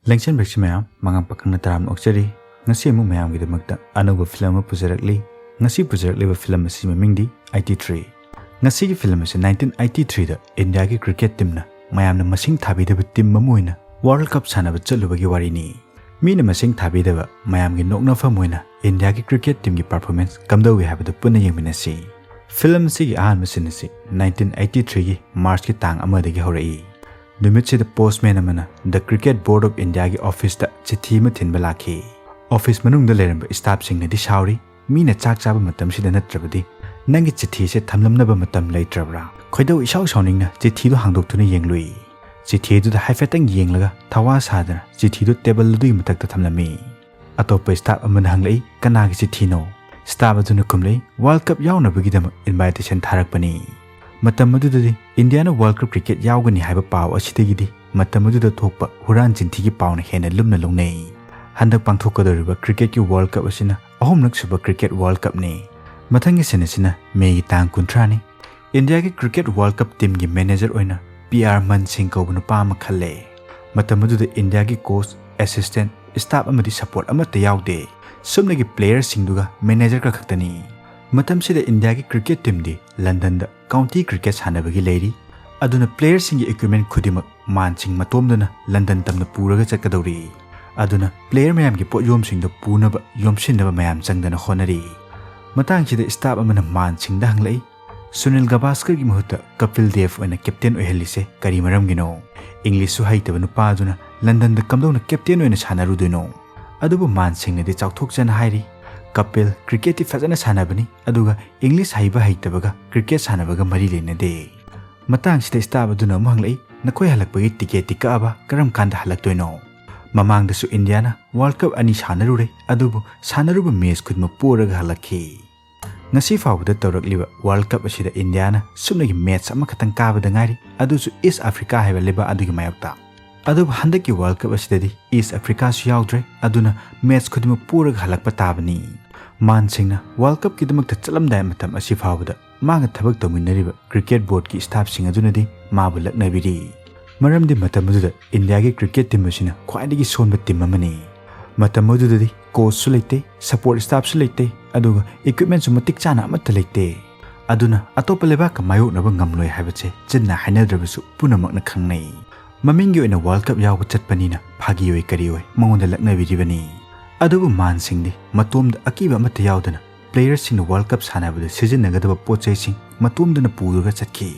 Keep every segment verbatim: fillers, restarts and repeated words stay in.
ꯂꯦꯡꯁꯟꯕꯤꯔꯛꯁꯤ ꯃꯌꯥꯝ, ꯃꯉꯥꯡ ꯄꯥꯈꯪꯅ ꯇꯔꯥꯝꯅ ꯑꯣꯛꯆꯔꯤ꯫ ꯉꯁꯤ ꯑꯃꯨꯛ ꯃꯌꯥꯝꯒꯤꯗꯃꯛꯇ ꯑꯅꯧꯕ ꯐꯤꯂꯝ ꯑꯃ ꯄꯨꯖꯔꯛꯂꯤ꯫ ꯉꯁꯤ ꯄꯨꯖꯔꯛꯂꯤꯕ ꯐꯤꯂꯝ ꯑꯁꯤ ꯃꯃꯤꯡꯗꯤ ꯑꯥꯏꯇꯤ ꯊ꯭ꯔꯤ꯫ ꯉꯁꯤꯒꯤ ꯐꯤꯂꯝ ꯑꯁꯤ ꯅꯥꯏꯟꯇꯤꯟ ꯑꯥꯏꯇꯤ ꯊ꯭ꯔꯤꯗ ꯏꯟꯗꯤꯌꯥꯒꯤ ꯀ꯭ꯔꯤꯀꯦꯠ ꯇꯤꯝꯅ ꯃꯌꯥꯝꯅ ꯃꯁꯤꯡ ꯊꯥꯕꯤꯗꯕ ꯇꯤꯝ ꯑꯃ ꯑꯣꯏꯅ ꯋꯥꯔꯜ ꯀꯞ ꯁꯥꯟꯅꯕ ꯆꯠꯂꯨꯕꯒꯤ ꯋꯥꯔꯤꯅꯤ꯫ ꯃꯤꯅ ꯃꯁꯤꯡ ꯊꯥꯕꯤꯗꯕ ꯃꯌꯥꯝꯒꯤ ꯅꯣꯛꯅꯐꯝ ꯑꯣꯏꯅ ꯏꯟꯗꯤꯌꯥꯒꯤ ꯀ꯭ꯔꯤꯀꯦꯠ ꯇꯤꯝꯒꯤ ꯄꯔꯐꯣꯔꯃꯦꯟꯁ ꯀꯝꯗꯧꯏ ꯍꯥꯏꯕꯗꯨ ꯄꯨꯟꯅ ꯌꯦꯡꯃꯤꯟꯅꯁꯤ꯫ ꯐꯤꯂꯝ ꯑꯁꯤꯒꯤ ꯑꯍꯥꯟꯕ ꯁꯤꯟ ꯑꯁꯤ ꯅꯥꯏꯟꯇꯤꯟ ꯑꯥꯏꯇꯤ ꯊ꯭ꯔꯤꯒꯤ ꯃꯥꯔꯆꯀꯤ ꯇꯥꯡ ꯑꯃꯗꯒꯤ ꯍꯧꯔꯛꯏ꯫ ꯅꯨꯃꯤꯠꯁꯤꯗ ꯄꯣꯁꯃꯦꯟ ꯑꯃꯅ The Cricket Board of Indiaꯒꯤ ꯑꯣꯐꯤꯁꯇ ꯆꯤꯊꯤ ꯑꯃ ꯊꯤꯟꯕ ꯂꯥꯛꯈꯤ꯫ ꯑꯣꯐꯤꯁ ꯃꯅꯨꯡꯗ ꯂꯩꯔꯝꯕ ꯁ꯭ꯇꯥꯐꯁꯤꯡꯅꯗꯤ ꯁꯥꯎꯔꯤ, "ꯃꯤꯅ ꯆꯥꯛ ꯆꯥꯕ ꯃꯇꯝꯁꯤꯗ ꯅꯠꯇ꯭ꯔꯕꯗꯤ ꯅꯪꯒꯤ ꯆꯤꯊꯤꯁꯦ ꯊꯝꯂꯝꯅꯕ ꯃꯇꯝ ꯂꯩꯇ꯭ꯔꯕ꯭ꯔꯥ?" ꯈꯣꯏꯗꯧ ꯏꯁꯥꯎ ꯁꯥꯎꯅꯤꯡꯅ ꯆꯤꯊꯤꯗꯨ ꯍꯥꯡꯗꯣꯛꯇꯨꯅ ꯌꯦꯡꯂꯨꯏ꯫ ꯆꯤꯊꯤꯗꯨꯗ ꯍꯥꯏꯐꯦꯠꯇꯪ ꯌꯦꯡꯂꯒ ꯊꯋꯥ ꯁꯥꯗꯅ ꯆꯤꯊꯤꯗꯨ ꯇꯦꯕꯜ ꯑꯗꯨꯒꯤ ꯃꯊꯛꯇ ꯊꯝꯂꯝꯃꯤ꯫ ꯑꯇꯣꯞꯄ ꯁ꯭ꯇꯥꯐ ꯑꯃꯅ ꯍꯪꯂꯛꯏ, "ꯀꯅꯥꯒꯤ ꯆꯤꯊꯤꯅꯣ?" ꯁ꯭ꯇꯥꯐ ꯑꯗꯨꯅ ꯈꯨꯝꯂꯛꯏ, "ꯋꯥꯔꯜ ꯀꯞ ꯌꯥꯎꯅꯕꯒꯤꯗꯃꯛ ꯏꯟꯚꯥꯏꯇꯦꯁꯟ ꯊꯥꯔꯛꯄꯅꯤ꯫" ꯃꯇꯝ ꯑꯗꯨꯗꯗꯤ ꯏꯟꯗꯤꯌꯥꯅ ꯋꯥꯔꯜ ꯀꯞ ꯀ꯭ꯔꯤꯀꯦꯠ ꯌꯥꯎꯒꯅꯤ ꯍꯥꯏꯕ ꯄꯥꯎ ꯑꯁꯤꯗꯒꯤꯗꯤ ꯃꯇꯝ ꯑꯗꯨꯗ ꯊꯣꯛꯄ ꯍꯨꯔꯥꯟ ꯆꯤꯟꯊꯤꯒꯤ ꯄꯥꯎꯅ ꯍꯦꯟꯅ ꯂꯨꯝꯅ ꯂꯧꯅꯩ꯫ ꯍꯟꯗꯛ ꯄꯥꯡꯊꯣꯛꯀꯗꯧꯔꯤꯕ ꯀ꯭ꯔꯤꯀꯦꯠꯀꯤ ꯋꯥꯔꯜ ꯀꯞ ꯑꯁꯤꯅ ꯑꯍꯨꯝꯂꯛ ꯁꯨꯕ ꯀ꯭ꯔꯤꯀꯦꯠ ꯋꯥꯔꯜ ꯀꯞꯅꯤ꯫ ꯃꯊꯪꯒꯤ ꯁꯤꯟ ꯑꯁꯤꯅ ꯃꯦꯒꯤ ꯇꯥꯡ ꯀꯨꯟꯊ꯭ꯔꯥꯅꯤ꯫ ꯏꯟꯗꯤꯌꯥꯒꯤ ꯀ꯭ꯔꯤꯀꯦꯠ ꯋꯥꯔꯜ ꯀꯞ ꯇꯤꯝꯒꯤ ꯃꯦꯅꯦꯖꯔ ꯑꯣꯏꯅ ꯄꯤ ꯑꯥꯔ ꯃꯟ ꯁꯤꯡ ꯀꯧꯕ ꯅꯨꯄꯥ ꯑꯃ ꯈꯜꯂꯦ꯫ ꯃꯇꯝ ꯑꯗꯨꯗ ꯏꯟꯗꯤꯌꯥꯒꯤ ꯀꯣꯆ, ꯑꯦꯁꯤꯁꯇꯦꯟꯠ, ꯁ꯭ꯇꯥꯐ ꯑꯃꯗꯤ ꯁꯄꯣꯔꯠ ꯑꯃꯠꯇ ꯌꯥꯎꯗꯦ꯫ ꯁꯨꯞꯅꯒꯤ ꯄ꯭ꯂꯦꯌꯔꯁꯤꯡꯗꯨꯒ ꯃꯦꯅꯦꯖꯔꯒ ꯈꯛꯇꯅꯤ꯫ ꯃꯇꯝꯁꯤꯗ ꯏꯟꯗꯤꯌꯥꯒꯤ ꯀ꯭ꯔꯤꯀꯦꯠ ꯇꯤꯝꯗꯤ ꯂꯟꯗꯟꯗ ꯀꯥꯎꯟꯇꯤ ꯀ꯭ꯔꯤꯀꯦꯠ ꯁꯥꯟꯅꯕꯒꯤ ꯂꯩꯔꯤ꯫ ꯑꯗꯨꯅ ꯄ꯭ꯂꯦꯌꯔꯁꯤꯡꯒꯤ ꯏꯀ꯭ꯋꯤꯞꯃꯦꯟ ꯈꯨꯗꯤꯡꯃꯛ ꯃꯥꯟꯁꯤꯡ ꯃꯇꯣꯝꯗꯅ ꯂꯟꯗꯟ ꯇꯝꯅ ꯄꯨꯔꯒ ꯆꯠꯀꯗꯧꯔꯤ꯫ ꯑꯗꯨꯅ ꯄ꯭ꯂꯦꯌꯔ ꯃꯌꯥꯝꯒꯤ ꯄꯣꯠꯌꯣꯝꯁꯤꯡꯗꯣ ꯄꯨꯅꯕ ꯌꯣꯝꯁꯤꯟꯅꯕ ꯃꯌꯥꯝ ꯆꯪꯗꯅ ꯍꯣꯠꯅꯔꯤ꯫ ꯃꯇꯥꯡꯁꯤꯗ ꯁ꯭ꯇꯥꯐ ꯑꯃꯅ ꯃꯥꯟꯁꯤꯡꯗ ꯍꯪꯂꯛꯏ, "ꯁꯨꯅꯤꯜ ꯒꯚꯥꯁꯀꯔꯒꯤ ꯃꯍꯨꯠꯇ ꯀꯄꯤꯜ ꯗꯦꯕ ꯑꯣꯏꯅ ꯀꯦꯞꯇꯦꯟ ꯑꯣꯏꯍꯜꯂꯤꯁꯦ ꯀꯔꯤ ꯃꯔꯝꯒꯤꯅꯣ? ꯏꯪꯂꯤꯁꯁꯨ ꯍꯩꯇꯕ ꯅꯨꯄꯥ ꯑꯗꯨꯅ ꯂꯟꯗꯟꯗ ꯀꯝꯗꯧꯅ ꯀꯦꯞꯇꯦꯟ ꯑꯣꯏꯅ ꯁꯥꯟꯅꯔꯨꯗꯣꯏꯅꯣ?" ꯑꯗꯨꯕꯨ ꯃꯥꯟꯁꯤꯡꯅꯗꯤ ꯆꯥꯎꯊꯣꯛꯆꯅ ꯍꯥꯏꯔꯤ, "ꯀꯄꯤꯜ ꯀ꯭ꯔꯤꯀꯦꯠꯇꯤ ꯐꯖꯅ ꯁꯥꯟꯅꯕꯅꯤ, ꯑꯗꯨꯒ ꯏꯪꯂꯤꯁ ꯍꯩꯕ ꯍꯩꯇꯕꯒ ꯀ꯭ꯔꯤꯀꯦꯠ ꯁꯥꯟꯅꯕꯒ ꯃꯔꯤ ꯂꯩꯅꯗꯦ꯫" ꯃꯇꯥꯡꯁꯤꯗ ꯁ꯭ꯇꯥꯐ ꯑꯗꯨꯅ ꯑꯃꯨꯛ ꯍꯪꯂꯛꯏ, "ꯅꯈꯣꯏ ꯍꯜꯂꯛꯄꯒꯤ ꯇꯤꯀꯦꯠꯇꯤ ꯀꯛꯑꯕ? ꯀꯔꯝ ꯀꯥꯟꯗ ꯍꯜꯂꯛꯇꯣꯏꯅꯣ?" ꯃꯃꯥꯡꯗꯁꯨ ꯏꯟꯗꯤꯌꯥꯅ ꯋꯥꯔꯜ ꯀꯞ ꯑꯅꯤ ꯁꯥꯟꯅꯔꯨꯔꯦ, ꯑꯗꯨꯕꯨ ꯁꯥꯟꯅꯔꯨꯕ ꯃꯦꯆ ꯈꯨꯗꯤꯡꯃꯛ ꯄꯣꯔꯒ ꯍꯜꯂꯛꯈꯤ꯫ ꯉꯁꯤ ꯐꯥꯎꯕꯗ ꯇꯧꯔꯛꯂꯤꯕ ꯋꯥꯔꯜ ꯀꯞ ꯑꯁꯤꯗ ꯏꯟꯗꯤꯌꯥꯅ ꯁꯨꯞꯅꯒꯤ ꯃꯦꯆ ꯑꯃꯈꯛꯇꯪ ꯀꯥꯕꯗ ꯉꯥꯏꯔꯤ, ꯑꯗꯨꯁꯨ ꯏꯁ ꯑꯐ꯭ꯔꯤꯀꯥ ꯍꯥꯏꯕ ꯂꯩꯕꯥꯛ ꯑꯗꯨꯒꯤ ꯃꯥꯌꯣꯛꯇ꯫ ꯑꯗꯨꯕꯨ ꯍꯟꯗꯛꯀꯤ ꯋꯥꯔꯜ ꯀꯞ ꯑꯁꯤꯗꯗꯤ ꯏꯁ ꯑꯐ꯭ꯔꯤꯀꯥꯁꯨ ꯌꯥꯎꯗ꯭ꯔꯦ, ꯑꯗꯨꯅ ꯃꯦꯆ ꯈꯨꯗꯤꯡꯃꯛ ꯄꯣꯔꯒ ꯍꯜꯂꯛꯄ ꯇꯥꯕꯅꯤ꯫ ꯃꯥꯟꯁꯤꯡꯅ ꯋꯥꯔꯜ ꯀꯞꯀꯤꯗꯃꯛꯇ ꯆꯠꯂꯝꯗꯥꯏ ꯃꯇꯝ ꯑꯁꯤ ꯐꯥꯎꯕꯗ ꯃꯥꯒ ꯊꯕꯛ ꯇꯧꯃꯤꯟꯅꯔꯤꯕ ꯀ꯭ꯔꯤꯀꯦꯠ ꯕꯣꯔꯗꯀꯤ ꯁ꯭ꯇꯥꯐꯁꯤꯡ ꯑꯗꯨꯅꯗꯤ ꯃꯥꯕꯨ ꯂꯛꯅꯕꯤꯔꯤ꯫ ꯃꯔꯝꯗꯤ ꯃꯇꯝ ꯑꯗꯨꯗ ꯏꯟꯗꯤꯌꯥꯒꯤ ꯀ꯭ꯔꯤꯀꯦꯠ ꯇꯤꯝ ꯑꯁꯤꯅ ꯈ꯭ꯋꯥꯏꯗꯒꯤ ꯁꯣꯟꯕ ꯇꯤꯝ ꯑꯃꯅꯤ꯫ ꯃꯇꯝ ꯑꯗꯨꯗꯗꯤ ꯀꯣꯆꯁꯨ ꯂꯩꯇꯦ, ꯁꯄꯣꯔꯠ ꯁ꯭ꯇꯥꯐꯁꯨ ꯂꯩꯇꯦ, ꯑꯗꯨꯒ ꯏꯀ꯭ꯋꯤꯞꯃꯦꯟꯁꯨ ꯃꯇꯤꯛ ꯆꯥꯅ ꯑꯃꯠꯇ ꯂꯩꯇꯦ꯫ ꯑꯗꯨꯅ ꯑꯇꯣꯞꯄ ꯂꯩꯕꯥꯛꯀ ꯃꯥꯌꯣꯛꯅꯕ ꯉꯝꯂꯣꯏ ꯍꯥꯏꯕꯁꯦ ꯆꯤꯟꯅ ꯍꯥꯏꯅꯗ꯭ꯔꯕꯁꯨ ꯄꯨꯝꯅꯃꯛꯅ ꯈꯪꯅꯩ꯫ ꯃꯃꯤꯡꯒꯤ ꯑꯣꯏꯅ ꯋꯥꯔꯜ ꯀꯞ ꯌꯥꯎꯕ ꯆꯠꯄꯅꯤꯅ ꯐꯥꯒꯤ ꯑꯣꯏ ꯀꯔꯤ ꯑꯣꯏ ꯃꯉꯣꯟꯗ ꯂꯛꯅꯕꯤꯔꯤꯕꯅꯤ꯫ ꯑꯗꯨꯕꯨ ꯃꯥꯟ ꯁꯤꯡꯗꯤ ꯃꯇꯣꯝꯗ ꯑꯀꯤꯕ ꯑꯃꯠꯇ ꯌꯥꯎꯗꯅ ꯄ꯭ꯂꯦꯌꯔꯁꯤꯡꯅ ꯋꯥꯔꯜ ꯀꯞ ꯁꯥꯟꯅꯕꯗ ꯁꯤꯖꯤꯟꯅꯒꯗꯕ ꯄꯣꯠ ꯆꯩꯁꯤꯡ ꯃꯇꯣꯝꯗꯅ ꯄꯨꯗꯨꯅ ꯆꯠꯈꯤ꯫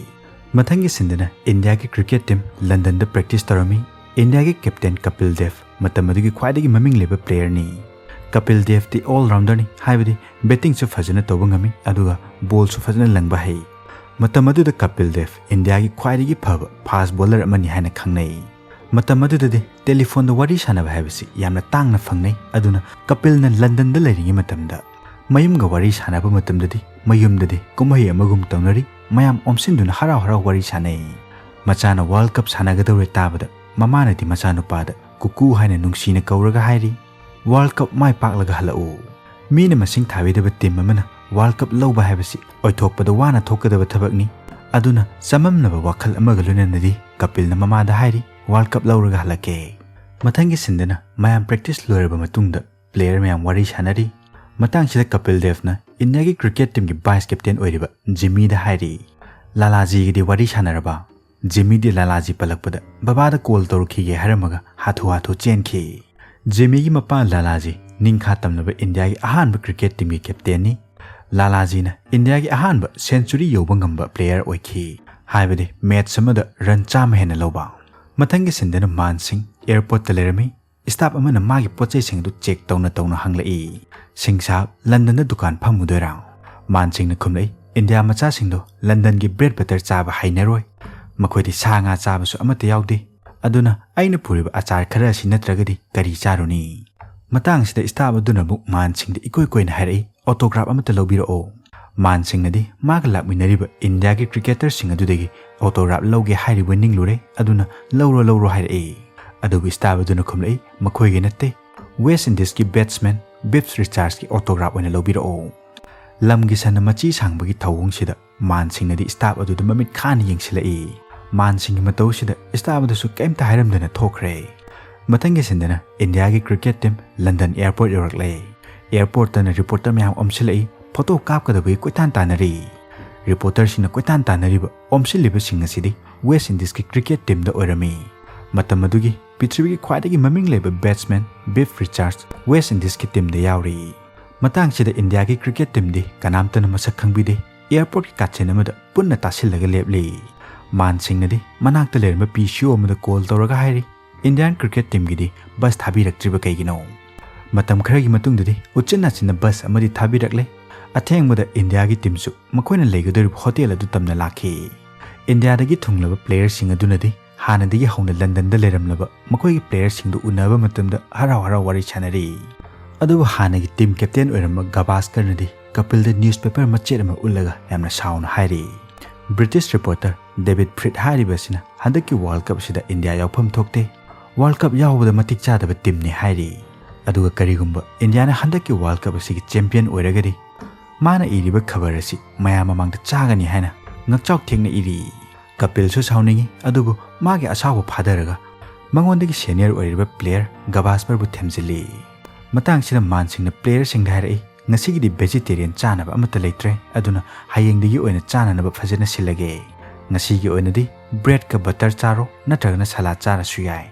ꯃꯊꯪꯒꯤ ꯁꯤꯟꯗꯅ ꯏꯟꯗꯤꯌꯥꯒꯤ ꯀ꯭ꯔꯤꯀꯦꯠ ꯇꯤꯝ ꯂꯟꯗꯟꯗ ꯄ꯭ꯔꯦꯛꯇꯤꯁ ꯇꯧꯔꯝꯃꯤ꯫ ꯏꯟꯗꯤꯌꯥꯒꯤ ꯀꯦꯞꯇꯦꯟ ꯀꯄꯤꯜ ꯗꯦꯕ ꯃꯇꯝ ꯑꯗꯨꯒꯤ ꯈ꯭ꯋꯥꯏꯗꯒꯤ ꯃꯃꯤꯡ ꯂꯩꯕ ꯄ꯭ꯂꯦꯌꯔꯅꯤ꯫ ꯀꯄꯤꯜ ꯗꯦꯕꯇꯤ ꯑꯣꯜ ꯔꯥꯎꯟꯗꯔꯅꯤ, ꯍꯥꯏꯕꯗꯤ ꯕꯦꯇꯤꯡꯁꯨ ꯐꯖꯅ ꯇꯧꯕ ꯉꯝꯃꯤ, ꯑꯗꯨꯒ ꯕꯣꯜꯁꯨ ꯐꯖꯅ ꯂꯪꯕ ꯍꯩ꯫ ꯃꯇꯝ ꯑꯗꯨꯗ ꯀꯄꯤꯜ ꯗꯦꯕ ꯏꯟꯗꯤꯌꯥꯒꯤ ꯈ꯭ꯋꯥꯏꯗꯒꯤ ꯐꯕ ꯐꯥꯁ ꯕꯣꯂꯔ ꯑꯃꯅꯤ ꯍꯥꯏꯅ ꯈꯪꯅꯩ꯫ ꯃꯇꯝ ꯑꯗꯨꯗꯗꯤ ꯇꯦꯂꯤꯐꯣꯟꯗ ꯋꯥꯔꯤ ꯁꯥꯟꯅꯕ ꯍꯥꯏꯕꯁꯤ ꯌꯥꯝꯅ ꯇꯥꯡꯅ ꯐꯪꯅꯩ꯫ ꯑꯗꯨꯅ ꯀꯄꯤꯜꯅ ꯂꯟꯗꯟꯗ ꯂꯩꯔꯤꯉꯩ ꯃꯇꯝꯗ ꯃꯌꯨꯝꯒ ꯋꯥꯔꯤ ꯁꯥꯟꯅꯕ ꯃꯇꯝꯗꯗꯤ ꯃꯌꯨꯝꯗꯗꯤ ꯀꯨꯝꯍꯩ ꯑꯃꯒꯨꯝ ꯇꯧꯅꯔꯤ, ꯃꯌꯥꯝ ꯑꯣꯝꯁꯤꯟꯗꯨꯅ ꯍꯔꯥꯎ ꯍꯔꯥꯎ ꯋꯥꯔꯤ ꯁꯥꯟꯅꯩ꯫ ꯃꯆꯥꯅ ꯋꯥꯔꯜ ꯀꯞ ꯁꯥꯟꯅꯒꯗꯧꯔꯦ ꯇꯥꯕꯗ ꯃꯃꯥꯅꯗꯤ ꯃꯆꯥꯅꯨꯄꯥꯗ "ꯀꯨꯀꯨ" ꯍꯥꯏꯅ ꯅꯨꯡꯁꯤꯅ ꯀꯧꯔꯒ ꯍꯥꯏꯔꯤ, "ꯋꯥꯔꯜ ꯀꯞ ꯃꯥꯏ ꯄꯥꯛꯂꯒ ꯍꯜꯂꯛꯎ"꯫ ꯃꯤꯅ ꯃꯁꯤꯡ ꯊꯥꯕꯤꯗꯕ ꯇꯤꯝ ꯑꯃꯅ ꯋꯥꯔꯜ ꯀꯞ ꯂꯧꯕ ꯍꯥꯏꯕꯁꯤ ꯑꯣꯏꯊꯣꯛꯄꯗ ꯋꯥꯅ ꯊꯣꯛꯀꯗꯕ ꯊꯕꯛꯅꯤ꯫ ꯑꯗꯨꯅ ꯆꯃꯝꯅꯕ ꯋꯥꯈꯜ ꯑꯃꯒ ꯂꯣꯏꯅꯅꯗꯤ ꯀꯄꯤꯜꯅ ꯃꯃꯥꯗ ꯍꯥꯏꯔꯤ, "ꯋꯥꯔꯜ ꯀꯞ ꯂꯧꯔꯒ ꯍꯜꯂꯛꯀꯦ"꯫ ꯃꯊꯪꯒꯤ ꯁꯤꯟꯗꯅ ꯃꯌꯥꯝ ꯄ꯭ꯔꯦꯛꯇꯤꯁ ꯂꯣꯏꯔꯕ ꯃꯇꯨꯡꯗ ꯄ꯭ꯂꯦꯌꯔ ꯃꯌꯥꯝ ꯋꯥꯔꯤ ꯁꯥꯟꯅꯔꯤ꯫ ꯃꯇꯥꯡꯁꯤꯗ ꯀꯄꯤꯜ ꯗꯦꯕꯅ ꯏꯟꯗꯤꯌꯥꯒꯤ ꯀ꯭ꯔꯤꯀꯦꯠ ꯇꯤꯝꯒꯤ ꯚꯥꯏꯁ ꯀꯦꯞꯇꯦꯟ ꯑꯣꯏꯔꯤꯕ ꯖꯤꯃꯤꯗ ꯍꯥꯏꯔꯤ, "ꯂꯥꯂꯥꯖꯤꯒꯗꯤ ꯋꯥꯔꯤ ꯁꯥꯟꯅꯔꯕ?" ꯖꯤꯃꯤꯗꯤ ꯂꯥꯂꯥꯖꯤ ꯄꯜꯂꯛꯄꯗ ꯕꯕꯥꯗ ꯀꯣꯜ ꯇꯧꯔꯛꯈꯤꯒꯦ ꯍꯥꯏꯔꯝꯃꯒ ꯍꯥꯊꯨ ꯍꯥꯊꯨ ꯆꯦꯟꯈꯤ꯫ ꯖꯤꯃꯤꯒꯤ ꯃꯄꯥ ꯂꯥꯂꯥꯖꯤ ꯅꯤꯡꯈꯥ ꯇꯝꯂꯕ ꯏꯟꯗꯤꯌꯥꯒꯤ ꯑꯍꯥꯟꯕ ꯀ꯭ꯔꯤꯀꯦꯠ ꯇꯤꯝꯒꯤ ꯀꯦꯞꯇꯦꯟꯅꯤ꯫ ꯂꯥꯂꯥꯖꯤꯅ ꯏꯟꯗꯤꯌꯥꯒꯤ ꯑꯍꯥꯟꯕ ꯁꯦꯟꯆꯨꯔꯤ ꯌꯧꯕ ꯉꯝꯕ ꯄ꯭ꯂꯦꯌꯔ ꯑꯣꯏꯈꯤ, ꯍꯥꯏꯕꯗꯤ ꯃꯦꯠꯆ ꯑꯃꯗ ꯔꯟ ꯆꯥꯝꯃ ꯍꯦꯟꯅ ꯂꯧꯕ꯫ ꯃꯊꯪꯒꯤ ꯁꯤꯟꯗꯅ ꯃꯥꯟ ꯁꯤꯡ ꯑꯦꯌꯔꯄꯣꯔꯠꯇ ꯂꯩꯔꯝꯃꯤ꯫ ꯁ꯭ꯇꯥꯐ ꯑꯃꯅ ꯃꯥꯒꯤ ꯄꯣꯠ ꯆꯩꯁꯤꯡ ꯑꯗꯨ ꯆꯦꯛ ꯇꯧꯅ ꯇꯧꯅ ꯍꯪꯂꯛꯏ, "ꯁꯤꯡ ꯁꯥꯍꯕ, ꯂꯟꯗꯟꯗ ꯗꯨꯀꯥꯟ ꯐꯝꯃꯨꯗꯣꯏꯔꯥ?" ꯃꯥꯟ ꯁꯤꯡꯅ ꯈꯨꯝꯂꯛꯏ, "ꯏꯟꯗꯤꯌꯥ ꯃꯆꯥꯁꯤꯡꯗꯣ ꯂꯟꯗꯟꯒꯤ ꯕ꯭ꯔꯦꯗ ꯕꯇꯔ ꯆꯥꯕ ꯍꯩꯅꯔꯣꯏ꯫ ꯃꯈꯣꯏꯗꯤ ꯁꯥ ꯉꯥ ꯆꯥꯕꯁꯨ ꯑꯃꯠꯇ ꯌꯥꯎꯗꯦ꯫ ꯑꯗꯨꯅ ꯑꯩꯅ ꯄꯨꯔꯤꯕ ꯑꯆꯥꯔ ꯈꯔ ꯑꯁꯤ ꯅꯠꯇ꯭ꯔꯒꯗꯤ ꯀꯔꯤ ꯆꯥꯔꯨꯅꯤ?" ꯃꯇꯥꯡꯁꯤꯗ ꯁ꯭ꯇꯥꯐ ꯑꯗꯨꯅ ꯑꯃꯨꯛ ꯃꯥꯟ ꯁꯤꯡꯗ ꯏꯀꯣꯏ ꯀꯣꯏꯅ ꯍꯥꯏꯔꯛꯏ, "ꯑꯣꯇꯣꯒ꯭ꯔꯥꯐ ꯑꯃꯠꯇ ꯂꯧꯕꯤꯔꯛꯑꯣ"꯫ ꯃꯥꯟ ꯁꯤꯡꯅꯗꯤ ꯃꯥꯒ ꯂꯥꯛꯃꯤꯟꯅꯔꯤꯕ ꯏꯟꯗꯤꯌꯥꯒꯤ ꯀ꯭ꯔꯤꯀꯦꯇꯔꯁꯤꯡ ꯑꯗꯨꯗꯒꯤ ꯑꯣꯇꯣꯒ꯭ꯔꯥꯐ ꯂꯧꯒꯦ ꯍꯥꯏꯔꯤꯕꯣꯏ ꯅꯤꯡꯂꯨꯔꯦ, ꯑꯗꯨꯅ "ꯂꯧꯔꯣ, ꯂꯧꯔꯣ" ꯍꯥꯏꯔꯛꯏ꯫ ꯑꯗꯨꯕꯨ ꯁ꯭ꯇꯥꯐ ꯑꯗꯨꯅ ꯈꯨꯝꯂꯛꯏ, "ꯃꯈꯣꯏꯒꯤ ꯅꯠꯇꯦ, ꯋꯦꯁ ꯏꯟꯗꯤꯁꯀꯤ ꯕꯦꯠꯁꯃꯦꯟ ꯕꯤꯞꯁ ꯔꯤꯆꯥꯔꯗꯁꯀꯤ ꯑꯣꯇꯣꯒ꯭ꯔꯥꯐ ꯑꯣꯏꯅ ꯂꯧꯕꯤꯔꯛꯑꯣ"꯫ ꯂꯝꯒꯤ ꯁꯟꯅ ꯃꯆꯤ ꯁꯥꯡꯕꯒꯤ ꯊꯧꯑꯣꯡꯁꯤꯗ ꯃꯥꯟ ꯁꯤꯡꯅꯗꯤ ꯁ꯭ꯇꯥꯐ ꯑꯗꯨꯗ ꯃꯃꯤꯠ ꯈꯥꯅ ꯌꯦꯡꯁꯤꯜꯂꯛꯏ꯫ ꯃꯥꯟ ꯁꯤꯡꯒꯤ ꯃꯇꯧꯁꯤꯗ staff ꯑꯗꯨꯁꯨ ꯀꯩꯝꯇ ꯍꯥꯏꯔꯝꯗꯅ ꯊꯣꯛꯈ꯭ꯔꯦ꯫ ꯃꯊꯪꯒꯤ ꯁꯤꯟꯗꯅ ꯏꯟꯗꯤꯌꯥꯒꯤ cricket team London airport ꯌꯧꯔꯛꯂꯦ꯫ Airportꯇꯅ reporter ꯃꯌꯥꯝ ꯑꯣꯝꯁꯤꯜꯂꯛꯏ, photo ꯀꯥꯞꯀꯗꯕꯒꯤ ꯀꯣꯏꯇꯥꯟ ꯇꯥꯟꯅꯔꯤ꯫ Reporterꯁꯤꯡꯅ ꯀꯣꯏꯇꯥꯟ ꯇꯥꯟꯅꯔꯤꯕ ꯑꯣꯝꯁꯤꯜꯂꯤꯕꯁꯤꯡ ꯑꯁꯤꯗꯤ West Indiesꯀꯤ cricket teamꯗ ꯑꯣꯏꯔꯝꯃꯤ꯫ ꯃꯇꯝ ꯑꯗꯨꯒꯤ ꯄ꯭ꯔꯤꯊꯤꯕꯤꯒꯤ ꯈ꯭ꯋꯥꯏꯗꯒꯤ ꯃꯃꯤꯡ ꯂꯩꯕ batsman Viv Richards West Indiesꯀꯤ teamꯗ ꯌꯥꯎꯔꯤ꯫ ꯃꯇꯥꯡꯁꯤꯗ ꯏꯟꯗꯤꯌꯥꯒꯤ cricket teamꯗꯤ ꯀꯅꯥꯝꯇꯅ ꯃꯁꯛ ꯈꯪꯕꯤꯗꯦ꯫ Airportꯀꯤ ꯀꯥꯆꯤꯟ ꯑꯃꯗ ꯄꯨꯟꯅ ꯇꯥꯁꯤꯜꯂꯒ ꯂꯦꯞꯂꯤ꯫ ꯃꯥꯟ ꯁꯤꯡꯅꯗꯤ ꯃꯅꯥꯛꯇ ꯂꯩꯔꯝꯕ PCO ꯑꯃꯗ call ꯇꯧꯔꯒ ꯍꯥꯏꯔꯤ, Indian cricket teamꯒꯤꯗꯤ bus ꯊꯥꯕꯤꯔꯛꯇ꯭ꯔꯤꯕ ꯀꯩꯒꯤꯅꯣ? ꯃꯇꯝ ꯈꯔꯒꯤ ꯃꯇꯨꯡꯗꯗꯤ ꯎꯆꯤꯟ ꯅꯥꯆꯤꯟꯅ bus ꯑꯃꯗꯤ ꯊꯥꯕꯤꯔꯛꯂꯦ꯫ ꯑꯊꯦꯡꯕꯗ ꯏꯟꯗꯤꯌꯥꯒꯤ teamꯁꯨ ꯃꯈꯣꯏꯅ ꯂꯩꯒꯗꯧꯔꯤꯕ hotel ꯑꯗꯨ ꯇꯝꯅ ꯂꯥꯛꯈꯤ꯫ ꯏꯟꯗꯤꯌꯥꯗꯒꯤ ꯊꯨꯡꯂꯕ playerꯁꯤꯡ ꯑꯗꯨꯅꯗꯤ ꯍꯥꯟꯅꯗꯒꯤ ꯍꯧꯅ ꯂꯟꯗꯟꯗ ꯂꯩꯔꯝꯂꯕ ꯃꯈꯣꯏꯒꯤ playerꯁꯤꯡꯗꯨ ꯎꯅꯕ ꯃꯇꯝꯗ ꯍꯔꯥꯎ ꯍꯔꯥꯎ ꯋꯥꯔꯤ ꯁꯥꯟꯅꯔꯤ꯫ ꯑꯗꯨꯕꯨ ꯍꯥꯟꯅꯒꯤ team captain ꯑꯣꯏꯔꯝꯕ ꯒꯚꯥꯁꯀꯔꯅꯗꯤ ꯀꯄꯤꯜꯗ newspaper ꯃꯆꯦꯠ ꯑꯃ ꯎꯠꯂꯒ ꯌꯥꯝꯅ ꯁꯥꯎꯅ ꯍꯥꯏꯔꯤ, British reporter David Fried ꯍꯥꯏꯔꯤꯕ ꯑꯁꯤꯅ ꯍꯟꯗꯛꯀꯤ World Cup ꯑꯁꯤꯗ ꯏꯟꯗꯤꯌꯥ ꯌꯥꯎꯐꯝ ꯊꯣꯛꯇꯦ, World Cup ꯌꯥꯎꯕꯗ ꯃꯇꯤꯛ ꯆꯥꯗꯕ teamꯅꯤ ꯍꯥꯏꯔꯤ꯫ ꯑꯗꯨꯒ ꯀꯔꯤꯒꯨꯝꯕ ꯏꯟꯗꯤꯌꯥꯅ ꯍꯟꯗꯛꯀꯤ World Cup ꯑꯁꯤꯒꯤ champion ꯑꯣꯏꯔꯒꯗꯤ ꯃꯥꯅ ꯏꯔꯤꯕ ꯈꯕꯔ ꯑꯁꯤ ꯃꯌꯥꯝ ꯃꯃꯥꯡꯗ ꯆꯥꯒꯅꯤ ꯍꯥꯏꯅ ꯉꯛꯆꯥꯎ ꯊꯦꯛꯅ ꯏꯔꯤ꯫ ꯀꯄꯤꯜꯁꯨ ꯁꯥꯎꯅꯤꯡꯏ, ꯑꯗꯨꯕꯨ ꯃꯥꯒꯤ ꯑꯁꯥꯎꯕ ꯐꯥꯗꯔꯒ ꯃꯉꯣꯟꯗꯒꯤ senior ꯑꯣꯏꯔꯤꯕ player ꯒꯚꯥꯁꯀꯔꯕꯨ ꯊꯦꯝꯖꯤꯜꯂꯤ꯫ ꯃꯇꯥꯡꯁꯤꯗ ꯃꯥꯟ ꯁꯤꯡꯅ playerꯁꯤꯡꯗ ꯍꯥꯏꯔꯛꯏ, "ꯉꯁꯤꯒꯤꯗꯤ vegetarian ꯆꯥꯅꯕ ꯑꯃꯠꯇ ꯂꯩꯇ꯭ꯔꯦ, ꯑꯗꯨꯅ ꯍꯌꯦꯡꯗꯒꯤ ꯑꯣꯏꯅ ꯆꯥꯅꯅꯕ ꯐꯖꯅ ꯁꯤꯜꯂꯒꯦ꯫ ꯉꯁꯤꯒꯤ ꯑꯣꯏꯅꯗꯤ breadꯀ butter ꯆꯥꯔꯣ, ꯅꯠꯇ꯭ꯔꯒꯅ salad ꯆꯥꯔꯁꯨ ꯌꯥꯏ"꯫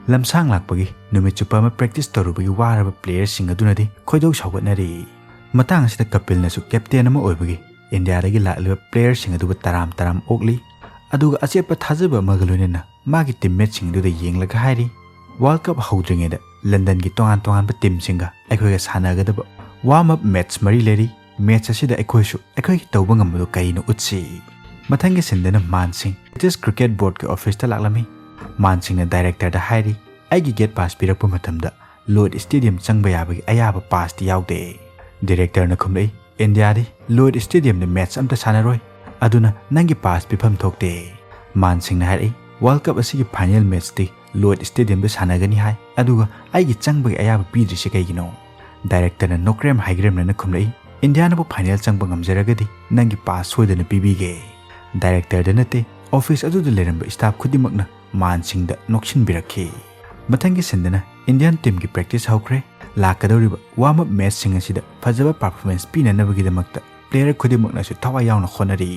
ꯂꯝꯁꯥꯡ ꯂꯥꯛꯄꯒꯤ ꯅꯨꯃꯤꯠ ꯆꯨꯞꯄ ꯑꯃ practice ꯇꯧꯔꯨꯕꯒꯤ ꯋꯥꯔꯕ playerꯁꯤꯡ ꯑꯗꯨꯅꯗꯤ ꯈꯣꯏꯗꯧ ꯁꯥꯎꯒꯠꯅꯔꯤ꯫ ꯃꯇꯥꯡ ꯑꯁꯤꯗ ꯀꯄꯤꯜꯅꯁꯨ captain ꯑꯃ ꯑꯣꯏꯕꯒꯤ ꯏꯟꯗꯤꯌꯥꯗꯒꯤ ꯂꯥꯛꯂꯤꯕ playerꯁꯤꯡ ꯑꯗꯨꯕꯨ ꯇꯔꯥꯝ ꯇꯔꯥꯝ ꯑꯣꯛꯂꯤ꯫ ꯑꯗꯨꯒ ꯑꯆꯦꯠꯄ ꯊꯥꯖꯕ ꯑꯃꯒ ꯂꯣꯏꯅꯅ ꯃꯥꯒꯤ teammateꯁꯤꯡ ꯑꯗꯨꯗ ꯌꯦꯡꯂꯒ ꯍꯥꯏꯔꯤ, "World Cup ꯍꯧꯗ꯭ꯔꯤꯉꯩꯗ ꯂꯟꯗꯟꯒꯤ ꯇꯣꯉꯥꯟ ꯇꯣꯉꯥꯟꯕ teamꯁꯤꯡꯒ ꯑꯩꯈꯣꯏꯒ ꯁꯥꯟꯅꯒꯗꯕ warm up match ꯃꯔꯤ ꯂꯩꯔꯤ꯫ Match ꯑꯁꯤꯗ ꯑꯩꯈꯣꯏꯁꯨ ꯑꯩꯈꯣꯏꯒꯤ ꯇꯧꯕ ꯉꯝꯕꯗꯨ ꯀꯔꯤꯅꯣ ꯎꯠꯁꯤ"꯫ ꯃꯊꯪꯒꯤ ꯁꯤꯟꯗꯅ ꯃꯥꯟ ꯁꯤꯡ British Cricket Boardꯀꯤ officeꯇ ꯂꯥꯛꯂꯝꯃꯤ꯫ ꯃꯥꯟ ꯁꯤꯡꯅ directorꯗ ꯍꯥꯏꯔꯤ, "ꯑꯩꯒꯤ gate pass ꯄꯤꯔꯛꯄ ꯃꯇꯝꯗ Lloyd Stadium ꯆꯪꯕ ꯌꯥꯕꯒꯤ ꯑꯌꯥꯕ passꯇꯤ ꯌꯥꯎꯗꯦ"꯫ Directorꯅ ꯈꯨꯝꯂꯛꯏ, "ꯏꯟꯗꯤꯌꯥꯗꯤ Lloyd Stadiumꯗ match ꯑꯝꯇ ꯁꯥꯟꯅꯔꯣꯏ, ꯑꯗꯨꯅ ꯅꯪꯒꯤ pass ꯄꯤꯐꯝ ꯊꯣꯛꯇꯦ"꯫ ꯃꯥꯟ ꯁꯤꯡꯅ ꯍꯥꯏꯔꯛꯏ, "World Cup ꯑꯁꯤꯒꯤ final matchꯇꯤ Lloyd Stadiumꯗ ꯁꯥꯟꯅꯒꯅꯤ ꯍꯥꯏ, ꯑꯗꯨꯒ ꯑꯩꯒꯤ ꯆꯪꯕꯒꯤ ꯑꯌꯥꯕ ꯄꯤꯗ꯭ꯔꯤꯁꯦ ꯀꯩꯒꯤꯅꯣ?" Directorꯅ ꯅꯣꯀ꯭ꯔꯦꯝ ꯍꯥꯏꯒ꯭ꯔꯦꯝꯅꯅ ꯈꯨꯝꯂꯛꯏ, "ꯏꯟꯗꯤꯌꯥꯅꯕꯨ final ꯆꯪꯕ ꯉꯝꯖꯔꯒꯗꯤ ꯅꯪꯒꯤ pass ꯁꯣꯏꯗꯅ ꯄꯤꯕꯤꯒꯦ"꯫ Directorꯗ ꯅꯠꯇꯦ, ꯑꯣꯐꯤꯁ ꯑꯗꯨꯗ ꯂꯩꯔꯝꯕ ꯁ꯭ꯇꯥꯐ ꯈꯨꯗꯤꯡꯃꯛꯅ ꯃꯥꯟ ꯁꯤꯡꯗ ꯅꯣꯛꯁꯤꯟꯕꯤꯔꯛꯈꯤ꯫ ꯃꯊꯪꯒꯤ ꯁꯤꯟꯗꯅ ꯏꯟꯗꯤꯌꯥꯟ ꯇꯤꯝꯒꯤ ꯄ꯭ꯔꯦꯛꯇꯤꯁ ꯍꯧꯈ꯭ꯔꯦ꯫ ꯂꯥꯛꯀꯗꯧꯔꯤꯕ ꯋꯥꯔꯝ ꯑꯞ ꯃꯦꯆꯁꯤꯡ ꯑꯁꯤꯗ ꯐꯖꯕ ꯄꯔꯐꯣꯔꯃꯦꯟꯁ ꯄꯤꯅꯅꯕꯒꯤꯗꯃꯛꯇ ꯄ꯭ꯂꯦꯌꯔ ꯈꯨꯗꯤꯡꯃꯛꯅꯁꯨ ꯊꯋꯥꯏ ꯌꯥꯎꯅ ꯍꯣꯠꯅꯔꯤ꯫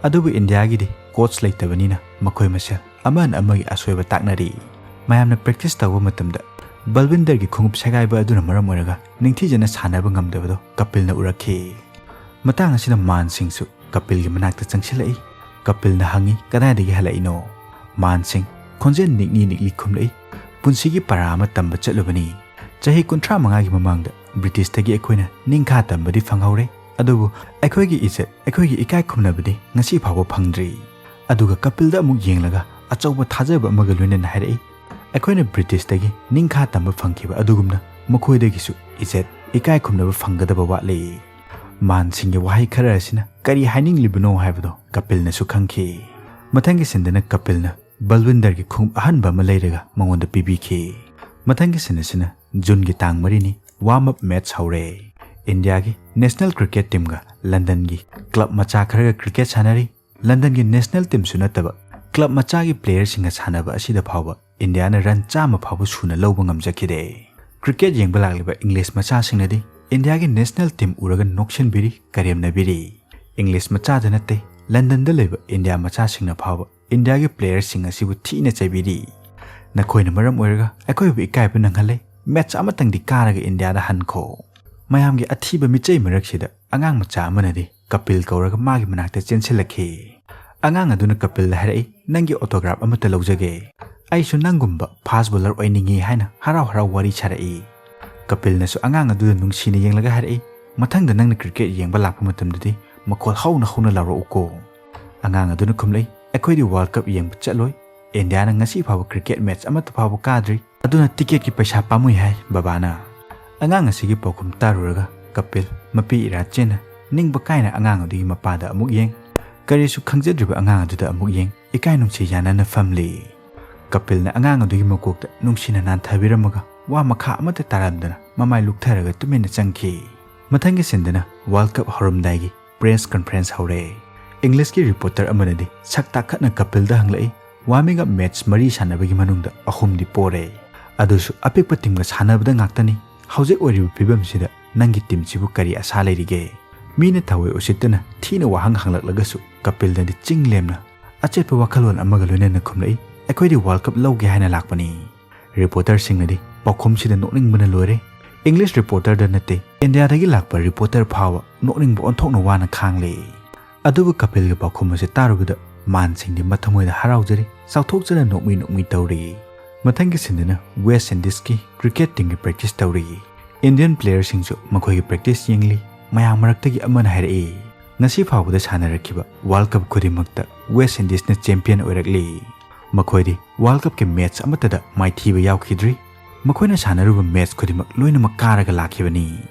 ꯑꯗꯨꯕꯨ ꯏꯟꯗꯤꯌꯥꯒꯤꯗꯤ ꯀꯣꯆ ꯂꯩꯇꯕꯅꯤꯅ ꯃꯈꯣꯏ ꯃꯁꯦꯜ ꯑꯃꯅ ꯑꯃꯒꯤ ꯑꯁꯣꯏꯕ ꯇꯥꯛꯅꯔꯤ꯫ ꯃꯌꯥꯝꯅ ꯄ꯭ꯔꯦꯛꯇꯤꯁ ꯇꯧꯕ ꯃꯇꯝꯗ ꯕꯜꯋꯤꯟꯗꯔꯒꯤ ꯈꯣꯡꯎꯞ ꯁꯦꯒꯥꯏꯕ ꯑꯗꯨꯅ ꯃꯔꯝ ꯑꯣꯏꯔꯒ ꯅꯤꯡꯊꯤꯖꯅ ꯁꯥꯟꯅꯕ ꯉꯝꯗꯕꯗꯣ ꯀꯄꯤꯜꯅ ꯎꯔꯛꯈꯤ꯫ ꯃꯇꯥꯡ ꯑꯁꯤꯗ ꯃꯥꯟ ꯁꯤꯡꯁꯨ ꯀꯄꯤꯜꯒꯤ ꯃꯅꯥꯛꯇ ꯆꯪꯁꯤꯜꯂꯛꯏ꯫ ꯀꯄꯤꯜꯅ ꯍꯪꯉꯤ, "ꯀꯗꯥꯏꯗꯒꯤ ꯍꯜꯂꯛꯏꯅꯣ?" ꯃꯥꯟ ꯁꯤꯡ ꯈꯣꯟꯖꯦꯜ ꯅꯤꯛꯅꯤ ꯅꯤꯛꯂꯤ ꯈꯨꯝꯂꯛꯏ, "ꯄꯨꯟꯁꯤꯒꯤ ꯄꯔꯥ ꯑꯃ ꯇꯝꯕ ꯆꯠꯂꯨꯕꯅꯤ꯫ ꯆꯍꯤ ꯀꯨꯟꯊ꯭ꯔꯥ ꯃꯉꯥꯒꯤ ꯃꯃꯥꯡꯗ ꯕ꯭ꯔꯤꯇꯤꯁꯇꯒꯤ ꯑꯩꯈꯣꯏꯅ ꯅꯤꯡꯈꯥ ꯇꯝꯕꯗꯤ ꯐꯪꯍꯧꯔꯦ, ꯑꯗꯨꯕꯨ ꯑꯩꯈꯣꯏꯒꯤ ꯏꯖꯠ, ꯑꯩꯈꯣꯏꯒꯤ ꯏꯀꯥꯏ ꯈꯨꯝꯅꯕꯗꯤ ꯉꯁꯤ ꯐꯥꯎꯕ ꯐꯪꯗ꯭ꯔꯤ꯫" ꯑꯗꯨꯒ ꯀꯄꯤꯜꯗ ꯑꯃꯨꯛ ꯌꯦꯡꯂꯒ ꯑꯆꯧꯕ ꯊꯥꯖꯕ ꯑꯃꯒ ꯂꯣꯏꯅꯅ ꯍꯥꯏꯔꯛꯏ, "ꯑꯩꯈꯣꯏꯅ ꯕ꯭ꯔꯤꯇꯤꯁꯇꯒꯤ ꯅꯤꯡꯈꯥ ꯇꯝꯕ ꯐꯪꯈꯤꯕ ꯑꯗꯨꯒꯨꯝꯅ ꯃꯈꯣꯏꯗꯒꯤꯁꯨ ꯏꯖꯠ, ꯏꯀꯥꯏ ꯈꯨꯝꯅꯕ ꯐꯪꯒꯗꯕ ꯋꯥꯠꯂꯤ꯫" ꯃꯥꯟꯁꯤꯡꯒꯤ ꯋꯥꯍꯩ ꯈꯔ ꯑꯁꯤꯅ ꯀꯔꯤ ꯍꯥꯏꯅꯤꯡꯂꯤꯕꯅꯣ ꯍꯥꯏꯕꯗꯣ ꯀꯄꯤꯜꯅꯁꯨ ꯈꯪꯈꯤ꯫ ꯃꯊꯪꯒꯤ ꯁꯤꯟꯗꯅ ꯀꯄꯤꯜꯅ ꯕꯜꯋꯤꯟꯗꯔꯒꯤ ꯈꯣꯡꯎꯞ ꯑꯍꯟꯕ ꯑꯃ ꯂꯩꯔꯒ ꯃꯉꯣꯟꯗ ꯄꯤꯕꯤꯈꯤ꯫ ꯃꯊꯪꯒꯤ ꯁꯤꯟ ꯑꯁꯤꯅ ꯖꯨꯟꯒꯤ ꯇꯥꯡ ꯃꯔꯤꯅꯤ, ꯋꯥꯔꯝ ꯑꯞ ꯃꯦꯆ ꯍꯧꯔꯦ꯫ ꯏꯟꯗꯤꯌꯥꯒꯤ ꯅꯦꯁꯅꯦꯜ ꯀ꯭ꯔꯤꯀꯦꯠ ꯇꯤꯝꯒ ꯂꯟꯗꯟꯒꯤ ꯀ꯭ꯂꯕ ꯃꯆꯥ ꯈꯔꯒ ꯀ꯭ꯔꯤꯀꯦꯠ ꯁꯥꯟꯅꯔꯤ꯫ ꯂꯟꯗꯟꯒꯤ ꯅꯦꯁꯅꯦꯜ ꯇꯤꯝꯁꯨ ꯅꯠꯇꯕ ꯀ꯭ꯂꯕ ꯃꯆꯥꯒꯤ ꯄ꯭ꯂꯦꯌꯔꯁꯤꯡꯒ ꯁꯥꯟꯅꯕ ꯑꯁꯤꯗ ꯐꯥꯎꯕ ꯏꯟꯗꯤꯌꯥꯅ ꯔꯟ ꯆꯥꯝꯃ ꯐꯥꯎꯕ ꯁꯨꯅ ꯂꯧꯕ ꯉꯝꯖꯈꯤꯗꯦ꯫ ꯀ꯭ꯔꯤꯀꯦꯠ ꯌꯦꯡꯕ ꯂꯥꯛꯂꯤꯕ ꯏꯪꯂꯤꯁ ꯃꯆꯥꯁꯤꯡꯅꯗꯤ ꯏꯟꯗꯤꯌꯥꯒꯤ ꯅꯦꯁꯅꯦꯜ ꯇꯤꯝ ꯎꯔꯒ ꯅꯣꯛꯁꯤꯟꯕꯤꯔꯤ, ꯀꯔꯦꯝꯅꯕꯤꯔꯤ꯫ ꯏꯪꯂꯤꯁ ꯃꯆꯥꯗ ꯅꯠꯇꯦ, ꯂꯟꯗꯟꯗ ꯂꯩꯕ ꯏꯟꯗꯤꯌꯥ ꯃꯆꯥꯁꯤꯡꯅ ꯐꯥꯎꯕ ꯏꯟꯗꯤꯌꯥꯒꯤ ꯄ꯭ꯂꯦꯌꯔꯁꯤꯡ ꯑꯁꯤꯕꯨ ꯊꯤꯅ ꯆꯩꯕꯤꯔꯤ꯫ "ꯅꯈꯣꯏꯅ ꯃꯔꯝ ꯑꯣꯏꯔꯒ ꯑꯩꯈꯣꯏꯕꯨ ꯏꯀꯥꯏꯕ ꯅꯪꯍꯜꯂꯦ꯫ ꯃꯦꯆ ꯑꯃꯇꯪꯗꯤ ꯀꯥꯔꯒ ꯏꯟꯗꯤꯌꯥꯗ ꯍꯟꯈꯣ꯫" ꯃꯌꯥꯝꯒꯤ ꯑꯊꯤꯕ ꯃꯤꯆꯩ ꯃꯔꯛꯁꯤꯗ ꯑꯉꯥꯡ ꯃꯆꯥ ꯑꯃꯅꯗꯤ ꯀꯄꯤꯜ ꯀꯧꯔꯒ ꯃꯥꯒꯤ ꯃꯅꯥꯛꯇ ꯆꯦꯟꯁꯤꯜꯂꯛꯈꯤ꯫ ꯑꯉꯥꯡ ꯑꯗꯨꯅ ꯀꯄꯤꯜꯗ ꯍꯥꯏꯔꯛꯏ, "ꯅꯪꯒꯤ ꯑꯣꯇꯣꯒ꯭ꯔꯥꯐ ꯑꯃꯠꯇ ꯂꯧꯖꯒꯦ꯫ ꯑꯩꯁꯨ ꯅꯪꯒꯨꯝꯕ ꯐꯥꯁ ꯕꯣꯂꯔ ꯑꯣꯏꯅꯤꯡꯏ" ꯍꯥꯏꯅ ꯍꯔꯥꯎ ꯍꯔꯥꯎ ꯋꯥꯔꯤ ꯁꯥꯔꯛꯏ꯫ ꯀꯄꯤꯜꯅꯁꯨ ꯑꯉꯥꯡ ꯑꯗꯨꯗ ꯅꯨꯡꯁꯤꯅ ꯌꯦꯡꯂꯒ ꯍꯥꯏꯔꯛꯏ, "ꯃꯊꯪꯗ ꯅꯪꯅ ꯀ꯭ꯔꯤꯀꯦꯠ ꯌꯦꯡꯕ ꯂꯥꯛꯄ ꯃꯇꯝꯗꯗꯤ ꯃꯈꯣꯜ ꯍꯧꯅ ꯍꯧꯅ ꯂꯥꯎꯔꯛꯎꯀꯣ꯫" ꯑꯉꯥꯡ ꯑꯗꯨꯅ ꯈꯨꯝꯂꯛꯏ, "ꯑꯩꯈꯣꯏꯗꯤ ꯋꯥꯔꯜꯗ ꯀꯞ ꯌꯦꯡꯕ ꯆꯠꯂꯣꯏ꯫ ꯏꯟꯗꯤꯌꯥꯅ ꯉꯁꯤ ꯐꯥꯎꯕ ꯀ꯭ꯔꯤꯀꯦꯠ ꯃꯦꯆ ꯑꯃꯠꯇ ꯐꯥꯎꯕ ꯀꯥꯗ꯭ꯔꯤ꯫ ꯑꯗꯨꯅ ꯇꯤꯀꯦꯠꯀꯤ ꯄꯩꯁꯥ ꯄꯥꯝꯃꯨꯏ ꯍꯥꯏ ꯕꯕꯥꯅ꯫" ꯑꯉꯥꯡ ꯑꯁꯤꯒꯤ ꯄꯥꯎꯈꯨꯝ ꯇꯥꯔꯨꯔꯒ ꯀꯄꯤꯜ ꯃꯄꯤ ꯏꯔꯥ ꯆꯦꯟꯅ ꯅꯤꯡꯕ ꯀꯥꯏꯅ ꯑꯉꯥꯡ ꯑꯗꯨꯒꯤ ꯃꯄꯥꯗ ꯑꯃꯨꯛ ꯌꯦꯡ, ꯀꯔꯤꯁꯨ ꯈꯪꯖꯗ꯭ꯔꯤꯕ ꯑꯉꯥꯡ ꯑꯗꯨꯗ ꯑꯃꯨꯛ ꯌꯦꯡ, ꯏꯀꯥꯏ ꯅꯨꯡꯁꯤ ꯌꯥꯅꯅ ꯐꯝꯂꯤ꯫ ꯀꯄꯤꯜꯅ ꯑꯉꯥꯡ ꯑꯗꯨꯒꯤ ꯃꯀꯣꯛꯇ ꯅꯨꯡꯁꯤꯅ ꯅꯥꯟꯊꯕꯤꯔꯝꯃꯒ ꯋꯥ ꯃꯈꯥ ꯑꯃꯠꯇ ꯇꯥꯔꯝꯗꯅ ꯃꯃꯥꯏ ꯂꯨꯛꯊꯔꯒ ꯇꯨꯃꯤꯟꯅ ꯆꯪꯈꯤ꯫ ꯃꯊꯪꯒꯤ ꯁꯤꯟꯗꯅ ꯋꯥꯔꯜꯗ ꯀꯞ ꯍꯧꯔꯝꯗꯥꯏꯒꯤ ꯄ꯭ꯔꯦꯁ ꯀꯟꯐꯔꯦꯟꯁ ꯍꯧꯔꯦ꯫ ꯏꯪꯂꯤꯁꯀꯤ ꯔꯤꯄꯣꯔꯇꯔ ꯑꯃꯅꯗꯤ ꯁꯛ ꯇꯥꯈꯠꯅ ꯀꯄꯤꯜꯗ ꯍꯪꯂꯛꯏ, "Warming up match ꯃꯔꯤ ꯁꯥꯟꯅꯕꯒꯤ ꯃꯅꯨꯡꯗ ꯑꯍꯨꯝꯗꯤ ꯄꯣꯔꯦ, ꯑꯗꯨꯁꯨ ꯑꯄꯤꯛꯄ ꯇꯤꯝꯒ ꯁꯥꯟꯅꯕꯗ ꯉꯥꯛꯇꯅꯤ꯫ ꯍꯧꯖꯤꯛ ꯑꯣꯏꯔꯤꯕ ꯐꯤꯕꯝꯁꯤꯗ ꯅꯪꯒꯤ ꯇꯤꯝꯁꯤꯕꯨ ꯀꯔꯤ ꯑꯁꯥ ꯂꯩꯔꯤꯒꯦ?" ꯃꯤꯅ ꯊꯋꯥꯏ ꯎꯁꯤꯠꯇꯅ ꯊꯤꯅ ꯋꯥꯍꯪ ꯍꯪꯂꯛꯂꯒꯁꯨ ꯀꯄꯤꯜꯅꯗꯤ ꯆꯤꯡ ꯂꯦꯝꯅ ꯑꯆꯦꯠꯄ ꯋꯥꯈꯜꯂꯣꯟ ꯑꯃꯒ ꯂꯣꯏꯅꯅ ꯈꯨꯝꯂꯛꯏ, "ꯑꯩꯈꯣꯏꯗꯤ ꯋꯥꯔꯜ ꯀꯞ ꯂꯧꯒꯦ ꯍꯥꯏꯅ ꯂꯥꯛꯄꯅꯤ"꯫ ꯔꯤꯄꯣꯔꯇꯔꯁꯤꯡꯅꯗꯤ ꯄꯥꯎꯈꯨꯝꯁꯤꯗ ꯅꯣꯛꯅꯤꯡꯕꯅ ꯂꯣꯏꯔꯦ꯫ ꯏꯪꯂꯤꯁ ꯔꯤꯄꯣꯔꯇꯔꯗ ꯅꯠꯇꯦ, ꯏꯟꯗꯤꯌꯥꯗꯒꯤ ꯂꯥꯛꯄ ꯔꯤꯄꯣꯔꯇꯔ ꯐꯥꯎꯕ ꯅꯣꯛꯅꯤꯡꯕ ꯑꯣꯟꯊꯣꯛꯅ ꯋꯥꯅ ꯈꯥꯡꯂꯦ꯫ ꯑꯗꯨꯕꯨ ꯀꯄꯤꯜꯒꯤ ꯄꯥꯎꯈꯨꯝ ꯑꯁꯤ ꯇꯥꯔꯨꯕꯗ ꯃꯥꯟꯁꯤꯡꯗꯤ ꯃꯊꯃꯣꯏꯗ ꯍꯔꯥꯎꯖꯔꯤ, ꯆꯥꯎꯊꯣꯛꯆꯅ ꯅꯣꯛꯃꯤ ꯅꯣꯛꯃꯤ ꯇꯧꯔꯤ꯫ ꯃꯊꯪꯒꯤ ꯁꯤꯟꯗꯨꯅ ꯋꯦꯁ ꯏꯟꯗꯤꯁꯀꯤ ꯀ꯭ꯔꯤꯀꯦꯠ ꯇꯤꯝꯒꯤ ꯄ꯭ꯔꯦꯛꯇꯤꯁ ꯇꯧꯔꯤ꯫ ꯏꯟꯗꯤꯌꯟ ꯄ꯭ꯂꯦꯌꯔꯁꯤꯡꯁꯨ ꯃꯈꯣꯏꯒꯤ ꯄ꯭ꯔꯦꯛꯇꯤꯁ ꯌꯦꯡꯂꯤ꯫ ꯃꯌꯥꯝ ꯃꯔꯛꯇꯒꯤ ꯑꯃꯅ ꯍꯥꯏꯔꯛꯏ, "ꯉꯁꯤ ꯐꯥꯎꯕꯗ ꯁꯥꯟꯅꯔꯛꯈꯤꯕ ꯋꯥꯔꯜ ꯀꯞ ꯈꯨꯗꯤꯡꯃꯛꯇ ꯋꯦꯁ ꯏꯟꯗꯤꯁꯅ ꯆꯦꯝꯄꯤꯌꯟ ꯑꯣꯏꯔꯛꯂꯤ꯫ ꯃꯈꯣꯏꯗꯤ ꯋꯥꯔꯜ ꯀꯞꯀꯤ ꯃꯦꯠꯆ ꯑꯃꯠꯇꯗ ꯃꯥꯏꯊꯤꯕ ꯌꯥꯎꯈꯤꯗ꯭ꯔꯤ꯫ ꯃꯈꯣꯏꯅ ꯁꯥꯟꯅꯔꯨꯕ ꯃꯦꯠꯆ ꯈꯨꯗꯤꯡꯃꯛ ꯂꯣꯏꯅꯃꯛ ꯀꯥꯔꯒ ꯂꯥꯛꯈꯤꯕꯅꯤ"꯫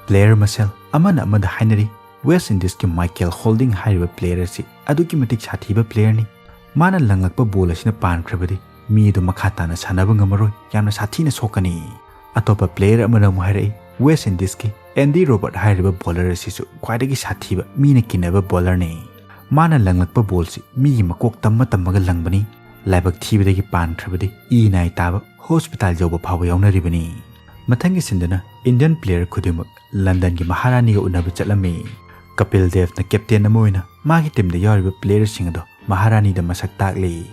ꯄ꯭ꯂꯦꯌꯔ ꯃꯁꯦꯜ ꯑꯃꯅ ꯑꯃꯗ ꯍꯥꯏꯅꯔꯤ, "ꯋꯦꯁ ꯏꯟꯗꯤꯁꯀꯤ ꯃꯥꯏꯀꯦꯜ ꯍꯣꯜꯗꯤꯡ ꯍꯥꯏꯔꯤꯕ ꯄ꯭ꯂꯦꯌꯔ ꯑꯁꯤ ꯑꯗꯨꯛꯀꯤ ꯃꯇꯤꯛ ꯁꯥꯊꯤꯕ ꯄ꯭ꯂꯦꯌꯔꯅꯤ꯫ ꯃꯥꯅ ꯂꯪꯂꯛꯄ ꯕꯣꯜ ꯑꯁꯤꯅ ꯄꯥꯟꯈ꯭ꯔꯕꯗꯤ ꯃꯤ ꯑꯗꯨ ꯃꯈꯥ ꯇꯥꯅ ꯁꯥꯟꯅꯕ ꯉꯝꯃꯔꯣꯏ, ꯌꯥꯝꯅ ꯁꯥꯊꯤꯅ ꯁꯣꯛꯀꯅꯤ"꯫ ꯑꯇꯣꯞꯄ ꯄ꯭ꯂꯦꯌꯔ ꯑꯃꯅ ꯑꯃꯨꯛ ꯍꯥꯏꯔꯛꯏ, "ꯋꯦꯁ ꯏꯟꯗꯤꯁꯀꯤ ꯑꯦꯟꯗꯤ ꯔꯣꯕꯔꯠ ꯍꯥꯏꯔꯤꯕ ꯕꯣꯂꯔ ꯑꯁꯤꯁꯨ ꯈ꯭ꯋꯥꯏꯗꯒꯤ ꯁꯥꯊꯤꯕ, ꯃꯤꯅ ꯀꯤꯅꯕ ꯕꯣꯂꯔꯅꯤ꯫ ꯃꯥꯅ ꯂꯪꯂꯛꯄ ꯕꯣꯜꯁꯤ ꯃꯤꯒꯤ ꯃꯀꯣꯛ ꯇꯝꯃ ꯇꯝꯃꯒ ꯂꯪꯕꯅꯤ꯫ ꯂꯥꯏꯕꯛ ꯊꯤꯕꯗꯒꯤ ꯄꯥꯟꯈ꯭ꯔꯕꯗꯤ ꯏ ꯅꯥꯏ ꯇꯥꯕ ꯍꯣꯁꯄꯤꯇꯥꯜ ꯌꯧꯕ ꯐꯥꯎꯕ ꯌꯥꯎꯅꯔꯤꯕꯅꯤ"꯫ ꯃꯊꯪꯒꯤ ꯁꯤꯟꯗꯨꯅ ꯏꯟꯗꯤꯌꯟ ꯄ꯭ꯂꯦꯌꯔ ꯈꯨꯗꯤꯡꯃꯛ ꯂꯟꯗꯟꯒꯤ ꯃꯍꯥꯔꯥꯅꯤꯒ ꯎꯅꯕ ꯆꯠꯂꯝꯃꯤ꯫ ꯀꯄꯤꯜ ꯗꯦꯕꯅ ꯀꯦꯞꯇꯦꯟ ꯑꯃ ꯑꯣꯏꯅ ꯃꯥꯒꯤ ꯇꯤꯝꯗ ꯌꯥꯎꯔꯤꯕ ꯄ꯭ꯂꯦꯌꯔꯁꯤꯡ ꯑꯗꯣ ꯃꯍꯥꯔꯥꯅꯤꯗ ꯃꯁꯛ ꯇꯥꯛꯂꯤ꯫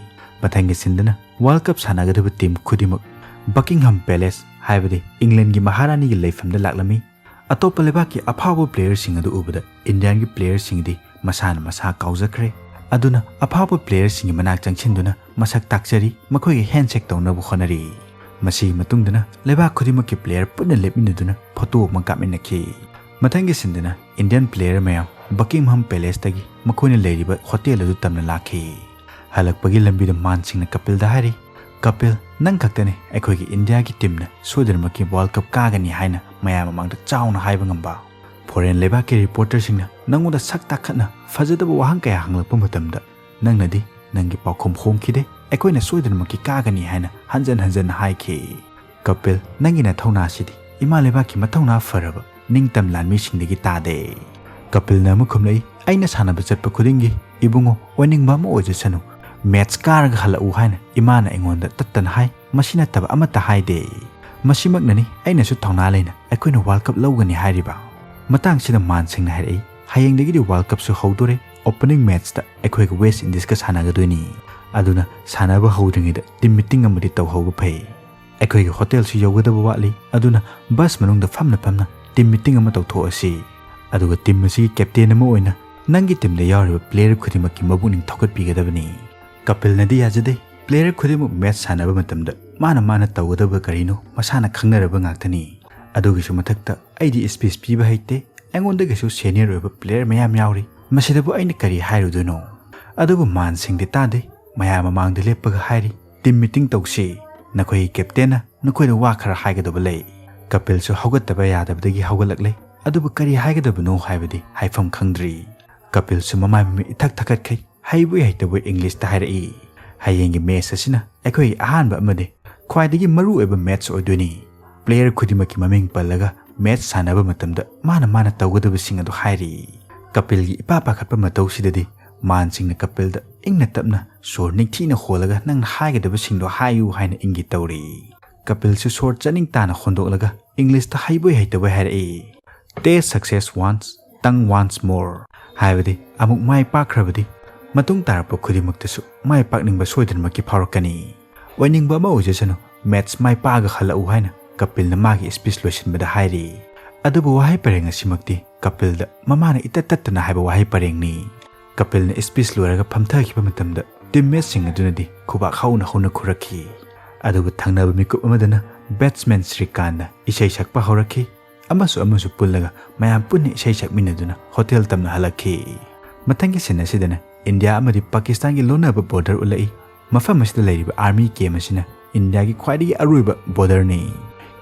ꯃꯊꯪꯒꯤ ꯁꯤꯟꯗꯨꯅ ꯋꯥꯔꯜ ꯀꯞ ꯁꯥꯟꯅꯒꯗꯕ ꯇꯤꯝ ꯈꯨꯗꯤꯡꯃꯛ ꯕꯀꯤꯡꯍꯝ ꯄꯦꯂꯦꯁ, ꯍꯥꯏꯕꯗꯤ ꯏꯪꯂꯦꯟꯒꯤ ꯃꯍꯥꯔꯥꯅꯤꯒꯤ ꯂꯩꯐꯝꯗ ꯂꯥꯛꯂꯝꯃꯤ꯫ ꯑꯇꯣꯞꯄ ꯂꯩꯕꯥꯛꯀꯤ ꯑꯐꯥꯎꯕ ꯄ꯭ꯂꯦꯌꯔꯁꯤꯡ ꯑꯗꯨ ꯎꯕꯗ ꯏꯟꯗꯤꯌꯥꯒꯤ ꯄ꯭ꯂꯦꯌꯔꯁꯤꯡꯗꯤ ꯃꯁꯥꯅ ꯃꯁꯥ ꯀꯥꯎꯖꯈ꯭ꯔꯦ꯫ ꯑꯗꯨꯅ ꯑꯐꯥꯎꯕ ꯄ꯭ꯂꯦꯌꯔꯁꯤꯡꯒꯤ ꯃꯅꯥꯛ ꯆꯪꯁꯤꯟꯗꯨꯅ ꯃꯁꯛ ꯇꯥꯛꯆꯔꯤ, ꯃꯈꯣꯏꯒ ꯍꯦꯟꯁꯦꯛ ꯇꯧꯅꯕ ꯍꯣꯠꯅꯔꯤ꯫ ꯃꯁꯤꯒꯤ ꯃꯇꯨꯡꯗꯅ ꯂꯩꯕꯥꯛ ꯈꯨꯗꯤꯡꯃꯛꯀꯤ ꯄ꯭ꯂꯦꯌꯔ ꯄꯨꯟꯅ ꯂꯦꯞꯃꯤꯟꯅꯗꯨꯅ ꯐꯣꯇꯣ ꯑꯃ ꯀꯥꯞꯃꯤꯟꯅꯈꯤ꯫ ꯃꯊꯪꯒꯤ ꯁꯤꯟꯗꯨꯅ ꯏꯟꯗꯤꯌꯟ ꯄ꯭ꯂꯦꯌꯔ ꯃꯌꯥꯝ ꯕꯀꯤꯡꯍꯝ ꯄꯦꯂꯦꯁꯇꯒꯤ ꯃꯈꯣꯏꯅ ꯂꯩꯔꯤꯕ ꯍꯣꯇꯦꯜ ꯑꯗꯨ ꯇꯝꯅ ꯂꯥꯛꯈꯤ꯫ ꯍꯜꯂꯛꯄꯒꯤ ꯂꯝꯕꯤꯗ ꯃꯥꯟꯁꯤꯡꯅ ꯀꯄꯤꯜꯗ ꯍꯥꯏꯔꯤ, "ꯀꯄꯤꯜ, ꯅꯪ ꯈꯛꯇꯅꯤ ꯑꯩꯈꯣꯏꯒꯤ ꯏꯟꯗꯤꯌꯥꯒꯤ ꯇꯤꯝꯅ ꯁꯣꯏꯗꯅꯃꯛꯀꯤ ꯋꯥꯔꯜ ꯀꯞ ꯀꯥꯒꯅꯤ ꯍꯥꯏꯅ ꯃꯌꯥꯝ ꯃꯃꯥꯡꯗ ꯆꯥꯎꯅ ꯍꯥꯏꯕ ꯉꯝꯕ꯫ ꯐꯣꯔꯦꯟ ꯂꯩꯕꯥꯛꯀꯤ ꯔꯤꯄꯣꯔꯇꯔꯁꯤꯡꯅ ꯅꯪꯉꯣꯟꯗ ꯁꯛ ꯇꯥꯈꯠꯅ ꯐꯖꯗꯕ ꯋꯥꯍꯪ ꯀꯌꯥ ꯍꯪꯂꯛꯄ ꯃꯇꯝꯗ ꯅꯪꯅꯗꯤ ꯅꯪꯒꯤ ꯄꯥꯎꯈꯨꯝ ꯍꯣꯡꯈꯤꯗꯦ, ꯑꯩꯈꯣꯏꯅ ꯁꯣꯏꯗꯅꯃꯛꯀꯤ ꯀꯥꯒꯅꯤ ꯍꯥꯏꯅ ꯍꯟꯖꯟ ꯍꯟꯖꯟꯅ ꯍꯥꯏꯈꯤ꯫ ꯀꯄꯤꯜ, ꯅꯪꯒꯤ ꯅꯊꯧꯅꯥꯁꯤꯗꯤ ꯏꯃꯥ ꯂꯩꯕꯥꯛꯀꯤ ꯃꯊꯧꯅꯥ ꯐꯔꯕ ꯅꯤꯡꯇꯝ ꯂꯥꯟꯃꯤꯁꯤꯡꯗꯒꯤ ꯇꯥꯗꯦ"꯫ ꯀꯄꯤꯜꯅ ꯑꯃꯨꯛ ꯈꯨꯝꯂꯛꯏ, "ꯑꯩꯅ ꯁꯥꯟꯅꯕ ꯆꯠꯄ ꯈꯨꯗꯤꯡꯒꯤ, ꯏꯕꯨꯡꯉꯣ, ꯑꯣꯏꯅꯤꯡꯕ ꯑꯃ ꯑꯣꯏꯖꯁꯅꯨ, ꯃꯦꯠꯁ ꯀꯥꯔꯒ ꯍꯜꯂꯛꯎ ꯍꯥꯏꯅ ꯏꯃꯥꯅ ꯑꯩꯉꯣꯟꯗ ꯇꯠꯇꯅ ꯍꯥꯏ꯫ ꯃꯁꯤ ꯅꯠꯇꯕ ꯑꯃꯠꯇ ꯍꯥꯏꯗꯦ꯫ ꯃꯁꯤꯃꯛꯅꯅꯤ ꯑꯩꯅꯁꯨ ꯊꯧꯅꯥ ꯂꯩꯅ ꯑꯩꯈꯣꯏꯅ ꯋꯥꯔꯜ ꯀꯞ ꯂꯧꯒꯅꯤ ꯍꯥꯏꯔꯤꯕ꯫" ꯃꯇꯥꯡꯁꯤꯗ ꯃꯥꯟ ꯁꯤꯡꯅ ꯍꯥꯏꯔꯛꯏ, "ꯍꯌꯦꯡꯗꯒꯤꯗꯤ ꯋꯥꯔꯜ ꯀꯞꯁꯨ ꯍꯧꯗꯣꯔꯦ꯫ ꯑꯣꯄꯅꯤꯡ ꯃꯦꯠꯁꯇ ꯑꯩꯈꯣꯏꯒ ꯋꯦꯁ ꯏꯟꯗꯤꯁꯀ ꯁꯥꯟꯅꯒꯗꯣꯏꯅꯤ꯫ ꯑꯗꯨꯅ ꯁꯥꯟꯅꯕ ꯍꯧꯗ꯭ꯔꯤꯉꯩꯗ ꯇꯤꯝ ꯃꯤꯇꯤꯡ ꯑꯃꯗꯤ ꯇꯧꯍꯧꯕ ꯐꯩ꯫ ꯑꯩꯈꯣꯏꯒꯤ ꯍꯣꯇꯦꯜꯁꯨ ꯌꯧꯒꯗꯕ ꯋꯥꯠꯂꯤ, ꯑꯗꯨꯅ ꯕꯁ ꯃꯅꯨꯡꯗ ꯐꯝꯅ ꯐꯝꯅ ꯇꯤꯝ ꯃꯤꯇꯤꯡ ꯑꯃ ꯇꯧꯊꯣꯛꯑꯁꯤ꯫ ꯑꯗꯨꯒ ꯇꯤꯝ ꯑꯁꯤꯒꯤ ꯀꯦꯞꯇꯦꯟ ꯑꯃ ꯑꯣꯏꯅ ꯅꯪꯒꯤ ꯇꯤꯝꯗ ꯌꯥꯎꯔꯤꯕ ꯄ꯭ꯂꯦꯌꯔ ꯈꯨꯗꯤꯡꯃꯛꯀꯤ ꯃꯕꯨꯛꯅꯤꯡ ꯊꯧꯒꯠꯄꯤꯒꯗꯕꯅꯤ꯫" ꯀꯄꯤꯜꯅꯗꯤ ꯌꯥꯖꯗꯦ꯫ ꯄ꯭ꯂꯦꯌꯔ ꯈꯨꯗꯤꯡꯃꯛ ꯃꯦꯠꯁ ꯁꯥꯟꯅꯕ ꯃꯇꯝꯗ ꯃꯥꯅ ꯃꯥꯅ ꯇꯧꯒꯗꯕ ꯀꯔꯤꯅꯣ ꯃꯁꯥꯅ ꯈꯪꯅꯔꯕ ꯉꯥꯛꯇꯅꯤ꯫ ꯑꯗꯨꯒꯤꯁꯨ ꯃꯊꯛꯇ ꯑꯩꯗꯤ ꯁ꯭ꯄꯤꯆ ꯄꯤꯕ ꯍꯩꯇꯦ, ꯑꯩꯉꯣꯟꯗꯒꯤꯁꯨ ꯁꯦꯅꯤꯌꯔ ꯑꯣꯏꯕ ꯄ꯭ꯂꯦꯌꯔ ꯃꯌꯥꯝ ꯌꯥꯎꯔꯤ, ꯃꯁꯤꯗꯕꯨ ꯑꯩꯅ ꯀꯔꯤ ꯍꯥꯏꯔꯨꯗꯣꯏꯅꯣ? ꯑꯗꯨꯕꯨ ꯃꯥꯟ ꯁꯤꯡꯗꯤ ꯇꯥꯗꯦ, ꯃꯌꯥꯝ ꯃꯃꯥꯡꯗ ꯂꯦꯞꯄꯒ ꯍꯥꯏꯔꯤ, "ꯇꯤꯝ ꯃꯤꯇꯤꯡ ꯇꯧꯁꯤ, ꯅꯈꯣꯏꯒꯤ ꯀꯦꯞꯇꯦꯟꯅ ꯅꯈꯣꯏꯗ ꯋꯥ ꯈꯔ ꯍꯥꯏꯒꯗꯕ ꯂꯩ꯫" ꯀꯄꯤꯜꯁꯨ ꯍꯧꯒꯠꯇꯕ ꯌꯥꯗꯕꯗꯒꯤ ꯍꯧꯒꯠꯂꯛꯂꯦ, ꯑꯗꯨꯕꯨ ꯀꯔꯤ ꯍꯥꯏꯒꯗꯕꯅꯣ ꯍꯥꯏꯕꯗꯤ ꯍꯥꯏꯐꯝ ꯈꯪꯗ꯭ꯔꯤ꯫ ꯀꯄꯤꯜꯁꯨ ꯃꯃꯥꯏ ꯃꯃꯤꯠ ꯏꯊꯛ ꯊꯛꯀꯠꯈꯩ, ꯍꯩꯕꯣꯏ ꯍꯩꯇꯕꯣꯏ ꯏꯪꯂꯤꯁꯇ ꯍꯥꯏꯔꯛꯏ, "ꯍꯌꯦꯡꯒꯤ ꯃꯦꯠꯁ ꯑꯁꯤꯅ ꯑꯩꯈꯣꯏꯒꯤ ꯑꯍꯥꯟꯕ ꯑꯃꯗꯤ ꯈ꯭ꯋꯥꯏꯗꯒꯤ ꯃꯔꯨ ꯑꯣꯏꯕ ꯃꯦꯠꯁ ꯑꯣꯏꯗꯣꯏꯅꯤ꯫" ꯄ꯭ꯂꯦꯌꯔ ꯈꯨꯗꯤꯡꯃꯛꯀꯤ ꯃꯃꯤꯡ ꯄꯜꯂꯒ ꯃꯦꯠꯁ ꯁꯥꯟꯅꯕ ꯃꯇꯝꯗ ꯃꯥꯅ ꯃꯥꯅ ꯇꯧꯒꯗꯕꯁꯤꯡ ꯑꯗꯨ ꯍꯥꯏꯔꯤ꯫ ꯀꯄꯤꯜꯒꯤ ꯏꯄꯥ ꯄꯥꯈꯠꯄ ꯃꯇꯧꯁꯤꯗꯗꯤ ꯃꯥꯟ ꯁꯤꯡꯅ ꯀꯄꯤꯜꯗ ꯏꯪꯅ ꯇꯞꯅ ꯁꯣꯔ ꯅꯤꯡꯊꯤꯅ ꯍꯣꯜꯂꯒ "ꯅꯪꯅ ꯍꯥꯏꯒꯗꯕꯁꯤꯡꯗꯣ ꯍꯥꯏꯌꯨ" ꯍꯥꯏꯅ ꯏꯪꯒꯤ ꯇꯧꯔꯤ꯫ ꯀꯄꯤꯜꯁꯨ ꯁꯣꯔ ꯆꯥꯅꯤꯡ ꯇꯥꯅ ꯍꯣꯟꯗꯣꯛꯂꯒ ꯏꯪꯂꯤꯁꯇ ꯍꯩꯕꯣꯏ ꯍꯩꯇꯕꯣꯏ ꯍꯥꯏꯔꯛꯏ, "Taste success once, tongue wants more", ꯍꯥꯏꯕꯗꯤ ꯑꯃꯨꯛ ꯃꯥꯏ ꯄꯥꯛꯈ꯭ꯔꯕꯗꯤ ꯃꯇꯨꯡ ꯇꯥꯔꯛꯄ ꯈꯨꯗꯤꯡꯃꯛꯇꯁꯨ ꯃꯥꯏ ꯄꯥꯛꯅꯤꯡꯕ ꯁꯣꯏꯗꯅꯃꯛꯀꯤ ꯐꯥꯎꯔꯛꯀꯅꯤ꯫ "ꯑꯣꯏꯅꯤꯡꯕ ꯑꯃ ꯑꯣꯏꯖꯁꯅꯨ, ꯃꯦꯠꯁ ꯃꯥꯏ ꯄꯥꯛꯑꯒ ꯍꯜꯂꯛꯎ" ꯍꯥꯏꯅ ꯀꯄꯤꯜꯅ ꯃꯥꯒꯤ ꯁ꯭ꯄꯤꯆ ꯂꯣꯏꯁꯤꯟꯕꯗ ꯍꯥꯏꯔꯤ꯫ ꯑꯗꯨꯕꯨ ꯋꯥꯍꯩ ꯄꯔꯦꯡ ꯑꯁꯤꯃꯛꯇꯤ ꯀꯄꯤꯜꯗ ꯃꯃꯥꯅ ꯏꯇꯠ ꯇꯠꯇꯅ ꯍꯥꯏꯕ ꯋꯥꯍꯩ ꯄꯔꯦꯡꯅꯤ꯫ ꯀꯄꯤꯜꯅ ꯁ꯭ꯄꯤꯆ ꯂꯣꯏꯔꯒ ꯐꯝꯊꯈꯤꯕ ꯃꯇꯝꯗ ꯇꯤꯝꯃꯦꯠꯁꯤꯡ ꯑꯗꯨꯅꯗꯤ ꯈꯨꯕꯥꯛ ꯍꯧꯅ ꯍꯧꯅ ꯈꯨꯔꯛꯈꯤ꯫ ꯑꯗꯨꯒ ꯊꯪꯅꯕ ꯃꯤꯀꯨꯞ ꯑꯃꯗꯅ ꯕꯦꯠꯁꯃꯦꯟ ꯁ꯭ꯔꯤꯀꯥꯟꯅ ꯏꯁꯩ ꯁꯛꯄ ꯍꯧꯔꯛꯈꯤ꯫ ꯑꯃꯁꯨ ꯑꯃꯁꯨ ꯄꯨꯜꯂꯒ ꯃꯌꯥꯝ ꯄꯨꯟꯅ ꯏꯁꯩ ꯁꯛꯃꯤꯟꯅꯗꯨꯅ ꯍꯣꯇꯦꯜ ꯇꯝꯅ ꯍꯜꯂꯛꯈꯤ꯫ ꯃꯊꯪꯒꯤ ꯁꯤꯟ ꯑꯁꯤꯗꯅ ꯏꯟꯗꯤꯌꯥ ꯑꯃꯗꯤ ꯄꯥꯀꯤꯁꯇꯥꯟꯒꯤ ꯂꯣꯟꯅꯕ ꯕꯣꯔꯗꯔ ꯎꯠꯂꯛꯏ꯫ ꯃꯐꯝ ꯑꯁꯤꯗ ꯂꯩꯔꯤꯕ ꯑꯥꯔꯃꯤ ꯀꯦꯝ ꯑꯁꯤꯅ ꯏꯟꯗꯤꯌꯥꯒꯤ ꯈ꯭ꯋꯥꯏꯗꯒꯤ ꯑꯔꯣꯏꯕ ꯕꯣꯔꯗꯔꯅꯤ꯫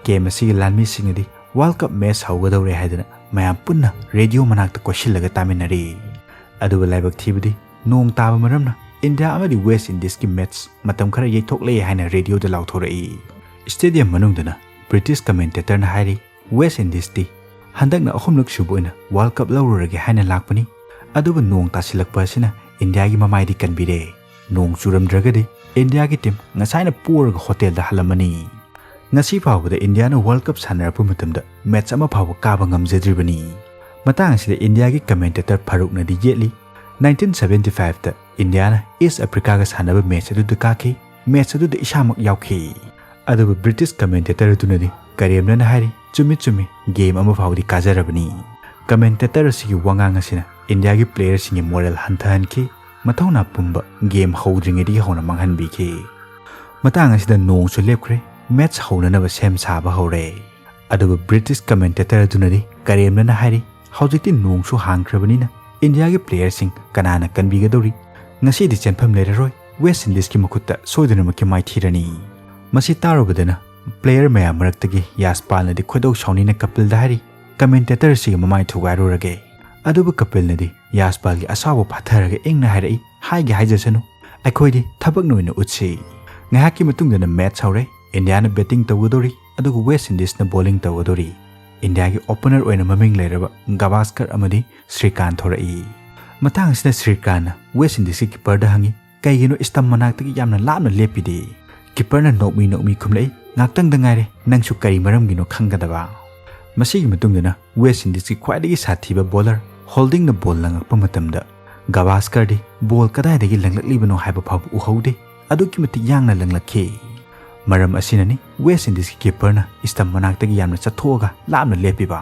ꯀꯦꯝ ꯑꯁꯤꯒꯤ ꯂꯥꯟꯃꯤꯁꯤꯡꯅꯗꯤ ꯋꯥꯔꯜ ꯀꯞ ꯃꯦꯠꯆ ꯍꯧꯒꯗꯧꯔꯦ ꯍꯥꯏꯗꯨꯅ ꯃꯌꯥꯝ ꯄꯨꯟꯅ ꯔꯦꯗꯤꯑꯣ ꯃꯅꯥꯛꯇ ꯀꯣꯏꯁꯤꯜꯂꯒ ꯇꯥꯃꯤꯟꯅꯔꯤ꯫ ꯑꯗꯨꯕꯨ ꯂꯥꯏꯕꯛ ꯊꯤꯕꯗꯤ ꯅꯣꯡ ꯇꯥꯕ ꯃꯔꯝꯅ ꯏꯟꯗꯤꯌꯥ ꯑꯃꯗꯤ ꯋꯦꯁ ꯏꯟꯗꯤꯁꯀꯤ ꯃꯦꯠꯆ ꯃꯇꯝ ꯈꯔ ꯌꯩꯊꯣꯛꯂꯦ ꯍꯥꯏꯅ ꯔꯦꯗꯤꯑꯣꯗ ꯂꯥꯎꯊꯣꯔꯛꯏ꯫ ꯁ꯭ꯇꯦꯗꯤꯌꯝ ꯃꯅꯨꯡꯗꯅ ꯕ꯭ꯔꯤꯇꯤꯁ ꯀꯃꯦꯟꯇꯦꯇꯔꯅ ꯍꯥꯏꯔꯤ, "ꯋꯦꯁ ꯏꯟꯗꯤꯁꯇꯤ ꯍꯟꯗꯛꯅ ꯑꯍꯨꯝꯂꯛ ꯁꯨꯕ ꯑꯣꯏꯅ ꯋꯥꯔꯜ ꯀꯞ ꯂꯧꯔꯨꯔꯒꯦ ꯍꯥꯏꯅ ꯂꯥꯛꯄꯅꯤ꯫ ꯑꯗꯨꯕꯨ ꯅꯣꯡ ꯇꯥꯁꯤꯜꯂꯛꯄ ꯑꯁꯤꯅ ꯏꯟꯗꯤꯌꯥꯒꯤ ꯃꯃꯥꯏꯗꯤ ꯀꯟꯕꯤꯔꯦ꯫ ꯅꯣꯡ ꯆꯨꯔꯝꯗ꯭ꯔꯒꯗꯤ ꯏꯟꯗꯤꯌꯥꯒꯤ ꯇꯤꯝ ꯉꯁꯥꯏꯅ ꯄꯣꯔꯒ ꯍꯣꯇꯦꯜꯗ ꯍꯜꯂꯝꯃꯅꯤ꯫ ꯉꯁꯤ ꯐꯥꯎꯕꯗ ꯏꯟꯗꯤꯌꯥꯅ ꯋꯥꯔꯜ ꯀꯞ ꯁꯥꯟꯅꯔꯛꯄ ꯃꯇꯝꯗ ꯃꯦꯠꯆ ꯑꯃ ꯐꯥꯎꯕ ꯀꯥꯕ ꯉꯝꯖꯗ꯭ꯔꯤꯕꯅꯤ꯫ ꯃꯇꯥꯡ ꯑꯁꯤꯗ ꯏꯟꯗꯤꯌꯥꯒꯤ ꯀꯃꯦꯟꯇꯦꯇꯔ ꯐꯥꯔꯨꯛꯅꯗꯤ ꯌꯦꯠꯂꯤ, "ꯅꯥꯏꯟꯇꯤꯟ ꯁꯚꯦꯟꯇꯤ ꯐꯥꯏꯚꯇ ꯏꯟꯗꯤꯌꯥꯅ ꯏꯁ ꯑꯐ꯭ꯔꯤꯀꯥꯒ ꯁꯥꯟꯅꯕ ꯃꯦꯠꯆ ꯑꯗꯨꯗ ꯀꯥꯈꯤ꯫ ꯃꯦꯠꯆ ꯑꯗꯨꯗ ꯏꯁꯥꯃꯛ ꯌꯥꯎꯈꯤ"꯫ ꯑꯗꯨꯕꯨ ꯕ꯭ꯔꯤꯇꯤꯁ ꯀꯃꯦꯟꯇꯦꯇꯔ ꯑꯗꯨꯅꯗꯤ ꯀꯔꯦꯝꯅꯅ ꯍꯥꯏꯔꯤ, "ꯆꯨꯝꯃꯤ, ꯆꯨꯝꯃꯤ, ꯒꯦꯝ ꯑꯃ ꯐꯥꯎꯗꯤ ꯀꯥꯖꯔꯕꯅꯤ"꯫ ꯀꯃꯦꯟꯇꯦꯇꯔ ꯑꯁꯤꯒꯤ ꯋꯥꯉꯥꯡ ꯑꯁꯤꯅ ꯏꯟꯗꯤꯌꯥꯒꯤ ꯄ꯭ꯂꯦꯌꯔꯁꯤꯡꯒꯤ ꯃꯣꯔꯦꯜ ꯍꯟꯊꯍꯟꯈꯤ, ꯃꯊꯧꯅꯥ ꯄꯨꯝꯕ ꯒꯦꯝ ꯍꯧꯗ꯭ꯔꯤꯉꯩꯗꯒꯤ ꯍꯧꯅ ꯃꯥꯡꯍꯟꯕꯤꯈꯤ꯫ ꯃꯇꯥꯡ ꯑꯁꯤꯗ ꯅꯣꯡꯁꯨ ꯂꯦꯞꯈ꯭ꯔꯦ, ꯃꯦꯠꯆ ꯍꯧꯅꯅꯕ ꯁꯦꯝ ꯁꯥꯕ ꯍꯧꯔꯦ꯫ ꯑꯗꯨꯕꯨ ꯕ꯭ꯔꯤꯇꯤꯁ ꯀꯃꯦꯟꯇꯦꯇꯔ ꯑꯗꯨꯅꯗꯤ ꯀꯔꯦꯝꯅꯅ ꯍꯥꯏꯔꯤ, "ꯍꯧꯖꯤꯛꯇꯤ ꯅꯣꯡꯁꯨ ꯍꯥꯡꯈ꯭ꯔꯕꯅꯤꯅ ꯏꯟꯗꯤꯌꯥꯒꯤ ꯄ꯭ꯂꯦꯌꯔꯁꯤꯡ ꯀꯅꯥꯅ ꯀꯟꯕꯤꯒꯗꯧꯔꯤ? ꯉꯁꯤꯗꯤ ꯆꯦꯟꯐꯝ ꯂꯩꯔꯔꯣꯏ, ꯋꯦꯁ ꯏꯟꯗꯤꯁꯀꯤ ꯃꯈꯨꯠꯇ ꯁꯣꯏꯗꯅꯃꯛꯀꯤ ꯃꯥꯏꯊꯤꯔꯅꯤ"꯫ ꯃꯁꯤ ꯇꯥꯔꯨꯕꯗꯅ ꯄ꯭ꯂꯦꯌꯔ ꯃꯌꯥꯝ ꯃꯔꯛꯇꯒꯤ ꯌꯥꯁꯄꯥꯜꯅꯗꯤ ꯈꯣꯏꯗꯧ ꯁꯥꯎꯅꯤꯡꯅ ꯀꯄꯤꯜꯗ ꯍꯥꯏꯔꯤ, "ꯀꯃꯦꯟꯇꯦꯇꯔ ꯑꯁꯤꯒꯤ ꯃꯃꯥꯏ ꯊꯨꯒꯥꯏꯔꯨꯔꯒꯦ"꯫ ꯑꯗꯨꯕꯨ ꯀꯄꯤꯜꯅꯗꯤ ꯌꯥꯁꯄꯥꯜꯒꯤ ꯑꯁꯥꯎꯕ ꯐꯥꯊꯔꯒ ꯏꯪꯅ ꯍꯥꯏꯔꯛꯏ, "ꯍꯥꯏꯒꯦ ꯍꯥꯏꯖꯁꯅꯨ, ꯑꯩꯈꯣꯏꯗꯤ ꯊꯕꯛꯅ ꯑꯣꯏꯅ ꯎꯠꯁꯤ"꯫ ꯉꯥꯏꯍꯥꯛꯀꯤ ꯃꯇꯨꯡꯗꯅ ꯃꯦꯠꯆ ꯍꯧꯔꯦ꯫ ꯏꯟꯗꯤꯌꯥꯅ ꯕꯦꯇꯤꯡ ꯇꯧꯒꯗꯧꯔꯤ, ꯑꯗꯨꯒ ꯋꯦꯁ ꯏꯟꯗꯤꯁꯅ ꯕꯣꯂꯤꯡ ꯇꯧꯒꯗꯧꯔꯤ꯫ ꯏꯟꯗꯤꯌꯥꯒꯤ ꯑꯣꯄꯅꯔ ꯑꯣꯏꯅ ꯃꯃꯤꯡ ꯂꯩꯔꯕ ꯒꯚꯥꯁꯀꯔ ꯑꯃꯗꯤ ꯁ꯭ꯔꯤꯀꯥꯟ ꯊꯣꯔꯛꯏ꯫ ꯃꯇꯥꯡ ꯑꯁꯤꯗ ꯁ꯭ꯔꯤꯀꯥꯟꯅ ꯋꯦꯁ ꯏꯟꯗꯤꯁꯀꯤ ꯀꯤꯄꯔꯗ ꯍꯪꯉꯤ, "ꯀꯩꯒꯤꯅꯣ ꯁ꯭ꯇꯝ ꯃꯅꯥꯛꯇꯒꯤ ꯌꯥꯝꯅ ꯂꯥꯞꯅ ꯂꯦꯞꯄꯤꯗꯤ?" ꯀꯤꯄꯔꯅ ꯅꯣꯛꯃꯤ ꯅꯣꯛꯃꯤ ꯈꯨꯝꯂꯛꯏ, "ꯉꯥꯛꯇꯪꯗ ꯉꯥꯏꯔꯦ, ꯅꯪꯁꯨ ꯀꯔꯤ ꯃꯔꯝꯒꯤꯅꯣ ꯈꯪꯒꯗꯕ"꯫ ꯃꯁꯤꯒꯤ ꯃꯇꯨꯡꯗꯅ ꯋꯦꯁ ꯏꯟꯗꯤꯁꯀꯤ ꯈ꯭ꯋꯥꯏꯗꯒꯤ ꯁꯥꯊꯤꯕ ꯕꯣꯂꯔ ꯍꯣꯜꯗꯤꯡꯅ ꯕꯣꯜ ꯂꯪꯉꯛꯄ ꯃꯇꯝꯗ ꯒꯚꯥꯁꯀꯔꯗꯤ ꯕꯣꯜ ꯀꯗꯥꯏꯗꯒꯤ ꯂꯪꯂꯛꯂꯤꯕꯅꯣ ꯍꯥꯏꯕ ꯐꯥꯎꯕ ꯎꯍꯧꯗꯦ꯫ ꯑꯗꯨꯛꯀꯤ ꯃꯇꯤꯛ ꯌꯥꯡꯅ ꯂꯪꯂꯛꯈꯤ꯫ ꯃꯔꯝ ꯑꯁꯤꯅꯅꯤ ꯋꯦꯁ ꯏꯟꯗꯤꯁꯀꯤ ꯀꯤꯄꯔꯅ ꯁ꯭ꯇꯝ ꯃꯅꯥꯛꯇꯒꯤ ꯌꯥꯝꯅ ꯆꯠꯊꯣꯛꯑꯒ ꯂꯥꯞꯅ ꯂꯦꯞꯄꯤꯕ꯫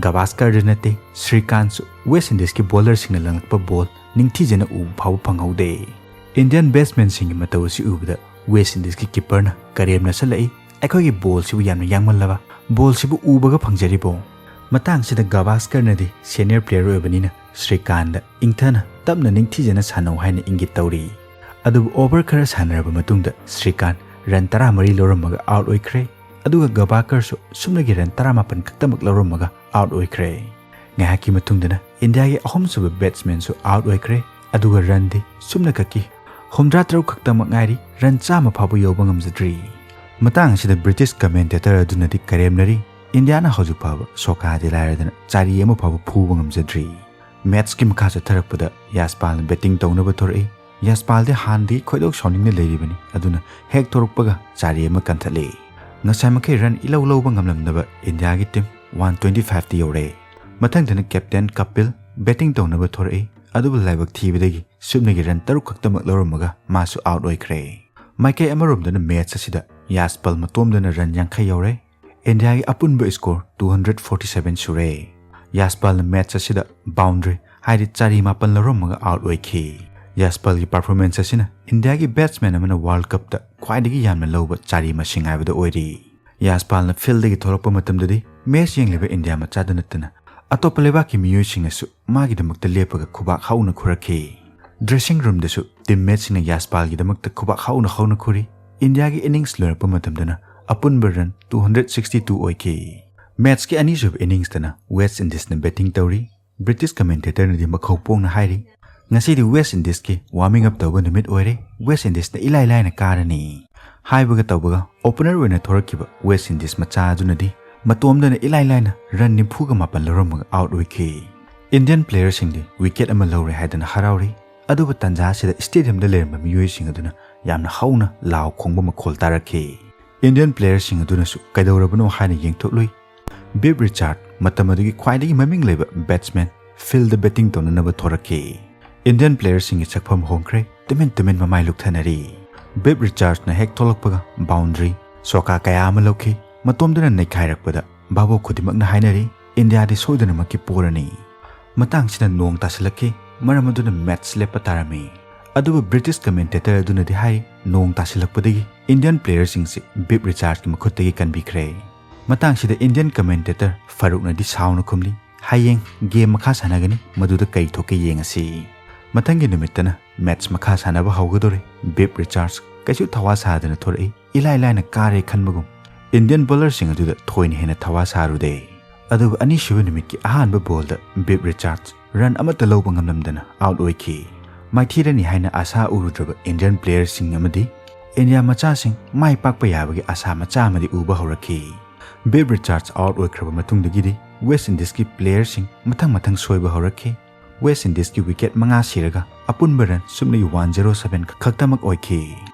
ꯒꯚꯥꯁꯀꯔꯗ ꯅꯠꯇꯦ, ꯁ꯭ꯔꯤꯀꯥꯟꯠꯁꯨ ꯋꯦꯁ ꯏꯟꯗꯤꯁꯀꯤ ꯕꯣꯂꯔꯁꯤꯡꯅ ꯂꯪꯂꯛꯄ ꯕꯣꯜ ꯅꯤꯡꯊꯤꯖꯅ ꯎꯕ ꯐꯥꯎꯕ ꯐꯪꯍꯧꯗꯦ꯫ ꯏꯟꯗꯤꯌꯟ ꯕꯦꯠꯁꯃꯦꯟꯁꯤꯡꯒꯤ ꯃꯇꯧ ꯑꯁꯤ ꯎꯕꯗ ꯋꯦꯁ ꯏꯟꯗꯤꯁꯀꯤ ꯀꯤꯄꯔꯅ ꯀꯔꯦꯝꯅ ꯁꯜꯂꯛꯏ, "ꯑꯩꯈꯣꯏꯒꯤ ꯕꯣꯜꯁꯤꯕꯨ ꯌꯥꯝꯅ ꯌꯥꯡꯃꯜꯂꯕ? ꯕꯣꯜꯁꯤꯕꯨ ꯎꯕꯒ ꯐꯪꯖꯔꯤꯕꯣ?" ꯃꯇꯥꯡꯁꯤꯗ ꯒꯚꯥꯁꯀꯔꯅꯗꯤ ꯁꯦꯅꯤꯌꯔ ꯄ꯭ꯂꯦꯌꯔ ꯑꯣꯏꯕꯅꯤꯅ ꯁ꯭ꯔꯤꯀꯥꯟꯗ ꯏꯪꯊꯅ ꯇꯞꯅ ꯅꯤꯡꯊꯤꯖꯅ ꯁꯥꯟꯅꯧ ꯍꯥꯏꯅ ꯏꯪꯒꯤꯠ ꯇꯧꯔꯤ꯫ ꯑꯗꯨꯕꯨ ꯑꯣꯚꯔ ꯈꯔ ꯁꯥꯟꯅꯔꯕ ꯃꯇꯨꯡꯗ ꯁ꯭ꯔꯤꯀꯥꯟ ꯔꯟ ꯇꯔꯥꯃꯔꯤ ꯂꯧꯔꯝꯃꯒ ꯑꯥꯎꯠ ꯑꯣꯏꯈ꯭ꯔꯦ꯫ ꯑꯗꯨꯒ ꯒꯚꯥꯁꯀꯔꯁꯨ ꯁꯨꯞꯅꯒꯤ ꯔꯟ ꯇꯔꯥꯃꯥꯄꯟ ꯈꯛꯇꯃꯛ ꯂꯧꯔꯝꯃꯒ ꯑꯥꯎꯠ ꯑꯣꯏꯈ꯭ꯔꯦ꯫ ꯉꯥꯏꯍꯥꯛꯀꯤ ꯃꯇꯨꯡꯗꯅ ꯏꯟꯗꯤꯌꯥꯒꯤ ꯑꯍꯨꯝꯁꯨꯕ ꯕꯦꯠꯁꯃꯦꯟꯁꯨ ꯑꯥꯎꯠ ꯑꯣꯏꯈ꯭ꯔꯦ꯫ ꯑꯗꯨꯒ ꯔꯟꯗꯤ ꯁꯨꯞꯅ ꯈꯛꯀꯤ ꯍꯨꯝꯗ꯭ꯔꯥ ꯇꯔꯨꯛ ꯈꯛꯇꯃꯛ ꯉꯥꯏꯔꯤ, ꯔꯟ ꯆꯥꯝꯃ ꯐꯥꯎꯕ ꯌꯧꯕ ꯉꯝꯖꯗ꯭ꯔꯤ꯫ ꯃꯇꯥꯡ ꯑꯁꯤꯗ ꯕ꯭ꯔꯤꯇꯤꯁ ꯀꯃꯦꯟꯇꯦꯇꯔ ꯑꯗꯨꯅꯗꯤ ꯀꯔꯦꯝꯅꯔꯤ, ꯏꯟꯗꯤꯌꯥꯅ ꯍꯧꯖꯤꯛ ꯐꯥꯎꯕ ꯁꯣꯀꯥꯗꯤ ꯂꯥꯏꯔꯗꯅ ꯆꯥꯔꯤ ꯑꯃ ꯐꯥꯎꯕ ꯐꯨꯕ ꯉꯝꯖꯗ꯭ꯔꯤ꯫ ꯃꯦꯠꯁꯀꯤ ꯃꯈꯥ ꯆꯠꯊꯔꯛꯄꯗ ꯌꯥꯁꯄꯥꯜꯅ ꯕꯦꯇꯤꯡ ꯇꯧꯅꯕ ꯊꯣꯔꯛꯏ꯫ ꯌꯥꯁꯄꯥꯜꯗꯤ ꯍꯥꯟꯅꯗꯒꯤ ꯈꯣꯏꯗꯧ ꯁꯥꯎꯅꯤꯡꯅ ꯂꯩꯔꯤꯕꯅꯤ, ꯑꯗꯨꯅ ꯍꯦꯛ ꯊꯣꯔꯛꯄꯒ ꯆꯥꯔꯤ ꯑꯃ ꯀꯟꯊꯠꯂꯤ꯫ ꯉꯁꯥꯏꯃꯛꯈꯩ ꯔꯟ ꯏꯂꯧ ꯂꯧꯕ ꯉꯝꯂꯝꯗꯕ ꯏꯟꯗꯤꯌꯥꯒꯤ ꯇꯤꯝ ꯋꯥꯟ ꯇ꯭ꯋꯦꯟꯇꯤ ꯐꯥꯏꯚꯇ ꯌꯧꯔꯦ꯫ ꯃꯊꯪꯗꯅ ꯀꯦꯞꯇꯦꯟ ꯀꯄꯤꯜ ꯕꯦꯇꯤꯡ ꯇꯧꯅꯕ ꯊꯣꯔꯛꯏ, ꯑꯗꯨꯕꯨ ꯂꯥꯏꯕꯛ ꯊꯤꯕꯗꯒꯤ ꯁꯨꯞꯅꯒꯤ ꯔꯟ ꯇꯔꯨꯛ ꯈꯛꯇꯃꯛ ꯂꯧꯔꯝꯃꯒ ꯃꯥꯁꯨ ꯑꯥꯎꯠ ꯑꯣꯏꯈ꯭ꯔꯦ꯫ ꯃꯥꯏꯀꯩ ꯑꯃꯔꯣꯝꯗꯅ ꯃꯦꯠꯁ ꯑꯁꯤꯗ ꯌꯥꯁꯄꯥꯜ ꯃꯇꯣꯝꯗꯅ ꯔꯟ ꯌꯥꯡꯈꯩ ꯌꯧꯔꯦ꯫ ꯏꯟꯗꯤꯌꯥꯒꯤ ꯑꯄꯨꯟꯕ score two hundred forty seven ꯁꯨꯔꯦ꯫ ꯌꯥꯁꯄꯥꯜꯅ ꯃꯦꯠꯁ ꯑꯁꯤꯗ ꯕꯥꯎꯟꯗ꯭ꯔꯤ, ꯍꯥꯏꯗꯤ ꯆꯥꯔꯤ ꯃꯥꯄꯟ ꯂꯧꯔꯝꯃꯒ ꯑꯥꯎꯠ ꯑꯣꯏꯈꯤ꯫ ꯌꯥꯁꯄꯥꯜꯒꯤ ꯄꯔꯐꯣꯔꯃꯦꯟꯁ ꯑꯁꯤꯅ ꯏꯟꯗꯤꯌꯥꯒꯤ ꯕꯦꯠꯁꯃꯦꯟ ꯑꯃꯅ ꯋꯥꯔꯜꯗ ꯀꯞꯇ ꯈ꯭ꯋꯥꯏꯗꯒꯤ ꯌꯥꯝꯅ ꯂꯧꯕ ꯆꯥꯔꯤ ꯃꯁꯤꯡ ꯍꯥꯏꯕꯗꯨ ꯑꯣꯏꯔꯤ꯫ ꯌꯥꯁꯄꯥꯜꯅ ꯐꯤꯜꯗꯒꯤ ꯊꯣꯛꯂꯛꯄ ꯃꯇꯝꯗꯗꯤ ꯃꯦꯠꯁ ꯌꯦꯡꯂꯤꯕ ꯏꯟꯗꯤꯌꯥ ꯃꯆꯥꯗ ꯅꯠꯇꯅ ꯑꯇꯣꯞꯄ ꯂꯩꯕꯥꯛꯀꯤ ꯃꯤꯑꯣꯏꯁꯤꯡꯅꯁꯨ ꯃꯥꯒꯤꯗꯃꯛꯇ ꯂꯦꯞꯄꯒ ꯈꯨꯕꯥꯛ ꯍꯧꯅ ꯈꯨꯔꯛꯈꯤ꯫ ꯗ꯭ꯔꯦꯁꯤꯡ ꯔꯨꯝꯗꯁꯨ ꯇꯤꯝꯃꯦꯠꯁꯤꯡꯅ ꯌꯥꯁꯄꯥꯜꯒꯤꯗꯃꯛꯇ ꯈꯨꯕꯥꯛ ꯍꯧꯅ ꯍꯧꯅ ꯈꯨꯔꯤ꯫ ꯏꯟꯗꯤꯌꯥꯒꯤ ꯏꯅꯤꯡꯁ ꯂꯣꯏꯔꯛꯄ ꯃꯇꯝꯗꯅ ꯑꯄꯨꯟꯕ run two hundred sixty two ꯑꯣꯏꯈꯤ꯫ ꯃꯦꯠꯁꯀꯤ ꯑꯅꯤꯁꯨꯕ ꯏꯅꯤꯡꯁꯇꯅ ꯋꯦꯁ ꯏꯟꯗꯤꯁꯅ ꯕꯦꯇꯤꯡ ꯇꯧꯔꯤ꯫ ꯕ꯭ꯔꯤꯇꯤꯁ ꯀꯃꯦꯟꯇꯦꯇꯔꯅꯗꯤ ꯃꯈꯧ ꯄꯣꯡꯅ ꯍꯥꯏꯔꯤ, "ꯉꯁꯤꯗꯤ ꯋꯦꯁ ꯏꯟꯗꯤꯁꯀꯤ ꯋꯥꯔꯃꯤꯡ ꯑꯞ ꯇꯧꯕ ꯅꯨꯃꯤꯠ ꯑꯣꯏꯔꯦ, ꯋꯦꯁ ꯏꯟꯗꯤꯁꯅ ꯏꯂꯥꯏ ꯂꯥꯏꯅ ꯀꯥꯔꯅꯤ"꯫ ꯍꯥꯏꯕꯒ ꯇꯧꯕꯒ ꯑꯣꯄꯅꯔ ꯑꯣꯏꯅ ꯊꯣꯔꯛꯈꯤꯕ ꯋꯦꯁ ꯏꯟꯗꯤꯁ ꯃꯆꯥ ꯑꯗꯨꯅꯗꯤ ꯃꯇꯣꯝꯗꯅ ꯏꯂꯥꯏ ꯂꯥꯏꯅ ꯔꯟ ꯅꯤꯐꯨꯒ ꯃꯥꯄꯟ ꯂꯧꯔꯝꯃꯒ ꯑꯥꯎꯠ ꯑꯣꯏꯈꯤ꯫ ꯏꯟꯗꯤꯌꯟ ꯄ꯭ꯂꯦꯌꯔꯁꯤꯡꯗꯤ ꯋꯤꯀꯦꯠ ꯑꯃ ꯂꯧꯔꯦ ꯍꯥꯏꯗꯅ ꯍꯔꯥꯎꯔꯤ, ꯑꯗꯨꯕꯨ ꯇꯥꯟꯖꯥ ꯑꯁꯤꯗ ꯁ꯭ꯇꯦꯗꯤꯌꯝꯗ ꯂꯩꯔꯝꯕ ꯃꯤꯑꯣꯏꯁꯤꯡ ꯑꯗꯨꯅ ꯌꯥꯝꯅ ꯍꯧꯅ ꯂꯥꯎ ꯈꯣꯡꯕ ꯃꯈꯣꯜ ꯇꯥꯔꯛꯈꯤ꯫ ꯏꯟꯗꯤꯌꯟ ꯄ꯭ꯂꯦꯌꯔꯁꯤꯡ ꯑꯗꯨꯅꯁꯨ ꯀꯩꯗꯧꯔꯕꯅꯣ ꯍꯥꯏꯅ ꯌꯦꯡꯊꯣꯛꯂꯨꯏ꯫ ꯕꯤꯞ ꯔꯤꯆꯥꯔꯗ, ꯃꯇꯝ ꯑꯗꯨꯒꯤ ꯈ꯭ꯋꯥꯏꯗꯒꯤ ꯃꯃꯤꯡ ꯂꯩꯕ ꯕꯦꯠꯁꯃꯦꯟ, ꯐꯤꯜꯗ ꯕꯦꯇꯤꯡ ꯇꯧꯅꯅꯕ ꯊꯣꯔꯛꯈꯤ꯫ ꯏꯟꯗꯤꯌꯟ ꯄ꯭ꯂꯦꯌꯔꯁꯤꯡꯒꯤ ꯁꯛꯐꯝ ꯍꯣꯡꯈ꯭ꯔꯦ, ꯇꯨꯃꯤꯟ ꯇꯨꯃꯤꯟ ꯃꯃꯥꯏ ꯂꯨꯛꯊꯅꯔꯤ꯫ ꯕꯤꯞ ꯔꯤꯆꯥꯔꯗꯅ ꯍꯦꯛ ꯊꯣꯛꯂꯛꯄꯒ ꯕꯥꯎꯟꯗ꯭ꯔꯤ, ꯁꯣꯀꯥ ꯀꯌꯥ ꯑꯃ ꯂꯧꯈꯤ꯫ ꯃꯇꯣꯝꯗꯅ ꯅꯩꯈꯥꯏꯔꯛꯄꯗ ꯚꯥꯕꯣꯛ ꯈꯨꯗꯤꯡꯃꯛꯅ ꯍꯥꯏꯅꯔꯤ, "ꯏꯟꯗꯤꯌꯥꯗꯤ ꯁꯣꯏꯗꯅꯃꯛꯀꯤ ꯄꯣꯔꯅꯤ"꯫ ꯃꯇꯥꯡꯁꯤꯗ ꯅꯣꯡ ꯇꯥꯁꯤꯜꯂꯛꯈꯤ, ꯃꯔꯝ ꯑꯗꯨꯅ ꯃꯦꯠꯁ ꯂꯦꯞꯄ ꯇꯥꯔꯝꯃꯤ꯫ ꯑꯗꯨꯕꯨ ꯕ꯭ꯔꯤꯇꯤꯁ ꯀꯃꯦꯟꯇꯦꯇꯔ ꯑꯗꯨꯅꯗꯤ ꯍꯥꯏꯔꯤ, ꯅꯣꯡ ꯇꯥꯁꯤꯜꯂꯛꯄꯗꯒꯤ ꯏꯟꯗꯤꯌꯟ ꯄ꯭ꯂꯦꯌꯔꯁꯤꯡꯁꯤ ꯕꯤꯞ ꯔꯤꯆꯥꯔꯗꯀꯤ ꯃꯈꯨꯠꯇꯒꯤ ꯀꯟꯕꯤꯈ꯭ꯔꯦ꯫ ꯃꯇꯥꯡꯁꯤꯗ ꯏꯟꯗꯤꯌꯟ ꯀꯃꯦꯟꯇꯦꯇꯔ ꯐꯥꯔꯨꯛꯅꯗꯤ ꯁꯥꯎꯅ ꯈꯨꯝꯂꯤ, "ꯍꯌꯦꯡ ꯒꯦꯝ ꯃꯈꯥ ꯁꯥꯟꯅꯒꯅꯤ, ꯃꯗꯨꯗ ꯀꯔꯤ ꯊꯣꯛꯀꯦ ꯌꯦꯡꯉꯁꯤ"꯫ ꯃꯊꯪꯒꯤ ꯅꯨꯃꯤꯠꯇꯅ ꯃꯦꯠꯁ ꯃꯈꯥ ꯁꯥꯟꯅꯕ ꯍꯧꯒꯗꯧꯔꯦ꯫ ꯕꯤꯞ ꯔꯤꯆꯥꯔꯗꯁ ꯀꯩꯁꯨ ꯊꯋꯥ ꯁꯥꯗꯅ ꯊꯣꯔꯛꯏ, ꯏꯂꯥꯏ ꯂꯥꯏꯅ ꯀꯥꯔꯦ ꯈꯟꯕꯒꯨꯝ꯫ ꯏꯟꯗꯤꯌꯟ ꯕꯣꯂꯔꯁꯤꯡ ꯑꯗꯨꯗ ꯊꯣꯏꯅ ꯍꯦꯟꯅ ꯊꯋꯥ ꯁꯥꯔꯨꯗꯦ꯫ ꯑꯗꯨꯕꯨ ꯑꯅꯤꯁꯨꯕ ꯅꯨꯃꯤꯠꯀꯤ ꯑꯍꯥꯟꯕ ꯕꯣꯜꯗ ꯕꯤꯞ ꯔꯤꯆꯥꯔꯗꯁ ꯔꯟ ꯑꯃꯠꯇ ꯂꯧꯕ ꯉꯝꯂꯝꯗꯅ ꯑꯥꯎꯠ ꯑꯣꯏꯈꯤ꯫ ꯃꯥꯏꯊꯤꯔꯅꯤ ꯍꯥꯏꯅ ꯑꯥꯁꯥ ꯎꯔꯨꯗ꯭ꯔꯕ ꯏꯟꯗꯤꯌꯟ ꯄ꯭ꯂꯦꯌꯔꯁꯤꯡ ꯑꯃꯗꯤ ꯏꯟꯗꯤꯌꯥ ꯃꯆꯥꯁꯤꯡ ꯃꯥꯏ ꯄꯥꯛꯄ ꯌꯥꯕꯒꯤ ꯑꯥꯁꯥ ꯃꯆꯥ ꯑꯃꯗꯤ ꯎꯕ ꯍꯧꯔꯛꯈꯤ꯫ ꯕꯦꯕ ꯔꯤꯆꯥꯔꯗꯁ ꯑꯥꯎꯠ ꯑꯣꯏꯈ꯭ꯔꯕ ꯃꯇꯨꯡꯗꯒꯤꯗꯤ ꯋꯦꯁ ꯏꯟꯗꯤꯁꯀꯤ ꯄ꯭ꯂꯦꯌꯔꯁꯤꯡ ꯃꯊꯪ ꯃꯊꯪ ꯁꯣꯏꯕ ꯍꯧꯔꯛꯈꯤ꯫ ꯋꯦꯁ ꯏꯟꯗꯤꯁꯀꯤ ꯋꯤꯀꯦꯠ ꯃꯉꯥ ꯁꯤꯔꯒ ꯑꯄꯨꯟꯕ ꯔꯟ ꯁꯨꯞꯅꯒꯤ ꯋꯥꯟ ꯖꯦꯔꯣ ꯁꯚꯦꯟ ꯈꯛꯇꯃꯛ ꯑꯣꯏꯈꯤ꯫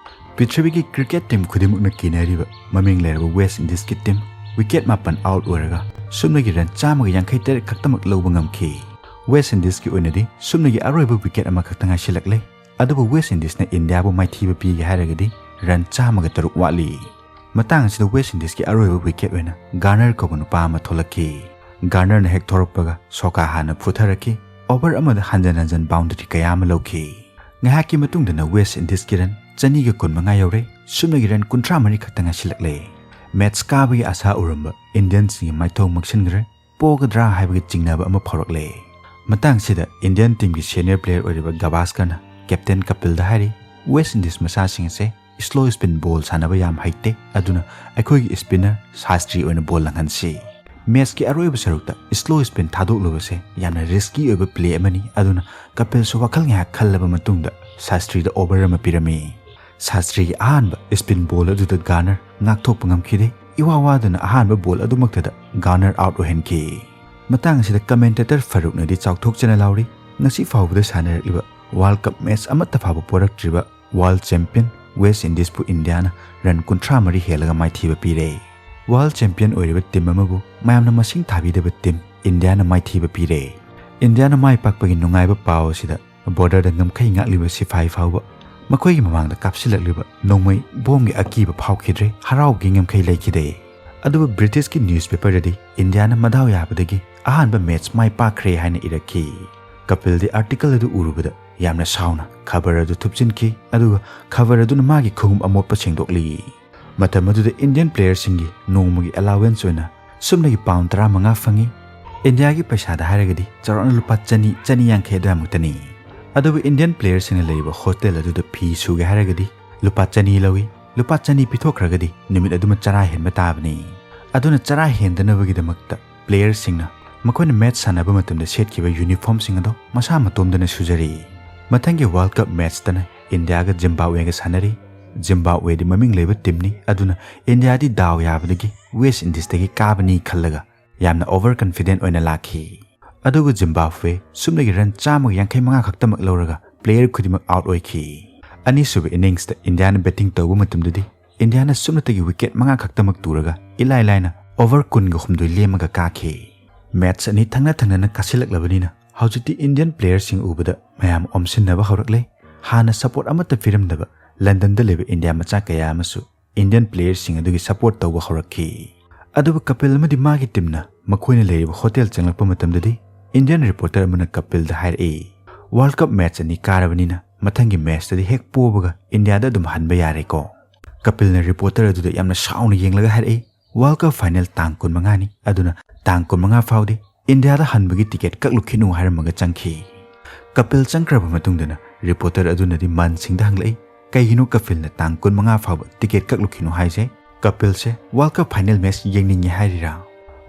ꯄ꯭ꯔꯤꯊꯤꯕꯤꯒꯤ ꯀ꯭ꯔꯤꯀꯦꯠ ꯇꯤꯝ ꯈꯨꯗꯤꯡꯃꯛꯅ ꯀꯤꯅꯔꯤꯕ ꯃꯃꯤꯡ ꯂꯩꯔꯕ ꯋꯦꯁ ꯏꯟꯗꯤꯁꯀꯤ ꯇꯤꯝ ꯋꯤꯀꯦꯠ ꯃꯥꯄꯟ ꯑꯥꯎꯠ ꯑꯣꯏꯔꯒ ꯁꯨꯞꯅꯒꯤ ꯔꯟ ꯆꯥꯝꯃꯒ ꯌꯥꯡꯈꯩ ꯇꯔꯦꯠ ꯈꯛꯇꯃꯛ ꯂꯧꯕ ꯉꯝꯈꯤ꯫ ꯋꯦꯁ ꯏꯟꯗꯤꯁꯀꯤ ꯑꯣꯏꯅꯗꯤ ꯁꯨꯞꯅꯒꯤ ꯑꯔꯣꯏꯕ ꯋꯤꯀꯦꯠ ꯑꯃꯈꯛꯇ ꯉꯥꯏꯁꯤꯜꯂꯛꯂꯦ꯫ ꯑꯗꯨꯕꯨ ꯋꯦꯁ ꯏꯟꯗꯤꯁꯅ ꯏꯟꯗꯤꯌꯥꯕꯨ ꯃꯥꯏꯊꯤꯕ ꯄꯤꯒꯦ ꯍꯥꯏꯔꯒꯗꯤ ꯔꯟ ꯆꯥꯝꯃꯒ ꯇꯔꯨꯛ ꯋꯥꯠꯂꯤ꯫ ꯃꯇꯥꯡ ꯑꯁꯤꯗ ꯋꯦꯁ ꯏꯟꯗꯤꯁꯀꯤ ꯑꯔꯣꯏꯕ ꯋꯤꯀꯦꯠ ꯑꯣꯏꯅ ꯒꯥꯔꯅꯔ ꯀꯧꯕ ꯅꯨꯄꯥ ꯑꯃ ꯊꯣꯛꯂꯛꯈꯤ꯫ ꯒꯥꯔꯅꯔꯅ ꯍꯦꯛ ꯊꯣꯔꯛꯄꯒ ꯁꯣꯀꯥ ꯍꯥꯟꯅ ꯐꯨꯊꯔꯛꯈꯤ꯫ ꯑꯣꯚꯔ ꯑꯃꯗ ꯍꯟꯖꯟ ꯍꯟꯖꯟ ꯕꯥꯎꯟꯗꯔꯤ ꯀꯌꯥ ꯑꯃ ꯂꯧꯈꯤ꯫ ꯉꯥꯏꯍꯥꯛꯀꯤ ꯃꯇꯨꯡꯗꯅ ꯋꯦꯁ ꯏꯟꯗꯤꯁꯀꯤ ꯔꯟ ꯆꯅꯤꯒ ꯀꯨꯟꯃꯉꯥ ꯌꯧꯔꯦ꯫ ꯁꯨꯞꯅꯒꯤ ꯔꯟ ꯀꯨꯟꯊ꯭ꯔꯥ ꯃꯔꯤ ꯈꯛꯇ ꯉꯥꯏꯁꯤꯜꯂꯛꯂꯦ꯫ ꯃꯦꯠꯁ ꯀꯥꯕꯒꯤ ꯑꯥꯁꯥ ꯎꯔꯝꯕ ꯏꯟꯗꯤꯌꯟꯁꯤꯡꯒꯤ ꯃꯥꯏꯊꯣꯡ ꯃꯛꯁꯤꯟꯈ꯭ꯔꯦ꯫ ꯄꯣꯒꯗ꯭ꯔꯥ ꯍꯥꯏꯕꯒꯤ ꯆꯤꯡꯅꯕ ꯑꯃ ꯐꯥꯎꯔꯛꯂꯦ꯫ ꯃꯇꯥꯡꯁꯤꯗ ꯏꯟꯗꯤꯌꯟ ꯇꯤꯝꯒꯤ ꯁꯦꯅꯤꯌꯔ ꯄ꯭ꯂꯦꯌꯔ ꯑꯣꯏꯔꯤꯕ ꯒꯚꯥꯁꯀꯔꯅ ꯀꯦꯞꯇꯦꯟ ꯀꯄꯤꯜꯗ ꯍꯥꯏꯔꯤ, "ꯋꯦꯁ ꯏꯟꯗꯤꯁ ꯃꯆꯥꯁꯤꯡ ꯑꯁꯦ ꯁ꯭ꯂꯣ ꯁ꯭ꯄꯤꯟ ꯕꯣꯜ ꯁꯥꯟꯅꯕ ꯌꯥꯝ ꯍꯩꯇꯦ, ꯑꯗꯨꯅ ꯑꯩꯈꯣꯏꯒꯤ ꯁ꯭ꯄꯤꯟꯅꯔ ꯁꯥꯁꯇ꯭ꯔꯤ ꯑꯣꯏꯅ ꯕꯣꯜ ꯂꯪꯍꯟꯁꯤ꯫" ꯃꯦꯠꯁꯀꯤ ꯑꯔꯣꯏꯕ ꯁꯔꯨꯛꯇ ꯁ꯭ꯂꯣ ꯁ꯭ꯄꯤꯟ ꯊꯥꯗꯣꯛꯂꯨꯕꯁꯦ ꯌꯥꯝꯅ ꯔꯤꯁꯀꯤ ꯑꯣꯏꯕ ꯄ꯭ꯂꯦ ꯑꯃꯅꯤ, ꯑꯗꯨꯅ ꯀꯄꯤꯜꯁꯨ ꯋꯥꯈꯜ ꯉꯥꯏꯍꯥꯛ ꯈꯜꯂꯕ ꯃꯇꯨꯡꯗ ꯁꯥꯁꯇ꯭ꯔꯤꯗ ꯑꯣꯚꯔ ꯑꯃ ꯄꯤꯔꯝꯃꯤ꯫ ꯁꯥꯁꯇ꯭ꯔꯤꯒꯤ ꯑꯍꯥꯟꯕ ꯁ꯭ꯄꯤꯟ ꯕꯣꯜ ꯑꯗꯨꯗ ꯒꯥꯔꯅꯔ ꯉꯥꯛꯊꯣꯛꯄ ꯉꯝꯈꯤꯗꯦ꯫ ꯏꯋꯥ ꯋꯥꯗꯅ ꯑꯍꯥꯟꯕ ꯕꯣꯜ ꯑꯗꯨꯃꯛꯇꯗ ꯒꯥꯔꯅꯔ ꯑꯥꯎꯠ ꯑꯣꯏꯍꯟꯈꯤ꯫ ꯃꯇꯥꯡ ꯑꯁꯤꯗ ꯀꯃꯦꯟꯇꯦꯇꯔ ꯐꯔꯨꯛꯅꯗꯤ ꯆꯥꯎꯊꯣꯛꯆꯅ ꯂꯥꯎꯔꯤ, "ꯉꯁꯤ ꯐꯥꯎꯕꯗ ꯁꯥꯟꯅꯔꯛꯂꯤꯕ ꯋꯥꯔꯜꯗ ꯀꯞ ꯃꯦꯠꯁ ꯑꯃꯠꯇ ꯐꯥꯎꯕ ꯄꯣꯔꯛꯇ꯭ꯔꯤꯕ ꯋꯥꯔꯜꯗ ꯆꯦꯝꯄꯤꯌꯟ ꯋꯦꯁ ꯏꯟꯗꯤꯁꯄꯨ ꯏꯟꯗꯤꯌꯥꯅ ꯔꯟ ꯀꯨꯟꯊ꯭ꯔꯥ ꯃꯔꯤ ꯍꯦꯜꯂꯒ ꯃꯥꯏꯊꯤꯕ ꯄꯤꯔꯦ꯫" ꯋꯥꯔꯜꯗ ꯆꯦꯝꯄꯤꯌꯟ ꯑꯣꯏꯔꯤꯕ ꯇꯤꯝ ꯑꯃꯕꯨ ꯃꯌꯥꯝꯅ ꯃꯁꯤꯡ ꯊꯥꯕꯤꯗꯕ ꯇꯤꯝ ꯏꯟꯗꯤꯌꯥꯅ ꯃꯥꯏꯊꯤꯕ ꯄꯤꯔꯦ꯫ ꯏꯟꯗꯤꯌꯥꯅ ꯃꯥꯏ ꯄꯥꯛꯄꯒꯤ ꯅꯨꯡꯉꯥꯏꯕ ꯄꯥꯎ ꯑꯁꯤꯗ ꯕꯣꯔꯗꯔꯗ ꯉꯝꯈꯩ ꯉꯥꯛꯂꯤꯕ ꯁꯤꯐꯥꯏ ꯐꯥꯎꯕ ꯃꯈꯣꯏꯒꯤ ꯃꯃꯥꯡꯗ ꯀꯥꯞꯁꯤꯜꯂꯛꯂꯤꯕ ꯅꯣꯡꯃꯩ ꯕꯣꯝꯒꯤ ꯑꯀꯤꯕ ꯐꯥꯎꯈꯤꯗ꯭ꯔꯦ, ꯍꯔꯥꯎꯕꯒꯤ ꯉꯝꯈꯩ ꯂꯩꯈꯤꯗꯦ꯫ ꯑꯗꯨꯕꯨ ꯕ꯭ꯔꯤꯇꯤꯁꯀꯤ ꯅ꯭ꯌꯨꯁꯄꯦꯄꯔꯗꯗꯤ ꯏꯟꯗꯤꯌꯥꯅ ꯃꯗꯥꯎ ꯌꯥꯕꯗꯒꯤ ꯑꯍꯥꯟꯕ ꯃꯦꯠꯆ ꯃꯥꯏ ꯄꯥꯛꯈ꯭ꯔꯦ ꯍꯥꯏꯅ ꯏꯔꯛꯈꯤ꯫ ꯀꯄꯤꯜꯗꯤ ꯑꯥꯔꯇꯤꯀꯜ ꯑꯗꯨ ꯎꯔꯨꯕꯗ ꯌꯥꯝꯅ ꯁꯥꯎꯅ ꯈꯕꯔ ꯑꯗꯨ ꯊꯨꯞꯆꯤꯟꯈꯤ, ꯑꯗꯨꯒ ꯈꯕꯔ ꯑꯗꯨꯅ ꯃꯥꯒꯤ ꯈꯣꯡꯎꯞ ꯑꯃꯣꯠꯄ ꯁꯦꯡꯗꯣꯛꯂꯤ꯫ ꯃꯇꯝ ꯑꯗꯨꯗ ꯏꯟꯗꯤꯌꯟ ꯄ꯭ꯂꯦꯌꯔꯁꯤꯡꯒꯤ ꯅꯣꯡꯃꯒꯤ ꯑꯦꯂꯥꯋꯦꯟꯁ ꯑꯣꯏꯅ ꯁꯨꯞꯅꯒꯤ ꯄꯥꯎꯟ ꯇꯔꯥꯃꯉꯥ ꯐꯪꯉꯤ꯫ ꯏꯟꯗꯤꯌꯥꯒꯤ ꯄꯩꯁꯥꯗ ꯍꯥꯏꯔꯒꯗꯤ ꯆꯥꯎꯔꯥꯛꯅ ꯂꯨꯄꯥ ꯆꯅꯤ, ꯆꯅꯤ ꯌꯥꯡꯈꯩ ꯑꯗꯨꯋꯥꯏꯃꯨꯛꯇꯅꯤ꯫ ꯑꯗꯨꯕꯨ ꯏꯟꯗꯤꯌꯟ ꯄ꯭ꯂꯦꯌꯔꯁꯤꯡꯅ ꯂꯩꯔꯤꯕ ꯍꯣꯁꯇꯦꯜ ꯑꯗꯨꯗ ꯐꯤ ꯁꯨꯒꯦ ꯍꯥꯏꯔꯒꯗꯤ ꯂꯨꯄꯥ ꯆꯅꯤ ꯂꯧꯏ꯫ ꯂꯨꯄꯥ ꯆꯅꯤ ꯄꯤꯊꯣꯛꯈ꯭ꯔꯒꯗꯤ ꯅꯨꯃꯤꯠ ꯑꯗꯨꯃ ꯆꯔꯥ ꯍꯦꯟꯕ ꯇꯥꯕꯅꯤ꯫ ꯑꯗꯨꯅ ꯆꯔꯥ ꯍꯦꯟꯗꯅꯕꯒꯤꯗꯃꯛꯇ ꯄ꯭ꯂꯦꯌꯔꯁꯤꯡꯅ ꯃꯈꯣꯏꯅ ꯃꯦꯠꯆ ꯁꯥꯟꯅꯕ ꯃꯇꯝꯗ ꯁꯦꯠꯈꯤꯕ ꯌꯨꯅꯤꯐꯣꯔꯝꯁꯤꯡ ꯑꯗꯣ ꯃꯁꯥ ꯃꯇꯣꯝꯗꯅ ꯁꯨꯖꯔꯤ꯫ ꯃꯊꯪꯒꯤ ꯋꯥꯔꯜꯗ ꯀꯞ ꯃꯦꯠꯆꯇꯅ ꯏꯟꯗꯤꯌꯥꯒ ꯖꯤꯝꯕꯥꯕꯋꯦꯒ ꯁꯥꯟꯅꯔꯤ꯫ ꯖꯤꯝꯕꯥꯕꯋꯦꯗꯤ ꯃꯃꯤꯡ ꯂꯩꯕ ꯇꯤꯝꯅꯤ, ꯑꯗꯨꯅ ꯏꯟꯗꯤꯌꯥꯗꯤ ꯗꯥꯎ ꯌꯥꯕꯗꯒꯤ West Indiesꯇꯒꯤ ꯀꯥꯕꯅꯤ ꯈꯜꯂꯒ ꯌꯥꯝꯅ over confident ꯑꯣꯏꯅ ꯂꯥꯛꯈꯤ꯫ ꯑꯗꯨꯕꯨ ꯖꯤꯝꯕꯥꯕ꯭ꯋꯦ ꯁꯨꯞꯅꯒꯤ run ꯆꯥꯝꯃꯒ ꯌꯥꯡꯈꯩ ꯃꯉꯥ ꯈꯛꯇꯃꯛ ꯂꯧꯔꯒ player ꯈꯨꯗꯤꯡꯃꯛ out ꯑꯣꯏꯈꯤ꯫ ꯑꯅꯤꯁꯨꯕ inningsꯇ ꯏꯟꯗꯤꯌꯥꯅ batting ꯇꯧꯕ ꯃꯇꯝꯗꯗꯤ ꯏꯟꯗꯤꯌꯥꯅ ꯁꯨꯞꯅꯇꯒꯤ wicket ꯃꯉꯥ ꯈꯛꯇꯃꯛ ꯇꯨꯔꯒ ꯏꯂꯥꯏ ꯂꯥꯏꯅ over ꯀꯨꯟꯒ ꯍꯨꯝꯗꯣꯏ ꯂꯦꯝꯃꯒ ꯀꯥꯈꯤ꯫ Match ꯑꯅꯤ ꯊꯪꯅ ꯊꯪꯅꯅ ꯀꯥꯁꯤꯜꯂꯛꯂꯕꯅꯤꯅ ꯍꯧꯖꯤꯛꯇꯤ Indian playerꯁꯤꯡ ꯎꯕꯗ ꯃꯌꯥꯝ ꯑꯣꯝꯁꯤꯟꯅꯕ ꯍꯧꯔꯛꯂꯦ꯫ ꯍꯥꯟꯅ support ꯑꯃꯠꯇ ꯄꯤꯔꯝꯗꯕ ꯂꯟꯗꯟꯗ ꯂꯩꯕ ꯏꯟꯗꯤꯌꯥ ꯃꯆꯥ ꯀꯌꯥ ꯑꯃꯁꯨ Indian playerꯁꯤꯡ ꯑꯗꯨꯒꯤ support ꯇꯧꯕ ꯍꯧꯔꯛꯈꯤ꯫ ꯑꯗꯨꯕꯨ ꯀꯄꯤꯜ ꯑꯃꯗꯤ ꯃꯥꯒꯤ teamꯅ ꯃꯈꯣꯏꯅ ꯂꯩꯔꯤꯕ hotel ꯆꯪꯂꯛꯄ ꯃꯇꯝꯗꯗꯤ Indian reporter ꯑꯃꯅ ꯀꯄꯤꯜꯗ ꯍꯥꯏꯔꯛꯏ, "World Cup match ꯑꯅꯤ ꯀꯥꯔꯕꯅꯤꯅ ꯃꯊꯪꯒꯤ matchꯇꯗꯤ ꯍꯦꯛ ꯄꯣꯕꯒ ꯏꯟꯗꯤꯌꯥꯗ ꯑꯗꯨꯝ ꯍꯟꯕ ꯌꯥꯔꯦꯀꯣ?" ꯀꯄꯤꯜꯅ reporter ꯑꯗꯨꯗ ꯌꯥꯝꯅ ꯁꯥꯎꯅ ꯌꯦꯡꯂꯒ ꯍꯥꯏꯔꯛꯏ, "World Cup final ꯇꯥꯡ ꯀꯨꯟꯃꯉꯥꯅꯤ, ꯑꯗꯨꯅ ꯇꯥꯡ ꯀꯨꯟꯃꯉꯥ ꯐꯥꯎꯗꯤ ꯏꯟꯗꯤꯌꯥꯗ ꯍꯟꯕꯒꯤ ticket ꯀꯛꯂꯨꯈꯤꯅꯨ" ꯍꯥꯏꯔꯝꯃꯒ ꯆꯪꯈꯤ꯫ ꯀꯄꯤꯜ ꯆꯪꯈ꯭ꯔꯕ ꯃꯇꯨꯡꯗꯅ reporter ꯑꯗꯨꯅꯗꯤ ꯃꯥꯟ ꯁꯤꯡꯗ ꯍꯪꯂꯛꯏ, "ꯀꯩꯒꯤꯅꯣ ꯀꯄꯤꯜꯅ ꯇꯥꯡ ꯀꯨꯟꯃꯉꯥ ꯐꯥꯎꯕ ticket ꯀꯛꯂꯨꯈꯤꯅꯨ ꯍꯥꯏꯁꯦ? ꯀꯄꯤꯜꯁꯦ World Cup final match ꯌꯦꯡꯅꯤꯡꯉꯤ ꯍꯥꯏꯔꯤꯔꯥ?"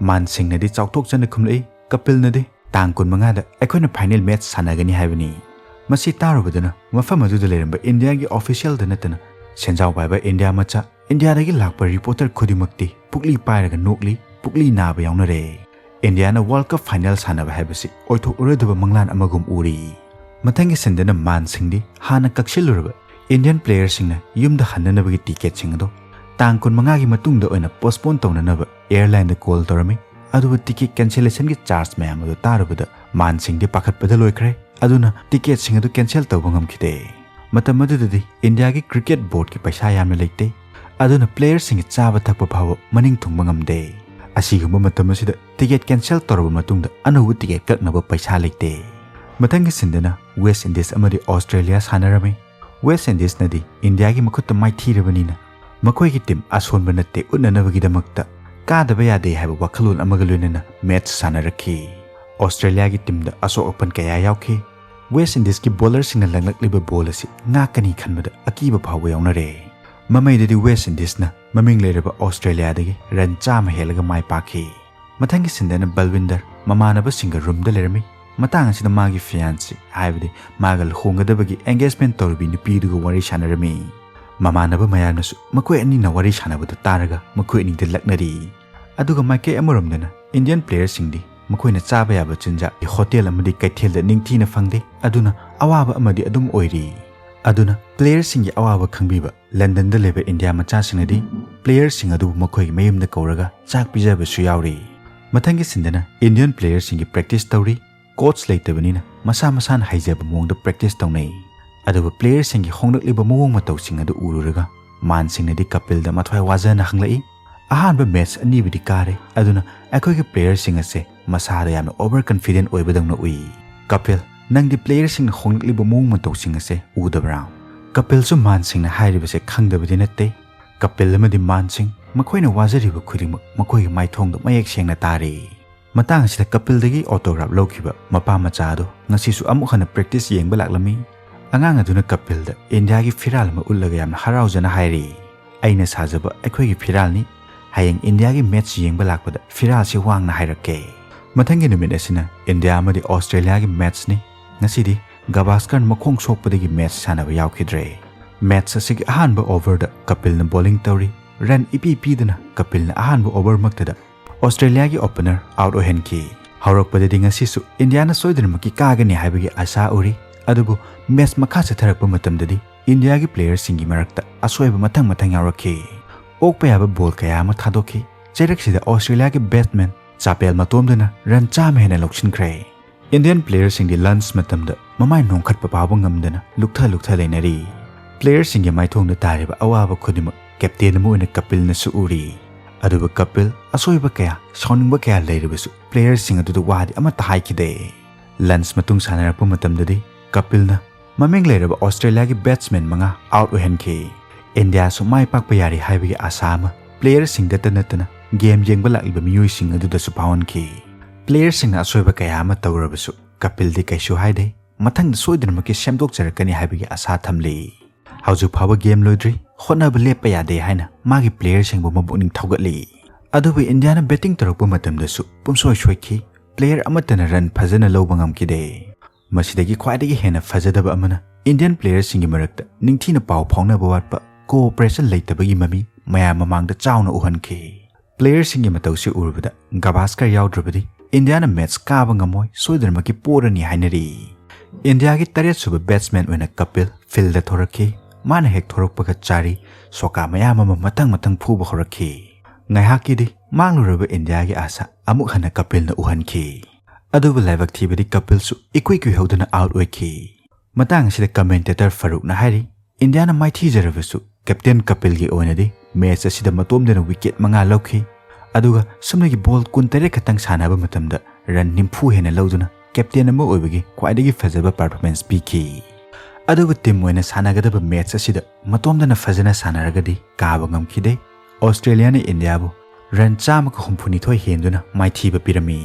ꯃꯥꯟ ꯁꯤꯡꯅꯗꯤ ꯆꯥꯎꯊꯣꯛꯆꯅ ꯈꯨꯝꯂꯛꯏ, ꯀꯄꯤꯜꯅꯗꯤ, "ꯇꯥꯡ ꯀꯨꯟꯃꯉꯥꯗ ꯑꯩꯈꯣꯏꯅ final match ꯁꯥꯟꯅꯒꯅꯤ ꯍꯥꯏꯕꯅꯤ"꯫ ꯃꯁꯤ ꯇꯥꯔꯨꯕꯗꯅ ꯃꯐꯝ ꯑꯗꯨꯗ ꯂꯩꯔꯝꯕ ꯏꯟꯗꯤꯌꯥꯒꯤ officialꯗ ꯅꯠꯇꯅ ꯁꯦꯟꯖꯥꯎ ꯄꯥꯏꯕ ꯏꯟꯗꯤꯌꯥ ꯃꯆꯥ, ꯏꯟꯗꯤꯌꯥꯗꯒꯤ ꯂꯥꯛꯄ reporter ꯈꯨꯗꯤꯡꯃꯛꯇꯤ ꯄꯨꯛꯂꯤ ꯄꯥꯏꯔꯒ ꯅꯣꯛꯂꯤ, ꯄꯨꯛꯂꯤ ꯅꯥꯕ ꯌꯥꯎꯅꯔꯦ꯫ ꯏꯟꯗꯤꯌꯥꯅ World Cup final ꯁꯥꯟꯅꯕ ꯍꯥꯏꯕꯁꯤ ꯑꯣꯏꯊꯣꯛꯂꯔꯣꯏꯗꯕ ꯃꯪꯂꯥꯟ ꯑꯃꯒꯨꯝ ꯎꯔꯤ꯫ ꯃꯊꯪꯒꯤ ꯁꯤꯟꯗꯅ ꯃꯥꯟ ꯁꯤꯡꯗꯤ ꯍꯥꯟꯅ ꯀꯛꯁꯤꯜꯂꯨꯔꯕ Indian playerꯁꯤꯡꯅ ꯌꯨꯝꯗ ꯍꯟꯅꯅꯕꯒꯤ ticketꯁꯤꯡ ꯑꯗꯨ ꯇꯥꯡ ꯀꯨꯟꯃꯉꯥꯒꯤ ꯃꯇꯨꯡꯗ ꯑꯣꯏꯅ postpone ꯇꯧꯅꯅꯕ airlineꯗ call ꯇꯧꯔꯝꯃꯤ꯫ ꯑꯗꯨꯕꯨ ticket cancellationꯒꯤ charge ꯃꯌꯥꯝ ꯑꯗꯨ ꯇꯥꯔꯨꯕꯗ ꯃꯥꯟ ꯁꯤꯡꯗꯤ ꯄꯥꯈꯠꯄꯗ ꯂꯣꯏꯈ꯭ꯔꯦ꯫ ꯑꯗꯨꯅ ticketꯁꯤꯡ ꯑꯗꯨ cancel ꯇꯧꯕ ꯉꯝꯈꯤꯗꯦ꯫ ꯃꯇꯝ ꯑꯗꯨꯗꯗꯤ ꯏꯟꯗꯤꯌꯥꯒꯤ cricket boardꯀꯤ ꯄꯩꯁꯥ ꯌꯥꯝꯅ ꯂꯩꯇꯦ꯫ ꯑꯗꯨꯅ playerꯁꯤꯡꯒꯤ ꯆꯥꯕ ꯊꯛꯄ ꯐꯥꯎꯕ ꯃꯅꯤꯡ ꯊꯨꯡꯕ ꯉꯝꯗꯦ꯫ ꯑꯁꯤꯒꯨꯝꯕ ꯃꯇꯝ ꯑꯁꯤꯗ ticket cancel ꯇꯧꯔꯕ ꯃꯇꯨꯡꯗ ꯑꯅꯧꯕ ticket ꯀꯛꯅꯕ ꯄꯩꯁꯥ ꯂꯩꯇꯦ꯫ ꯃꯊꯪꯒꯤ ꯁꯤꯟꯗꯅ West Indies ꯑꯃꯗꯤ Australia ꯁꯥꯟꯅꯔꯝꯃꯤ꯫ West Indiesꯅꯗꯤ ꯏꯟꯗꯤꯌꯥꯒꯤ ꯃꯈꯨꯠꯇ ꯃꯥꯏꯊꯤꯔꯕꯅꯤꯅ ꯃꯈꯣꯏꯒꯤ team ꯑꯁꯣꯟꯕ ꯅꯠꯇꯦ ꯎꯠꯅꯅꯕꯒꯤꯗꯃꯛꯇ ꯀꯥꯗꯕ ꯌꯥꯗꯦ ꯍꯥꯏꯕ ꯋꯥꯈꯜꯂꯣꯟ ꯑꯃꯒ ꯂꯣꯏꯅꯅ match ꯁꯥꯟꯅꯔꯛꯈꯤ꯫ Australiaꯒꯤ teamꯗ ꯑꯁꯣꯛ ꯑꯄꯟ ꯀꯌꯥ ꯌꯥꯎꯈꯤ꯫ West Indiesꯀꯤ bowlerꯁꯤꯡꯅ ꯂꯪꯂꯛꯂꯤꯕ ball ꯑꯁꯤ ꯉꯥꯛꯀꯅꯤ ꯈꯟꯕꯗ ꯑꯀꯤꯕ ꯐꯥꯎꯕ ꯌꯥꯎꯅꯔꯦ꯫ ꯃꯃꯩꯗꯗꯤ West Indiesꯅ ꯃꯃꯤꯡ ꯂꯩꯔꯕ Australiaꯗꯒꯤ run ꯆꯥꯝꯃ ꯍꯦꯜꯂꯒ ꯃꯥꯏ ꯄꯥꯛꯈꯤ꯫ ꯃꯊꯪꯒꯤ ꯁꯤꯟꯗꯅ ꯕꯜꯋꯤꯟꯗꯔ ꯃꯃꯥꯟꯅꯕꯁꯤꯡꯒ roomꯗ ꯂꯩꯔꯝꯃꯤ꯫ ꯃꯇꯥꯡ ꯑꯁꯤꯗ ꯃꯥꯒꯤ fiancée, ꯍꯥꯏꯕꯗꯤ ꯃꯥꯒ ꯂꯨꯍꯣꯡꯒꯗꯕꯒꯤ engagement ꯇꯧꯔꯤꯕꯤ ꯅꯨꯄꯤꯗꯨꯒ ꯋꯥꯔꯤ ꯁꯥꯟꯅꯔꯝꯃꯤ꯫ ꯃꯃꯥꯟꯅꯕ ꯃꯌꯥꯝꯅꯁꯨ ꯃꯈꯣꯏ ꯑꯅꯤꯅ ꯋꯥꯔꯤ ꯁꯥꯟꯅꯕꯗꯨ ꯇꯥꯔꯒ ꯃꯈꯣꯏ ꯑꯅꯤꯗ ꯂꯛꯅꯔꯤ꯫ ꯑꯗꯨꯒ ꯃꯥꯏꯀꯩ ꯑꯃꯔꯣꯝꯗꯅ Indian playerꯁꯤꯡꯗꯤ ꯃꯈꯣꯏꯅ ꯆꯥꯕ ꯌꯥꯕ ꯆꯤꯟꯖꯥꯛ ꯍꯣꯇꯦꯜ ꯑꯃꯗꯤ ꯀꯩꯊꯦꯜꯗ ꯅꯤꯡꯊꯤꯅ ꯐꯪꯗꯦ, ꯑꯗꯨꯅ ꯑꯋꯥꯕ ꯑꯃꯗꯤ ꯑꯗꯨꯝ ꯑꯣꯏꯔꯤ꯫ ꯑꯗꯨꯅ playerꯁꯤꯡꯒꯤ ꯑꯋꯥꯕ ꯈꯪꯕꯤꯕ ꯂꯟꯗꯟꯗ ꯂꯩꯕ ꯏꯟꯗꯤꯌꯥ ꯃꯆꯥꯁꯤꯡꯅꯗꯤ playerꯁꯤꯡ ꯑꯗꯨꯕꯨ ꯃꯈꯣꯏꯒꯤ ꯃꯌꯨꯝꯗ ꯀꯧꯔꯒ ꯆꯥꯛ ꯄꯤꯖꯕꯁꯨ ꯌꯥꯎꯔꯤ꯫ ꯃꯊꯪꯒꯤ ꯁꯤꯟꯗꯅ Indian playerꯁꯤꯡꯒꯤ practice ꯇꯧꯔꯤ꯫ Coach ꯂꯩꯇꯕꯅꯤꯅ ꯃꯁꯥ ꯃꯁꯥꯅ ꯍꯩꯖꯕ ꯃꯑꯣꯡꯗ practice ꯇꯧꯅꯩ꯫ ꯑꯗꯨꯒ playerꯁꯤꯡꯒꯤ ꯍꯣꯡꯂꯛꯂꯤꯕ ꯃꯑꯣꯡ ꯃꯇꯧꯁꯤꯡ ꯑꯗꯨ ꯎꯔꯨꯔꯒ ꯃꯥꯟꯁꯤꯡꯅꯗꯤ ꯀꯄꯤꯜꯗ ꯃꯊ꯭ꯋꯥꯏ ꯋꯥꯖꯅ ꯍꯪꯂꯛꯏ, "ꯑꯍꯥꯟꯕ match ꯑꯅꯤꯕꯨꯗꯤ ꯀꯥꯔꯦ, ꯑꯗꯨꯅ ꯑꯩꯈꯣꯏꯒꯤ playerꯁꯤꯡ ꯑꯁꯦ ꯃꯁꯥꯗ ꯌꯥꯝꯅ over confident ꯑꯣꯏꯕꯗꯧꯅ ꯎꯏ꯫ ꯀꯄꯤꯜ, ꯅꯪꯗꯤ playerꯁꯤꯡꯅ ꯍꯣꯡꯂꯛꯂꯤꯕ ꯃꯑꯣꯡ ꯃꯇꯧꯁꯤꯡ ꯑꯁꯦ ꯎꯗꯕ꯭ꯔꯥ?" ꯀꯄꯤꯜꯁꯨ ꯃꯥꯟꯁꯤꯡꯅ ꯍꯥꯏꯔꯤꯕꯁꯦ ꯈꯪꯗꯕꯗꯤ ꯅꯠꯇꯦ꯫ ꯀꯄꯤꯜ ꯑꯃꯗꯤ ꯃꯥꯟꯁꯤꯡ ꯃꯈꯣꯏꯅ ꯋꯥꯖꯔꯤꯕ ꯈꯨꯗꯤꯡꯃꯛ ꯃꯈꯣꯏꯒꯤ ꯃꯥꯏꯊꯣꯡꯗ ꯃꯌꯦꯛ ꯁꯦꯡꯅ ꯇꯥꯔꯤ꯫ ꯃꯇꯥꯡ ꯑꯁꯤꯗ ꯀꯄꯤꯜꯗꯒꯤ autograph ꯂꯧꯈꯤꯕ ꯃꯄꯥ ꯃꯆꯥ ꯑꯗꯨ ꯉꯁꯤꯁꯨ ꯑꯃꯨꯛ ꯍꯟꯅ practice ꯌꯦꯡꯕ ꯂꯥꯛꯂꯝꯃꯤ꯫ ꯑꯉꯥꯡ ꯑꯗꯨꯅ ꯀꯄꯤꯜꯗ ꯏꯟꯗꯤꯌꯥꯒꯤ ꯐꯤꯔꯥꯜ ꯑꯃ ꯎꯠꯂꯒ ꯌꯥꯝꯅ ꯍꯔꯥꯎꯖꯅ ꯍꯥꯏꯔꯤ, "ꯑꯩꯅ ꯁꯥꯖꯕ ꯑꯩꯈꯣꯏꯒꯤ ꯐꯤꯔꯥꯜꯅꯤ꯫ ꯍꯌꯦꯡ ꯏꯟꯗꯤꯌꯥꯒꯤ match ꯌꯦꯡꯕ ꯂꯥꯛꯄꯗ ꯐꯤꯔꯥꯜꯁꯤ ꯋꯥꯡꯅ ꯍꯥꯏꯔꯛꯀꯦ"꯫ ꯃꯊꯪꯒꯤ ꯅꯨꯃꯤꯠ ꯑꯁꯤꯅ ꯏꯟꯗꯤꯌꯥ ꯑꯃꯗꯤ ꯑꯣꯁꯇ꯭ꯔꯦꯂꯤꯌꯥꯒꯤ matchꯅꯤ꯫ ꯉꯁꯤꯗꯤ ꯒꯚꯥꯁꯀꯔꯅ ꯃꯈꯣꯡ ꯁꯣꯛꯄꯗꯒꯤ match ꯁꯥꯟꯅꯕ ꯌꯥꯎꯈꯤꯗ꯭ꯔꯦ꯫ Match ꯑꯁꯤꯒꯤ ꯑꯍꯥꯟꯕ overꯗ ꯀꯄꯤꯜꯅ bowling ꯇꯧꯔꯤ꯫ Run ꯏꯄꯤ ꯄꯤꯗꯅ ꯀꯄꯤꯜꯅ ꯑꯍꯥꯟꯕ overꯃꯛꯇꯗ ꯑꯣꯁꯇ꯭ꯔꯦꯂꯤꯌꯥꯒꯤ opener out ꯑꯣꯏꯍꯟꯈꯤ꯫ ꯍꯧꯔꯛꯄꯗꯗꯤ ꯉꯁꯤꯁꯨ ꯏꯟꯗꯤꯌꯥꯅ ꯁꯣꯏꯗꯅꯃꯛꯀꯤ ꯀꯥꯒꯅꯤ ꯍꯥꯏꯕꯒꯤ ꯑꯥꯁꯥ ꯎꯔꯤ, ꯑꯗꯨꯕꯨ match ꯃꯈꯥ ꯆꯠꯊꯔꯛꯄ ꯃꯇꯝꯗꯗꯤ ꯏꯟꯗꯤꯌꯥꯒꯤ playerꯁꯤꯡꯒꯤ ꯃꯔꯛꯇ ꯑꯁꯣꯏꯕ ꯃꯊꯪ ꯃꯊꯪ ꯌꯥꯎꯔꯛꯈꯤ꯫ ꯑꯣꯛꯄ ꯌꯥꯕ ball ꯀꯌꯥ ꯑꯃ ꯊꯥꯗꯣꯛꯈꯤ꯫ ꯆꯩꯔꯛꯁꯤꯗ ꯑꯣꯁꯇ꯭ꯔꯦꯂꯤꯌꯥꯒꯤ batsman ꯆꯥꯄꯦꯜ ꯃꯇꯣꯝꯗꯅ run ꯆꯥꯝꯃ ꯍꯦꯟꯅ ꯂꯧꯁꯤꯟꯈ꯭ꯔꯦ꯫ Indian playerꯁꯤꯡꯗꯤ lunch ꯃꯇꯝꯗ ꯃꯃꯥꯏ ꯅꯣꯡꯈꯠꯄ ꯐꯥꯎꯕ ꯉꯝꯗꯅ ꯂꯨꯛꯊ ꯂꯨꯛꯊ ꯂꯩꯅꯔꯤ꯫ Playerꯁꯤꯡꯒꯤ ꯃꯥꯏꯊꯣꯡꯗ ꯇꯥꯔꯤꯕ ꯑꯋꯥꯕ ꯈꯨꯗꯤꯡꯃꯛ captain ꯑꯃ ꯑꯣꯏꯅ ꯀꯄꯤꯜꯅꯁꯨ ꯎꯔꯤ꯫ ꯑꯗꯨꯕꯨ ꯀꯄꯤꯜ ꯑꯁꯣꯏꯕ ꯀꯌꯥ, ꯁꯥꯎꯅꯤꯡꯕ ꯀꯌꯥ ꯂꯩꯔꯕꯁꯨ playerꯁꯤꯡ ꯑꯗꯨꯗ ꯋꯥꯗꯤ ꯑꯃꯠꯇ ꯍꯥꯏꯈꯤꯗꯦ꯫ Lunch ꯃꯇꯨꯡ ꯁꯥꯟꯅꯔꯛꯄ ꯃꯇꯝꯗꯗꯤ ꯀꯄꯤꯜꯅ ꯃꯃꯤꯡ ꯂꯩꯔꯕ ꯑꯣꯁꯇ꯭ꯔꯦꯂꯤꯌꯥꯒꯤ batsman ꯃꯉꯥ out ꯑꯣꯏꯍꯟꯈꯤ꯫ ꯏꯟꯗꯤꯌꯥꯁꯨ ꯃꯥꯏ ꯄꯥꯛꯄ ꯌꯥꯔꯤ ꯍꯥꯏꯕꯒꯤ ꯑꯥꯁꯥ ꯑꯃ playerꯁꯤꯡꯗꯇ ꯅꯠꯇꯅ game ꯌꯦꯡꯕ ꯂꯥꯛꯂꯤꯕ ꯃꯤꯑꯣꯏꯁꯤꯡ ꯑꯗꯨꯗꯁꯨ ꯐꯥꯎꯍꯟꯈꯤ꯫ Playerꯁꯤꯡꯅ ꯑꯁꯣꯏꯕ ꯀꯌꯥ ꯑꯃ ꯇꯧꯔꯕꯁꯨ ꯀꯄꯤꯜꯗꯤ ꯀꯩꯁꯨ ꯍꯥꯏꯗꯦ꯫ ꯃꯊꯪꯗ ꯁꯣꯏꯗꯅꯃꯛꯀꯤ ꯁꯦꯝꯗꯣꯛꯆꯔꯛꯀꯅꯤ ꯍꯥꯏꯕꯒꯤ ꯑꯥꯁꯥ ꯊꯝꯂꯤ꯫ ꯍꯧꯖꯤꯛ ꯐꯥꯎꯕ game ꯂꯣꯏꯗ꯭ꯔꯤ, ꯍꯣꯠꯅꯕ ꯂꯦꯞꯄ ꯌꯥꯗꯦ ꯍꯥꯏꯅ ꯃꯥꯒꯤ playerꯁꯤꯡꯕꯨ ꯃꯕꯨꯛꯅꯤꯡ ꯊꯧꯒꯠꯂꯤ꯫ ꯑꯗꯨꯕꯨ ꯏꯟꯗꯤꯌꯥꯅ batting ꯇꯧꯔꯛꯄ ꯃꯇꯝꯗꯁꯨ ꯄꯨꯝꯁꯣꯏ ꯁꯣꯏꯈꯤ꯫ Player ꯑꯃꯠꯇꯅ run ꯐꯖꯅ ꯂꯧꯕ ꯉꯝꯈꯤꯗꯦ꯫ ꯃꯁꯤꯗꯒꯤ ꯈ꯭ꯋꯥꯏꯗꯒꯤ ꯍꯦꯟꯅ ꯐꯖꯗꯕ ꯑꯃꯅ Indian playerꯁꯤꯡꯒꯤ ꯃꯔꯛꯇ ꯅꯤꯡꯊꯤꯅ ꯄꯥꯎ ꯐꯥꯎꯅꯕ ꯋꯥꯠꯄ ꯀꯣꯑꯣꯄꯔꯦꯁꯟ ꯂꯩꯇꯕꯒꯤ ꯃꯃꯤ ꯃꯌꯥꯝ ꯃꯃꯥꯡꯗ ꯆꯥꯎꯅ ꯎꯍꯟꯈꯤ꯫ ꯄ꯭ꯂꯦꯌꯔꯁꯤꯡꯒꯤ ꯃꯇꯧꯁꯤ ꯎꯔꯨꯕꯗ ꯒꯕꯥꯁꯀꯔ ꯌꯥꯎꯗ꯭ꯔꯕꯗꯤ ꯏꯟꯗꯤꯌꯥꯅ ꯃꯦꯠꯆ ꯀꯥꯕ ꯉꯝꯃꯣꯏ, ꯁꯣꯏꯗꯅꯃꯛꯀꯤ ꯄꯣꯔꯅꯤ ꯍꯥꯏꯅꯔꯤ꯫ ꯏꯟꯗꯤꯌꯥꯒꯤ ꯇꯔꯦꯠꯁꯨꯕ ꯕꯦꯠꯁꯃꯦꯟ ꯑꯣꯏꯅ ꯀꯄꯤꯜ ꯐꯤꯜꯗ ꯊꯣꯔꯛꯈꯤ꯫ ꯃꯥꯅ ꯍꯦꯛ ꯊꯣꯔꯛꯄꯒ ꯆꯥꯔꯤ ꯁꯣꯀꯥ ꯃꯌꯥꯝ ꯑꯃ ꯃꯊꯪ ꯃꯊꯪ ꯐꯨꯕ ꯍꯧꯔꯛꯈꯤ꯫ ꯉꯥꯏꯍꯥꯛꯀꯤꯗꯤ ꯃꯥꯡꯂꯨꯔꯕ ꯏꯟꯗꯤꯌꯥꯒꯤ ꯑꯥꯁꯥ ꯑꯃꯨꯛ ꯍꯟꯅ ꯀꯄꯤꯜꯅ ꯎꯍꯟꯈꯤ꯫ ꯑꯗꯨꯕꯨ ꯂꯥꯏꯕꯛ ꯊꯤꯕꯗꯤ ꯀꯄꯤꯜꯁꯨ ꯏꯀꯨꯏ ꯀꯨꯏꯍꯧꯗꯅ ꯑꯥꯎꯠ ꯑꯣꯏꯈꯤ꯫ ꯃꯇꯥꯡ ꯑꯁꯤꯗ ꯀꯃꯦꯟꯇꯦꯇꯔ ꯐꯔꯨꯛꯅ ꯍꯥꯏꯔꯤ, "ꯏꯟꯗꯤꯌꯥꯅ ꯃꯥꯏꯊꯤꯖꯔꯕꯁꯨ ꯀꯦꯞꯇꯦꯟ ꯀꯄꯤꯜꯒꯤ ꯑꯣꯏꯅꯗꯤ ꯃꯦꯠꯆ ꯑꯁꯤꯗ ꯃꯇꯣꯝꯗꯅ ꯋꯤꯀꯦꯠ ꯃꯉꯥ ꯂꯧꯈꯤ꯫ ꯑꯗꯨꯒ ꯁꯨꯞꯅꯒꯤ ꯕꯣꯜ ꯀꯨꯟꯇꯔꯦꯠ ꯈꯛꯇꯪ ꯁꯥꯟꯅꯕ ꯃꯇꯝꯗ ꯔꯟ ꯅꯤꯐꯨ ꯍꯦꯟꯅ ꯂꯧꯗꯨꯅ ꯀꯦꯞꯇꯦꯟ ꯑꯃ ꯑꯣꯏꯕꯒꯤ ꯈ꯭ꯋꯥꯏꯗꯒꯤ ꯐꯖꯕ ꯄꯔꯐꯣꯔꯃꯦꯟꯁ ꯄꯤꯈꯤ꯫ ꯑꯗꯨꯕꯨ ꯇꯤꯝ ꯑꯣꯏꯅ ꯁꯥꯟꯅꯒꯗꯕ ꯃꯦꯠꯆ ꯑꯁꯤꯗ ꯃꯇꯣꯝꯗꯅ ꯐꯖꯅ ꯁꯥꯟꯅꯔꯒꯗꯤ ꯀꯥꯕ ꯉꯝꯈꯤꯗꯦ꯫ ꯑꯣꯁꯇ꯭ꯔꯦꯂꯤꯌꯥꯅ ꯏꯟꯗꯤꯌꯥꯕꯨ ꯔꯟ ꯆꯥꯝꯃꯒ ꯍꯨꯝꯐꯨꯅꯤꯊꯣꯏ ꯍꯦꯟꯗꯨꯅ ꯃꯥꯏꯊꯤꯕ ꯄꯤꯔꯝꯃꯤ꯫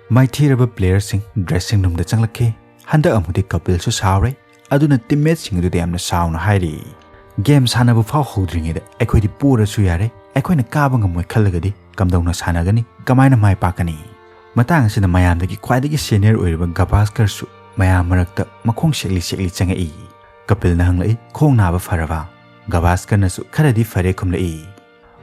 ꯃꯥꯏꯊꯤꯔꯕ ꯄ꯭ꯂꯦꯌꯔꯁꯤꯡ ꯗ꯭ꯔꯦꯁꯤꯡ ꯔꯨꯝꯗ ꯆꯪꯂꯛꯈꯤ꯫ ꯍꯟꯗꯛ ꯑꯃꯨꯛꯇꯤ ꯀꯄꯤꯜꯁꯨ ꯁꯥꯎꯔꯦ꯫ ꯑꯗꯨꯅ ꯇꯤꯝꯃꯦꯠꯁꯤꯡ ꯑꯗꯨꯗ ꯌꯥꯝꯅ ꯁꯥꯎꯅ ꯍꯥꯏꯔꯤ, "ꯒꯦꯝ ꯁꯥꯟꯅꯕ ꯐꯥꯎ ꯍꯧꯗ꯭ꯔꯤꯉꯩꯗ ꯑꯩꯈꯣꯏꯗꯤ ꯄꯣꯔꯁꯨ ꯌꯥꯔꯦ, ꯑꯩꯈꯣꯏꯅ ꯀꯥꯕ ꯉꯝꯃꯣꯏ ꯈꯜꯂꯒꯗꯤ ꯀꯝꯗꯧꯅ ꯁꯥꯟꯅꯒꯅꯤ? ꯀꯃꯥꯏꯅ ꯃꯥꯏ ꯄꯥꯛꯀꯅꯤ?" ꯃꯇꯥꯡ ꯑꯁꯤꯗ ꯃꯌꯥꯝꯗꯒꯤ ꯈ꯭ꯋꯥꯏꯗꯒꯤ ꯁꯦꯅꯤꯌꯔ ꯑꯣꯏꯔꯤꯕ ꯒꯕꯥꯁꯀꯔꯁꯨ ꯃꯌꯥꯝ ꯃꯔꯛꯇ ꯃꯈꯣꯡ ꯁꯦꯛꯂꯤ ꯁꯦꯛꯂꯤ ꯆꯪꯉꯛꯏ꯫ ꯀꯄꯤꯜꯅ ꯍꯪꯂꯛꯏ, "ꯈꯣꯡ ꯅꯥꯕ ꯐꯔꯕ?" ꯒꯕꯥꯁꯀꯔꯅꯁꯨ ꯈꯔꯗꯤ ꯐꯔꯦ ꯈꯨꯝꯂꯛꯏ꯫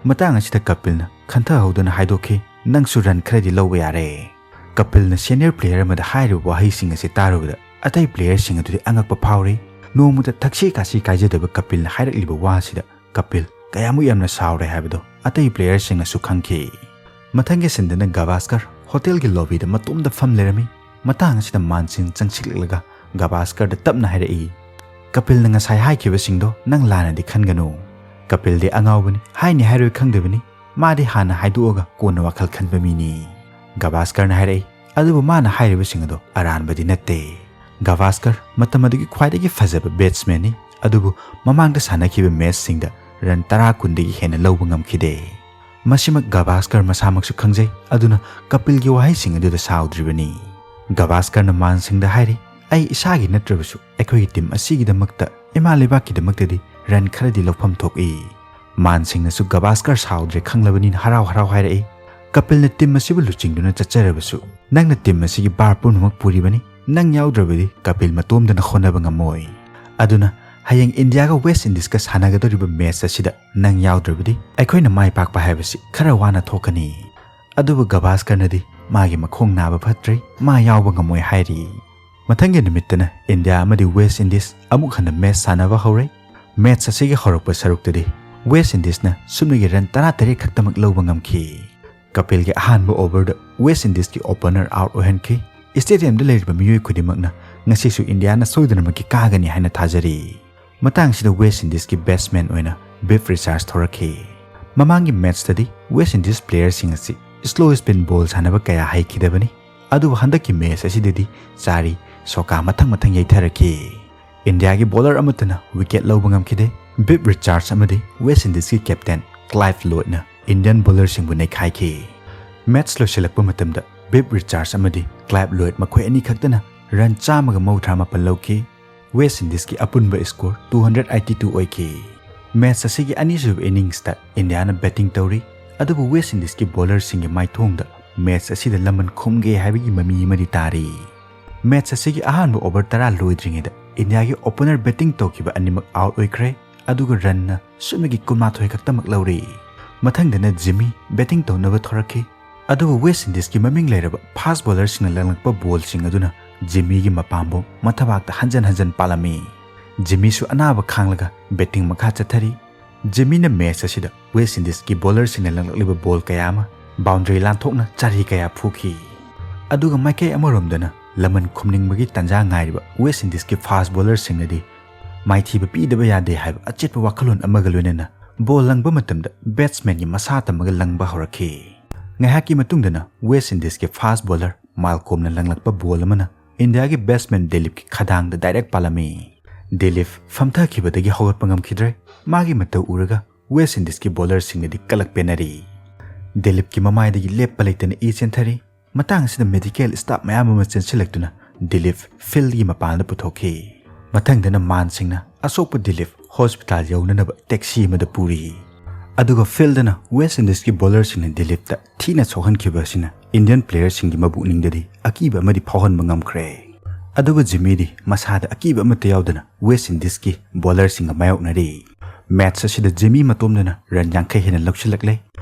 ꯃꯇꯥꯡ ꯑꯁꯤꯗ ꯀꯄꯤꯜꯅ ꯈꯟꯊꯍꯧꯗꯅ ꯍꯥꯏꯗꯣꯛꯈꯤ, "ꯅꯪꯁꯨ ꯔꯟ ꯈꯔꯗꯤ ꯂꯧꯕ ꯌꯥꯔꯦ"꯫ ꯀꯄꯤꯜꯅ ꯁꯦꯅꯤꯌꯔ ꯄ꯭ꯂꯦꯌꯔ ꯑꯃꯗ ꯍꯥꯏꯔꯤꯕ ꯋꯥꯍꯩꯁꯤꯡ ꯑꯁꯤ ꯇꯥꯔꯨꯕꯗ ꯑꯇꯩ ꯄ꯭ꯂꯦꯌꯔꯁꯤꯡ ꯑꯗꯨꯗꯤ ꯑꯉꯛꯄ ꯐꯥꯎꯔꯤ꯫ ꯅꯣꯡꯃꯇ ꯊꯛꯁꯤ ꯈꯥꯁꯤ ꯀꯥꯏꯖꯗꯕ ꯀꯄꯤꯜꯅ ꯍꯥꯏꯔꯛꯂꯤꯕ ꯋꯥ ꯑꯁꯤꯗ ꯀꯄꯤꯜ ꯀꯌꯥꯃꯨꯛ ꯌꯥꯝꯅ ꯁꯥꯎꯔꯦ ꯍꯥꯏꯕꯗꯣ ꯑꯇꯩ ꯄ꯭ꯂꯦꯌꯔꯁꯤꯡꯅꯁꯨ ꯈꯪꯈꯤ꯫ ꯃꯊꯪꯒꯤ ꯁꯤꯟꯗꯅ ꯒꯕꯥꯁꯀꯔ ꯍꯣꯇꯦꯜꯒꯤ ꯂꯣꯕꯤꯗ ꯃꯇꯣꯝꯗ ꯐꯝ ꯂꯩꯔꯝꯃꯤ꯫ ꯃꯇꯥꯡ ꯑꯁꯤꯗ ꯃꯥꯟꯁꯤꯡ ꯆꯪꯁꯤꯜꯂꯛꯂꯒ ꯒꯕꯥꯁꯀꯔꯗ ꯇꯞꯅ ꯍꯥꯏꯔꯛꯏ, "ꯀꯄꯤꯜꯅ ꯉꯁꯥꯏ ꯍꯥꯏꯈꯤꯕꯁꯤꯡꯗꯣ ꯅꯪ ꯂꯥꯟꯅꯗꯤ ꯈꯟꯒꯅꯨ꯫ ꯀꯄꯤꯜꯗꯤ ꯑꯉꯥꯎꯕꯅꯤ, ꯍꯥꯏꯅꯤ ꯍꯥꯏꯔꯣꯏ ꯈꯪꯗꯕꯅꯤ꯫ ꯃꯥꯗꯤ ꯍꯥꯟꯅ ꯍꯥꯏꯗꯣꯛꯑꯒ ꯀꯣꯟꯅ ꯋꯥꯈꯜ ꯈꯟꯕ ꯃꯤꯅꯤ"꯫ ꯒꯕꯥꯁꯀꯔꯅ ꯍꯥꯏꯔꯛꯏ, "ꯑꯗꯨꯕꯨ ꯃꯥꯅ ꯍꯥꯏꯔꯤꯕꯁꯤꯡ ꯑꯗꯣ ꯑꯔꯥꯟꯕꯗꯤ ꯅꯠꯇꯦ"꯫ ꯒꯕꯥꯁꯀꯔ ꯃꯇꯝ ꯑꯗꯨꯒꯤ ꯈ꯭ꯋꯥꯏꯗꯒꯤ ꯐꯖꯕ ꯕꯦꯠꯁꯃꯦꯟꯅꯤ, ꯑꯗꯨꯕꯨ ꯃꯃꯥꯡꯗ ꯁꯥꯟꯅꯈꯤꯕ ꯃꯦꯠꯆꯁꯤꯡꯗ ꯔꯟ ꯇꯔꯥ ꯀꯨꯟꯗꯒꯤ ꯍꯦꯟꯅ ꯂꯧꯕ ꯉꯝꯈꯤꯗꯦ꯫ ꯃꯁꯤꯃꯛ ꯒꯕꯥꯁꯀꯔ ꯃꯁꯥꯃꯛꯁꯨ ꯈꯪꯖꯩ, ꯑꯗꯨꯅ ꯀꯄꯤꯜꯒꯤ ꯋꯥꯍꯩꯁꯤꯡ ꯑꯗꯨꯗ ꯁꯥꯎꯗ꯭ꯔꯤꯕꯅꯤ꯫ ꯒꯕꯥꯁꯀꯔꯅ ꯃꯥꯟꯁꯤꯡꯗ ꯍꯥꯏꯔꯤ, "ꯑꯩ ꯏꯁꯥꯒꯤ ꯅꯠꯇ꯭ꯔꯕꯁꯨ ꯑꯩꯈꯣꯏꯒꯤ ꯇꯤꯝ ꯑꯁꯤꯒꯤꯗꯃꯛꯇ, ꯏꯃꯥ ꯂꯩꯕꯥꯛꯀꯤꯗꯃꯛꯇꯗꯤ ꯔꯟ ꯈꯔꯗꯤ ꯂꯧꯐꯝ ꯊꯣꯛꯏ"꯫ ꯃꯥꯟꯁꯤꯡꯅꯁꯨ ꯒꯕꯥꯁꯀꯔ ꯁꯥꯎꯗ꯭ꯔꯦ ꯈꯪꯂꯕꯅꯤꯅ ꯍꯔꯥꯎ ꯍꯔꯥꯎ ꯍꯥꯏꯔꯛꯏ, "ꯀꯄꯤꯜꯅ ꯇꯤꯝ ꯑꯁꯤꯕꯨ ꯂꯨꯆꯤꯡꯗꯨꯅ ꯆꯠꯆꯔꯕꯁꯨ ꯅꯪꯅ ꯇꯤꯝ ꯑꯁꯤꯒꯤ ꯕꯥꯔ ꯄꯨꯝꯅꯃꯛ ꯄꯨꯔꯤꯕꯅꯤ꯫ ꯅꯪ ꯌꯥꯎꯗ꯭ꯔꯕꯗꯤ ꯀꯄꯤꯜ ꯃꯇꯣꯝꯗꯅ ꯍꯣꯠꯅꯕ ꯉꯝꯃꯣꯏ꯫ ꯑꯗꯨꯅ ꯍꯌꯦꯡ ꯏꯟꯗꯤꯌꯥꯒ ꯋꯦꯁ ꯏꯟꯗꯤꯁꯀ ꯁꯥꯟꯅꯒꯗꯧꯔꯤꯕ ꯃꯦꯠꯆ ꯑꯁꯤꯗ ꯅꯪ ꯌꯥꯎꯗ꯭ꯔꯕꯗꯤ ꯑꯩꯈꯣꯏꯅ ꯃꯥꯏ ꯄꯥꯛꯄ ꯍꯥꯏꯕꯁꯤ ꯈꯔ ꯋꯥꯅ ꯊꯣꯛꯀꯅꯤ꯫ ꯑꯗꯨꯕꯨ ꯒꯚꯥꯁꯀꯔꯅꯗꯤ ꯃꯥꯒꯤ ꯃꯈꯣꯡ ꯅꯥꯕ ꯐꯠꯇ꯭ꯔꯦ, ꯃꯥ ꯌꯥꯎꯕ ꯉꯝꯃꯣꯏ ꯍꯥꯏꯔꯤ꯫ ꯃꯊꯪꯒꯤ ꯅꯨꯃꯤꯠꯇꯅ ꯏꯟꯗꯤꯌꯥ ꯑꯃꯗꯤ ꯋꯦꯁ ꯏꯟꯗꯤꯁ ꯑꯃꯨꯛ ꯍꯟꯅ ꯃꯦꯠꯆ ꯁꯥꯟꯅꯕ ꯍꯧꯔꯦ꯫ ꯃꯦꯠꯆ ꯑꯁꯤꯒꯤ ꯍꯧꯔꯛꯄ ꯁꯔꯨꯛꯇꯗꯤ ꯋꯦꯁ ꯏꯟꯗꯤꯁꯅ ꯁꯨꯞꯅꯒꯤ ꯔꯟ ꯇꯔꯥꯇꯔꯦꯠ ꯈꯛꯇꯃꯛ ꯂꯧꯕ ꯉꯝꯈꯤ꯫ ꯀꯄꯤꯜꯒꯤ ꯑꯍꯥꯟꯕ ꯑꯣꯚꯔꯗ ꯋꯦꯁ ꯏꯟꯗꯤꯁꯀꯤ ꯑꯣꯄꯅꯔ ꯑꯥꯎꯠ ꯑꯣꯏꯍꯟꯈꯤ꯫ ꯁ꯭ꯇꯦꯗꯤꯌꯝꯗ ꯂꯩꯔꯤꯕ ꯃꯤꯑꯣꯏ ꯈꯨꯗꯤꯡꯃꯛꯅ ꯉꯁꯤꯁꯨ ꯏꯟꯗꯤꯌꯥꯅ ꯁꯣꯏꯗꯅꯃꯛꯀꯤ ꯀꯥꯒꯅꯤ ꯍꯥꯏꯅ ꯊꯥꯖꯔꯤ꯫ ꯃꯇꯥꯡꯁꯤꯗ ꯋꯦꯁ ꯏꯟꯗꯤꯁꯀꯤ ꯕꯦꯠꯁꯃꯦꯟ ꯑꯣꯏꯅ ꯕꯤꯞ ꯔꯤꯆꯥꯔꯁ ꯊꯣꯔꯛꯈꯤ꯫ ꯃꯃꯥꯡꯒꯤ ꯃꯦꯠꯆꯇꯗꯤ ꯋꯦꯁ ꯏꯟꯗꯤꯁ ꯄ꯭ꯂꯦꯌꯔꯁꯤꯡ ꯑꯁꯤ ꯁ꯭ꯂꯣ ꯁ꯭ꯄꯤꯟ ꯕꯣꯜ ꯁꯥꯟꯅꯕ ꯀꯌꯥ ꯍꯩꯈꯤꯗꯕꯅꯤ꯫ ꯑꯗꯨꯕꯨ ꯍꯟꯗꯛꯀꯤ ꯃꯦꯠꯆ ꯑꯁꯤꯗꯗꯤ ꯆꯥꯔꯤ ꯁꯣꯀꯥ ꯃꯊꯪ ꯃꯊꯪ ꯌꯩꯊꯔꯛꯈꯤ꯫ ꯏꯟꯗꯤꯌꯥꯒꯤ ꯕꯣꯂꯔ ꯑꯃꯠꯇꯅ ꯋꯤꯀꯦꯠ ꯂꯧꯕ ꯉꯝꯈꯤꯗꯦ꯫ ꯕꯤꯞ ꯔꯤꯆꯥꯔꯁ ꯑꯃꯗꯤ west ꯏꯟꯗꯤꯁꯀꯤ captain Clive ꯂꯣꯏꯗꯅ Indian ꯕꯣꯂꯔꯁꯤꯡꯕꯨ ꯅꯩꯈꯥꯏꯈꯤ꯫ Match ꯂꯣꯏꯁꯤꯜꯂꯛꯄ ꯃꯇꯝꯗ ꯕꯤꯞ ꯔꯤꯆꯥꯔꯁ ꯑꯃꯗꯤ ꯀ꯭ꯂꯥꯏꯚ ꯂꯣꯏꯗ ꯃꯈꯣꯏ ꯑꯅꯤ ꯈꯛꯇꯅ ꯔꯟ ꯆꯥꯝꯃꯒ ꯃꯧꯗ꯭ꯔꯥ ꯃꯥꯄꯟ ꯂꯧꯈꯤ꯫ ꯋꯦꯁ ꯏꯟꯗꯤꯁꯀꯤ ꯑꯄꯨꯟꯕ score two hundred eighty two ꯑꯣꯏꯈꯤ꯫ ꯃꯦꯠꯆ ꯑꯁꯤꯒꯤ ꯑꯅꯤꯁꯨꯕ ꯏꯅꯤꯡꯁꯇ ꯏꯟꯗꯤꯌꯥꯅ ꯕꯦꯇꯤꯡ ꯇꯧꯔꯤ, ꯑꯗꯨꯕꯨ ꯋꯦꯁ ꯏꯟꯗꯤꯁꯀꯤ ꯕꯣꯂꯔꯁꯤꯡꯒꯤ ꯃꯥꯏꯊꯣꯡꯗ ꯃꯦꯠꯆ ꯑꯁꯤꯗ ꯂꯃꯟ ꯈꯨꯝꯒꯦ ꯍꯥꯏꯕꯒꯤ ꯃꯃꯤ ꯑꯃꯗꯤ ꯇꯥꯔꯤ꯫ ꯃꯦꯠꯆ ꯑꯁꯤꯒꯤ ꯑꯍꯥꯟꯕ ꯑꯣꯚꯔ ꯇꯔꯥ ꯂꯣꯏꯗ꯭ꯔꯤꯉꯩꯗ ꯏꯟꯗꯤꯌꯥꯒꯤ ꯑꯣꯄꯅꯔ ꯕꯦꯇꯤꯡ ꯇꯧꯈꯤꯕ ꯑꯅꯤꯃꯛ ꯑꯥꯎꯠ ꯑꯣꯏꯈ꯭ꯔꯦ, ꯑꯗꯨꯒ ꯔꯟꯅ ꯁꯨꯞꯅꯒꯤ ꯀꯨꯟꯃꯥꯊꯣꯏ ꯈꯛꯇꯃꯛ ꯂꯧꯔꯤ꯫ ꯃꯊꯪꯗꯅ ꯖꯤꯃꯤ ꯕꯦꯇꯤꯡ ꯇꯧꯅꯕ ꯊꯣꯔꯛꯈꯤ, ꯑꯗꯨꯕꯨ ꯋꯦꯁ ꯏꯟꯗꯤꯁꯀꯤ ꯃꯃꯤꯡ ꯂꯩꯔꯕ ꯐꯥꯁ ꯕꯣꯂꯔꯁꯤꯡꯅ ꯂꯪꯂꯛꯄ ꯕꯣꯜꯁꯤꯡ ꯑꯗꯨꯅ ꯖꯤꯃꯤꯒꯤ ꯃꯄꯥꯝꯕꯣꯝ ꯃꯊꯕꯥꯛꯇ ꯍꯟꯖꯟ ꯍꯟꯖꯟ ꯄꯥꯜꯂꯝꯃꯤ꯫ ꯖꯤꯃꯤꯁꯨ ꯑꯅꯥꯕ ꯈꯥꯡꯂꯒ ꯕꯦꯇꯤꯡ ꯃꯈꯥ ꯆꯠꯊꯔꯤ꯫ ꯖꯤꯃꯤꯅ ꯃꯦꯠꯆ ꯑꯁꯤꯗ ꯋꯦꯁ ꯏꯟꯗꯤꯁꯀꯤ ꯕꯣꯂꯔꯁꯤꯡꯅ ꯂꯪꯂꯛꯂꯤꯕ ꯕꯣꯜ ꯀꯌꯥ ꯑꯃ ꯕꯥꯎꯟꯗꯔꯤ ꯂꯥꯟꯊꯣꯛꯅ ꯆꯥꯔꯤ ꯀꯌꯥ ꯐꯨꯈꯤ꯫ ꯑꯗꯨꯒ ꯃꯥꯏꯀꯩ ꯑꯃꯔꯣꯝꯗꯅ ꯂꯃꯟ ꯈꯨꯝꯅꯤꯡꯕꯒꯤ ꯇꯥꯟꯖꯥ ꯉꯥꯏꯔꯤꯕ ꯋꯦꯁ ꯏꯟꯗꯤꯁꯀꯤ ꯐꯥꯁ ꯕꯣꯂꯔꯁꯤꯡꯅꯗꯤ ꯃꯥꯏꯊꯤꯕ ꯄꯤꯗꯕ ꯌꯥꯗꯦ ꯍꯥꯏꯕ ꯑꯆꯦꯠꯄ ꯋꯥꯈꯜꯂꯣꯟ ꯑꯃꯒ ꯂꯣꯏꯅꯅ ꯕꯣꯜ ꯂꯪꯕ ꯃꯇꯝꯗ ꯕꯦꯠꯁꯃꯦꯟꯒꯤ ꯃꯁꯥ ꯇꯝꯃꯒ ꯂꯪꯕ ꯍꯧꯔꯛꯈꯤ꯫ ꯉꯥꯏꯍꯥꯛꯀꯤ ꯃꯇꯨꯡꯗꯅ ꯋꯦꯁ ꯏꯟꯗꯤꯁꯀꯤ ꯐꯥꯁ ꯕꯣꯂꯔ ꯃꯥꯜꯀꯣꯝꯅ ꯂꯪꯂꯛꯄ ꯕꯣꯜ ꯑꯃꯅ ꯏꯟꯗꯤꯌꯥꯒꯤ ꯕꯦꯠꯁꯃꯦꯟ ꯗꯤꯂꯤꯞꯀꯤ ꯈꯗꯥꯡꯗ ꯗꯥꯏꯔꯦꯛ ꯄꯥꯜꯂꯝꯃꯤ꯫ ꯗꯤꯂꯤꯞ ꯐꯝꯊꯈꯤꯕꯗꯒꯤ ꯍꯧꯒꯠꯄ ꯉꯝꯈꯤꯗ꯭ꯔꯦ꯫ ꯃꯥꯒꯤ ꯃꯇꯧ ꯎꯔꯒ ꯋꯦꯁ ꯏꯟꯗꯤꯁꯀꯤ ꯕꯣꯂꯔꯁꯤꯡꯅꯗꯤ ꯀꯂꯛ ꯄꯦꯟꯅꯔꯤ꯫ ꯗꯤꯂꯤꯞꯀꯤ ꯃꯃꯥꯏꯗꯒꯤ ꯂꯦꯞꯄ ꯂꯩꯇꯅ ꯏ ꯆꯦꯟꯊꯔꯤ꯫ ꯃꯇꯥꯡ ꯑꯁꯤꯗ ꯃꯦꯗꯤꯀꯦꯜ ꯁ꯭ꯇꯥꯐ ꯃꯌꯥꯝ ꯑꯃ ꯆꯦꯟꯁꯤꯜꯂꯛꯇꯨꯅ ꯗꯤꯂꯤꯞ ꯐꯤꯜꯗꯒꯤ ꯃꯄꯥꯟꯗ ꯄꯨꯊꯣꯛꯈꯤ꯫ ꯃꯊꯪꯗꯅ ꯃꯥꯟꯁꯤꯡꯅ ꯑꯁꯣꯛꯄ ꯗꯤꯂꯤꯞ ꯍꯣꯁꯄꯤꯇꯥꯜ ꯌꯧꯅꯅꯕ ꯇꯦꯛꯁꯤ ꯑꯃꯗ ꯄꯨꯔꯤ꯫ ꯑꯗꯨꯒ ꯐꯤꯜꯗꯅ ꯋꯦꯁ ꯏꯟꯗꯤꯁꯀꯤ ꯕꯣꯂꯔꯁꯤꯡꯅ ꯗꯤꯂꯤꯞꯇ ꯊꯤꯅ ꯁꯣꯛꯍꯟꯈꯤꯕ ꯑꯁꯤꯅ ꯏꯟꯗꯤꯌꯟ ꯄ꯭ꯂꯦꯌꯔꯁꯤꯡꯒꯤ ꯃꯕꯨꯛꯅꯤꯡꯗꯗꯤ ꯑꯀꯤꯕ ꯑꯃꯗꯤ ꯐꯥꯎꯍꯟꯕ ꯉꯝꯈ꯭ꯔꯦ꯫ ꯑꯗꯨꯕꯨ ꯖꯤꯃꯤꯗꯤ ꯃꯁꯥꯗ ꯑꯀꯤꯕ ꯑꯃꯠꯇ ꯌꯥꯎꯗꯅ ꯋꯦꯁ ꯏꯟꯗꯤꯁꯀꯤ ꯕꯣꯂꯔꯁꯤꯡꯒ ꯃꯥꯌꯣꯛꯅꯔꯤ꯫ ꯃꯦꯠꯆ ꯑꯁꯤꯗ ꯖꯤꯃꯤ ꯃꯇꯣꯝꯗꯅ ꯔꯟ ꯌꯥꯡꯈꯩ ꯍꯦꯟꯅ ꯂꯧꯁꯤꯜꯂꯛꯂꯦ꯫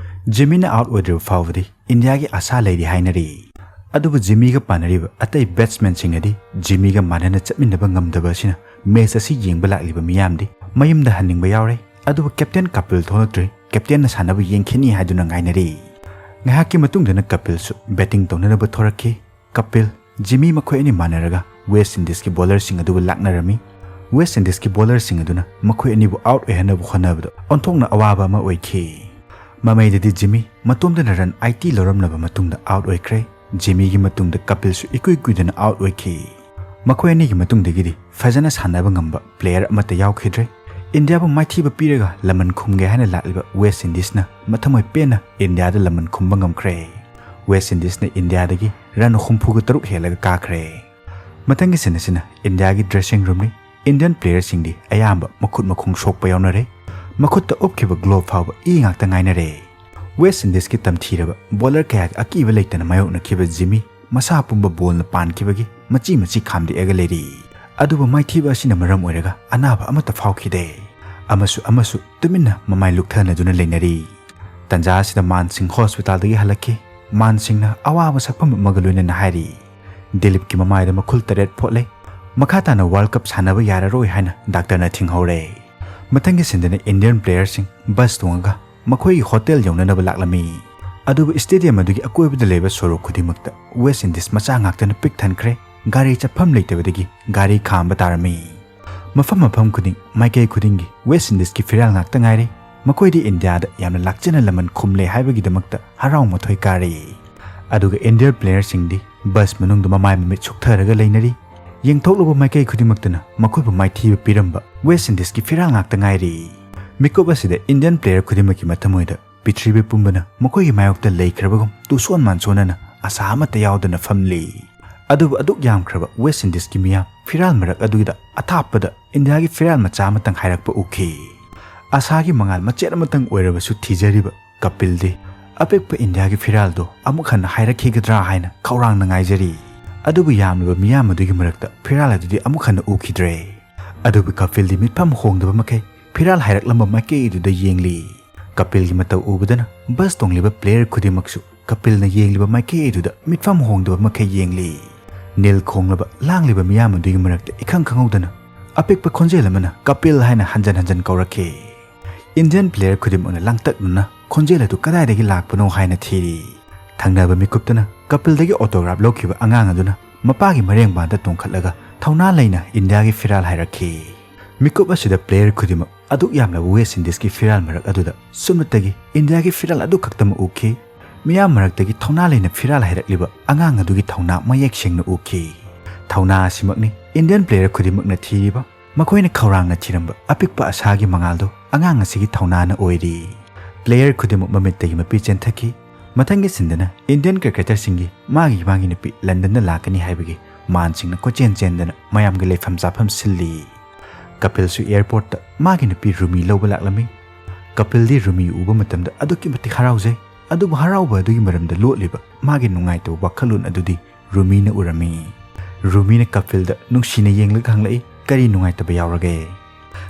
ꯖꯤꯃꯤꯅ ꯑꯥꯎꯠ ꯑꯣꯏꯗ꯭ꯔꯤꯕ ꯐꯥꯎꯕꯗꯤ ꯏꯟꯗꯤꯌꯥꯒꯤ ꯑꯁꯥ ꯂꯩꯔꯤ ꯍꯥꯏꯅꯔꯤ꯫ ꯑꯗꯨꯕꯨ ꯖꯤꯃꯤꯒ ꯄꯥꯟꯅꯔꯤꯕ ꯑꯇꯩ ꯕꯦꯠꯁꯃꯦꯟꯁꯤꯡꯅꯗꯤ ꯖꯤꯃꯤꯒ ꯃꯥꯟꯅꯅ ꯆꯠꯃꯤꯟꯅꯕ ꯉꯝꯗꯕ ꯑꯁꯤꯅ ꯃꯦꯠꯆ ꯑꯁꯤ ꯌꯦꯡꯕ ꯂꯥꯛꯂꯤꯕ ꯃꯤꯌꯥꯝꯗꯤ ꯃꯌꯨꯝꯗ ꯍꯟꯅꯤꯡꯕ ꯌꯥꯎꯔꯦ꯫ ꯑꯗꯨꯕꯨ ꯀꯦꯞꯇꯦꯟ ꯀꯄꯤꯜ ꯊꯣꯛꯂꯛꯇ꯭ꯔꯦ꯫ ꯀꯦꯞꯇꯦꯟꯅ ꯁꯥꯟꯅꯕ ꯌꯦꯡꯈꯤꯅꯤ ꯍꯥꯏꯗꯨꯅ ꯉꯥꯏꯅꯔꯤ꯫ ꯉꯥꯏꯍꯥꯛꯀꯤ ꯃꯇꯨꯡꯗꯅ ꯀꯄꯤꯜꯁꯨ ꯕꯦꯇꯤꯡ ꯇꯧꯅꯅꯕ ꯊꯣꯔꯛꯈꯤ꯫ ꯀꯄꯤꯜ, ꯖꯤꯃꯤ ꯃꯈꯣꯏ ꯑꯅꯤ ꯃꯥꯟꯅꯔꯒ ꯋꯦꯁ ꯏꯟꯗꯤꯁꯀꯤ ꯕꯣꯂꯔꯁꯤꯡ ꯑꯗꯨꯕꯨ ꯂꯥꯛꯅꯔꯝꯃꯤ꯫ ꯋꯦꯁ ꯏꯟꯗꯤꯁꯀꯤ ꯕꯣꯂꯔꯁꯤꯡ ꯑꯗꯨꯅ ꯃꯈꯣꯏ ꯑꯅꯤꯕꯨ ꯑꯥꯎꯠ ꯑꯣꯏꯍꯟꯅꯕ ꯍꯣꯠꯅꯕꯗ ꯑꯣꯟꯊꯣꯛꯅ ꯑꯋꯥꯕ ꯑꯃ ꯑꯣꯏꯈꯤ꯫ ꯃꯃꯩꯗꯗꯤ ꯖꯤꯃꯤ ꯃꯇꯣꯝꯗꯅ ꯔꯟ ꯑꯥꯏꯇꯤ ꯂꯧꯔꯝꯂꯕ ꯃꯇꯨꯡꯗ ꯑꯥꯎꯠ ꯑꯣꯏꯈ꯭ꯔꯦ꯫ ꯖꯤꯃꯤꯒꯤ ꯃꯇꯨꯡꯗ ꯀꯄꯤꯜꯁꯨ ꯏꯀꯨꯏ ꯀꯨꯏꯗꯅ ꯑꯥꯎꯠ ꯑꯣꯏꯈꯤ꯫ ꯃꯈꯣꯏ ꯑꯅꯤꯒꯤ ꯃꯇꯨꯡꯗꯒꯤꯗꯤ ꯐꯖꯅ ꯁꯥꯟꯅꯕ ꯉꯝꯕ ꯄ꯭ꯂꯦꯌꯔ ꯑꯃꯠꯇ ꯌꯥꯎꯈꯤꯗ꯭ꯔꯦ꯫ ꯏꯟꯗꯤꯌꯥꯕꯨ ꯃꯥꯏꯊꯤꯕ ꯄꯤꯔꯒ ꯂꯃꯟ ꯈꯨꯝꯒꯦ ꯍꯥꯏꯅ ꯂꯥꯛꯂꯤꯕ ꯋꯦꯁ ꯏꯟꯗꯤꯁꯅ ꯃꯊꯃꯣꯏ ꯄꯦꯟꯅ ꯏꯟꯗꯤꯌꯥꯗ ꯂꯃꯟ ꯈꯨꯝꯕ ꯉꯝꯈ꯭ꯔꯦ꯫ ꯋꯦꯁ ꯏꯟꯗꯤꯁꯅ ꯏꯟꯗꯤꯌꯥꯗꯒꯤ ꯔꯟ ꯍꯨꯝꯐꯨꯒ ꯇꯔꯨꯛ ꯍꯦꯜꯂꯒ ꯀꯥꯈ꯭ꯔꯦ꯫ ꯃꯊꯪꯒꯤ ꯁꯤꯟ ꯑꯁꯤꯅ ꯏꯟꯗꯤꯌꯥꯒꯤ ꯗ꯭ꯔꯦꯁꯤꯡ ꯔꯨꯝꯅꯤ꯫ ꯏꯟꯗꯤꯌꯟ ꯄ꯭ꯂꯦꯌꯔꯁꯤꯡꯗꯤ ꯑꯌꯥꯝꯕ ꯃꯈꯨꯠ ꯃꯈꯣꯡ ꯁꯣꯛꯄ ꯌꯥꯎꯅꯔꯦ꯫ ꯃꯈꯨꯠꯇ ꯎꯞꯈꯤꯕ ꯒ꯭ꯂꯣꯚ ꯐꯥꯎꯕ ꯏ ꯉꯥꯛꯇ ꯉꯥꯏꯅꯔꯦ꯫ ꯋꯦꯁ ꯏꯟꯗꯤꯁꯀꯤ ꯇꯝꯊꯤꯔꯕ ꯕꯣꯂꯔ ꯀꯌꯥꯒꯤ ꯑꯀꯤꯕ ꯂꯩꯇꯅ ꯃꯥꯌꯣꯛꯅꯈꯤꯕ ꯖꯤꯃꯤ ꯃꯁꯥ ꯄꯨꯝꯕ ꯕꯣꯜꯅ ꯄꯥꯟꯈꯤꯕꯒꯤ ꯃꯆꯤ ꯃꯆꯤ ꯈꯥꯝꯗꯦꯛꯑꯒ ꯂꯩꯔꯤ꯫ ꯑꯗꯨꯕꯨ ꯃꯥꯏꯊꯤꯕ ꯑꯁꯤꯅ ꯃꯔꯝ ꯑꯣꯏꯔꯒ ꯑꯅꯥꯕ ꯑꯃꯠꯇ ꯐꯥꯎꯈꯤꯗꯦ꯫ ꯑꯃꯁꯨ ꯑꯃꯁꯨ ꯇꯨꯃꯤꯟꯅ ꯃꯃꯥꯏ ꯂꯨꯛꯊꯅꯗꯨꯅ ꯂꯩꯅꯔꯤ꯫ ꯇꯟꯖꯥ ꯑꯁꯤꯗ ꯃꯥꯟ ꯁꯤꯡ ꯍꯣꯁꯄꯤꯇꯥꯜꯗꯒꯤ ꯍꯜꯂꯛꯈꯤ꯫ ꯃꯥꯟ ꯁꯤꯡꯅ ꯑꯋꯥꯕ ꯁꯛꯐꯝ ꯑꯃꯒ ꯂꯣꯏꯅꯅ ꯍꯥꯏꯔꯤ, "ꯗꯤꯂꯤꯞꯀꯤ ꯃꯃꯥꯏꯗ ꯃꯈꯨꯜ ꯇꯔꯦꯠ ꯐꯣꯠꯂꯦ꯫ ꯃꯈꯥ ꯇꯥꯅ ꯋꯥꯔꯜꯗ ꯀꯞ ꯁꯥꯟꯅꯕ ꯌꯥꯔꯔꯣꯏ" ꯍꯥꯏꯅ ꯗꯥꯛꯇꯔꯅ ꯊꯤꯡꯍꯧꯔꯦ꯫ ꯃꯊꯪꯒꯤ ꯁꯤꯟꯗꯅ ꯏꯟꯗꯤꯌꯟ ꯄ꯭ꯂꯦꯌꯔꯁꯤꯡ ꯕꯁ ꯇꯣꯡꯉꯒ ꯃꯈꯣꯏꯒꯤ ꯍꯣꯇꯦꯜ ꯌꯧꯅꯅꯕ ꯂꯥꯛꯂꯝꯃꯤ꯫ ꯑꯗꯨꯕꯨ ꯁ꯭ꯇꯦꯗꯤꯌꯝ ꯑꯗꯨꯒꯤ ꯑꯀꯣꯏꯕꯗ ꯂꯩꯕ ꯁꯣꯔꯣꯛ ꯈꯨꯗꯤꯡꯃꯛꯇ ꯋꯦꯁ ꯏꯟꯗꯤꯁ ꯃꯆꯥ ꯉꯥꯛꯇꯅ ꯄꯤꯛ ꯊꯟꯈ꯭ꯔꯦ꯫ ꯒꯥꯔꯤ ꯆꯠꯐꯝ ꯂꯩꯇꯕꯗꯒꯤ ꯒꯥꯔꯤ ꯈꯥꯝꯕ ꯇꯥꯔꯝꯃꯤ꯫ ꯃꯐꯝ ꯃꯐꯝ ꯈꯨꯗꯤꯡ, ꯃꯥꯏꯀꯩ ꯈꯨꯗꯤꯡꯒꯤ ꯋꯦꯁ ꯏꯟꯗꯤꯁꯀꯤ ꯐꯤꯔꯥꯜ ꯉꯥꯛꯇ ꯉꯥꯏꯔꯦ꯫ ꯃꯈꯣꯏꯗꯤ ꯏꯟꯗꯤꯌꯥꯗ ꯌꯥꯝꯅ ꯂꯥꯛꯆꯅ ꯂꯃꯟ ꯈꯨꯝꯂꯦ ꯍꯥꯏꯕꯒꯤꯗꯃꯛꯇ ꯍꯔꯥꯎ ꯃꯊꯣꯏ ꯀꯥꯔꯤ꯫ ꯑꯗꯨꯒ ꯏꯟꯗꯤꯌꯟ ꯄ꯭ꯂꯦꯌꯔꯁꯤꯡꯗꯤ ꯕꯁ ꯃꯅꯨꯡꯗ ꯃꯃꯥꯏ ꯃꯃꯤꯠ ꯁꯨꯛꯊꯔꯒ ꯂꯩꯅꯔꯤ꯫ ꯌꯦꯡꯊꯣꯛꯂꯨꯕ ꯃꯥꯏꯀꯩ ꯈꯨꯗꯤꯡꯃꯛꯇꯅ ꯃꯈꯣꯏꯕꯨ ꯃꯥꯏꯊꯤꯕ ꯄꯤꯔꯝꯕ ꯋꯦꯁ ꯏꯟꯗꯤꯁꯀꯤ ꯐꯤꯔꯥꯜ ꯉꯥꯛꯇ ꯉꯥꯏꯔꯤ꯫ ꯃꯤꯀꯨꯞ ꯑꯁꯤꯗ ꯏꯟꯗꯤꯌꯟ ꯄ꯭ꯂꯦꯌꯔ ꯈꯨꯗꯤꯡꯃꯛꯀꯤ ꯃꯊꯃꯣꯏꯗ ꯄ꯭ꯔꯤꯊꯤꯕꯤ ꯄꯨꯝꯕꯅ ꯃꯈꯣꯏꯒꯤ ꯃꯥꯌꯣꯛꯇ ꯂꯩꯈ꯭ꯔꯕꯒꯨꯝ ꯇꯨꯁꯣꯟ ꯃꯥꯟꯁꯣꯟꯅꯅ ꯑꯁꯥ ꯑꯃꯠꯇ ꯌꯥꯎꯗꯅ ꯐꯝꯂꯤ꯫ ꯑꯗꯨꯕꯨ ꯑꯗꯨꯛ ꯌꯥꯝꯈ꯭ꯔꯕ ꯋꯦꯁ ꯏꯟꯗꯤꯁꯀꯤ ꯃꯤꯌꯥꯝ ꯐꯤꯔꯥꯜ ꯃꯔꯛ ꯑꯗꯨꯗ ꯑꯊꯥꯞꯄꯗ ꯏꯟꯗꯤꯌꯥꯒꯤ ꯐꯤꯔꯥꯜ ꯃꯆꯥ ꯑꯃꯇꯪ ꯍꯥꯏꯔꯛꯄ ꯎꯈꯤ꯫ ꯑꯁꯥꯒꯤ ꯃꯉꯥꯜ ꯃꯆꯦꯠ ꯑꯃꯇꯪ ꯑꯣꯏꯔꯕꯁꯨ ꯊꯤꯖꯔꯤꯕ ꯀꯄꯤꯜꯗꯤ ꯑꯄꯤꯛꯄ ꯏꯟꯗꯤꯌꯥꯒꯤ ꯐꯤꯔꯥꯜꯗꯣ ꯑꯃꯨꯛ ꯍꯟꯅ ꯍꯥꯏꯔꯛꯈꯤꯒꯗ꯭ꯔꯥ ꯍꯥꯏꯅ ꯈꯧꯔꯥꯡꯅ ꯉꯥꯏꯖꯔꯤ꯫ ꯑꯗꯨꯕꯨ ꯌꯥꯝꯂꯕ ꯃꯤꯌꯥꯝ ꯑꯗꯨꯒꯤ ꯃꯔꯛꯇ ꯐꯤꯔꯥꯜ ꯑꯗꯨꯗꯤ ꯑꯃꯨꯛ ꯍꯟꯅ ꯎꯈꯤꯗ꯭ꯔꯦ꯫ ꯑꯗꯨꯕꯨ ꯀꯄꯤꯜꯗꯤ ꯃꯤꯠꯐꯝ ꯍꯣꯡꯗꯕ ꯃꯈꯩ ꯐꯤꯔꯥꯜ ꯍꯥꯏꯔꯛꯂꯝꯕ ꯃꯥꯏꯀꯩ ꯑꯗꯨꯗ ꯌꯦꯡꯂꯤ꯫ ꯀꯄꯤꯜꯒꯤ ꯃꯇꯧ ꯎꯕꯗꯅ ꯕꯁ ꯇꯣꯡꯂꯤꯕ ꯄ꯭ꯂꯦꯌꯔ ꯈꯨꯗꯤꯡꯃꯛꯁꯨ ꯀꯄꯤꯜꯅ ꯌꯦꯡꯂꯤꯕ ꯃꯥꯏꯀꯩ ꯑꯗꯨꯗ ꯃꯤꯠꯐꯝ ꯍꯣꯡꯗꯕ ꯃꯈꯩ ꯌꯦꯡꯂꯤ꯫ ꯅꯤꯜ ꯈꯣꯡꯂꯕ ꯂꯥꯡꯂꯤꯕ ꯃꯤꯌꯥꯝ ꯑꯗꯨꯒꯤ ꯃꯔꯛꯇ ꯏꯈꯪ ꯈꯪꯍꯧꯗꯅ ꯑꯄꯤꯛꯄ ꯈꯣꯟꯖꯦꯜ ꯑꯃꯅ "ꯀꯄꯤꯜ" ꯍꯥꯏꯅ ꯍꯟꯖꯟ ꯍꯟꯖꯟ ꯀꯧꯔꯛꯈꯤ꯫ ꯏꯟꯗꯤꯌꯟ ꯄ꯭ꯂꯦꯌꯔ ꯈꯨꯗꯤꯡꯃꯛꯅ ꯂꯥꯡꯇꯛꯅꯅ ꯈꯣꯟꯖꯦꯜ ꯑꯗꯨ ꯀꯗꯥꯏꯗꯒꯤ ꯂꯥꯛꯄꯅꯣ ꯍꯥꯏꯅ ꯊꯤꯔꯤ꯫ ꯊꯪꯅꯕ ꯃꯤꯀꯨꯞꯇꯅ ꯀꯄꯤꯜꯗꯒꯤ ꯑꯣꯇꯣꯒ꯭ꯔꯥꯐ ꯂꯧꯈꯤꯕ ꯑꯉꯥꯡ ꯑꯗꯨꯅ ꯃꯄꯥꯒꯤ ꯃꯔꯦꯡꯕꯥꯟꯗ ꯇꯣꯡꯈꯠꯂꯒ ꯊꯧꯅꯥ ꯂꯩꯅ ꯏꯟꯗꯤꯌꯥꯒꯤ ꯐꯤꯔꯥꯜ ꯍꯥꯏꯔꯛꯈꯤ꯫ ꯃꯤꯀꯨꯞ ꯑꯁꯤꯗ ꯄ꯭ꯂꯦꯌꯔ ꯈꯨꯗꯤꯡꯃꯛ ꯑꯗꯨꯛ ꯌꯥꯝꯂꯕ ꯋꯦꯁ ꯏꯟꯗꯤꯁꯀꯤ ꯐꯤꯔꯥꯜ ꯃꯔꯛ ꯑꯗꯨꯗ ꯁꯨꯞꯅꯇꯒꯤ ꯏꯟꯗꯤꯌꯥꯒꯤ ꯐꯤꯔꯥꯜ ꯑꯗꯨ ꯈꯛꯇꯃꯛ ꯎꯈꯤ꯫ ꯃꯤꯌꯥꯝ ꯃꯔꯛꯇꯒꯤ ꯊꯧꯅꯥ ꯂꯩꯅ ꯐꯤꯔꯥꯜ ꯍꯥꯏꯔꯛꯂꯤꯕ ꯑꯉꯥꯡ ꯑꯗꯨꯒꯤ ꯊꯧꯅꯥ ꯃꯌꯦꯛ ꯁꯦꯡꯅ ꯎꯈꯤ꯫ ꯊꯧꯅꯥ ꯑꯁꯤꯃꯛꯅꯤ ꯏꯟꯗꯤꯌꯟ ꯄ꯭ꯂꯦꯌꯔ ꯈꯨꯗꯤꯡꯃꯛꯅ ꯊꯤꯔꯤꯕ꯫ ꯃꯈꯣꯏꯅ ꯈꯧꯔꯥꯡꯅ ꯊꯤꯔꯝꯕ ꯑꯄꯤꯛꯄ ꯑꯁꯥꯒꯤ ꯃꯉꯥꯜꯗꯣ ꯑꯉꯥꯡ ꯑꯁꯤꯒꯤ ꯊꯧꯅꯥꯅ ꯑꯣꯏꯔꯤ꯫ ꯄ꯭ꯂꯦꯌꯔ ꯈꯨꯗꯤꯡꯃꯛ ꯃꯃꯤꯠꯇꯒꯤ ꯃꯄꯤ ꯆꯦꯟꯊꯈꯤ꯫ ꯃꯊꯪꯒꯤ ꯁꯤꯟꯗꯅ ꯏꯟꯗꯤꯌꯟ ꯀ꯭ꯔꯤꯀꯦꯇꯔꯁꯤꯡꯒꯤ ꯃꯥꯒꯤ ꯃꯥꯒꯤ ꯅꯨꯄꯤ ꯂꯟꯗꯟꯗ ꯂꯥꯛꯀꯅꯤ ꯍꯥꯏꯕꯒꯤ ꯃꯥꯟꯁꯤꯡꯅ ꯀꯣꯏꯆꯦꯟ ꯆꯦꯟꯗꯅ ꯃꯌꯥꯝꯒꯤ ꯂꯩꯐꯝ ꯆꯥꯐꯝ ꯁꯤꯜꯂꯤ꯫ ꯀꯄꯤꯜꯁꯨ ꯑꯦꯌꯔꯄꯣꯔꯠꯇ ꯃꯥꯒꯤ ꯅꯨꯄꯤ ꯔꯨꯃꯤ ꯂꯧꯕ ꯂꯥꯛꯂꯝꯃꯤ꯫ ꯀꯄꯤꯜꯗꯤ ꯔꯨꯃꯤ ꯎꯕ ꯃꯇꯝꯗ ꯑꯗꯨꯛꯀꯤ ꯃꯇꯤꯛ ꯍꯔꯥꯎꯖꯩ꯫ ꯑꯗꯨꯕꯨ ꯍꯔꯥꯎꯕ ꯑꯗꯨꯒꯤ ꯃꯔꯝꯗ ꯂꯣꯠꯂꯤꯕ ꯃꯥꯒꯤ ꯅꯨꯡꯉꯥꯏꯇꯕ ꯋꯥꯈꯜꯂꯣꯟ ꯑꯗꯨꯗꯤ ꯔꯨꯃꯤꯅ ꯎꯔꯝꯃꯤ꯫ ꯔꯨꯃꯤꯅ ꯀꯄꯤꯜꯗ ꯅꯨꯡꯁꯤꯅ ꯌꯦꯡꯂꯒ ꯍꯪꯂꯛꯏ, "ꯀꯔꯤ ꯅꯨꯡꯉꯥꯏꯇꯕ ꯌꯥꯎꯔꯒꯦ?"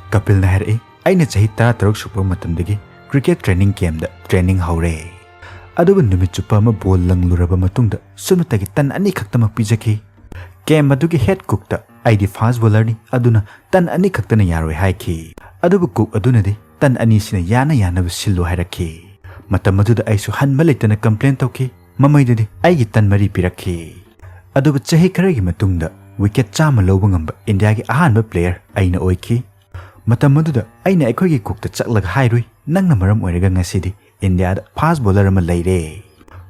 ꯀꯄꯤꯜꯅ ꯍꯥꯏꯔꯛꯏ, "ꯑꯩꯅ ꯆꯍꯤ ꯇꯔꯥꯇꯔꯨꯛ ꯁꯨꯕ ꯃꯇꯝꯗꯒꯤ ꯀ꯭ꯔꯤꯀꯦꯠ ꯇ꯭ꯔꯦꯅꯤꯡ ꯀꯦꯝꯗ ꯇ꯭ꯔꯦꯅꯤꯡ ꯍꯧꯔꯦ꯫ ꯑꯗꯨꯕꯨ ꯅꯨꯃꯤꯠ ꯆꯨꯞꯄ ꯑꯃ ꯕꯣꯜ ꯂꯪꯂꯨꯔꯕ ꯃꯇꯨꯡꯗ ꯁꯨꯞꯅꯇꯒꯤ ꯇꯟ ꯑꯅꯤ ꯈꯛꯇꯃꯛ ꯄꯤꯖꯈꯤ꯫ ꯀꯦꯝ ꯑꯗꯨꯒꯤ ꯍꯦꯗ ꯀꯨꯛꯇ ꯑꯩꯗꯤ ꯐꯥꯁ ꯕꯣꯂꯔꯅꯤ, ꯑꯗꯨꯅ ꯇꯟ ꯑꯅꯤ ꯈꯛꯇꯅ ꯌꯥꯔꯣꯏ ꯍꯥꯏꯈꯤ꯫ ꯑꯗꯨꯕꯨ ꯀꯨꯛ ꯑꯗꯨꯅꯗꯤ ꯇꯟ ꯑꯅꯤꯁꯤꯅ ꯌꯥꯅ ꯌꯥꯅꯕ ꯁꯤꯜꯂꯨ ꯍꯥꯏꯔꯛꯈꯤ꯫ ꯃꯇꯝ ꯑꯗꯨꯗ ꯑꯩꯁꯨ ꯍꯟꯕ ꯂꯩꯇꯅ ꯀꯝꯄ꯭ꯂꯦꯟ ꯇꯧꯈꯤ꯫ ꯃꯃꯩꯗꯗꯤ ꯑꯩꯒꯤ ꯇꯟ ꯃꯔꯤ ꯄꯤꯔꯛꯈꯤ꯫ ꯑꯗꯨꯕꯨ ꯆꯍꯤ ꯈꯔꯒꯤ ꯃꯇꯨꯡꯗ ꯋꯤꯀꯦꯠ ꯆꯥꯝꯃ ꯂꯧꯕ ꯉꯝꯕ ꯏꯟꯗꯤꯌꯥꯒꯤ ꯑꯍꯥꯟꯕ ꯄ꯭ꯂꯦꯌꯔ ꯑꯩꯅ ꯑꯣꯏꯈꯤ꯫ ꯃꯇꯝ ꯑꯗꯨꯗ ꯑꯩꯅ ꯑꯩꯈꯣꯏꯒꯤ ꯀꯨꯛꯇ ꯆꯠꯂꯒ ꯍꯥꯏꯔꯨꯏ, "ꯅꯪꯅ ꯃꯔꯝ ꯑꯣꯏꯔꯒ ꯉꯁꯤꯗꯤ ꯏꯟꯗꯤꯌꯥꯗ ꯐꯥꯁ ꯕꯣꯂꯔ ꯑꯃ ꯂꯩꯔꯦ"꯫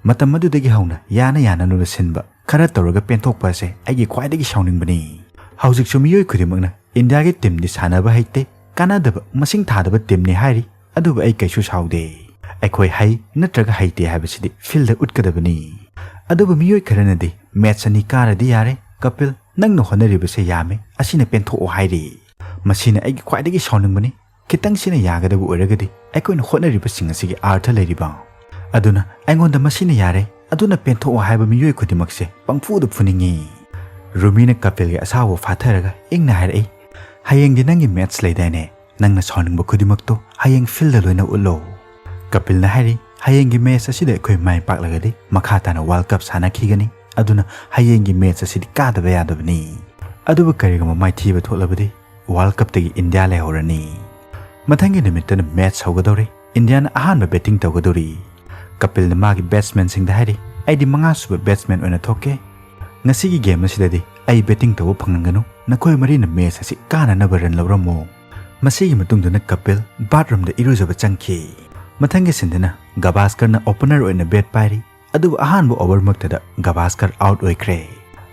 ꯃꯇꯝ ꯑꯗꯨꯗꯒꯤ ꯍꯧꯅ ꯌꯥꯅ ꯌꯥꯅꯅ ꯂꯣꯏꯁꯤꯟꯕ ꯈꯔ ꯇꯧꯔꯒ ꯄꯦꯟꯊꯣꯛꯄ ꯑꯁꯦ ꯑꯩꯒꯤ ꯈ꯭ꯋꯥꯏꯗꯒꯤ ꯁꯥꯎꯅꯤꯡꯕꯅꯤ꯫ ꯍꯧꯖꯤꯛꯁꯨ ꯃꯤꯑꯣꯏ ꯈꯨꯗꯤꯡꯃꯛꯅ ꯏꯟꯗꯤꯌꯥꯒꯤ ꯇꯤꯝꯗꯤ ꯁꯥꯟꯅꯕ ꯍꯩꯇꯦ, ꯀꯥꯟꯅꯗꯕ, ꯃꯁꯤꯡ ꯊꯥꯗꯕ ꯇꯤꯝꯅꯤ ꯍꯥꯏꯔꯤ, ꯑꯗꯨꯕꯨ ꯑꯩ ꯀꯩꯁꯨ ꯁꯥꯎꯗꯦ꯫ ꯑꯩꯈꯣꯏ ꯍꯩ ꯅꯠꯇ꯭ꯔꯒ ꯍꯩꯇꯦ ꯍꯥꯏꯕꯁꯤꯗꯤ ꯐꯤꯜꯗ ꯎꯠꯀꯗꯕꯅꯤ꯫ ꯑꯗꯨꯕꯨ ꯃꯤꯑꯣꯏ ꯈꯔꯅꯗꯤ ꯃꯦꯠꯆ ꯑꯅꯤ ꯀꯥꯔꯗꯤ ꯌꯥꯔꯦ, "ꯀꯄꯤꯜ, ꯅꯪꯅ ꯍꯣꯠꯅꯔꯤꯕꯁꯦ ꯌꯥꯝꯃꯦ, ꯑꯁꯤꯅ ꯄꯦꯟꯊꯣꯛꯑꯣ" ꯍꯥꯏꯔꯤ꯫ ꯃꯁꯤꯅ ꯑꯩꯒꯤ ꯈ꯭ꯋꯥꯏꯗꯒꯤ ꯁꯥꯎꯅꯤꯡꯕꯅꯤ꯫ ꯈꯤꯇꯪꯁꯤꯅ ꯌꯥꯒꯗꯕ ꯑꯣꯏꯔꯒꯗꯤ ꯑꯩꯈꯣꯏꯅ ꯍꯣꯠꯅꯔꯤꯕꯁꯤꯡ ꯑꯁꯤꯒꯤ ꯑꯥꯔꯊ ꯂꯩꯔꯤꯕ? ꯑꯗꯨꯅ ꯑꯩꯉꯣꯟꯗ ꯃꯁꯤꯅ ꯌꯥꯔꯦ, ꯑꯗꯨꯅ ꯄꯦꯟꯊꯣꯛꯑꯣ ꯍꯥꯏꯕ ꯃꯤꯑꯣꯏ ꯈꯨꯗꯤꯡꯃꯛꯁꯦ ꯄꯪꯐꯨꯗ ꯐꯨꯅꯤꯡꯉꯤ꯫ ꯔꯨꯃꯤꯅ ꯀꯄꯤꯜꯒꯤ ꯑꯁꯥꯎꯕ ꯐꯥꯊꯔꯒ ꯏꯪꯅ ꯍꯥꯏꯔꯛꯏ, "ꯍꯌꯦꯡꯗꯤ ꯅꯪꯒꯤ ꯃꯦꯠꯆ ꯂꯩꯗꯥꯏꯅꯦ? ꯅꯪꯅ ꯁꯥꯎꯅꯤꯡꯕ ꯈꯨꯗꯤꯡꯃꯛꯇꯣ ꯍꯌꯦꯡ ꯐꯤꯜꯗ ꯂꯣꯏꯅ ꯎꯠꯂꯣ꯫" ꯀꯄꯤꯜꯅ ꯍꯥꯏꯔꯤ, "ꯍꯌꯦꯡꯒꯤ ꯃꯦꯠꯆ ꯑꯁꯤꯗ ꯑꯩꯈꯣꯏ ꯃꯥꯏ ꯄꯥꯛꯂꯒꯗꯤ ꯃꯈꯥ ꯇꯥꯅ ꯋꯥꯔꯜꯗ ꯀꯞ ꯁꯥꯟꯅꯈꯤꯒꯅꯤ, ꯑꯗꯨꯅ ꯍꯌꯦꯡꯒꯤ ꯃꯦꯠꯆ ꯑꯁꯤꯗꯤ ꯀꯥꯗꯕ ꯌꯥꯗꯕꯅꯤ꯫" ꯑꯗꯨꯕꯨ ꯀꯔꯤꯒꯨꯝꯕ ꯃꯥꯏꯊꯤꯕ ꯊꯣꯛꯂꯕꯗꯤ ꯋꯥꯔꯜꯗ ꯀꯞꯇꯒꯤ ꯏꯟꯗꯤꯌꯥ ꯂꯩꯍꯧꯔꯅꯤ꯫ ꯃꯊꯪꯒꯤ ꯅꯨꯃꯤꯠꯇꯅ ꯃꯦꯠꯆ ꯍꯧꯒꯗꯧꯔꯤ꯫ ꯏꯟꯗꯤꯌꯥꯅ ꯑꯍꯥꯟꯕ ꯕꯦꯇꯤꯡ ꯇꯧꯒꯗꯧꯔꯤ꯫ ꯀꯄꯤꯜꯅ ꯃꯥꯒꯤ ꯕꯦꯠꯁꯃꯦꯟꯁꯤꯡꯗ ꯍꯥꯏꯔꯤ, "ꯑꯩꯗꯤ ꯃꯉꯥꯁꯨꯕ ꯕꯦꯠꯁꯃꯦꯟ ꯑꯣꯏꯅ ꯊꯣꯛꯀꯦ꯫ ꯉꯁꯤꯒꯤ ꯒꯦꯝ ꯑꯁꯤꯗꯗꯤ ꯑꯩ ꯕꯦꯇꯤꯡ ꯇꯧꯕ ꯐꯪꯍꯟꯒꯅꯨ꯫ ꯅꯈꯣꯏ ꯃꯔꯤꯅ ꯃꯦꯠꯆ ꯑꯁꯤ ꯀꯥꯅꯅꯕ ꯔꯟ ꯂꯧꯔꯝꯃꯨ꯫" ꯃꯁꯤꯒꯤ ꯃꯇꯨꯡꯗꯅ ꯀꯄꯤꯜ ꯕꯥꯠꯔꯨꯝꯗ ꯏꯔꯨꯖꯕ ꯆꯪꯈꯤ꯫ ꯃꯊꯪꯒꯤ ꯁꯤꯟꯗꯅ ꯒꯚꯥꯁꯀꯔꯅ ꯑꯣꯄꯅꯔ ꯑꯣꯏꯅ ꯕꯦꯠ ꯄꯥꯏꯔꯤ꯫ ꯑꯗꯨꯕꯨ ꯑꯍꯥꯟꯕ ꯑꯣꯚꯔꯃꯛꯇꯗ ꯒꯚꯥꯁꯀꯔ ꯑꯥꯎꯠ ꯑꯣꯏꯈ꯭ꯔꯦ꯫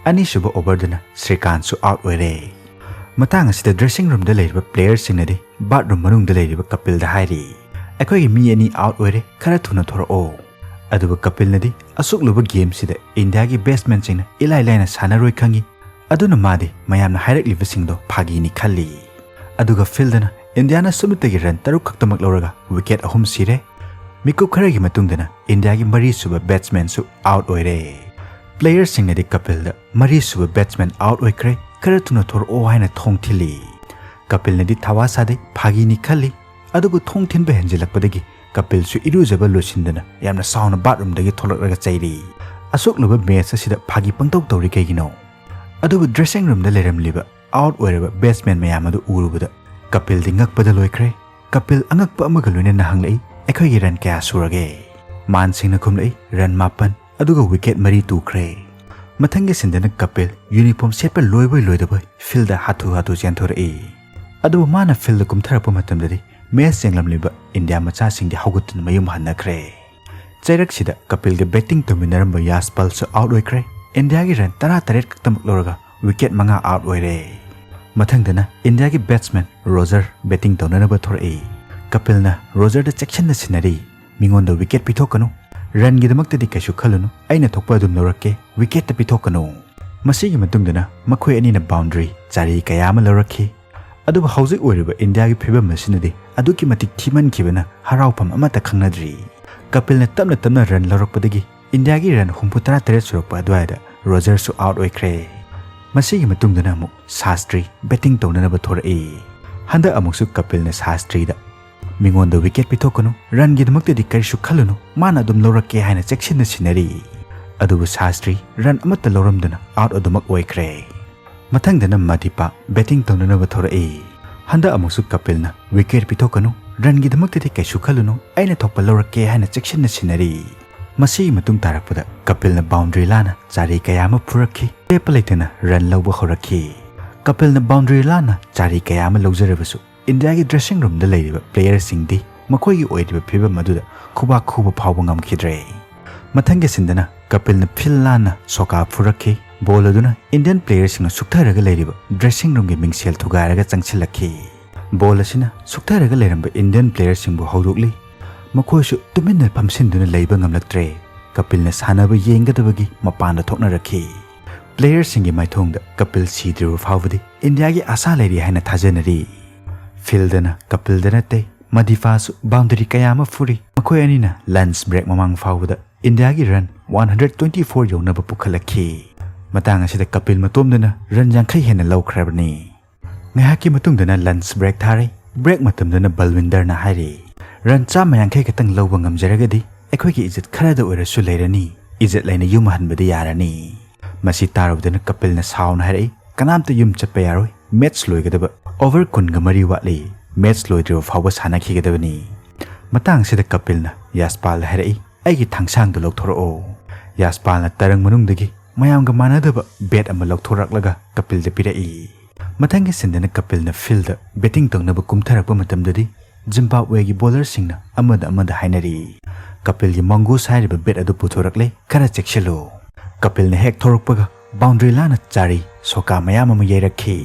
ꯑꯅꯤꯁꯨꯕ ꯑꯣꯚꯔꯗꯅ ꯁ꯭ꯔꯤꯀꯥꯟꯁꯨ ꯑꯥꯎꯠ ꯑꯣꯏꯔꯦ꯫ ꯃꯇꯥꯡ ꯑꯁꯤꯗ ꯗ꯭ꯔꯦꯁꯤꯡ ꯔꯨꯝꯗ ꯂꯩꯔꯤꯕ ꯄ꯭ꯂꯦꯌꯔꯁꯤꯡꯅꯗꯤ ꯕꯥꯠꯔꯨꯝ ꯃꯅꯨꯡꯗ ꯂꯩꯔꯤꯕ ꯀꯄꯤꯜꯗ ꯍꯥꯏꯔꯤ, "ꯑꯩꯈꯣꯏꯒꯤ ꯃꯤ ꯑꯅꯤ ꯑꯥꯎꯠ ꯑꯣꯏꯔꯦ, ꯈꯔ ꯊꯨꯅ ꯊꯣꯔꯛꯑꯣ꯫" ꯑꯗꯨꯕꯨ ꯀꯄꯤꯜꯅꯗꯤ ꯑꯁꯨꯛꯂꯨꯕ ꯒꯦꯝꯁꯤꯗ ꯏꯟꯗꯤꯌꯥꯒꯤ ꯕꯦꯠꯁꯃꯦꯟꯁꯤꯡꯅ ꯏꯂꯥꯏ ꯂꯥꯏꯅ ꯁꯥꯟꯅꯔꯣꯏ ꯈꯪꯏ, ꯑꯗꯨꯅ ꯃꯥꯗꯤ ꯃꯌꯥꯝꯅ ꯍꯥꯏꯔꯛꯂꯤꯕꯁꯤꯡꯗꯣ ꯐꯥꯒꯤꯅꯤ ꯈꯜꯂꯤ꯫ ꯑꯗꯨꯒ ꯐꯤꯜꯗꯅ ꯏꯟꯗꯤꯌꯥꯅ ꯁꯨꯞꯅꯇꯒꯤ ꯔꯟ ꯇꯔꯨꯛ ꯈꯛꯇꯃꯛ ꯂꯧꯔꯒ ꯋꯤꯀꯦꯠ ꯑꯍꯨꯝ ꯁꯤꯔꯦ꯫ ꯃꯤꯀꯨꯞ ꯈꯔꯒꯤ ꯃꯇꯨꯡꯗꯅ ꯏꯟꯗꯤꯌꯥꯒꯤ ꯃꯔꯤꯁꯨꯕ ꯕꯦꯠꯁꯃꯦꯟꯁꯨ ꯑꯥꯎꯠ ꯑꯣꯏꯔꯦ꯫ ꯄ꯭ꯂꯦꯌꯔꯁꯤꯡꯅꯗꯤ ꯀꯄꯤꯜꯗ "ꯃꯔꯤꯁꯨꯕ ꯕꯦꯠꯁꯃꯦꯟ ꯑꯥꯎꯠ ꯑꯣꯏꯈ꯭ꯔꯦ, ꯈꯔ ꯊꯨꯅ ꯊꯣꯔꯛꯑꯣ" ꯍꯥꯏꯅ ꯊꯣꯡ ꯊꯤꯜꯂꯤ꯫ ꯀꯄꯤꯜꯅꯗꯤ ꯊꯋꯥ ꯁꯥꯗꯦ, ꯐꯥꯒꯤꯅꯤ ꯈꯜꯂꯤ꯫ ꯑꯗꯨꯕꯨ ꯊꯣꯡ ꯊꯤꯟꯕ ꯍꯦꯟꯖꯤꯜꯂꯛꯄꯗꯒꯤ ꯀꯄꯤꯜꯁꯨ ꯏꯔꯨꯖꯕ ꯂꯣꯏꯁꯤꯟꯗꯅ ꯌꯥꯝꯅ ꯁꯥꯎꯅ ꯕꯥꯠꯔꯨꯝꯗꯒꯤ ꯊꯣꯛꯂꯛꯂꯒ ꯆꯩꯔꯤ꯫ "ꯑꯁꯨꯛꯂꯨꯕ ꯃꯦꯠꯆ ꯑꯁꯤꯗ ꯐꯥꯒꯤ ꯄꯪꯇꯧ ꯇꯧꯔꯤ ꯀꯩꯒꯤꯅꯣ?" ꯑꯗꯨꯕꯨ ꯗ꯭ꯔꯦꯁꯤꯡ ꯔꯨꯝꯗ ꯂꯩꯔꯝꯂꯤꯕ ꯑꯥꯎꯠ ꯑꯣꯏꯔꯕ ꯕꯦꯠꯁꯃꯦꯟ ꯃꯌꯥꯝ ꯑꯗꯨ ꯎꯔꯨꯕꯗ ꯀꯄꯤꯜꯗꯤ ꯉꯛꯄꯗ ꯂꯣꯏꯈ꯭ꯔꯦ꯫ ꯀꯄꯤꯜ ꯑꯉꯛꯄ ꯑꯃꯒ ꯂꯣꯏꯅꯅ ꯍꯪꯂꯛꯏ, "ꯑꯩꯈꯣꯏꯒꯤ ꯔꯟ ꯀꯌꯥ ꯁꯨꯔꯒꯦ?" ꯃꯥꯟꯁꯤꯡꯅ ꯈꯨꯝꯂꯛꯏ, "ꯔꯟ ꯃꯥꯄꯟ, ꯑꯗꯨꯒ ꯋꯤꯀꯦꯠ ꯃꯔꯤ ꯇꯨꯈ꯭ꯔꯦ꯫" ꯃꯊꯪꯒꯤ ꯁꯤꯟꯗꯅ ꯀꯄꯤꯜ ꯌꯨꯅꯤꯐꯣꯔꯝ ꯁꯦꯠꯄ ꯂꯣꯏꯕꯣꯏ ꯂꯣꯏꯗꯕꯣꯏ ꯐꯤꯜꯗ ꯍꯥꯊꯨ ꯍꯥꯊꯨ ꯆꯦꯟꯊꯣꯔꯛꯏ꯫ ꯑꯗꯨꯕꯨ ꯃꯥꯅ ꯐꯤꯜꯗ ꯀꯨꯝꯊꯔꯛꯄ ꯃꯇꯝꯗꯗꯤ ꯃꯦꯠꯆ ꯌꯦꯡꯂꯝꯂꯤꯕ ꯏꯟꯗꯤꯌꯥ ꯃꯆꯥꯁꯤꯡꯗꯤ ꯍꯧꯒꯠꯇꯨꯅ ꯃꯌꯨꯝ ꯍꯟꯅꯈ꯭ꯔꯦ꯫ ꯆꯩꯔꯛꯁꯤꯗ ꯀꯄꯤꯜꯒ ꯕꯦꯇꯤꯡ ꯇꯧꯃꯤꯟꯅꯔꯝꯕ ꯌꯥꯁꯄꯜꯁꯨ ꯑꯥꯎꯠ ꯑꯣꯏꯈ꯭ꯔꯦ꯫ ꯏꯟꯗꯤꯌꯥꯒꯤ ꯔꯟ ꯇꯔꯥ ꯇꯔꯦꯠ ꯈꯛꯇꯃꯛ ꯂꯧꯔꯒ ꯋꯤꯀꯦꯠ ꯃꯉꯥ ꯑꯥꯎꯠ ꯑꯣꯏꯔꯦ꯫ ꯃꯊꯪꯗꯅ ꯏꯟꯗꯤꯌꯥꯒꯤ ꯕꯦꯠꯁꯃꯦꯟ ꯔꯣꯖꯔ ꯕꯦꯇꯤꯡ ꯇꯧꯅꯅꯕ ꯊꯣꯔꯛꯏ꯫ ꯀꯄꯤꯜꯅ ꯔꯣꯖꯔꯗ ꯆꯦꯛꯁꯤꯟꯅ ꯁꯤꯟꯅꯔꯤ, "ꯃꯤꯉꯣꯟꯗ ꯋꯤꯀꯦꯠ ꯄꯤꯊꯣꯛꯀꯅꯨ꯫ ꯔꯟꯒꯤꯗꯃꯛꯇꯗꯤ ꯀꯩꯁꯨ ꯈꯜꯂꯨꯅꯨ, ꯑꯩꯅ ꯊꯣꯛꯄ ꯑꯗꯨꯝ ꯂꯧꯔꯛꯀꯦ, ꯋꯤꯀꯦꯠꯇ ꯄꯤꯊꯣꯛꯀꯅꯨ꯫" ꯃꯁꯤꯒꯤ ꯃꯇꯨꯡꯗꯅ ꯃꯈꯣꯏ ꯑꯅꯤꯅ ꯕꯥꯎꯟꯗꯔꯤ ꯆꯥꯔꯤ ꯀꯌꯥ ꯑꯃ ꯂꯧꯔꯛꯈꯤ꯫ ꯑꯗꯨꯕꯨ ꯍꯧꯖꯤꯛ ꯑꯣꯏꯔꯤꯕ ꯏꯟꯗꯤꯌꯥꯒꯤ ꯐꯤꯕꯝ ꯑꯁꯤꯅꯗꯤ ꯑꯗꯨꯛꯀꯤ ꯃꯇꯤꯛ ꯊꯤꯃꯟꯈꯤꯕꯅ ꯍꯔꯥꯎꯐꯝ ꯑꯃꯠꯇ ꯈꯪꯅꯗ꯭ꯔꯤ꯫ ꯀꯄꯤꯜꯅ ꯇꯞꯅ ꯇꯞꯅ ꯔꯟ ꯂꯧꯔꯛꯄꯗꯒꯤ ꯏꯟꯗꯤꯌꯥꯒꯤ ꯔꯟ ꯍꯨꯝꯐꯨ ꯇꯔꯥ ꯇꯔꯦꯠ ꯁꯨꯔꯛꯄ ꯑꯗꯨꯋꯥꯏꯗ ꯔꯣꯖꯔꯁꯨ ꯑꯥꯎꯠ ꯑꯣꯏꯈ꯭ꯔꯦ꯫ ꯃꯁꯤꯒꯤ ꯃꯇꯨꯡꯗꯅ ꯑꯃꯨꯛ ꯁꯥꯁꯇ꯭ꯔꯤ ꯕꯦꯇꯤꯡ ꯇꯧꯅꯅꯕ ꯊꯣꯔꯛꯏ꯫ ꯍꯟꯗꯛ ꯑꯃꯨꯛꯁꯨ ꯀꯄꯤꯜꯅ ꯁꯥꯁꯇ꯭ꯔꯤꯗ, "ꯃꯤꯉꯣꯟꯗ ꯋꯤꯀꯦꯠ ꯄꯤꯊꯣꯛꯀꯅꯨ, ꯔꯟꯒꯤꯗꯃꯛꯇꯗꯤ ꯀꯔꯤꯁꯨ ꯈꯜꯂꯨꯅꯨ, ꯃꯥꯅ ꯑꯗꯨꯝ ꯂꯧꯔꯛꯀꯦ" ꯍꯥꯏꯅ ꯆꯦꯛꯁꯤꯟꯅ ꯁꯤꯟꯅꯔꯤ꯫ ꯑꯗꯨꯕꯨ ꯁꯥꯁꯇ꯭ꯔꯤ ꯔꯟ ꯑꯃꯠꯇ ꯂꯧꯔꯝꯗꯅ ꯑꯥꯎꯠ ꯑꯗꯨꯃꯛ ꯑꯣꯏꯈ꯭ꯔꯦ꯫ ꯃꯊꯪꯗꯅ ꯃꯗꯤꯄꯥ ꯕꯦꯇꯤꯡ ꯇꯧꯅꯅꯕ ꯊꯣꯔꯛꯏ꯫ ꯍꯟꯗꯛ ꯑꯃꯨꯛꯁꯨ ꯀꯄꯤꯜꯅ, "ꯋꯤꯀꯦꯠ ꯄꯤꯊꯣꯛꯀꯅꯨ, ꯔꯟꯒꯤꯗꯃꯛꯇꯗꯤ ꯀꯩꯁꯨ ꯈꯜꯂꯨꯅꯨ, ꯑꯩꯅ ꯊꯣꯛꯄ ꯂꯧꯔꯛꯀꯦ" ꯍꯥꯏꯅ ꯆꯦꯛꯁꯤꯟꯅ ꯁꯤꯟꯅꯔꯤ꯫ ꯃꯁꯤꯒꯤ ꯃꯇꯨꯡ ꯇꯥꯔꯛꯄꯗ ꯀꯄꯤꯜꯅ ꯕꯥꯎꯟꯗ꯭ꯔꯤ ꯂꯥꯟꯅ ꯆꯥꯔꯤ ꯀꯌꯥ ꯑꯃ ꯐꯨꯔꯛꯈꯤ꯫ ꯂꯦꯞꯄ ꯂꯩꯇꯅ ꯔꯟ ꯂꯧꯕ ꯍꯧꯔꯛꯈꯤ꯫ ꯀꯄꯤꯜꯅ ꯕꯥꯎꯟꯗ꯭ꯔꯤ ꯂꯥꯟꯅ ꯆꯥꯔꯤ ꯀꯌꯥ ꯑꯃ ꯂꯧꯖꯔꯕꯁꯨ, ꯏꯟꯗꯤꯌꯥꯒꯤ ꯗ꯭ꯔꯦꯁꯤꯡ ꯔꯨꯝꯗ ꯂꯩꯔꯤꯕ ꯄ꯭ꯂꯦꯌꯔꯁꯤꯡꯗꯤ ꯃꯈꯣꯏꯒꯤ ꯑꯣꯏꯔꯤꯕ ꯐꯤꯚꯝ ꯑꯗꯨꯗ ꯈꯨꯕꯥꯛ ꯈꯨꯕ ꯐꯥꯎꯕ ꯉꯝꯈꯤꯗ꯭ꯔꯦ꯫ ꯃꯊꯪꯒꯤ ꯁꯤꯟꯗꯅ ꯀꯄꯤꯜꯅ ꯐꯤꯜ ꯂꯥꯟꯅ ꯁꯣꯀꯥ ꯐꯨꯔꯛꯈꯤ꯫ ꯕꯣꯜ ꯑꯗꯨꯅ ꯏꯟꯗꯤꯌꯟ ꯄ꯭ꯂꯦꯌꯔꯁꯤꯡꯅ ꯁꯨꯛꯊꯔꯒ ꯂꯩꯔꯤꯕ ꯗ꯭ꯔꯦꯁꯤꯡ ꯔꯨꯝꯒꯤ ꯃꯤꯡꯁꯦꯜ ꯊꯨꯒꯥꯏꯔꯒ ꯆꯪꯁꯤꯜꯂꯛꯈꯤ꯫ ꯕꯣꯜ ꯑꯁꯤꯅ ꯁꯨꯛꯊꯔꯒ ꯂꯩꯔꯝꯕ ꯏꯟꯗꯤꯌꯟ ꯄ꯭ꯂꯦꯌꯔꯁꯤꯡꯕꯨ ꯍꯧꯗꯣꯛꯂꯤ꯫ ꯃꯈꯣꯏꯁꯨ ꯇꯨꯃꯤꯟꯅ ꯐꯝꯁꯤꯟꯗꯨꯅ ꯂꯩꯕ ꯉꯝꯂꯛꯇ꯭ꯔꯦ꯫ ꯀꯄꯤꯜꯅ ꯁꯥꯟꯅꯕ ꯌꯦꯡꯒꯗꯕꯒꯤ ꯃꯄꯥꯟꯗ ꯊꯣꯛꯅꯔꯛꯈꯤ꯫ ꯄ꯭ꯂꯦꯌꯔꯁꯤꯡꯒꯤ ꯃꯥꯏꯊꯣꯡꯗ ꯀꯄꯤꯜ ꯁꯤꯗ꯭ꯔꯤꯕ ꯐꯥꯎꯕꯗꯤ ꯏꯟꯗꯤꯌꯥꯒꯤ ꯑꯥꯁꯥ ꯂꯩꯔꯤ ꯍꯥꯏꯅ ꯊꯥꯖꯅꯔꯤ꯫ ꯐꯤꯜꯗꯅ ꯀꯄꯤꯜꯗ ꯅꯠꯇꯦ, ꯃꯗꯤꯐꯥꯁꯨ ꯕꯥꯎꯟꯗꯔꯤ ꯀꯌꯥ ꯑꯃ ꯐꯨꯔꯤ꯫ ꯃꯈꯣꯏ ꯑꯅꯤꯅ ꯂꯟꯆ ꯕ꯭ꯔꯦꯛ ꯃꯃꯥꯡ ꯐꯥꯎꯕꯗ ꯏꯟꯗꯤꯌꯥꯒꯤ run one hundred twenty four ꯌꯧꯅꯕ ꯄꯨꯈꯠꯂꯛꯈꯤ꯫ ꯃꯇꯥꯡ ꯑꯁꯤꯗ ꯀꯄꯤꯜ ꯃꯇꯣꯝꯗꯅ ꯔꯟ ꯌꯥꯡꯈꯩ ꯍꯦꯟꯅ ꯂꯧꯈ꯭ꯔꯕꯅꯤ꯫ ꯉꯥꯏꯍꯥꯛꯀꯤ ꯃꯇꯨꯡꯗꯅ ꯂꯟꯆ ꯕ꯭ꯔꯦꯛ ꯊꯥꯔꯦ꯫ ꯕ꯭ꯔꯦꯛ ꯃꯇꯝꯗꯅ ꯕꯜꯋꯤꯟꯗꯔꯅ ꯍꯥꯏꯔꯤ, "ꯔꯟ ꯆꯥꯝꯃ ꯌꯥꯡꯈꯩ ꯈꯛꯇꯪ ꯂꯧꯕ ꯉꯝꯖꯔꯒꯗꯤ ꯑꯩꯈꯣꯏꯒꯤ ꯏꯖꯠ ꯈꯔꯗ ꯑꯣꯏꯔꯁꯨ ꯂꯩꯔꯅꯤ꯫ ꯏꯖꯠ ꯂꯩꯅ ꯌꯨꯝ ꯍꯟꯕꯗꯤ ꯌꯥꯔꯅꯤ꯫" ꯃꯁꯤ ꯇꯥꯔꯨꯕꯗꯅ ꯀꯄꯤꯜꯅ ꯁꯥꯎꯅ ꯍꯥꯏꯔꯛꯏ, "ꯀꯅꯥꯝꯇ ꯌꯨꯝ ꯆꯠꯄ ꯌꯥꯔꯣꯏ꯫ ꯃꯦꯠꯆ ꯂꯣꯏꯒꯗꯕ ꯑꯣꯚꯔ ꯀꯨꯟꯒ ꯃꯔꯤ ꯋꯥꯠꯂꯤ꯫ ꯃꯦꯠꯆ ꯂꯣꯏꯗ꯭ꯔꯤꯕ ꯐꯥꯎꯕ ꯁꯥꯟꯅꯈꯤꯒꯗꯕꯅꯤ꯫" ꯃꯇꯥꯡꯁꯤꯗ ꯀꯄꯤꯜꯅ ꯌꯥꯁꯄꯥꯜꯗ ꯍꯥꯏꯔꯛꯏ, "ꯑꯩꯒꯤ ꯊꯥꯡꯁꯥꯡꯗꯨ ꯂꯧꯊꯣꯔꯛꯑꯣ꯫" ꯌꯥꯁꯄꯥꯜꯅ ꯇꯔꯪ ꯃꯅꯨꯡꯗꯒꯤ ꯃꯌꯥꯝꯒ ꯃꯥꯟꯅꯗꯕ ꯕꯦꯠ ꯑꯃ ꯂꯧꯊꯣꯔꯛꯂꯒ ꯀꯄꯤꯜꯗ ꯄꯤꯔꯛꯏ꯫ ꯃꯊꯪꯒꯤ ꯁꯤꯟꯗꯅ ꯀꯄꯤꯜꯅ ꯐꯤꯜꯗ ꯕꯦꯇꯤꯡ ꯇꯧꯅꯕ ꯀꯨꯝꯊꯔꯛꯄ ꯃꯇꯝꯗꯗꯤ ꯖꯤꯝꯕꯥꯕꯋꯦꯒꯤ ꯕꯣꯂꯔꯁꯤꯡꯅ ꯑꯃꯗ ꯑꯃꯗ ꯍꯥꯏꯅꯔꯤ꯫ ꯀꯄꯤꯜꯒꯤ ꯃꯪꯒꯨꯁ ꯍꯥꯏꯔꯤꯕ ꯕꯦꯠ ꯑꯗꯨ ꯄꯨꯊꯣꯔꯛꯂꯦ, ꯈꯔ ꯆꯦꯛꯁꯤꯜꯂꯨ꯫ ꯀꯄꯤꯜꯅ ꯍꯦꯛ ꯊꯣꯔꯛꯄꯒ ꯕꯥꯎꯟꯗ꯭ꯔꯤ ꯂꯥꯟꯅ ꯆꯥꯔꯤ, ꯁꯣꯀꯥ ꯃꯌꯥꯝ ꯑꯃ ꯌꯩꯔꯛꯈꯤ꯫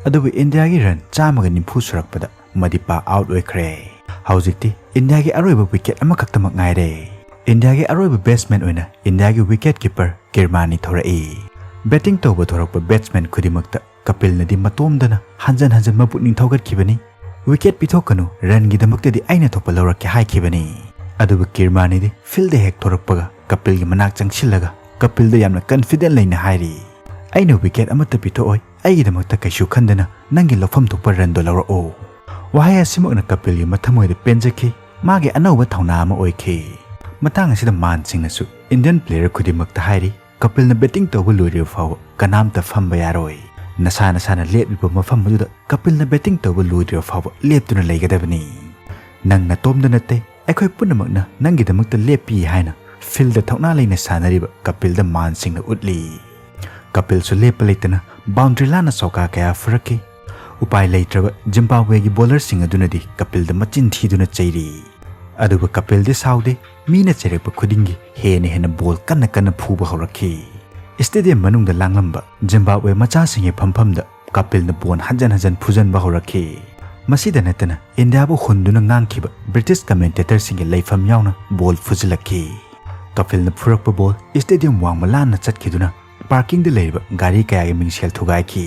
ꯑꯗꯨꯕꯨ ꯏꯟꯗꯤꯌꯥꯒꯤ ꯔꯟ ꯆꯥꯝꯃꯒ ꯅꯤꯐꯨ ꯁꯨꯔꯛꯄꯗ ꯃꯗꯤꯄꯥ ꯑꯥꯎꯠ ꯑꯣꯏꯈ꯭ꯔꯦ꯫ ꯍꯧꯖꯤꯛꯇꯤ ꯏꯟꯗꯤꯌꯥꯒꯤ ꯑꯔꯣꯏꯕ ꯋꯤꯀꯦꯠ ꯑꯃꯈꯛꯇꯃꯛ ꯉꯥꯏꯔꯦ꯫ ꯏꯟꯗꯤꯌꯥꯒꯤ ꯑꯔꯣꯏꯕ ꯕꯦꯠꯁꯃꯦꯟ ꯑꯣꯏꯅ ꯏꯟꯗꯤꯌꯥꯒꯤ ꯋꯤꯀꯦꯠ ꯀꯤꯄꯔ ꯀꯤꯔꯃꯥꯅꯤ ꯊꯣꯔꯛꯏ꯫ ꯕꯦꯇꯤꯡ ꯇꯧꯕ ꯊꯣꯔꯛꯄ ꯕꯦꯠꯁꯃꯦꯟ ꯈꯨꯗꯤꯡꯃꯛꯇ ꯀꯄꯤꯜꯅꯗꯤ ꯃꯇꯣꯝꯗꯅ ꯍꯟꯖꯟ ꯍꯟꯖꯟ ꯃꯄꯨꯛꯅꯤꯡ ꯊꯧꯒꯠꯈꯤꯕꯅꯤ꯫ "ꯋꯤꯀꯦꯠ ꯄꯤꯊꯣꯛꯀꯅꯨ, ꯔꯟꯒꯤꯗꯃꯛꯇꯗꯤ ꯑꯩꯅ ꯊꯣꯛꯄ ꯂꯧꯔꯛꯀꯦ" ꯍꯥꯏꯈꯤꯕꯅꯤ꯫ ꯑꯗꯨꯕꯨ ꯀꯤꯔꯃꯥꯅꯤꯗꯤ ꯐꯤꯜꯗ ꯍꯦꯛ ꯊꯣꯔꯛꯄꯒ ꯀꯄꯤꯜꯒꯤ ꯃꯅꯥꯛ ꯆꯪꯁꯤꯜꯂꯒ ꯀꯄꯤꯜꯗ ꯌꯥꯝꯅ confident ꯂꯩꯅ ꯍꯥꯏꯔꯤ, "ꯑꯩꯅ wicket ꯑꯃꯠꯇ ꯄꯤꯊꯣꯛꯑꯣꯏ, ꯑꯩꯒꯤꯗꯃꯛꯇ ꯀꯩꯁꯨ ꯈꯟꯗꯅ ꯅꯪꯒꯤ ꯂꯧꯐꯝ ꯊꯣꯛꯄ runꯗꯣ ꯂꯧꯔꯛꯑꯣ"꯫ ꯋꯥꯍꯩ ꯑꯁꯤꯃꯛꯅ ꯀꯄꯤꯜꯒꯤ ꯃꯊꯃꯣꯏꯗ ꯄꯦꯟꯖꯈꯤ꯫ ꯃꯥꯒꯤ ꯑꯅꯧꯕ ꯊꯧꯅꯥ ꯑꯃ ꯑꯣꯏꯈꯤ꯫ ꯃꯇꯥꯡ ꯑꯁꯤꯗ ꯃꯥꯟ ꯁꯤꯡꯅꯁꯨ Indian player ꯈꯨꯗꯤꯡꯃꯛꯇ ꯍꯥꯏꯔꯤ, ꯀꯄꯤꯜꯅ batting ꯇꯧꯕ ꯂꯣꯏꯗ꯭ꯔꯤꯕ ꯐꯥꯎꯕ ꯀꯅꯥꯝꯇ ꯐꯝꯕ ꯌꯥꯔꯣꯏ꯫ ꯅꯁꯥ ꯅꯁꯥꯅ ꯂꯦꯞꯂꯤꯕ ꯃꯐꯝ ꯑꯗꯨꯗ ꯀꯄꯤꯜꯅ batting ꯇꯧꯕ ꯂꯣꯏꯗ꯭ꯔꯤꯕ ꯐꯥꯎꯕ ꯂꯦꯞꯇꯨꯅ ꯂꯩꯒꯗꯕꯅꯤ꯫ ꯅꯪ ꯅꯇꯣꯝꯗ ꯅꯠꯇꯦ, ꯑꯩꯈꯣꯏ ꯄꯨꯝꯅꯃꯛꯅ ꯅꯪꯒꯤꯗꯃꯛꯇ ꯂꯦꯞꯄꯤ ꯍꯥꯏꯅ fieldꯗ ꯊꯧꯅꯥ ꯂꯩꯅ ꯁꯥꯟꯅꯔꯤꯕ ꯀꯄꯤꯜꯗ ꯃꯥꯟ ꯁꯤꯡꯅ ꯎꯠꯂꯤ꯫ ꯀꯄꯤꯜꯁꯨ ꯂꯦꯞꯄ ꯂꯩꯇꯅ boundary ꯂꯥꯟꯅ ꯆꯧꯀꯥ ꯀꯌꯥ ꯐꯨꯔꯛꯈꯤ꯫ ꯎꯄꯥꯏ ꯂꯩꯇ꯭ꯔꯕ ꯖꯤꯝꯕꯥꯕ꯭ꯋꯦꯒꯤ bowlerꯁꯤꯡ ꯑꯗꯨꯅꯗꯤ ꯀꯄꯤꯜꯗ ꯃꯆꯤꯟ ꯊꯤꯗꯨꯅ ꯆꯩꯔꯤ꯫ ꯑꯗꯨꯕꯨ ꯀꯄꯤꯜꯗꯤ ꯁꯥꯎꯗꯦ, ꯃꯤꯅ ꯆꯩꯔꯛꯄ ꯈꯨꯗꯤꯡꯒꯤ ꯍꯦꯟꯅ ꯍꯦꯟꯅ ball ꯀꯟꯅ ꯀꯟꯅ ꯐꯨꯕ ꯍꯧꯔꯛꯈꯤ꯫ Stadium ꯃꯅꯨꯡꯗ ꯂꯥꯡꯂꯝꯕ ꯖꯤꯝꯕꯥꯕ꯭ꯋꯦ ꯃꯆꯥꯁꯤꯡꯒꯤ ꯐꯝꯐꯝꯗ ꯀꯄꯤꯜꯅ ball ꯍꯟꯖꯟ ꯍꯟꯖꯟ ꯐꯨꯖꯟꯕ ꯍꯧꯔꯛꯈꯤ꯫ ꯃꯁꯤꯗ ꯅꯠꯇꯅ ꯏꯟꯗꯤꯌꯥꯕꯨ ꯍꯨꯟꯗꯨꯅ ꯉꯥꯡꯈꯤꯕ British commentatorꯁꯤꯡꯒꯤ ꯂꯩꯐꯝ ꯌꯥꯎꯅ ball ꯐꯨꯖꯤꯜꯂꯛꯈꯤ꯫ ꯀꯄꯤꯜꯅ ꯐꯨꯔꯛꯄ ball stadium ꯋꯥꯡꯃ ꯂꯥꯟꯅ ꯆꯠꯈꯤꯗꯨꯅ parkingꯗ ꯂꯩꯔꯤꯕ ꯒꯥꯔꯤ ꯀꯌꯥꯒꯤ ꯃꯤꯡꯁꯦꯜ ꯊꯨꯒꯥꯏꯈꯤ꯫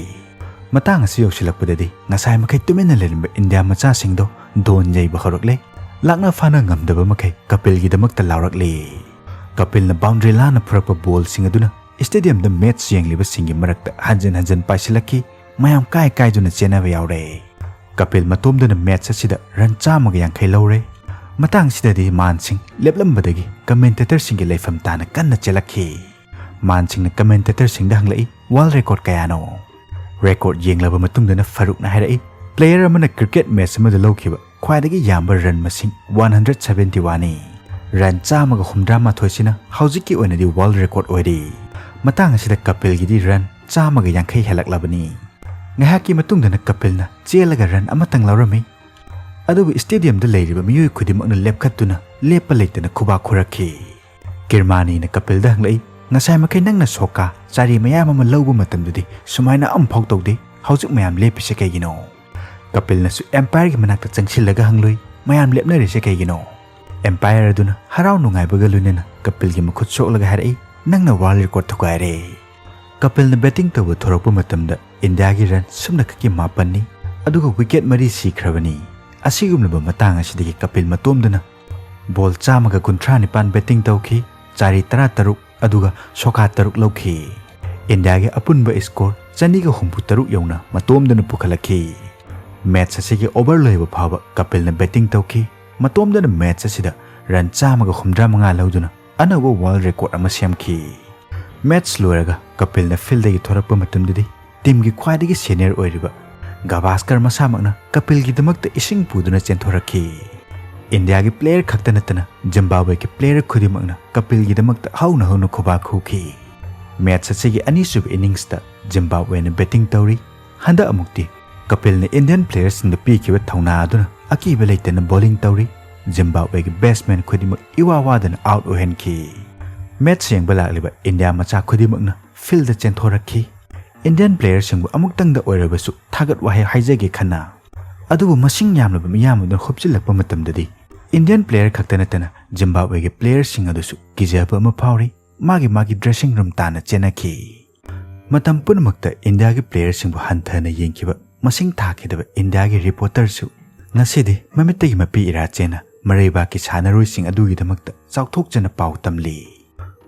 ꯃꯇꯥꯡ ꯑꯁꯤ ꯌꯧꯁꯤꯜꯂꯛꯄꯗꯗꯤ ꯉꯁꯥꯏ ꯃꯈꯩ ꯇꯨꯃꯤꯟꯅ ꯂꯩꯔꯝꯕ ꯏꯟꯗꯤꯌꯥ ꯃꯆꯥꯁꯤꯡꯗꯣ ꯗꯣꯟ ꯌꯩꯕ ꯍꯧꯔꯛꯂꯦ꯫ ꯂꯥꯛꯅ ꯐꯥꯅ ꯉꯝꯗꯕ ꯃꯈꯩ ꯀꯄꯤꯜꯒꯤꯗꯃꯛꯇ ꯂꯥꯎꯔꯛꯂꯦ꯫ ꯀꯄꯤꯜꯅ boundary ꯂꯥꯟꯅ ꯐꯨꯔꯛꯄ ballꯁꯤꯡ ꯑꯗꯨꯅ stadiumꯗ match ꯌꯦꯡꯂꯤꯕꯁꯤꯡꯒꯤ ꯃꯔꯛꯇ ꯍꯟꯖꯟ ꯍꯟꯖꯟ ꯄꯥꯏꯁꯤꯜꯂꯛꯈꯤ꯫ ꯃꯌꯥꯝ ꯀꯥꯏ ꯀꯥꯏꯗꯨꯅ ꯆꯦꯟꯅꯕ ꯌꯥꯎꯔꯦ꯫ ꯀꯄꯤꯜ ꯃꯇꯣꯝꯗꯅ match ꯑꯁꯤꯗ run ꯆꯥꯝꯃꯒ ꯌꯥꯡꯈꯩ ꯂꯧꯔꯦ꯫ ꯃꯇꯥꯡꯁꯤꯗꯗꯤ ꯃꯥꯟꯁꯤꯡ ꯂꯦꯞꯂꯝꯕꯗꯒꯤ commentatorꯁꯤꯡꯒꯤ ꯂꯩꯐꯝ ꯇꯥꯅ ꯀꯟꯅ ꯆꯦꯜꯂꯛꯈꯤ꯫ ꯃꯥꯟꯁꯤꯡꯅ commentatorꯁꯤꯡꯗ ꯍꯪꯂꯛꯏ, "World record ꯀꯌꯥꯅꯣ?" Record ꯌꯦꯡꯂꯕ ꯃꯇꯨꯡꯗꯅ ꯐꯔꯨꯛꯅ ꯍꯥꯏꯔꯛꯏ, "Player ꯑꯃꯅ cricket match ꯑꯃꯗ ꯂꯧꯈꯤꯕ ꯈ꯭ꯋꯥꯏꯗꯒꯤ ꯌꯥꯝꯕ run ꯃꯁꯤꯡ one hundred seventy oneꯅꯤ꯫ Run ꯆꯥꯝꯃꯒ ꯍꯨꯝꯗ꯭ꯔꯥ ꯃꯥꯊꯣꯏꯁꯤꯅ ꯍꯧꯖꯤꯛꯀꯤ ꯑꯣꯏꯅꯗꯤ world record ꯑꯣꯏꯔꯤ꯫ ꯃꯇꯥꯡ ꯑꯁꯤꯗ ꯀꯄꯤꯜꯒꯤꯗꯤ run ꯆꯥꯝꯃꯒ ꯌꯥꯡꯈꯩ ꯍꯦꯜꯂꯛꯂꯕꯅꯤ"꯫ ꯉꯥꯏꯍꯥꯛꯀꯤ ꯃꯇꯨꯡꯗꯅ ꯀꯄꯤꯜꯅ ꯆꯦꯜꯂꯒ run ꯑꯃꯇꯪ ꯂꯧꯔꯝꯃꯤ꯫ ꯑꯗꯨꯕꯨ stadiumꯗ ꯂꯩꯔꯤꯕ ꯃꯤꯑꯣꯏ ꯈꯨꯗꯤꯡꯃꯛꯅ ꯂꯦꯞꯈꯠꯇꯨꯅ ꯂꯦꯞꯄ ꯂꯩꯇꯅ ꯈꯨꯕꯥꯛ ꯈꯨꯔꯛꯈꯤ꯫ ꯀꯤꯔꯃꯥꯅꯤꯅ ꯀꯄꯤꯜꯗ ꯍꯪꯂꯛꯏ, "ꯉꯁꯥꯏ ꯃꯈꯩ ꯅꯪꯅ ꯁꯣꯀꯥ ꯆꯥꯔꯤ ꯃꯌꯥꯝ ꯑꯃ ꯂꯧꯕ ꯃꯇꯝꯗꯗꯤ ꯁꯨꯃꯥꯏꯅ ꯑꯃꯐꯥꯎ ꯇꯧꯗꯦ, ꯍꯧꯖꯤꯛ ꯃꯌꯥꯝ ꯂꯦꯞꯄꯤꯁꯦ ꯀꯩꯒꯤꯅꯣ?" ꯀꯄꯤꯜꯅꯁꯨ umpireꯒꯤ ꯃꯅꯥꯛꯇ ꯆꯪꯁꯤꯜꯂꯒ ꯍꯪꯂꯨꯏ, "ꯃꯌꯥꯝ ꯂꯦꯞꯅꯔꯤꯁꯦ ꯀꯩꯒꯤꯅꯣ?" Umpire ꯑꯗꯨꯅ ꯍꯔꯥꯎ ꯅꯨꯡꯉꯥꯏꯕꯒ ꯂꯣꯏꯅꯅ ꯀꯄꯤꯜꯒꯤ ꯃꯈꯨꯠ ꯁꯣꯛꯂꯒ ꯍꯥꯏꯔꯛꯏ, "ꯅꯪꯅ world record ꯊꯨꯒꯥꯏꯔꯦ"꯫ ꯀꯄꯤꯜꯅ batting ꯇꯧꯕ ꯊꯣꯔꯛꯄ ꯃꯇꯝꯗ ꯏꯟꯗꯤꯌꯥꯒꯤ run ꯁꯨꯞꯅꯈꯛꯀꯤ ꯃꯥꯄꯟꯅꯤ, ꯑꯗꯨꯒ wicket ꯃꯔꯤ ꯁꯤꯈ꯭ꯔꯕꯅꯤ꯫ ꯑꯁꯤꯒꯨꯝꯂꯕ ꯃꯇꯥꯡ ꯑꯁꯤꯗꯒꯤ ꯀꯄꯤꯜ ꯃꯇꯣꯝꯗꯅ ball ꯆꯥꯝꯃꯒ ꯀꯨꯟꯊ꯭ꯔꯥ ꯅꯤꯄꯥꯟ batting ꯇꯧꯈꯤ꯫ ꯆꯥꯔꯤ ꯇꯔꯥ ꯇꯔꯨꯛ ꯑꯗꯨꯒ ꯁꯣꯈꯥ ꯇꯔꯨꯛ ꯂꯧꯈꯤ꯫ ꯏꯟꯗꯤꯌꯥꯒꯤ ꯑꯄꯨꯟꯕ score ꯆꯅꯤꯒ ꯍꯨꯝꯐꯨ ꯇꯔꯨꯛ ꯌꯧꯅ ꯃꯇꯣꯝꯗꯅ ꯄꯨꯈꯠꯂꯛꯈꯤ꯫ Match ꯑꯁꯤꯒꯤ over ꯂꯣꯏꯕ ꯐꯥꯎꯕ ꯀꯄꯤꯜꯅ batting ꯇꯧꯈꯤ꯫ ꯃꯇꯣꯝꯗꯅ match ꯑꯁꯤꯗ run ꯆꯥꯝꯃꯒ ꯍꯨꯝꯗ꯭ꯔꯥ ꯃꯉꯥ ꯂꯧꯗꯨꯅ ꯑꯅꯧꯕ world record ꯑꯃ ꯁꯦꯝꯈꯤ꯫ Match ꯂꯣꯏꯔꯒ ꯀꯄꯤꯜꯅ fieldꯗꯒꯤ ꯊꯣꯔꯛꯄ ꯃꯇꯝꯗꯗꯤ teamꯒꯤ ꯈ꯭ꯋꯥꯏꯗꯒꯤ senior ꯑꯣꯏꯔꯤꯕ ꯒꯚꯥꯁꯀꯔ ꯃꯁꯥꯃꯛꯅ ꯀꯄꯤꯜꯒꯤꯗꯃꯛꯇ ꯏꯁꯤꯡ ꯄꯨꯗꯨꯅ ꯆꯦꯟꯊꯣꯔꯛꯈꯤ꯫ ꯏꯟꯗꯤꯌꯥꯒꯤ player ꯈꯛꯇ ꯅꯠꯇꯅ ꯖꯤꯝꯕꯥꯕ꯭ꯋꯦꯒꯤ player ꯈꯨꯗꯤꯡꯃꯛꯅ ꯀꯄꯤꯜꯒꯤꯗꯃꯛꯇ ꯍꯧꯅ ꯍꯧꯅ ꯈꯨꯕꯥꯛ ꯈꯨꯈꯤ꯫ Match ꯑꯁꯤꯒꯤ ꯑꯅꯤꯁꯨꯕ inningsꯇ ꯖꯤꯝꯕꯥꯕ꯭ꯋꯦꯅ batting ꯇꯧꯔꯤ꯫ ꯍꯟꯗꯛ ꯑꯃꯨꯛꯇꯤ ꯀꯄꯤꯜꯅ Indian playerꯁꯤꯡꯗ ꯄꯤꯈꯤꯕ ꯊꯧꯅꯥ ꯑꯗꯨꯅ ꯑꯀꯤꯕ ꯂꯩꯇꯅ bowling ꯇꯧꯔꯤ꯫ ꯖꯤꯝꯕꯥꯕ꯭ꯋꯦꯒꯤ batsman ꯈꯨꯗꯤꯡꯃꯛ ꯏꯋꯥ ꯋꯥꯗꯅ out ꯑꯣꯏꯍꯟꯈꯤ꯫ Match ꯌꯦꯡꯕ ꯂꯥꯛꯂꯤꯕ ꯏꯟꯗꯤꯌꯥ ꯃꯆꯥ ꯈꯨꯗꯤꯡꯃꯛꯅ fieldꯗ ꯆꯦꯟꯊꯣꯔꯛꯈꯤ꯫ Indian playerꯁꯤꯡꯕꯨ ꯑꯃꯨꯛꯇꯪꯗ ꯑꯣꯏꯔꯕꯁꯨ ꯊꯥꯒꯠ ꯋꯥꯍꯩ ꯍꯥꯏꯖꯒꯦ ꯈꯟꯅ꯫ ꯑꯗꯨꯕꯨ ꯃꯁꯤꯡ ꯌꯥꯝꯂꯕ ꯃꯤꯌꯥꯝ ꯑꯗꯨꯅ ꯍꯨꯞꯆꯤꯜꯂꯛꯄ ꯃꯇꯝꯗꯗꯤ Indian player ꯈꯛꯇ ꯅꯠꯇꯅ ꯖꯤꯝꯕꯥꯕ꯭ꯋꯦꯒꯤ playerꯁꯤꯡ ꯑꯗꯨꯁꯨ ꯀꯤꯖꯕ ꯑꯃ ꯐꯥꯎꯔꯤ꯫ ꯃꯥꯒꯤ ꯃꯥꯒꯤ dressing room ꯇꯥꯟꯅ ꯆꯦꯟꯅꯈꯤ꯫ ꯃꯇꯝ ꯄꯨꯝꯅꯃꯛꯇ ꯏꯟꯗꯤꯌꯥꯒꯤ playerꯁꯤꯡꯕꯨ ꯍꯟꯊꯅ ꯌꯦꯡꯈꯤꯕ ꯃꯁꯤꯡ ꯊꯥꯈꯤꯗꯕ ꯏꯟꯗꯤꯌꯥꯒꯤ reporterꯁꯨ ꯉꯁꯤꯗꯤ ꯃꯃꯤꯠꯇꯒꯤ ꯃꯄꯤ ꯏꯔꯥ ꯆꯦꯟꯅ ꯃꯔꯩꯕꯥꯛꯀꯤ ꯁꯥꯟꯅꯔꯣꯏꯁꯤꯡ ꯑꯗꯨꯒꯤꯗꯃꯛꯇ ꯆꯥꯎꯊꯣꯛꯆꯅ ꯄꯥꯎ ꯇꯝꯂꯤ꯫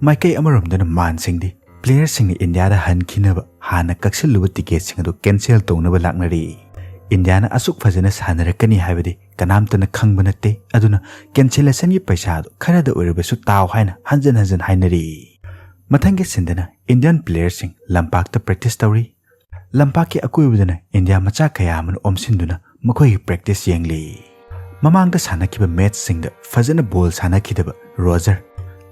ꯃꯥꯏꯀꯩ ꯑꯃꯔꯣꯝꯗꯅ ꯃꯥꯟꯁꯤꯡꯗꯤ playerꯁꯤꯡꯅ ꯏꯟꯗꯤꯌꯥꯗ ꯍꯟꯈꯤꯅꯕ ꯍꯥꯟꯅ ꯀꯛꯁꯤꯜꯂꯨꯕ ticketꯁꯤꯡ ꯑꯗꯨ cancel ꯇꯧꯅꯕ ꯂꯥꯛꯅꯔꯤ꯫ ꯏꯟꯗꯤꯌꯥꯅ ꯑꯁꯨꯛ ꯐꯖꯅ ꯁꯥꯟꯅꯔꯛꯀꯅꯤ ꯍꯥꯏꯕꯗꯤ ꯀꯅꯥꯝꯇꯅ ꯈꯪꯕ ꯅꯠꯇꯦ, ꯑꯗꯨꯅ cancellationꯒꯤ ꯄꯩꯁꯥ ꯑꯗꯨ ꯈꯔꯗ ꯑꯣꯏꯔꯕꯁꯨ ꯇꯥꯎ ꯍꯥꯏꯅ ꯍꯟꯖꯟ ꯍꯟꯖꯟ ꯍꯥꯏꯅꯔꯤ꯫ ꯃꯊꯪꯒꯤ ꯁꯤꯟꯗꯅ Indian playerꯁꯤꯡ ꯂꯝꯄꯥꯛꯇ practice ꯇꯧꯔꯤ꯫ ꯂꯝꯄꯥꯛꯀꯤ ꯑꯀꯣꯏꯕꯗꯅ ꯏꯟꯗꯤꯌꯥ ꯃꯆꯥ ꯀꯌꯥ ꯑꯃꯅ ꯑꯣꯝꯁꯤꯟꯗꯨꯅ ꯃꯈꯣꯏꯒꯤ practice ꯌꯦꯡꯂꯤ꯫ ꯃꯃꯥꯡꯗ ꯁꯥꯟꯅꯈꯤꯕ matchꯁꯤꯡꯗ ꯐꯖꯅ ball ꯁꯥꯟꯅꯈꯤꯗꯕ ꯔꯣꯖꯔ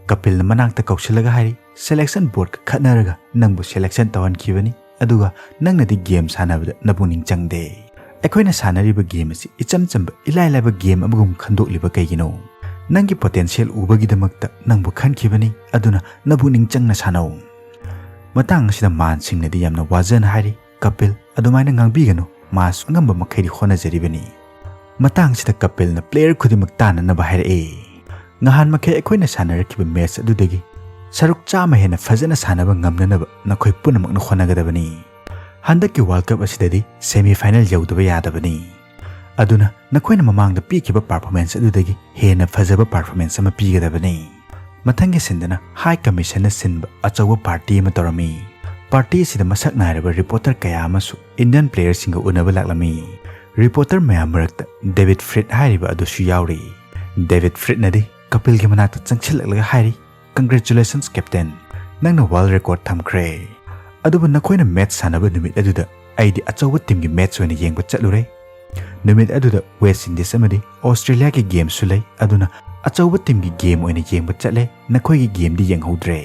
ꯀꯄꯤꯜꯅ ꯃꯅꯥꯛꯇ ꯀꯧꯁꯤꯜꯂꯒ ꯍꯥꯏꯔꯤ, "Selection boardꯀ ꯈꯠꯅꯔꯒ ꯅꯪꯕꯨ selection ꯇꯧꯍꯟꯈꯤꯕꯅꯤ, ꯑꯗꯨꯒ ꯅꯪꯅꯗꯤ game ꯁꯥꯟꯅꯕꯗ ꯅꯄꯨꯛꯅꯤꯡ ꯆꯪꯗꯦ꯫ ꯑꯩꯈꯣꯏꯅ ꯁꯥꯟꯅꯔꯤꯕ game ꯑꯁꯤ ꯏꯆꯝ ꯆꯝꯕ ꯏꯂꯥꯏ ꯂꯥꯏꯕ game ꯑꯃꯒꯨꯝ ꯈꯟꯗꯣꯛꯂꯤꯕ ꯀꯩꯒꯤꯅꯣ? ꯅꯪꯒꯤ potential ꯎꯕꯒꯤꯗꯃꯛꯇ ꯅꯪꯕꯨ ꯈꯟꯈꯤꯕꯅꯤ, ꯑꯗꯨꯅ ꯅꯄꯨꯛꯅꯤꯡ ꯆꯪꯅ ꯁꯥꯟꯅꯧ"꯫ ꯃꯇꯥꯡ ꯑꯁꯤꯗ ꯃꯥꯟꯁꯤꯡꯅꯗꯤ ꯌꯥꯝꯅ ꯋꯥꯖꯅ ꯍꯥꯏꯔꯤ, "ꯀꯄꯤꯜ, ꯑꯗꯨꯃꯥꯏꯅ ꯉꯥꯡꯕꯤꯒꯅꯨ, ꯃꯥꯁꯨ ꯑꯉꯝꯕ ꯃꯈꯩꯗꯤ ꯍꯣꯠꯅꯖꯔꯤꯕꯅꯤ"꯫ ꯃꯇꯥꯡ ꯑꯁꯤꯗ ꯀꯄꯤꯜꯅ player ꯈꯨꯗꯤꯡꯃꯛ ꯇꯥꯟꯅꯅꯕ ꯍꯥꯏꯔꯛꯏ꯫ "ꯉꯍꯥꯟ ꯃꯈꯩ ꯑꯩꯈꯣꯏꯅ ꯁꯥꯟꯅꯔꯛꯈꯤꯕ match ꯑꯗꯨꯗꯒꯤ ꯁꯔꯨꯛ ꯆꯥꯝꯃ ꯍꯦꯟꯅ ꯐꯖꯅ ꯁꯥꯟꯅꯕ ꯉꯝꯅꯅꯕ ꯅꯈꯣꯏ ꯄꯨꯝꯅꯃꯛꯅ ꯍꯣꯠꯅꯒꯗꯕꯅꯤ꯫ ꯍꯟꯗꯛꯀꯤ World Cup ꯑꯁꯤꯗꯗꯤ semi final ꯌꯧꯗꯕ ꯌꯥꯗꯕꯅꯤ꯫ ꯑꯗꯨꯅ ꯅꯈꯣꯏꯅ ꯃꯃꯥꯡꯗ ꯄꯤꯈꯤꯕ performance ꯑꯗꯨꯗꯒꯤ ꯍꯦꯟꯅ ꯐꯖꯕ performance ꯑꯃ ꯄꯤꯒꯗꯕꯅꯤ"꯫ ꯃꯊꯪꯒꯤ ꯁꯤꯟꯗꯅ ꯍꯥꯏ ꯀꯃꯤꯁꯟꯅ ꯁꯤꯟꯕ ꯑꯆꯧꯕ ꯄꯥꯔꯇꯤ ꯑꯃ ꯇꯧꯔꯝꯃꯤ꯫ ꯄꯥꯔꯇꯤ ꯑꯁꯤꯗ ꯃꯁꯛ ꯅꯥꯏꯔꯕ ꯔꯤꯄꯣꯔꯇꯔ ꯀꯌꯥ ꯑꯃꯁꯨ ꯏꯟꯗꯤꯌꯟ ꯄ꯭ꯂꯦꯌꯔꯁꯤꯡꯒ ꯎꯅꯕ ꯂꯥꯛꯂꯝꯃꯤ꯫ ꯔꯤꯄꯣꯔꯇꯔ ꯃꯌꯥꯝ ꯃꯔꯛꯇ ꯗꯦꯕꯤꯠ ꯐ꯭ꯔꯤꯠ ꯍꯥꯏꯔꯤꯕ ꯑꯗꯨꯁꯨ ꯌꯥꯎꯔꯤ꯫ ꯗꯦꯕꯤꯠ ꯐ꯭ꯔꯤꯠꯅꯗꯤ ꯀꯄꯤꯜꯒꯤ ꯃꯅꯥꯛꯇ ꯆꯪꯁꯤꯜꯂꯛꯂꯒ ꯍꯥꯏꯔꯤ, "Congratulations, Captain! ꯅꯪꯅ ꯋꯥꯔꯜꯗ ꯔꯦꯀꯣꯔꯗ ꯊꯝꯈ꯭ꯔꯦ꯫ ꯑꯗꯨꯕꯨ ꯅꯈꯣꯏꯅ ꯃꯦꯠꯆ ꯁꯥꯟꯅꯕ ꯅꯨꯃꯤꯠ ꯑꯗꯨꯗ ꯑꯩꯗꯤ ꯑꯆꯧꯕ ꯇꯤꯝꯒꯤ ꯃꯦꯠꯆ ꯑꯣꯏꯅ ꯌꯦꯡꯕ ꯆꯠꯂꯨꯔꯦ꯫ ꯅꯨꯃꯤꯠ ꯑꯗꯨꯗ ꯋꯦꯁ ꯏꯟꯗꯤꯁ ꯑꯃꯗꯤ ꯑꯣꯁꯇ꯭ꯔꯦꯂꯤꯌꯥꯒꯤ ꯒꯦꯝꯁꯨ ꯂꯩ, ꯑꯗꯨꯅ ꯑꯆꯧꯕ ꯇꯤꯝꯒꯤ ꯒꯦꯝ ꯑꯣꯏꯅ ꯌꯦꯡꯕ ꯆꯠꯂꯦ, ꯅꯈꯣꯏꯒꯤ ꯒꯦꯝꯗꯤ ꯌꯦꯡꯍꯧꯗ꯭ꯔꯦ꯫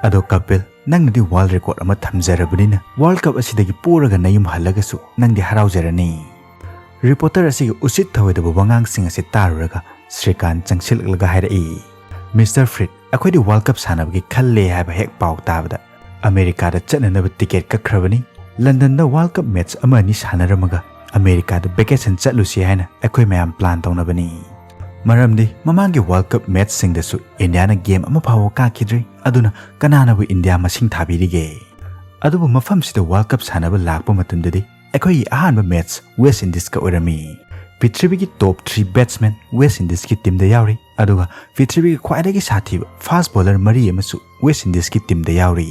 ꯑꯗꯣ ꯀꯄꯤꯜ, ꯅꯪꯅꯗꯤ ꯋꯥꯔꯜꯗ ꯔꯦꯀꯣꯔꯗ ꯑꯃ ꯊꯝꯖꯔꯕꯅꯤꯅ ꯋꯥꯔꯜꯗ ꯀꯞ ꯑꯁꯤꯗꯒꯤ ꯄꯣꯔꯒ ꯅꯌꯨꯝ ꯍꯜꯂꯒꯁꯨ ꯅꯪꯗꯤ ꯍꯔꯥꯎꯖꯔꯅꯤ꯫" ꯔꯤꯄꯣꯔꯇꯔ ꯑꯁꯤꯒꯤ ꯎꯁꯤꯠ ꯊꯑꯣꯏꯗꯕ ꯋꯥꯉꯥꯡꯁꯤꯡ ꯑꯁꯤ ꯇꯥꯔꯨꯔꯒ ꯁ꯭ꯔꯤꯀꯥꯟ ꯆꯪꯁꯤꯜꯂꯛꯂꯒ ꯍꯥꯏꯔꯛꯏ, "ꯃꯤꯁꯇꯔ ꯐ꯭ꯔꯤꯠ, ꯑꯩꯈꯣꯏꯗꯤ ꯋꯥꯔꯜꯗ ꯀꯞ ꯁꯥꯟꯅꯕꯒꯤ ꯈꯜꯂꯦ ꯍꯥꯏꯕ ꯍꯦꯛ ꯄꯥꯎ ꯇꯥꯕꯗ ꯑꯃꯦꯔꯤꯀꯥꯗ ꯆꯠꯅꯅꯕ ꯇꯤꯀꯦꯠ ꯀꯛꯈ꯭ꯔꯕꯅꯤ꯫ ꯂꯟꯗꯟꯗ ꯋꯥꯔꯜꯗ ꯀꯞ ꯃꯦꯠꯆ ꯑꯃ ꯑꯅꯤ ꯁꯥꯟꯅꯔꯝꯃꯒ ꯑꯃꯦꯔꯤꯀꯥꯗ ꯚꯦꯀꯦꯁꯟ ꯆꯠꯂꯨꯁꯤ ꯍꯥꯏꯅ ꯑꯩꯈꯣꯏ ꯃꯌꯥꯝ ꯄ꯭ꯂꯥꯟ ꯇꯧꯅꯕꯅꯤ꯫ ꯃꯔꯝꯗꯤ ꯃꯃꯥꯡꯒꯤ ꯋꯥꯔꯜꯗ ꯀꯞ ꯃꯦꯠꯆꯁꯤꯡꯗꯁꯨ ꯏꯟꯗꯤꯌꯥꯅ ꯒꯦꯝ ꯑꯃ ꯐꯥꯎꯕ ꯀꯥꯈꯤꯗ꯭ꯔꯤ, ꯑꯗꯨꯅ ꯀꯅꯥꯅꯕꯨ ꯏꯟꯗꯤꯌꯥ ꯃꯁꯤꯡ ꯊꯥꯕꯤꯔꯤꯒꯦ? ꯑꯗꯨꯕꯨ ꯃꯐꯝꯁꯤꯗ ꯋꯥꯔꯜꯗ ꯀꯞ ꯁꯥꯟꯅꯕ ꯂꯥꯛꯄ ꯃꯇꯝꯗꯗꯤ ꯑꯩꯈꯣꯏꯒꯤ ꯑꯍꯥꯟꯕ ꯃꯦꯠꯆ ꯋꯦꯁ ꯏꯟꯗꯤꯁꯀ ꯑꯣꯏꯔꯝꯃꯤ꯫ ꯄ꯭ꯔꯤꯊꯤꯕꯤꯒꯤ ꯇꯣꯞ ꯊ꯭ꯔꯤ ꯕꯦꯠꯁꯃꯦꯟ ꯋꯦꯁ ꯏꯟꯗꯤꯁꯀꯤ ꯇꯤꯝꯗ ꯌꯥꯎꯔꯤ, ꯑꯗꯨꯒ ꯄ꯭ꯔꯤꯊꯤꯕꯤꯒꯤ ꯈ꯭ꯋꯥꯏꯗꯒꯤ ꯁꯥꯊꯤꯕ ꯐꯥꯁ ꯕꯣꯂꯔ ꯃꯔꯤ ꯑꯃꯁꯨ ꯋꯦꯁ ꯏꯟꯗꯤꯁꯀꯤ ꯇꯤꯝꯗ ꯌꯥꯎꯔꯤ꯫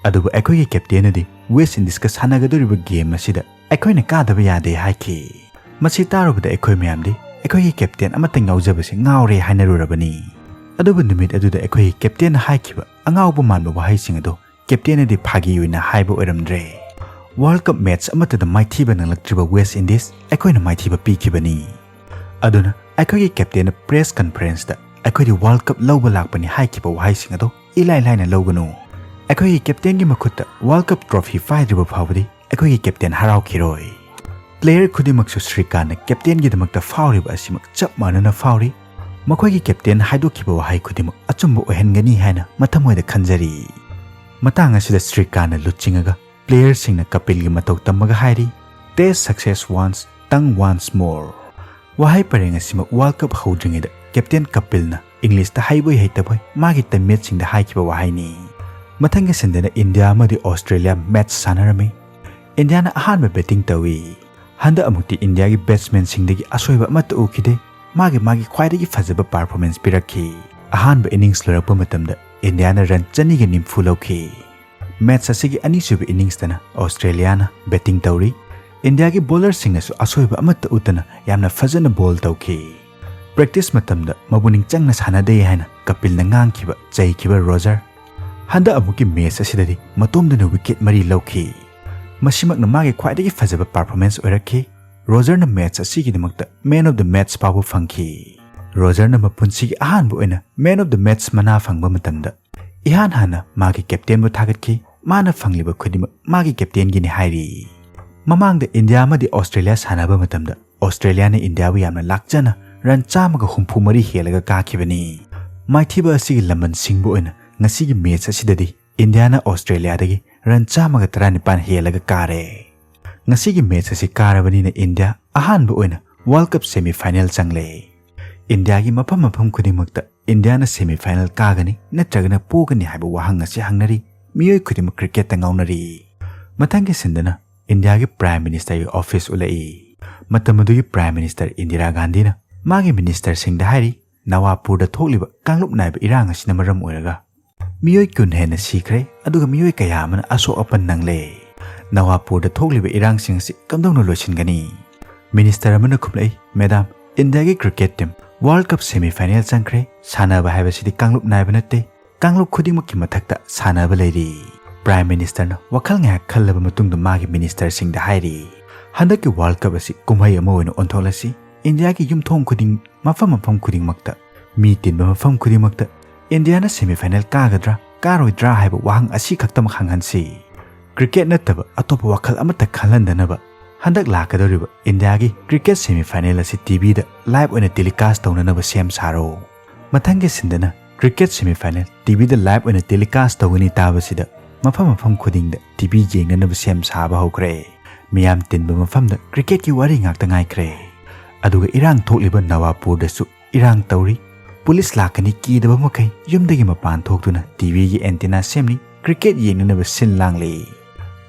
ꯑꯗꯨꯕꯨ ꯑꯩꯈꯣꯏꯒꯤ ꯀꯦꯞꯇꯦꯟꯅꯗꯤ ꯋꯦꯁ ꯏꯟꯗꯤꯁꯀ ꯁꯥꯟꯅꯒꯗꯧꯔꯤꯕ ꯒꯦꯝ ꯑꯁꯤꯗ ꯑꯩꯈꯣꯏꯅ ꯀꯥꯗꯕ ꯌꯥꯗꯦ ꯍꯥꯏꯈꯤ꯫ ꯃꯁꯤ ꯇꯥꯔꯨꯕꯗ ꯑꯩꯈꯣꯏ ꯃꯌꯥꯝꯗꯤ ꯑꯩꯈꯣꯏꯒꯤ ꯀꯦꯞꯇꯦꯟ ꯑꯃꯇꯪ ꯌꯥꯎꯖꯕꯁꯦ ꯉꯥꯎꯔꯦ ꯍꯥꯏꯅꯔꯨꯔꯕꯅꯤ꯫ ꯑꯗꯨꯕꯨ ꯅꯨꯃꯤꯠ ꯑꯗꯨꯗ ꯑꯩꯈꯣꯏꯒꯤ ꯀꯦꯞꯇꯦꯟꯅ ꯍꯥꯏꯈꯤꯕ ꯑꯉꯥꯎꯕ ꯃꯥꯟꯕ ꯋꯥꯍꯩꯁꯤꯡ ꯑꯗꯣ ꯀꯦꯞꯇꯦꯟꯅꯗꯤ ꯐꯥꯒꯤ ꯑꯣꯏꯅ ꯍꯥꯏꯕ ꯑꯣꯏꯔꯝꯗ꯭ꯔꯦ꯫ ꯋꯥꯔꯜꯗ ꯀꯞ ꯃꯦꯠꯆ ꯑꯃꯠꯇꯗ ꯃꯥꯏꯊꯤꯕ ꯅꯪꯂꯛꯇ꯭ꯔꯤꯕ ꯋꯦꯁ ꯏꯟꯗꯤꯁ ꯑꯩꯈꯣꯏꯅ ꯃꯥꯏꯊꯤꯕ ꯄꯤꯈꯤꯕꯅꯤ꯫ ꯑꯗꯨꯅ ꯑꯩꯈꯣꯏꯒꯤ ꯀꯦꯞꯇꯦꯟꯅ ꯄ꯭ꯔꯦꯁ ꯀꯟꯐꯔꯦꯟꯁꯇ "ꯑꯩꯈꯣꯏꯗꯤ ꯋꯥꯔꯜꯗ ꯀꯞ ꯂꯧꯕ ꯂꯥꯛꯄꯅꯤ" ꯍꯥꯏꯈꯤꯕ ꯋꯥꯍꯩꯁꯤꯡ ꯑꯗꯣ ꯏꯂꯥꯏ ꯂꯥꯏꯅ ꯂꯧꯒꯅꯨ꯫ ꯑꯩꯈꯣꯏꯒꯤ ꯀꯦꯞꯇꯦꯟꯒꯤ ꯃꯈꯨꯠꯇ ꯋꯥꯔꯜꯗ ꯀꯞ ꯇ꯭ꯔꯣꯐꯤ ꯄꯥꯏꯗ꯭ꯔꯤꯕ ꯐꯥꯎꯕꯗꯤ ꯑꯩꯈꯣꯏꯒꯤ ꯀꯦꯞꯇꯦꯟ ꯍꯔꯥꯎꯈꯤꯔꯣꯏ꯫ ꯄ꯭ꯂꯦꯌꯔ ꯈꯨꯗꯤꯡꯃꯛꯁꯨ ꯁ꯭ꯔꯤꯀꯥꯟꯅ ꯀꯦꯞꯇꯦꯟꯒꯤꯗꯃꯛꯇ ꯐꯥꯎꯔꯤꯕ ꯑꯁꯤꯃꯛ ꯆꯞ ꯃꯥꯟꯅꯅ ꯐꯥꯎꯔꯤ꯫ ꯃꯈꯣꯏꯒꯤ ꯀꯦꯞꯇꯦꯟ ꯍꯥꯏꯗꯣꯛꯈꯤꯕ ꯋꯥꯍꯩ ꯈꯨꯗꯤꯡꯃꯛ ꯑꯆꯨꯝꯕ ꯑꯣꯏꯍꯟꯒꯅꯤ ꯍꯥꯏꯅ ꯃꯊꯃꯣꯏꯗ ꯈꯟꯖꯔꯤ꯫ ꯃꯇꯥꯡ ꯑꯁꯤꯗ ꯁ꯭ꯔꯤꯀꯥꯟꯅ ꯂꯨꯆꯤꯡꯉꯒ ꯄ꯭ꯂꯦꯌꯔꯁꯤꯡꯅ ꯀꯄꯤꯜꯒꯤ ꯃꯇꯧ ꯇꯝꯃꯒ ꯍꯥꯏꯔꯤ, "Taste success once, tongue once more"꯫ ꯋꯥꯍꯩ ꯄꯔꯦꯡ ꯑꯁꯤꯃꯛ ꯋꯥꯔꯜꯗ ꯀꯞ ꯍꯧꯗ꯭ꯔꯤꯉꯩꯗ ꯀꯦꯞꯇꯦꯟ ꯀꯄꯤꯜꯅ ꯏꯪꯂꯤꯁꯇ ꯍꯩꯕꯣꯏ ꯍꯩꯇꯕꯣꯏ ꯃꯥꯒꯤ ꯇꯤꯝꯃꯦꯠꯁꯤꯡꯗ ꯍꯥꯏꯈꯤꯕ ꯋꯥꯍꯩꯅꯤ꯫ ꯃꯊꯪꯒꯤ ꯁꯤꯟꯗꯅ ꯏꯟꯗꯤꯌꯥ ꯑꯃꯗꯤ ꯑꯣꯁꯇ꯭ꯔꯦꯂꯤꯌꯥ ꯃꯦꯠꯆ ꯁꯥꯟꯅꯔꯝꯃꯤ꯫ ꯏꯟꯗꯤꯌꯥꯅ ꯑꯍꯥꯟꯕ ꯕꯦꯇꯤꯡ ꯇꯧꯏ꯫ ꯍꯟꯗꯛ ꯑꯃꯨꯛꯇꯤ ꯏꯟꯗꯤꯌꯥꯒꯤ ꯕꯦꯠꯁꯃꯦꯟꯁꯤꯡꯗꯒꯤ ꯑꯁꯣꯏꯕ ꯑꯃꯠꯇ ꯎꯈꯤꯗꯦ꯫ ꯃꯥꯒꯤ ꯃꯥꯒꯤ ꯈ꯭ꯋꯥꯏꯗꯒꯤ ꯐꯖꯕ ꯄꯔꯐꯣꯔꯃꯦꯟꯁ ꯄꯤꯔꯛꯈꯤ꯫ ꯑꯍꯥꯟꯕ ꯏꯅꯤꯡꯁ ꯂꯣꯏꯔꯛꯄ ꯃꯇꯝꯗ ꯏꯟꯗꯤꯌꯥꯅ ꯔꯟ ꯆꯅꯤꯒ ꯅꯤꯐꯨ ꯂꯧꯈꯤ꯫ ꯃꯦꯠꯆ ꯑꯁꯤꯒꯤ ꯑꯅꯤꯁꯨꯕ ꯏꯅꯤꯡꯁꯇꯅ ꯑꯣꯁꯇ꯭ꯔꯦꯂꯤꯌꯥꯅ ꯕꯦꯇꯤꯡ ꯇꯧꯔꯤ꯫ ꯏꯟꯗꯤꯌꯥꯒꯤ ꯕꯣꯂꯔꯁꯤꯡꯅꯁꯨ ꯑꯁꯣꯏꯕ ꯑꯃꯠꯇ ꯎꯠꯇꯅ ꯌꯥꯝꯅ ꯐꯖꯅ ꯕꯣꯜ ꯇꯧꯈꯤ꯫ ꯄ꯭ꯔꯦꯛꯇꯤꯁ ꯃꯇꯝꯗ ꯃꯄꯨꯛꯅꯤꯡ ꯆꯪꯅ ꯁꯥꯟꯅꯗꯦ ꯍꯥꯏꯅ ꯀꯄꯤꯜꯅ ꯉꯥꯡꯈꯤꯕ, ꯆꯩꯈꯤꯕ ꯔꯣꯖꯔ, ꯍꯟꯗꯛ ꯑꯃꯨꯛꯀꯤ ꯃꯦꯠꯆ ꯑꯁꯤꯗꯗꯤ ꯃꯇꯣꯝꯗꯅ ꯋꯤꯀꯦꯠ ꯃꯔꯤ ꯂꯧꯈꯤ꯫ ꯃꯁꯤꯃꯛꯅ ꯃꯥꯒꯤ ꯈ꯭ꯋꯥꯏꯗꯒꯤ ꯐꯖꯕ ꯄꯔꯐꯣꯔꯃꯦꯟꯁ ꯑꯣꯏꯔꯛꯈꯤ꯫ ꯔꯣꯖꯔꯅ ꯃꯦꯠꯆ ꯑꯁꯤꯒꯤꯗꯃꯛꯇ ꯃꯦꯟ ꯑꯣꯐ ꯗ ꯃꯦꯠꯆ ꯐꯥꯎꯕ ꯐꯪꯈꯤ꯫ ꯔꯣꯖꯔꯅ ꯃꯄꯨꯟꯁꯤꯒꯤ ꯑꯍꯥꯟꯕ ꯑꯣꯏꯅ ꯃꯦꯟ ꯑꯣꯐ ꯗ ꯃꯦꯠꯆ ꯃꯅꯥ ꯐꯪꯕ ꯃꯇꯝꯗ ꯏꯍꯥꯟ ꯍꯥꯟꯅ ꯃꯥꯒꯤ ꯀꯦꯞꯇꯦꯟꯕꯨ ꯊꯥꯒꯠꯈꯤ꯫ ꯃꯥꯅ ꯐꯪꯂꯤꯕ ꯈꯨꯗꯤꯡꯃꯛ ꯃꯥꯒꯤ ꯀꯦꯞꯇꯦꯟꯒꯤꯅꯤ ꯍꯥꯏꯔꯤ꯫ ꯃꯃꯥꯡꯗ ꯏꯟꯗꯤꯌꯥ ꯑꯃꯗꯤ ꯑꯣꯁꯇ꯭ꯔꯦꯂꯤꯌꯥ ꯁꯥꯟꯅꯕ ꯃꯇꯝꯗ ꯑꯣꯁꯇ꯭ꯔꯦꯂꯤꯌꯥꯅ ꯏꯟꯗꯤꯌꯥꯕꯨ ꯌꯥꯝꯅ ꯂꯥꯛꯆꯅ ꯔꯟ ꯆꯥꯝꯃꯒ ꯍꯨꯝꯐꯨ ꯃꯔꯤ ꯍꯦꯜꯂꯒ ꯀꯥꯈꯤꯕꯅꯤ꯫ ꯃꯥꯏꯊꯤꯕ ꯑꯁꯤꯒꯤ ꯂꯃꯟ ꯁꯤꯡꯕ ꯑꯣꯏꯅ ꯉꯁꯤꯒꯤ ꯃꯦꯠꯆ ꯑꯁꯤꯗꯗꯤ ꯏꯟꯗꯤꯌꯥꯅ ꯑꯣꯁꯇ꯭ꯔꯦꯂꯤꯌꯥꯗꯒꯤ ꯔꯟ ꯆꯥꯝꯃꯒ ꯇꯔꯥꯅꯤꯄꯥꯟ ꯍꯦꯜꯂꯒ ꯀꯥꯔꯦ꯫ ꯉꯁꯤꯒꯤ ꯃꯦꯠꯆ ꯑꯁꯤ ꯀꯥꯔꯕꯅꯤꯅ ꯏꯟꯗꯤꯌꯥ ꯑꯍꯥꯟꯕ ꯑꯣꯏꯅ ꯋꯥꯔꯜꯗ ꯀꯞ ꯁꯦꯃꯤ ꯐꯥꯏꯅꯦꯜ ꯆꯪꯂꯦ꯫ ꯏꯟꯗꯤꯌꯥꯒꯤ ꯃꯐꯝ ꯃꯐꯝ ꯈꯨꯗꯤꯡꯃꯛꯇ ꯏꯟꯗꯤꯌꯥꯅ ꯁꯦꯃꯤ ꯐꯥꯏꯅꯦꯜ ꯀꯥꯒꯅꯤ ꯅꯠꯇ꯭ꯔꯒꯅ ꯄꯣꯒꯅꯤ ꯍꯥꯏꯕ ꯋꯥꯍꯪ ꯑꯁꯤ ꯍꯪꯅꯔꯤ꯫ ꯃꯤꯑꯣꯏ ꯈꯨꯗꯤꯡꯃꯛ ꯀ꯭ꯔꯤꯀꯦꯠꯇ ꯉꯥꯎꯅꯔꯤ꯫ ꯃꯊꯪꯒꯤ ꯁꯤꯟꯗꯅ ꯏꯟꯗꯤꯌꯥꯒꯤ ꯄ꯭ꯔꯥꯏꯝ ꯃꯤꯅꯤꯁꯇꯔꯒꯤ ꯑꯣꯐꯤꯁ ꯎꯠꯂꯛꯏ꯫ ꯃꯇꯝ ꯑꯗꯨꯒꯤ ꯄ꯭ꯔꯥꯏꯝ ꯃꯤꯅꯤꯁꯇꯔ ꯏꯟꯗꯤꯔꯥ ꯒꯥꯟꯙꯤꯅ ꯃꯥꯒꯤ ꯃꯤꯅꯤꯁꯇꯔꯁꯤꯡꯗ ꯍꯥꯏꯔꯤ, ꯅꯋꯥꯄꯨꯔꯗ ꯊꯣꯛꯂꯤꯕ ꯀꯥꯡꯂꯨꯞ ꯅꯥꯏꯕ ꯏꯔꯥꯡ ꯑꯁꯤꯅ ꯃꯔꯝ ꯑꯣꯏꯔꯒ ꯃꯤꯑꯣꯏ ꯀꯨꯟ ꯍꯦꯟꯅ ꯁꯤꯈ꯭ꯔꯦ, ꯑꯗꯨꯒ ꯃꯤꯑꯣꯏ ꯀꯌꯥ ꯑꯃꯅ ꯑꯁꯣꯛ ꯑꯄꯟ ꯅꯪꯂꯦ꯫ ꯅꯋꯥꯄꯨꯔꯗ ꯊꯣꯛꯂꯤꯕ ꯏꯔꯥꯡꯁꯤꯡ ꯑꯁꯤ ꯀꯝꯗꯧꯅ ꯂꯣꯏꯁꯤꯟꯒꯅꯤ? ꯃꯤꯅꯤꯁꯇꯔ ꯑꯃꯅ ꯈꯨꯝꯂꯛꯏ, ꯃꯦꯗꯥꯝ, ꯏꯟꯗꯤꯌꯥꯒꯤ cricket team world cup semi final ꯆꯪꯈ꯭ꯔꯦ꯫ ꯁꯥꯟꯅꯕ ꯍꯥꯏꯕꯁꯤꯗꯤ ꯀꯥꯡꯂꯨꯞ ꯅꯥꯏꯕ ꯅꯠꯇꯦ꯫ ꯀꯥꯡꯂꯨꯞ ꯈꯨꯗꯤꯡꯃꯛꯀꯤ ꯃꯊꯛꯇ ꯁꯥꯟꯅꯕ ꯂꯩꯔꯤ꯫ ꯄ꯭ꯔꯥꯏꯝ ꯃꯤꯅꯤꯁꯇꯔꯅ ꯋꯥꯈꯜ ꯉꯥꯏꯍꯥꯛ ꯈꯜꯂꯕ ꯃꯇꯨꯡꯗ ꯃꯥꯒꯤ ꯃꯤꯅꯤꯁꯇꯔꯁꯤꯡꯗ ꯍꯥꯏꯔꯤ, ꯍꯟꯗꯛꯀꯤ ꯋꯥꯔꯜꯗ ꯀꯞ ꯑꯁꯤ ꯀꯨꯝꯍꯩ ꯑꯃ ꯑꯣꯏꯅ ꯑꯣꯟꯊꯣꯛꯂꯁꯤ꯫ ꯏꯟꯗꯤꯌꯥꯒꯤ ꯌꯨꯝꯊꯣꯡ ꯈꯨꯗꯤꯡ, ꯃꯐꯝ ꯃꯐꯝ ꯈꯨꯗꯤꯡꯃꯛꯇ, ꯃꯤ ꯇꯤꯟꯕ ꯃꯐꯝ ꯈꯨꯗꯤꯡꯃꯛꯇ ꯏꯟꯗꯤꯌꯥꯅ ꯁꯦꯃꯤ ꯐꯥꯏꯅꯦꯜ ꯀꯥꯒꯗ꯭ꯔꯥ, ꯀꯥꯔꯣꯏꯗ꯭ꯔꯥ ꯍꯥꯏꯕ ꯋꯥꯍꯪ ꯑꯁꯤ ꯈꯛꯇꯃꯛ ꯍꯪꯍꯟꯁꯤ꯫ ꯀ꯭ꯔꯤꯀꯦꯠ ꯅꯠꯇꯕ ꯑꯇꯣꯞꯄ ꯋꯥꯈꯜ ꯑꯃꯠꯇ ꯈꯜꯍꯟꯗꯅꯕ ꯍꯟꯗꯛ ꯂꯥꯛꯀꯗꯧꯔꯤꯕ ꯏꯟꯗꯤꯌꯥꯒꯤ ꯀ꯭ꯔꯤꯀꯦꯠ ꯁꯦꯃꯤ ꯐꯥꯏꯅꯦꯜ ꯑꯁꯤ ꯇꯤꯚꯤꯗ ꯂꯥꯏꯚ ꯑꯣꯏꯅ ꯇꯦꯂꯤꯀꯥꯁ ꯇꯧꯅꯅꯕ ꯁꯦꯝ ꯁꯥꯔꯣ꯫ ꯃꯊꯪꯒꯤ ꯁꯤꯟꯗꯅ ꯀ꯭ꯔꯤꯀꯦꯠ ꯁꯦꯃꯤ ꯐꯥꯏꯅꯦꯜ ꯇꯤꯚꯤꯗ ꯂꯥꯏꯚ ꯑꯣꯏꯅ ꯇꯦꯂꯤꯀꯥꯁ ꯇꯧꯒꯅꯤ ꯇꯥꯕꯁꯤꯗ ꯃꯐꯝ ꯃꯐꯝ ꯈꯨꯗꯤꯡꯗ ꯇꯤꯚꯤ ꯌꯦꯡꯅꯅꯕ ꯁꯦꯝ ꯁꯥꯕ ꯍꯧꯈ꯭ꯔꯦ꯫ ꯃꯤꯌꯥꯝ ꯇꯤꯟꯕ ꯃꯐꯝꯗ ꯀ꯭ꯔꯤꯀꯦꯠꯀꯤ ꯋꯥꯔꯤ ꯉꯥꯛꯇ ꯉꯥꯏꯈ꯭ꯔꯦ꯫ ꯑꯗꯨꯒ ꯏꯔꯥꯡ ꯊꯣꯛꯂꯤꯕ ꯅꯋꯥꯄꯨꯔꯗꯁꯨ ꯏꯔꯥꯡ ꯇꯧꯔꯤ꯫ ꯄꯨꯂꯤꯁ ꯂꯥꯛꯀꯅꯤ ꯀꯤꯗꯕ ꯃꯈꯩ ꯌꯨꯝꯗꯒꯤ ꯃꯄꯥꯟ ꯊꯣꯛꯇꯨꯅ ꯇꯤꯚꯤꯒꯤ ꯑꯦꯟꯇꯤꯅꯥ ꯁꯦꯝꯂꯤ, ꯀ꯭ꯔꯤꯀꯦꯠ ꯌꯦꯡꯅꯅꯕ ꯁꯤꯜ ꯂꯥꯡꯂꯤ꯫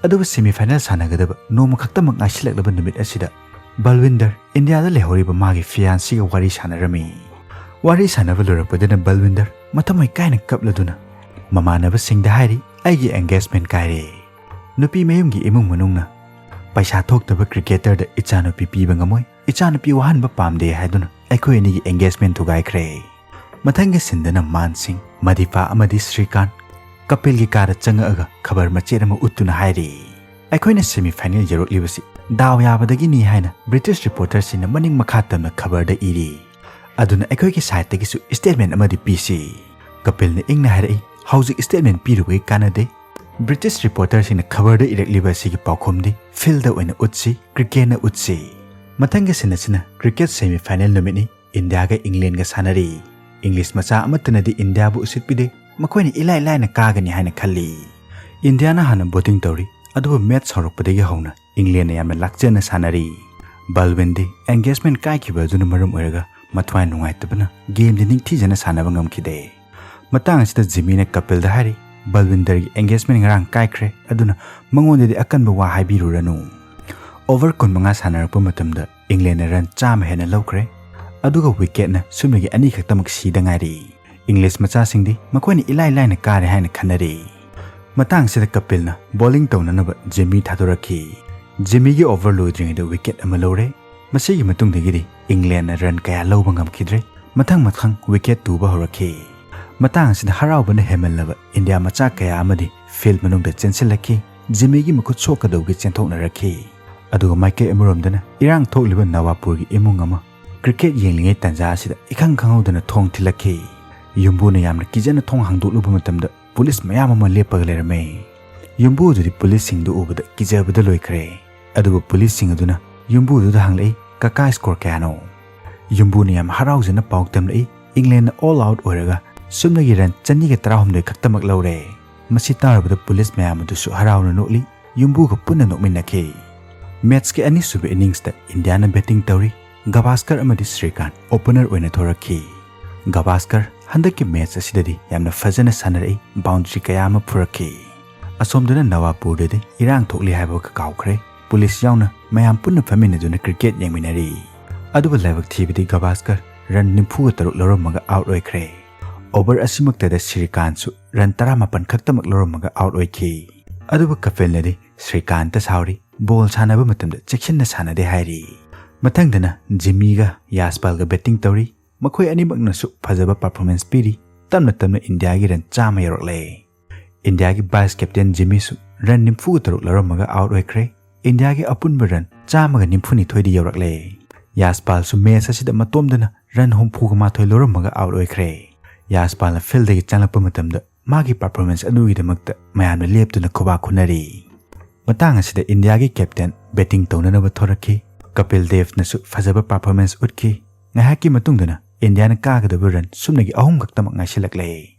ꯑꯗꯨꯒ ꯁꯦꯃꯤ ꯐꯥꯏꯅꯦꯜ ꯁꯥꯟꯅꯒꯗꯕ ꯅꯣꯡꯃ ꯈꯛꯇꯃꯛ ꯉꯥꯏꯁꯤꯜꯂꯛꯂꯕ ꯅꯨꯃꯤꯠ ꯑꯁꯤꯗ ꯕꯜꯋꯤꯟꯗꯔ ꯏꯟꯗꯤꯌꯥꯗ ꯂꯩꯍꯧꯔꯤꯕ ꯃꯥꯒꯤ ꯐꯤꯌꯥꯟꯁꯤꯒ ꯋꯥꯔꯤ ꯁꯥꯟꯅꯔꯝꯃꯤ꯫ ꯋꯥꯔꯤ ꯁꯥꯟꯅꯕ ꯂꯣꯏꯔꯛꯄꯗꯅ ꯕꯜꯋꯤꯟꯗꯔ ꯃꯊꯃꯣꯏ ꯀꯥꯏꯅ ꯀꯞꯂꯗꯨꯅ ꯃꯃꯥꯟꯅꯕꯁꯤꯡꯗ ꯍꯥꯏꯔꯤ, "ꯑꯩꯒꯤ ꯑꯦꯡꯒꯦꯖꯃꯦꯟ ꯀꯥꯏꯔꯦ꯫ ꯅꯨꯄꯤ ꯃꯌꯨꯝꯒꯤ ꯏꯃꯨꯡ ꯃꯅꯨꯡꯅ ꯄꯩꯁꯥ ꯊꯣꯛꯇꯕ ꯀ꯭ꯔꯤꯀꯦꯇꯔꯗ ꯏꯆꯥꯅꯨꯄꯤ ꯄꯤꯕ ꯉꯝꯃꯣꯏ, ꯏꯆꯥꯅꯨꯄꯤ ꯋꯥꯍꯟꯕ ꯄꯥꯝꯗꯦ" ꯍꯥꯏꯗꯨꯅ ꯑꯩꯈꯣꯏ ꯑꯅꯤꯒꯤ ꯑꯦꯡꯒꯦꯖꯃꯦꯟ ꯊꯨꯒꯥꯏꯈ꯭ꯔꯦ꯫ ꯃꯊꯪꯒꯤ ꯁꯤꯟꯗꯅ ꯃꯥꯟ ꯁꯤꯡ, ꯃꯗꯤꯄꯥ ꯑꯃꯗꯤ ꯁ꯭ꯔꯤꯀꯥꯟ ꯀꯄꯤꯜꯒꯤ ꯀꯥꯗ ꯆꯪꯉꯛꯑꯒ ꯈꯕꯔ ꯃꯆꯦꯠ ꯑꯃ ꯎꯠꯇꯨꯅ ꯍꯥꯏꯔꯤ, "ꯑꯩꯈꯣꯏꯅ ꯁꯦꯃꯤ ꯐꯥꯏꯅꯦꯜ ꯌꯧꯔꯛꯂꯤꯕꯁꯤ ꯗꯥꯎ ꯌꯥꯕꯗꯒꯤꯅꯤ" ꯍꯥꯏꯅ ꯕ꯭ꯔꯤꯇꯤꯁ ꯔꯤꯄꯣꯔꯇꯔꯁꯤꯡꯅ ꯃꯅꯤꯡ ꯃꯈꯥ ꯇꯝꯅ ꯈꯕꯔꯗ ꯏꯔꯤ꯫ ꯑꯗꯨꯅ ꯑꯩꯈꯣꯏꯒꯤ ꯁꯥꯏꯠꯇꯒꯤꯁꯨ ꯁ꯭ꯇꯦꯠꯃꯦꯟ ꯑꯃꯗꯤ ꯄꯤꯁꯤ꯫ ꯀꯄꯤꯜꯅ ꯏꯪꯅ ꯍꯥꯏꯔꯛꯏ, "ꯍꯧꯖꯤꯛ ꯁ꯭ꯇꯦꯠꯃꯦꯟ ꯄꯤꯔꯨꯕꯒꯤ ꯀꯥꯟꯅꯗꯦ꯫ ꯕ꯭ꯔꯤꯇꯤꯁ ꯔꯤꯄꯣꯔꯇꯔꯁꯤꯡꯅ ꯈꯕꯔꯗ ꯏꯔꯛꯂꯤꯕ ꯑꯁꯤꯒꯤ ꯄꯥꯎꯈꯨꯝꯗꯤ ꯐꯤꯜꯗ ꯑꯣꯏꯅ ꯎꯠꯁꯤ, ꯀ꯭ꯔꯤꯀꯦꯠꯅ ꯎꯠꯁꯤ"꯫ ꯃꯊꯪꯒꯤ ꯁꯤꯟ ꯑꯁꯤꯅ ꯀ꯭ꯔꯤꯀꯦꯠ ꯁꯦꯃꯤ ꯐꯥꯏꯅꯦꯜ ꯅꯨꯃꯤꯠꯅꯤ꯫ ꯏꯟꯗꯤꯌꯥꯒ ꯏꯪꯂꯦꯟꯒ ꯁꯥꯟꯅꯔꯤ꯫ ꯏꯪꯂꯤꯁ ꯃꯆꯥ ꯑꯃꯠꯇꯅꯗꯤ ꯏꯟꯗꯤꯌꯥꯕꯨ ꯎꯁꯤꯠꯄꯤꯗꯦ꯫ ꯃꯈꯣꯏꯅ ꯏꯂꯥꯏ ꯂꯥꯏꯅ ꯀꯥꯒꯅꯤ ꯍꯥꯏꯅ ꯈꯜꯂꯤ꯫ ꯏꯟꯗꯤꯌꯥꯅ ꯍꯥꯟꯅ ꯕꯣꯇꯤꯡ ꯇꯧꯔꯤ, ꯑꯗꯨꯕꯨ ꯃꯦꯠꯆ ꯍꯧꯔꯛꯄꯗꯒꯤ ꯍꯧꯅ ꯏꯪꯂꯦꯟꯅ ꯌꯥꯝꯅ ꯂꯥꯛꯆꯦꯟꯅ ꯁꯥꯟꯅꯔꯤ꯫ ꯕꯜꯋꯤꯟꯗꯤ ꯑꯦꯡꯒꯦꯖꯃꯦꯟ ꯀꯥꯏꯈꯤꯕ ꯑꯗꯨꯅ ꯃꯔꯝ ꯑꯣꯏꯔꯒ ꯃꯊ꯭ꯋꯥꯏ ꯅꯨꯡꯉꯥꯏꯇꯕꯅ ꯒꯦꯝꯗꯤ ꯅꯤꯡꯊꯤꯖꯅ ꯁꯥꯟꯅꯕ ꯉꯝꯈꯤꯗꯦ꯫ ꯃꯇꯥꯡ ꯑꯁꯤꯗ ꯖꯤꯃꯤꯅ ꯀꯄꯤꯜꯗ ꯍꯥꯏꯔꯤ, "ꯕꯜꯋꯤꯟꯗꯔꯒꯤ ꯑꯦꯡꯒꯦꯖꯃꯦꯟ ꯉꯔꯥꯡ ꯀꯥꯏꯈ꯭ꯔꯦ, ꯑꯗꯨꯅ ꯃꯉꯣꯟꯗꯗꯤ ꯑꯀꯟꯕ ꯋꯥ ꯍꯥꯏꯕꯤꯔꯨꯔꯅꯨ"꯫ ꯑꯣꯚꯔ ꯀꯨꯟꯃꯉꯥ ꯁꯥꯟꯅꯔꯛꯄ ꯃꯇꯝꯗ ꯏꯪꯂꯦꯟꯅ ꯔꯟ ꯆꯥꯝꯃ ꯍꯦꯟꯅ ꯂꯧꯈ꯭ꯔꯦ, ꯑꯗꯨꯒ ꯋꯤꯀꯦꯠꯅ ꯁꯨꯞꯅꯒꯤ ꯑꯅꯤ ꯈꯛꯇꯃꯛ ꯁꯤꯗ ꯉꯥꯏꯔꯤ꯫ ꯏꯪꯂꯤꯁ ꯃꯆꯥꯁꯤꯡꯗꯤ ꯃꯈꯣꯏꯅ ꯏꯂꯥꯏ ꯂꯥꯏꯅ ꯀꯥꯔꯦ ꯍꯥꯏꯅ ꯈꯟꯅꯔꯤ꯫ ꯃꯇꯥꯡꯁꯤꯗ ꯀꯄꯤꯜꯅ ꯕꯣꯂꯤꯡ ꯇꯧꯅꯅꯕ ꯖꯤꯝꯃꯤ ꯊꯥꯗꯣꯔꯛꯈꯤ꯫ ꯖꯤꯝꯃꯤꯒꯤ ꯑꯣꯚꯔ ꯂꯣꯏꯗ꯭ꯔꯤꯉꯩꯗ ꯋꯤꯀꯦꯠ ꯑꯃ ꯂꯧꯔꯦ꯫ ꯃꯁꯤꯒꯤ ꯃꯇꯨꯡꯗꯒꯤꯗꯤ ꯏꯪꯂꯦꯟꯅ ꯔꯟ ꯀꯌꯥ ꯂꯧꯕ ꯉꯝꯈꯤꯗ꯭ꯔꯦ꯫ ꯃꯊꯪ ꯃꯊꯪ ꯋꯤꯀꯦꯠ ꯇꯨꯕ ꯍꯧꯔꯛꯈꯤ꯫ ꯃꯇꯥꯡ ꯑꯁꯤꯗ ꯍꯔꯥꯎꯕꯅ ꯍꯦꯟꯃꯜꯂꯕ ꯏꯟꯗꯤꯌꯥ ꯃꯆꯥ ꯀꯌꯥ ꯑꯃꯗꯤ ꯐꯤꯜꯗ ꯃꯅꯨꯡꯗ ꯆꯦꯟꯁꯤꯜꯂꯛꯈꯤ꯫ ꯖꯤꯝꯃꯤꯒꯤ ꯃꯈꯨꯠ ꯁꯣꯛꯀꯗꯧꯒꯤ ꯆꯦꯟꯊꯣꯛꯅꯔꯛꯈꯤ꯫ ꯑꯗꯨꯒ ꯃꯥꯏꯀꯩ ꯑꯃꯔꯣꯝꯗꯅ ꯏꯔꯥꯡ ꯊꯣꯛꯂꯤꯕ ꯅꯋꯥꯄꯨꯔꯒꯤ ꯏꯃꯨꯡ ꯑꯃ ꯀ꯭ꯔꯤꯀꯦꯠ ꯌꯦꯡꯂꯤꯉꯩ ꯇꯥꯟꯖꯥ ꯑꯁꯤꯗ ꯏꯈꯪ ꯈꯪꯍꯧꯗꯅ ꯊꯣꯡ ꯊꯤꯜꯂꯛꯈꯤ꯫ ꯌꯨꯝꯕꯨꯅ ꯌꯥꯝꯅ ꯀꯤꯖꯅ ꯊꯣꯡ ꯍꯥꯡꯗꯣꯛꯂꯨꯕ ꯃꯇꯝꯗ ꯄꯨꯂꯤꯁ ꯃꯌꯥꯝ ꯑꯃ ꯂꯦꯞꯄꯒ ꯂꯩꯔꯝꯃꯦ꯫ ꯌꯨꯝꯕꯨ ꯑꯗꯨꯗꯤ ꯄꯨꯂꯤꯁꯁꯤꯡꯗꯨ ꯎꯕꯗ ꯀꯤꯖꯕꯗ ꯂꯣꯏꯈ꯭ꯔꯦ꯫ ꯑꯗꯨꯕꯨ ꯄꯨꯂꯤꯁꯁꯤꯡ ꯑꯗꯨꯅ ꯌꯨꯝꯕꯨꯗꯨꯗ ꯍꯪꯂꯛꯏ, "ꯀꯀꯥ, ꯁ꯭ꯀꯣꯔ ꯀꯌꯥꯅꯣ?" ꯌꯨꯝꯕꯨꯅ ꯌꯥꯝ ꯍꯔꯥꯎꯖꯅ ꯄꯥꯎ ꯇꯝꯂꯛꯏ, "ꯏꯪꯂꯦꯟꯅ ꯑꯣꯜ ꯑꯥꯎꯠ ꯑꯣꯏꯔꯒ ꯁꯨꯞꯅꯒꯤ ꯔꯟ ꯆꯅꯤꯒ ꯇꯔꯥꯍꯨꯝꯗꯣꯏ ꯈꯛꯇꯃꯛ ꯂꯧꯔꯦ"꯫ ꯃꯁꯤ ꯇꯥꯔꯨꯕꯗ ꯄꯨꯂꯤꯁ ꯃꯌꯥꯝ ꯑꯗꯨꯁꯨ ꯍꯔꯥꯎꯅ ꯅꯣꯛꯂꯤ, ꯌꯨꯝꯕꯨꯒ ꯄꯨꯟꯅ ꯅꯣꯛꯃꯤꯟꯅꯈꯤ꯫ ꯃꯦꯠꯆꯀꯤ ꯑꯅꯤꯁꯨꯕ ꯏꯅꯤꯡꯁꯇ ꯏꯟꯗꯤꯌꯥꯅ ꯕꯦꯇꯤꯡ ꯇꯧꯔꯤ꯫ ꯒꯚꯥꯁꯀꯔ ꯑꯃꯗꯤ ꯁ꯭ꯔꯤꯀꯥꯟ ꯑꯣꯄꯅꯔ ꯑꯣꯏꯅ ꯊꯣꯔꯛꯈꯤ꯫ ꯒꯚꯥꯁꯀꯔ ꯍꯟꯗꯛꯀꯤ ꯃꯦꯠꯆ ꯑꯁꯤꯗꯗꯤ ꯌꯥꯝꯅ ꯐꯖꯅ ꯁꯥꯟꯅꯔꯛꯏ, ꯕꯥꯎꯟꯗꯔꯤ ꯀꯌꯥ ꯑꯃ ꯐꯨꯔꯛꯈꯤ꯫ ꯑꯁꯣꯝꯗꯅ ꯅꯋꯥꯄꯨꯔꯗꯗꯤ ꯏꯔꯥꯡ ꯊꯣꯛꯂꯤ ꯍꯥꯏꯕꯒ ꯀꯥꯎꯈ꯭ꯔꯦ꯫ ꯄꯨꯂꯤꯁ ꯌꯥꯎꯅ ꯃꯌꯥꯝ ꯄꯨꯟꯅ ꯐꯝꯃꯤꯟꯅꯗꯨꯅ ꯀ꯭ꯔꯤꯀꯦꯠ ꯌꯦꯡꯃꯤꯟꯅꯔꯤ꯫ ꯑꯗꯨꯕꯨ ꯂꯥꯏꯕꯛ ꯊꯤꯕꯗꯤ ꯒꯚꯥꯁꯀꯔ ꯔꯟ ꯅꯤꯐꯨꯒ ꯇꯔꯨꯛ ꯂꯧꯔꯝꯃꯒ ꯑꯥꯎꯠ ꯑꯣꯏꯈ꯭ꯔꯦ꯫ ꯑꯣꯚꯔ ꯑꯁꯤꯃꯛꯇꯗ ꯁ꯭ꯔꯤꯀꯥꯟꯠꯁꯨ ꯔꯟ ꯇꯔꯥꯃꯥꯄꯟ ꯈꯛꯇꯃꯛ ꯂꯧꯔꯝꯃꯒ ꯑꯥꯎꯠ ꯑꯣꯏꯈꯤ꯫ ꯑꯗꯨꯕꯨ ꯀꯄꯤꯜꯅꯗꯤ ꯁ꯭ꯔꯤꯀꯥꯟꯠꯇ ꯁꯥꯎꯔꯤ, ꯕꯣꯜ ꯁꯥꯟꯅꯕ ꯃꯇꯝꯗ ꯆꯦꯛꯁꯤꯟꯅ ꯁꯥꯟꯅꯗꯦ ꯍꯥꯏꯔꯤ꯫ ꯃꯊꯪꯗꯅ ꯖꯤꯝꯃꯤꯒ ꯌꯥꯁꯄꯥꯜꯒ ꯕꯦꯇꯤꯡ ꯇꯧꯔꯤ꯫ ꯃꯈꯣꯏ ꯑꯅꯤꯃꯛꯅꯁꯨ ꯐꯖꯕ ꯄꯔꯐꯣꯔꯃꯦꯟꯁ ꯄꯤꯔꯤ꯫ ꯇꯞꯅ ꯇꯞꯅ ꯏꯟꯗꯤꯌꯥꯒꯤ ꯔꯟ ꯆꯥꯝꯃ ꯌꯧꯔꯛꯂꯦ꯫ ꯏꯟꯗꯤꯌꯥꯒꯤ ꯚꯥꯏꯁ ꯀꯦꯞꯇꯦꯟ ꯖꯤꯝꯃꯤꯁꯨ ꯔꯟ ꯅꯤꯐꯨꯒ ꯇꯔꯨꯛ ꯂꯧꯔꯝꯃꯒ ꯑꯥꯎꯠ ꯑꯣꯏꯈ꯭ꯔꯦ꯫ ꯏꯟꯗꯤꯌꯥꯒꯤ ꯑꯄꯨꯟꯕ ꯔꯟ ꯆꯥꯝꯃꯒ ꯅꯤꯐꯨꯅꯤꯊꯣꯏꯗꯤ ꯌꯧꯔꯛꯂꯦ꯫ ꯌꯥꯁꯄꯥꯜꯁꯨ ꯃꯦꯆ ꯑꯁꯤꯗ ꯃꯇꯣꯝꯗꯅ ꯔꯟ ꯍꯨꯝꯐꯨꯒ ꯃꯥꯊꯣꯏ ꯂꯧꯔꯝꯃꯒ ꯑꯥꯎꯠ ꯑꯣꯏꯈ꯭ꯔꯦ꯫ ꯌꯥꯁꯄꯥꯜꯅ ꯐꯤꯜꯗꯒꯤ ꯆꯪꯂꯛꯄ ꯃꯇꯝꯗ ꯃꯥꯒꯤ ꯄꯔꯐꯣꯔꯃꯦꯟꯁ ꯑꯗꯨꯒꯤꯗꯃꯛꯇ ꯃꯌꯥꯝꯅ ꯂꯦꯞꯇꯨꯅ ꯈꯨꯕꯥꯛ ꯈꯨꯅꯔꯤ꯫ ꯃꯇꯥꯡ ꯑꯁꯤꯗ ꯏꯟꯗꯤꯌꯥꯒꯤ ꯀꯦꯞꯇꯦꯟ ꯕꯦꯇꯤꯡ ꯇꯧꯅꯅꯕ ꯊꯣꯔꯛꯈꯤ꯫ ꯀꯄꯤꯜ ꯗꯦꯕꯅꯁꯨ ꯐꯖꯕ ꯄꯔꯐꯣꯔꯃꯦꯟꯁ ꯎꯠꯈꯤ꯫ ꯉꯥꯏꯍꯥꯛꯀꯤ ꯃꯇꯨꯡꯗꯅ ꯏꯟꯗꯤꯌꯥꯅ ꯀꯥꯒꯗꯕ ꯔꯟ ꯁꯨꯞꯅꯒꯤ ꯑꯍꯨꯝ ꯈꯛꯇꯃꯛ ꯉꯥꯏꯁꯤꯜꯂꯛꯂꯦ꯫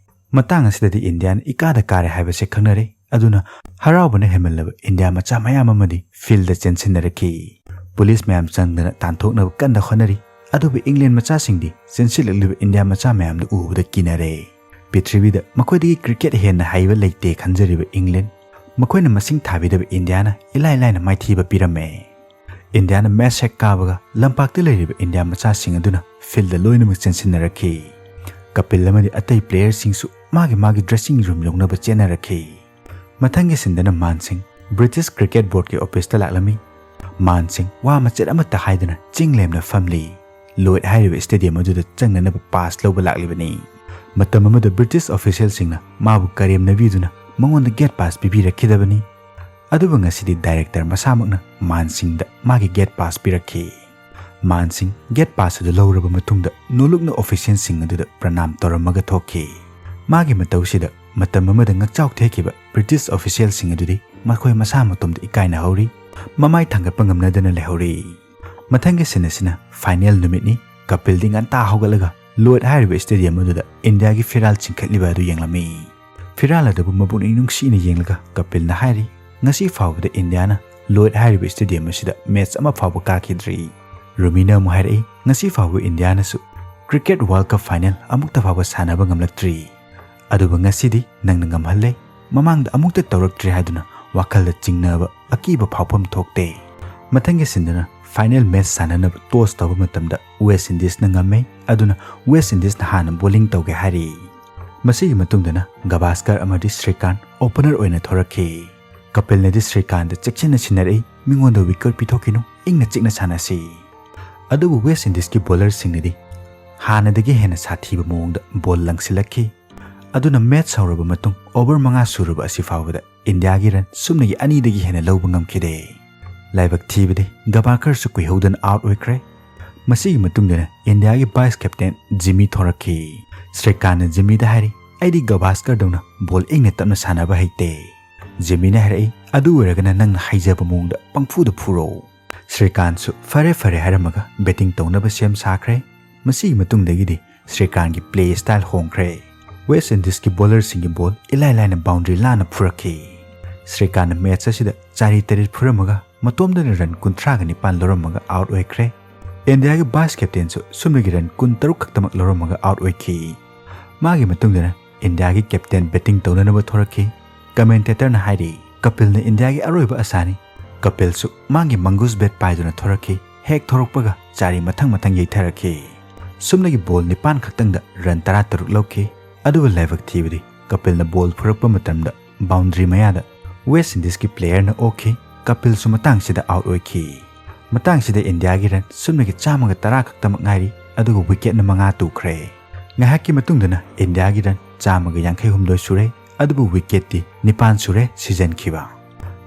ꯃꯇꯥꯡ ꯑꯁꯤꯗꯗꯤ ꯏꯟꯗꯤꯌꯥꯅ ꯏꯀꯥꯗ ꯀꯥꯔꯦ ꯍꯥꯏꯕꯁꯦ ꯈꯪꯅꯔꯦ꯫ ꯑꯗꯨꯅ ꯍꯔꯥꯎꯕꯅ ꯍꯦꯟꯃꯜꯂꯕ ꯏꯟꯗꯤꯌꯥ ꯃꯆꯥ ꯃꯌꯥꯝ ꯑꯃꯗꯤ ꯐꯤꯜꯗ ꯆꯦꯟꯁꯤꯟꯅꯔꯛꯈꯤ꯫ ꯄꯨꯂꯤꯁ ꯃꯌꯥꯝ ꯆꯪꯗꯅ ꯇꯥꯟꯊꯣꯛꯅꯕ ꯀꯟꯅ ꯍꯣꯠꯅꯔꯤ꯫ ꯑꯗꯨꯕꯨ ꯏꯪꯂꯦꯟ ꯃꯆꯥꯁꯤꯡꯗꯤ ꯆꯦꯟꯁꯤꯜꯂꯛꯂꯤꯕ ꯏꯟꯗꯤꯌꯥ ꯃꯆꯥ ꯃꯌꯥꯝꯗꯨ ꯎꯕꯗ ꯀꯤꯅꯔꯦ꯫ ꯄ꯭ꯔꯤꯊꯤꯕꯤꯗ ꯃꯈꯣꯏꯗꯒꯤ ꯀ꯭ꯔꯤꯀꯦꯠ ꯍꯦꯟꯅ ꯍꯩꯕ ꯂꯩꯇꯦ ꯈꯟꯖꯔꯤꯕ ꯏꯪꯂꯦꯟ, ꯃꯈꯣꯏꯅ ꯃꯁꯤꯡ ꯊꯥꯕꯤꯗꯕ ꯏꯟꯗꯤꯌꯥꯅ ꯏꯂꯥꯏ ꯂꯥꯏꯅ ꯃꯥꯏꯊꯤꯕ ꯄꯤꯔꯝꯃꯦ꯫ ꯏꯟꯗꯤꯌꯥꯅ ꯃꯦꯆ ꯍꯦꯛ ꯀꯥꯕꯒ ꯂꯝꯄꯥꯛꯇ ꯂꯩꯔꯤꯕ ꯏꯟꯗꯤꯌꯥ ꯃꯆꯥꯁꯤꯡ ꯑꯗꯨꯅ ꯐꯤꯜꯗ ꯂꯣꯏꯅꯃꯛ ꯆꯦꯟꯁꯤꯟꯅꯔꯛꯈꯤ꯫ ꯀꯄꯤꯜ ꯑꯃꯗꯤ ꯑꯇꯩ ꯄ꯭ꯂꯦꯌꯔꯁꯤꯡꯁꯨ ꯃꯥꯒꯤ ꯃꯥꯒꯤ ꯗ꯭ꯔꯦꯁꯤꯡ ꯔꯨꯝ ꯌꯧꯅꯕ ꯆꯦꯟꯅꯔꯛꯈꯤ꯫ ꯃꯊꯪꯒꯤ ꯁꯤꯟꯗꯅ ꯃꯥꯟ ꯁꯤꯡ ꯕ꯭ꯔꯤꯇꯤꯁ ꯀ꯭ꯔꯤꯀꯦꯠ ꯕꯣꯔꯗꯀꯤ ꯑꯣꯐꯤꯁꯇ ꯂꯥꯛꯂꯝꯃꯤ꯫ ꯃꯥꯟ ꯁꯤꯡ ꯋꯥ ꯃꯆꯦꯠ ꯑꯃꯠꯇ ꯍꯥꯏꯗꯅ ꯆꯤꯡ ꯂꯦꯝꯅ ꯐꯝꯂꯤ꯫ ꯂꯣꯏꯗ ꯍꯥꯏꯔꯤꯕ ꯁ꯭ꯇꯦꯗꯤꯌꯝ ꯑꯗꯨꯗ ꯆꯪꯅꯅꯕ ꯄꯥꯁ ꯂꯧꯕ ꯂꯥꯛꯂꯤꯕꯅꯤ꯫ ꯃꯇꯝ ꯑꯃꯗ ꯕ꯭ꯔꯤꯇꯤꯁ ꯑꯣꯐꯤꯁꯤꯌꯦꯜꯁꯤꯡꯅ ꯃꯥꯕꯨ ꯀꯔꯦꯝꯅꯕꯤꯗꯨꯅ ꯃꯉꯣꯟꯗ ꯒꯦꯠ ꯄꯥꯁ ꯄꯤꯕꯤꯔꯛꯈꯤꯗꯕꯅꯤ꯫ ꯑꯗꯨꯕꯨ ꯉꯁꯤꯗꯤ ꯗꯥꯏꯔꯦꯛꯇꯔ ꯃꯁꯥꯃꯛꯅ ꯃꯥꯟ ꯁꯤꯡꯗ ꯃꯥꯒꯤ ꯒꯦꯠ ꯄꯥꯁ ꯄꯤꯔꯛꯈꯤ꯫ ꯃꯥꯟ ꯁꯤꯡ ꯒꯦꯠ ꯄꯥꯁ ꯑꯗꯨ ꯂꯧꯔꯕ ꯃꯇꯨꯡꯗ ꯅꯣꯂꯨꯛꯅ ꯑꯣꯐꯤꯁꯤꯌꯦꯜꯁꯤꯡ ꯑꯗꯨꯗ ꯄ꯭ꯔꯅꯥꯝ ꯇꯧꯔꯝꯃꯒ ꯊꯣꯛꯈꯤ꯫ ꯃꯥꯒꯤ ꯃꯇꯧꯁꯤꯗ ꯃꯇꯝ ꯑꯃꯗ ꯉꯛꯆꯥꯎ ꯊꯦꯛꯈꯤꯕ ꯕ꯭ꯔꯤꯇꯤꯁ ꯑꯣꯐꯤꯁꯤꯌꯦꯜꯁꯤꯡ ꯑꯗꯨꯗꯤ ꯃꯈꯣꯏ ꯃꯁꯥ ꯃꯇꯣꯝꯗ ꯏꯀꯥꯏꯅ ꯍꯧꯔꯤ, ꯃꯃꯥꯏ ꯊꯥꯡꯒꯠꯄ ꯉꯝꯅꯗꯅ ꯂꯩꯍꯧꯔꯤ꯫ ꯃꯊꯪꯒꯤ ꯁꯤꯟ ꯑꯁꯤꯅ ꯐꯥꯏꯅꯦꯜ ꯅꯨꯃꯤꯠꯅꯤ꯫ ꯀꯄꯤꯜꯗꯤ ꯉꯟꯇꯥ ꯍꯧꯒꯠꯂꯒ ꯂꯣꯏꯗ ꯍꯥꯏꯔꯤꯕ ꯁ꯭ꯇꯦꯗꯤꯌꯝ ꯑꯗꯨꯗ ꯏꯟꯗꯤꯌꯥꯒꯤ ꯐꯤꯔꯥꯜ ꯆꯤꯡꯈꯠꯂꯤꯕ ꯑꯗꯨ ꯌꯦꯡꯂꯝꯃꯤ꯫ ꯐꯤꯔꯥꯜ ꯑꯗꯨꯕꯨ ꯃꯄꯨꯛꯅꯤꯡ ꯅꯨꯡꯁꯤꯅ ꯌꯦꯡꯂꯒ ꯀꯄꯤꯜꯅ ꯍꯥꯏꯔꯤ, "ꯉꯁꯤ ꯐꯥꯎꯕꯗ ꯏꯟꯗꯤꯌꯥꯅ ꯂꯣꯏꯗ ꯍꯥꯏꯔꯤꯕ ꯁ꯭ꯇꯦꯗꯤꯌꯝ ꯑꯁꯤꯗ ꯃꯦꯆ ꯑꯃ ꯐꯥꯎꯕ ꯀꯥꯈꯤꯗ꯭ꯔꯤ꯫" ꯔꯨꯃꯤꯅ ꯑꯃꯨꯛ ꯍꯥꯏꯔꯛꯏ, "ꯉꯁꯤ ꯐꯥꯎꯕ ꯏꯟꯗꯤꯌꯥꯅꯁꯨ ꯀ꯭ꯔꯤꯀꯦꯠ ꯋꯥꯔꯜꯗ ꯀꯞ ꯐꯥꯏꯅꯦꯜ ꯑꯃꯨꯛꯇ ꯐꯥꯎꯕ ꯁꯥꯟꯅꯕ ꯉꯝꯂꯛꯇ꯭ꯔꯤ꯫ ꯑꯗꯨꯕꯨ ꯉꯁꯤꯗꯤ ꯅꯪꯅ ꯉꯝꯍꯜꯂꯦ꯫ ꯃꯃꯥꯡꯗ ꯑꯃꯨꯛꯇ ꯇꯧꯔꯛꯇ꯭ꯔꯤ ꯍꯥꯏꯗꯨꯅ ꯋꯥꯈꯜꯗ ꯆꯤꯡꯅꯕ, ꯑꯀꯤꯕ ꯐꯥꯎꯐꯝ ꯊꯣꯛꯇꯦ꯫" ꯃꯊꯪꯒꯤ ꯁꯤꯟꯗꯨꯅ ꯐꯥꯏꯅꯦꯜ ꯃꯦꯆ ꯁꯥꯟꯅꯅꯕ ꯇꯣꯁ ꯇꯧꯕ ꯃꯇꯝꯗ ꯋꯦꯁ ꯏꯟꯗꯤꯁꯅ ꯉꯝꯃꯦ꯫ ꯑꯗꯨꯅ ꯋꯦꯁ ꯏꯟꯗꯤꯁꯅ ꯍꯥꯟꯅ ꯕꯣꯂꯤꯡ ꯇꯧꯒꯦ ꯍꯥꯏꯔꯤ꯫ ꯃꯁꯤꯒꯤ ꯃꯇꯨꯡꯗꯅ ꯒꯚꯥꯁꯀꯔ ꯑꯃꯗꯤ ꯁ꯭ꯔꯤꯀꯥꯟ ꯑꯣꯄꯅꯔ ꯑꯣꯏꯅ ꯊꯣꯔꯛꯈꯤ꯫ ꯀꯄꯤꯜꯅꯗꯤ ꯁ꯭ꯔꯤꯀꯥꯟꯗ ꯆꯦꯛꯁꯤꯟꯅ ꯁꯤꯟꯅꯔꯛꯏ, "ꯃꯤꯉꯣꯟꯗ ꯋꯤꯀꯦꯠ ꯄꯤꯊꯣꯛꯈꯤꯅꯨ, ꯏꯪꯅ ꯆꯤꯛꯅ ꯁꯥꯟꯅꯁꯤ"꯫ ꯑꯗꯨꯕꯨ ꯋꯦꯁ ꯏꯟꯗꯤꯁꯀꯤ ꯕꯣꯂꯔꯁꯤꯡꯅꯗꯤ ꯍꯥꯟꯅꯗꯒꯤ ꯍꯦꯟꯅ ꯁꯥꯊꯤꯕ ꯃꯑꯣꯡꯗ ꯕꯣꯜ ꯂꯪꯁꯤꯜꯂꯛꯈꯤ꯫ ꯑꯗꯨꯅ ꯃꯦꯆ ꯍꯧꯔꯕ ꯃꯇꯨꯡ ꯑꯣꯚꯔ ꯃꯉꯥ ꯁꯨꯔꯕ ꯑꯁꯤ ꯐꯥꯎꯕꯗ ꯏꯟꯗꯤꯌꯥꯒꯤ ꯔꯟ ꯁꯨꯞꯅꯒꯤ ꯑꯅꯤꯗꯒꯤ ꯍꯦꯟꯅ ꯂꯧꯕ ꯉꯝꯈꯤꯗꯦ꯫ ꯂꯥꯏꯕꯛ ꯊꯤꯕꯗꯤ ꯒꯚꯥꯁꯀꯔꯁꯨ ꯀꯨꯏꯍꯧꯗꯅ ꯑꯥꯎꯠ ꯑꯣꯏꯈ꯭ꯔꯦ꯫ ꯃꯁꯤꯒꯤ ꯃꯇꯨꯡꯗꯅ ꯏꯟꯗꯤꯌꯥꯒꯤ ꯚꯥꯏꯁ ꯀꯦꯞꯇꯦꯟ ꯖꯤꯃꯤ ꯊꯣꯔꯛꯈꯤ꯫ ꯁ꯭ꯔꯤꯀꯥꯟꯅ ꯖꯤꯃꯤꯗ ꯍꯥꯏꯔꯤ, "ꯑꯩꯗꯤ ꯒꯚꯥꯁꯀꯔꯗꯧꯅ ꯕꯣꯜ ꯏꯪꯅ ꯇꯞꯅ ꯁꯥꯟꯅꯕ ꯍꯩꯇꯦ"꯫ ꯖꯤꯃꯤꯅ ꯍꯥꯏꯔꯛꯏ, "ꯑꯗꯨ ꯑꯣꯏꯔꯒꯅ ꯅꯪꯅ ꯍꯩꯖꯕ ꯃꯑꯣꯡꯗ ꯄꯪꯐꯨꯗ ꯐꯨꯔꯣ"꯫ ꯁ꯭ꯔꯤꯀꯥꯟꯁꯨ ꯐꯔꯦ ꯐꯔꯦ ꯍꯥꯏꯔꯝꯃꯒ ꯕꯦꯇꯤꯡ ꯇꯧꯅꯕ ꯁꯦꯝ ꯁꯥꯈ꯭ꯔꯦ꯫ ꯃꯁꯤꯒꯤ ꯃꯇꯨꯡꯗꯒꯤꯗꯤ ꯁ꯭ꯔꯤꯀꯥꯟꯒꯤ ꯄ꯭ꯂꯦ ꯁ꯭ꯇꯥꯏꯜ ꯍꯣꯡꯈ꯭ꯔꯦ꯫ ꯋꯦꯁ ꯏꯟꯗꯤꯁꯀꯤ ꯕꯣꯂꯔꯁꯤꯡꯒꯤ ꯕꯣꯜ ꯏꯂꯥꯏ ꯂꯥꯏꯅ ꯕꯥꯎꯟꯗ꯭ꯔꯤ ꯂꯥꯟꯅ ꯐꯨꯔꯛꯈꯤ꯫ ꯁ꯭ꯔꯤꯀꯥꯟꯅ ꯃꯦꯆ ꯑꯁꯤꯗ ꯆꯥꯔꯤ ꯇꯔꯦꯠ ꯐꯨꯔꯝꯃꯒ ꯃꯇꯣꯝꯗꯅ ꯔꯟ ꯀꯨꯟꯊ꯭ꯔꯥꯒ ꯅꯤꯄꯥꯟ ꯂꯧꯔꯝꯃꯒ ꯑꯥꯎꯠ ꯑꯣꯏꯈ꯭ꯔꯦ꯫ ꯏꯟꯗꯤꯌꯥꯒꯤ ꯚꯥꯏꯁ ꯀꯦꯞꯇꯦꯟꯁꯨ ꯁꯨꯞꯅꯒꯤ ꯔꯟ ꯀꯨꯟꯇꯔꯨꯛ ꯈꯛꯇꯃꯛ ꯂꯧꯔꯝꯃꯒ ꯑꯥꯎꯠ ꯑꯣꯏꯈꯤ꯫ ꯃꯥꯒꯤ ꯃꯇꯨꯡꯗꯅ ꯏꯟꯗꯤꯌꯥꯒꯤ ꯀꯦꯞꯇꯦꯟ ꯕꯦꯇꯤꯡ ꯇꯧꯅꯅꯕ ꯊꯣꯔꯛꯈꯤ꯫ ꯀꯃꯦꯟꯇꯦꯇꯔꯅ ꯍꯥꯏꯔꯤ, "ꯀꯄꯤꯜꯅ ꯏꯟꯗꯤꯌꯥꯒꯤ ꯑꯔꯣꯏꯕ ꯑꯁꯥꯅꯤ"꯫ ꯀꯄꯤꯜꯁꯨ ꯃꯥꯒꯤ ꯃꯪꯒꯨꯁ ꯕꯦꯠ ꯄꯥꯏꯗꯨꯅ ꯊꯣꯔꯛꯈꯤ꯫ ꯍꯦꯛ ꯊꯣꯔꯛꯄꯒ ꯆꯥꯔꯤ ꯃꯊꯪ ꯃꯊꯪ ꯌꯩꯊꯔꯛꯈꯤ꯫ ꯁꯨꯞꯅꯒꯤ ꯕꯣꯜ ꯅꯤꯄꯥꯟ ꯈꯛꯇꯪꯗ ꯔꯟ ꯇꯔꯥꯇꯔꯨꯛ ꯂꯧꯈꯤ꯫ ꯑꯗꯨꯕꯨ ꯂꯥꯏꯕꯛ ꯊꯤꯕꯗꯤ ꯀꯄꯤꯜꯅ ꯕꯣꯜ ꯐꯨꯔꯛꯄ ꯃꯇꯝꯗ ꯕꯥꯎꯟꯗ꯭ꯔꯤ ꯃꯌꯥꯗ ꯋꯦꯁ ꯏꯟꯗꯤꯁꯀꯤ ꯄ꯭ꯂꯦꯌꯔꯅ ꯑꯣꯛꯈꯤ꯫ ꯀꯄꯤꯜꯁꯨ ꯃꯇꯥꯡꯁꯤꯗ ꯑꯥꯎꯠ ꯑꯣꯏꯈꯤ꯫ ꯃꯇꯥꯡꯁꯤꯗ ꯏꯟꯗꯤꯌꯥꯒꯤ ꯔꯟ ꯁꯨꯞꯅꯒꯤ ꯆꯥꯝꯃꯒ ꯇꯔꯥ ꯈꯛꯇꯃꯛ ꯉꯥꯏꯔꯤ, ꯑꯗꯨꯒ ꯋꯤꯀꯦꯠꯅ ꯃꯉꯥ ꯇꯨꯈ꯭ꯔꯦ꯫ ꯉꯥꯏꯍꯥꯛꯀꯤ ꯃꯇꯨꯡꯗꯅ ꯏꯟꯗꯤꯌꯥꯒꯤ ꯔꯟ ꯆꯥꯝꯃꯒ ꯌꯥꯡꯈꯩ ꯍꯨꯝꯗꯣꯏ ꯁꯨꯔꯦ, ꯑꯗꯨꯕꯨ ꯋꯤꯀꯦꯠꯇꯤ ꯅꯤꯄꯥꯟ ꯁꯨꯔꯦ ꯁꯤꯖꯟꯈꯤꯕ꯫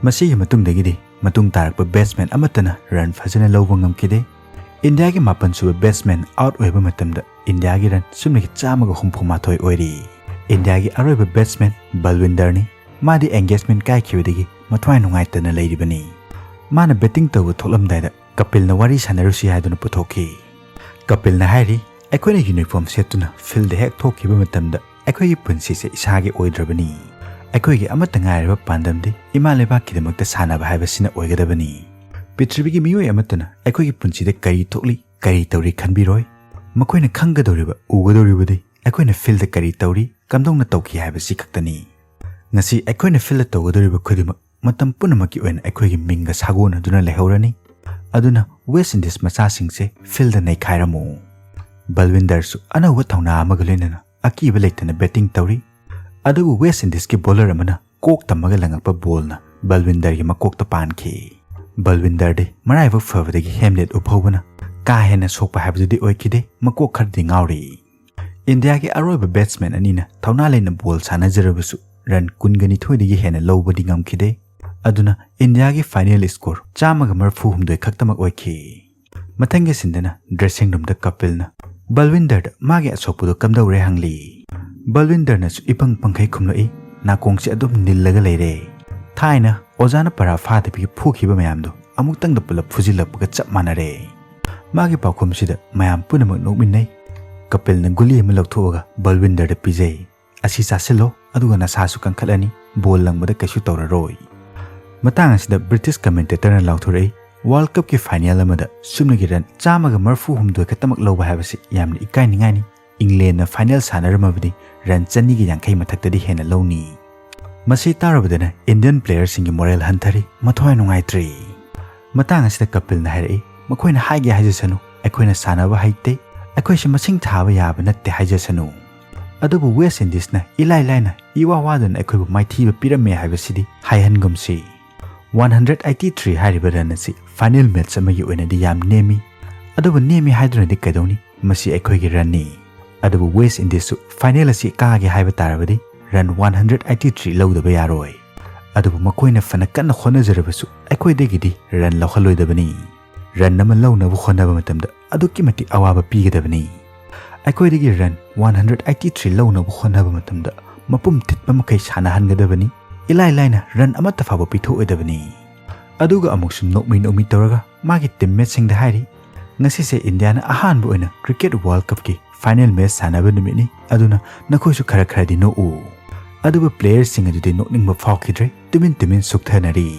ꯃꯁꯤꯒꯤ ꯃꯇꯨꯡꯗꯒꯤꯗꯤ ꯃꯇꯨꯡ ꯇꯥꯔꯛꯄ ꯕꯦꯠꯁꯃꯦꯟ ꯑꯃꯠꯇꯅ ꯔꯟ ꯐꯖꯅ ꯂꯧꯕ ꯉꯝꯈꯤꯗꯦ꯫ ꯏꯟꯗꯤꯌꯥꯒꯤ ꯃꯥꯄꯟ ꯁꯨꯕ ꯕꯦꯠꯁꯃꯦꯟ ꯑꯥꯎꯠ ꯑꯣꯏꯕ ꯃꯇꯝꯗ ꯏꯟꯗꯤꯌꯥꯒꯤ ꯔꯟ ꯁꯨꯞꯅꯒꯤ ꯆꯥꯝꯃꯒ ꯍꯨꯝꯐꯨ ꯃꯥꯊꯣꯏ ꯑꯣꯏꯔꯤ꯫ ꯏꯟꯗꯤꯌꯥꯒꯤ ꯑꯔꯣꯏꯕ ꯕꯦꯠꯁꯃꯦꯟ ꯕꯜꯋꯤꯟꯗꯔꯅꯤ꯫ ꯃꯥꯗꯤ ꯑꯦꯡꯒꯦꯖꯃꯦꯟ ꯀꯥꯏꯈꯤꯕꯗꯒꯤ ꯃꯊ꯭ꯋꯥꯏ ꯅꯨꯡꯉꯥꯏꯇꯅ ꯂꯩꯔꯤꯕꯅꯤ꯫ ꯃꯥꯅ ꯕꯦꯇꯤꯡ ꯇꯧꯕ ꯊꯣꯛꯂꯝꯗꯥꯏꯗ ꯀꯄꯤꯜꯅ ꯋꯥꯔꯤ ꯁꯥꯟꯅꯔꯨꯁꯤ ꯍꯥꯏꯗꯨꯅ ꯄꯨꯊꯣꯛꯈꯤ꯫ ꯀꯄꯤꯜꯅ ꯍꯥꯏꯔꯤ, "ꯑꯩꯈꯣꯏꯅ ꯌꯨꯅꯤꯐꯣꯔꯝ ꯁꯦꯠꯇꯨꯅ ꯐꯤꯜꯗ ꯍꯦꯛ ꯊꯣꯛꯈꯤꯕ ꯃꯇꯝꯗ ꯑꯩꯈꯣꯏꯒꯤ ꯄꯨꯟꯁꯤꯁꯦ ꯏꯁꯥꯒꯤ ꯑꯣꯏꯗ꯭ꯔꯕꯅꯤ꯫ ꯑꯩꯈꯣꯏꯒꯤ ꯑꯃꯠꯇ ꯉꯥꯏꯔꯕ ꯄꯥꯟꯗꯝꯗꯤ ꯏꯃꯥ ꯂꯩꯕꯥꯛꯀꯤꯗꯃꯛꯇ ꯁꯥꯟꯅꯕ ꯍꯥꯏꯕꯁꯤꯅ ꯑꯣꯏꯒꯗꯕꯅꯤ꯫ ꯄ꯭ꯔꯤꯊꯤꯕꯤꯒꯤ ꯃꯤꯑꯣꯏ ꯑꯃꯠꯇꯅ ꯑꯩꯈꯣꯏꯒꯤ ꯄꯨꯟꯁꯤꯗ ꯀꯔꯤ ꯊꯣꯛꯂꯤ, ꯀꯔꯤ ꯇꯧꯔꯤ ꯈꯟꯕꯤꯔꯣꯏ꯫ ꯃꯈꯣꯏꯅ ꯈꯪꯒꯗꯧꯔꯤꯕ, ꯎꯒꯗꯧꯔꯤꯕꯗꯤ ꯑꯩꯈꯣꯏꯅ ꯐꯤꯜꯗ ꯀꯔꯤ ꯇꯧꯔꯤ, ꯀꯝꯗꯧꯅ ꯇꯧꯈꯤ ꯍꯥꯏꯕꯁꯤ ꯈꯛꯇꯅꯤ꯫ ꯉꯁꯤ ꯑꯩꯈꯣꯏꯅ ꯐꯤꯜꯗ ꯇꯧꯒꯗꯧꯔꯤꯕ ꯈꯨꯗꯤꯡꯃꯛ ꯃꯇꯝ ꯄꯨꯝꯅꯃꯛꯀꯤ ꯑꯣꯏꯅ ꯑꯩꯈꯣꯏꯒꯤ ꯃꯤꯡꯒ ꯁꯥꯒꯣꯟꯅꯗꯨꯅ ꯂꯩꯍꯧꯔꯅꯤ"꯫ ꯑꯗꯨꯅ ꯋꯦꯁ ꯏꯟꯗꯤꯁ ꯃꯆꯥꯁꯤꯡꯁꯦ ꯐꯤꯜꯗ ꯅꯩꯈꯥꯏꯔꯝꯃꯨ꯫ ꯕꯜꯋꯤꯟꯗꯔꯁꯨ ꯑꯅꯧꯕ ꯊꯧꯅꯥ ꯑꯃꯒ ꯂꯣꯏꯅꯅ ꯑꯀꯤꯕ ꯂꯩꯇꯅ ꯕꯦꯇꯤꯡ ꯇꯧꯔꯤ꯫ ꯑꯗꯨꯕꯨ ꯋꯦꯁ ꯏꯟꯗꯤꯁꯀꯤ ꯕꯣꯂꯔ ꯑꯃꯅ ꯀꯣꯛ ꯇꯝꯃꯒ ꯂꯪꯉꯛꯄ ꯕꯣꯜꯅ ꯕꯜꯋꯤꯟꯗꯔꯒꯤ ꯃꯀꯣꯛꯇ ꯄꯥꯟꯈꯤ꯫ ꯕꯜꯋꯤꯟꯗꯔꯗꯤ ꯃꯔꯥꯏꯕꯛ ꯐꯕꯗꯒꯤ ꯍꯦꯝꯂꯦꯠ ꯎꯐꯧꯕꯅ ꯀꯥ ꯍꯦꯟꯅ ꯁꯣꯛꯄ ꯍꯥꯏꯕꯗꯨꯗꯤ ꯑꯣꯏꯈꯤꯗꯦ, ꯃꯀꯣꯛ ꯈꯔꯗꯤ ꯉꯥꯎꯔꯤ꯫ ꯏꯟꯗꯤꯌꯥꯒꯤ ꯑꯔꯣꯏꯕ ꯕꯦꯠꯁꯃꯦꯟ ꯑꯅꯤꯅ ꯊꯧꯅꯥ ꯂꯩꯅ ꯕꯣꯜ ꯁꯥꯟꯅꯖꯔꯕꯁꯨ ꯔꯟ ꯀꯨꯟꯒ ꯅꯤꯊꯣꯏꯗꯒꯤ ꯍꯦꯟꯅ ꯂꯧꯕꯗꯤ ꯉꯝꯈꯤꯗꯦ꯫ ꯑꯗꯨꯅ ꯏꯟꯗꯤꯌꯥꯒꯤ ꯐꯥꯏꯅꯦꯜ ꯁ꯭ꯀꯣꯔ ꯆꯥꯝꯃꯒ ꯃꯔꯤꯐꯨ ꯍꯨꯝꯗꯣꯏ ꯈꯛꯇꯃꯛ ꯑꯣꯏꯈꯤ꯫ ꯃꯊꯪꯒꯤ ꯁꯤꯟꯗꯅ ꯗ꯭ꯔꯦꯁꯤꯡ ꯔꯨꯝꯗ ꯀꯄꯤꯜꯅ ꯕꯜꯋꯤꯟꯗꯔꯗ ꯃꯥꯒꯤ ꯑꯁꯣꯛꯄꯗꯨ ꯀꯝꯗꯧꯔꯦ ꯍꯪꯂꯤ꯫ ꯕꯜꯋꯤꯟꯗꯔꯅꯁꯨ ꯏꯄꯪ ꯄꯪꯈꯩ ꯈꯨꯝꯂꯛꯏ, ꯅꯥꯀꯣꯡꯁꯤ ꯑꯗꯨꯝ ꯅꯤꯜꯂꯒ ꯂꯩꯔꯦ꯫ ꯊꯥꯏꯅ ꯑꯣꯖꯥꯅ ꯄꯔꯥ ꯐꯥꯗꯕꯤꯒꯤ ꯐꯨꯈꯤꯕ ꯃꯌꯥꯝꯗꯣ ꯑꯃꯨꯛꯇꯪꯗ ꯄꯨꯂꯞ ꯐꯨꯖꯤꯜꯂꯛꯄꯒ ꯆꯞ ꯃꯥꯟꯅꯔꯦ꯫ ꯃꯥꯒꯤ ꯄꯥꯎꯈꯨꯝꯁꯤꯗ ꯃꯌꯥꯝ ꯄꯨꯝꯅꯃꯛ ꯅꯣꯛꯃꯤꯟꯅꯩ꯫ ꯀꯄꯤꯜꯅ ꯒꯨꯂꯤ ꯑꯃ ꯂꯧꯊꯣꯛꯑꯒ ꯕꯜꯋꯤꯟꯗꯔꯗ ꯄꯤꯖꯩ꯫ "ꯑꯁꯤ ꯆꯥꯁꯤꯜꯂꯣ, ꯑꯗꯨꯒ ꯅꯁꯥꯁꯨ ꯀꯟꯈꯠꯂꯅꯤ, ꯕꯣꯜ ꯂꯪꯕꯗ ꯀꯩꯁꯨ ꯇꯧꯔꯔꯣꯏ"꯫ ꯃꯇꯥꯡ ꯑꯁꯤꯗ ꯕ꯭ꯔꯤꯇꯤꯁ ꯀꯃꯦꯟꯇꯦꯇꯔꯅ ꯂꯥꯎꯊꯣꯔꯛꯏ, "ꯋꯥꯔꯜ ꯀꯞꯀꯤ ꯐꯥꯏꯅꯦꯜ ꯑꯃꯗ ꯁꯨꯞꯅꯒꯤ ꯔꯟ ꯆꯥꯝꯃꯒ ꯃꯔꯤꯐꯨ ꯍꯨꯝꯗꯣꯏ ꯈꯛꯇꯃꯛ ꯂꯧꯕ ꯍꯥꯏꯕꯁꯤ ꯌꯥꯝꯅ ꯏꯀꯥꯏꯅꯤꯡꯉꯥꯏꯅꯤ꯫ ꯏꯪꯂꯦꯟꯅ ꯐꯥꯏꯅꯦꯜ ꯁꯥꯟꯅꯔꯝꯃꯕꯗꯤ ꯔꯟ ꯆꯅꯤꯒ ꯌꯥꯡꯈꯩ ꯃꯊꯛꯇꯗꯤ ꯍꯦꯟꯅ ꯂꯧꯅꯤ"꯫ ꯃꯁꯤ ꯇꯥꯔꯨꯕꯗꯅ ꯏꯟꯗꯤꯌꯟ ꯄ꯭ꯂꯦꯌꯔꯁꯤꯡꯒꯤ ꯃꯣꯔꯦꯜ ꯍꯟꯊꯔꯤ, ꯃꯊ꯭ꯋꯥꯏ ꯅꯨꯡꯉꯥꯏꯇ꯭ꯔꯤ꯫ ꯃꯇꯥꯡ ꯑꯁꯤꯗ ꯀꯄꯤꯜꯅ ꯍꯥꯏꯔꯛꯏ, "ꯃꯈꯣꯏꯅ ꯍꯥꯏꯒꯦ ꯍꯥꯏꯖꯁꯅꯨ, ꯑꯩꯈꯣꯏꯅ ꯁꯥꯟꯅꯕ ꯍꯩꯇꯦ, ꯑꯩꯈꯣꯏꯁꯦ ꯃꯁꯤꯡ ꯊꯥꯕ ꯌꯥꯕ ꯅꯠꯇꯦ ꯍꯥꯏꯖꯁꯅꯨ꯫ ꯑꯗꯨꯕꯨ ꯋꯦꯁ ꯏꯟꯗꯤꯁꯅ ꯏꯂꯥꯏ ꯂꯥꯏꯅ ꯏꯋꯥ ꯋꯥꯗꯅ ꯑꯩꯈꯣꯏꯕꯨ ꯃꯥꯏꯊꯤꯕ ꯄꯤꯔꯝꯃꯦ ꯍꯥꯏꯕꯁꯤꯗꯤ ꯍꯥꯏꯍꯟꯒꯨꯝꯁꯤ"꯫ ꯋꯥꯟ ꯍꯟꯗ꯭ꯔꯦꯠ ꯑꯩꯠꯇꯤ ꯊ꯭ꯔꯤ ꯍꯥꯏꯔꯤꯕ ꯔꯟ ꯑꯁꯤ ꯐꯥꯏꯅꯦꯜ ꯃꯦꯠꯆ ꯑꯃꯒꯤ ꯑꯣꯏꯅꯗꯤ ꯌꯥꯝ ꯅꯦꯝꯃꯤ꯫ ꯑꯗꯨꯕꯨ ꯅꯦꯝꯃꯤ ꯍꯥꯏꯗꯨꯅꯗꯤ ꯀꯩꯗꯧꯅꯤ? ꯃꯁꯤ ꯑꯩꯈꯣꯏꯒꯤ ꯔꯟꯅꯤ꯫ ꯑꯗꯨꯕꯨ ꯋꯦꯁ ꯏꯟꯗꯤꯁꯁꯨ ꯐꯥꯏꯅꯦꯜ ꯑꯁꯤ ꯀꯥꯒꯦ ꯍꯥꯏꯕ ꯇꯥꯔꯕꯗꯤ run one hundred eighty three ꯂꯧꯗꯕ ꯌꯥꯔꯣꯏ꯫ ꯑꯗꯨꯕꯨ ꯃꯈꯣꯏꯅ ꯐꯅ ꯀꯟꯅ ꯍꯣꯠꯅꯖꯔꯕꯁꯨ ꯑꯩꯈꯣꯏꯗꯒꯤꯗꯤ ꯔꯟ ꯂꯧꯍꯜꯂꯣꯏꯗꯕꯅꯤ꯫ ꯔꯟ ꯑꯃ ꯂꯧꯅꯕ ꯍꯣꯠꯅꯕ ꯃꯇꯝꯗ ꯑꯗꯨꯛꯀꯤ ꯃꯇꯤꯛ ꯑꯋꯥꯕ ꯄꯤꯒꯗꯕꯅꯤ꯫ ꯑꯩꯈꯣꯏꯗꯒꯤ run one hundred eighty three ꯂꯧꯅꯕ ꯍꯣꯠꯅꯕ ꯃꯇꯝꯗ ꯃꯄꯨꯝ ꯊꯤꯠꯄ ꯃꯈꯩ ꯁꯥꯟꯅꯍꯟꯒꯗꯕꯅꯤ꯫ ꯏꯂꯥꯏ ꯂꯥꯏꯅ ꯔꯟ ꯑꯃꯠꯇ ꯐꯥꯎꯕ ꯄꯤꯊꯣꯛꯑꯣꯏꯗꯕꯅꯤ꯫ ꯑꯗꯨꯒ ꯑꯃꯨꯛꯁꯨ ꯅꯣꯛꯃꯤ ꯅꯣꯛꯃꯤ ꯇꯧꯔꯒ ꯃꯥꯒꯤ ꯇꯤꯝꯃꯦꯠꯁꯤꯡꯗ ꯍꯥꯏꯔꯤ, "ꯉꯁꯤꯁꯦ ꯏꯟꯗꯤꯌꯥꯅ ꯑꯍꯥꯟꯕ ꯑꯣꯏꯅ ꯀ꯭ꯔꯤꯀꯦꯠ ꯋꯥꯔꯜ ꯀꯞꯀꯤ ꯐꯥꯏꯅꯦꯜ ꯃꯦꯠꯆ ꯁꯥꯟꯅꯕ ꯅꯨꯃꯤꯠꯅꯤ, ꯑꯗꯨꯅ ꯅꯈꯣꯏꯁꯨ ꯈꯔ ꯈꯔꯗꯤ ꯅꯣꯛꯎ"꯫ ꯑꯗꯨꯕꯨ ꯄ꯭ꯂꯦꯌꯔꯁꯤꯡ ꯑꯗꯨꯗꯤ ꯅꯣꯛꯅꯤꯡꯕ ꯐꯥꯎꯈꯤꯗ꯭ꯔꯦ, ꯇꯨꯃꯤꯟ ꯇꯨꯃꯤꯟ ꯁꯨꯛꯊꯅꯔꯤ꯫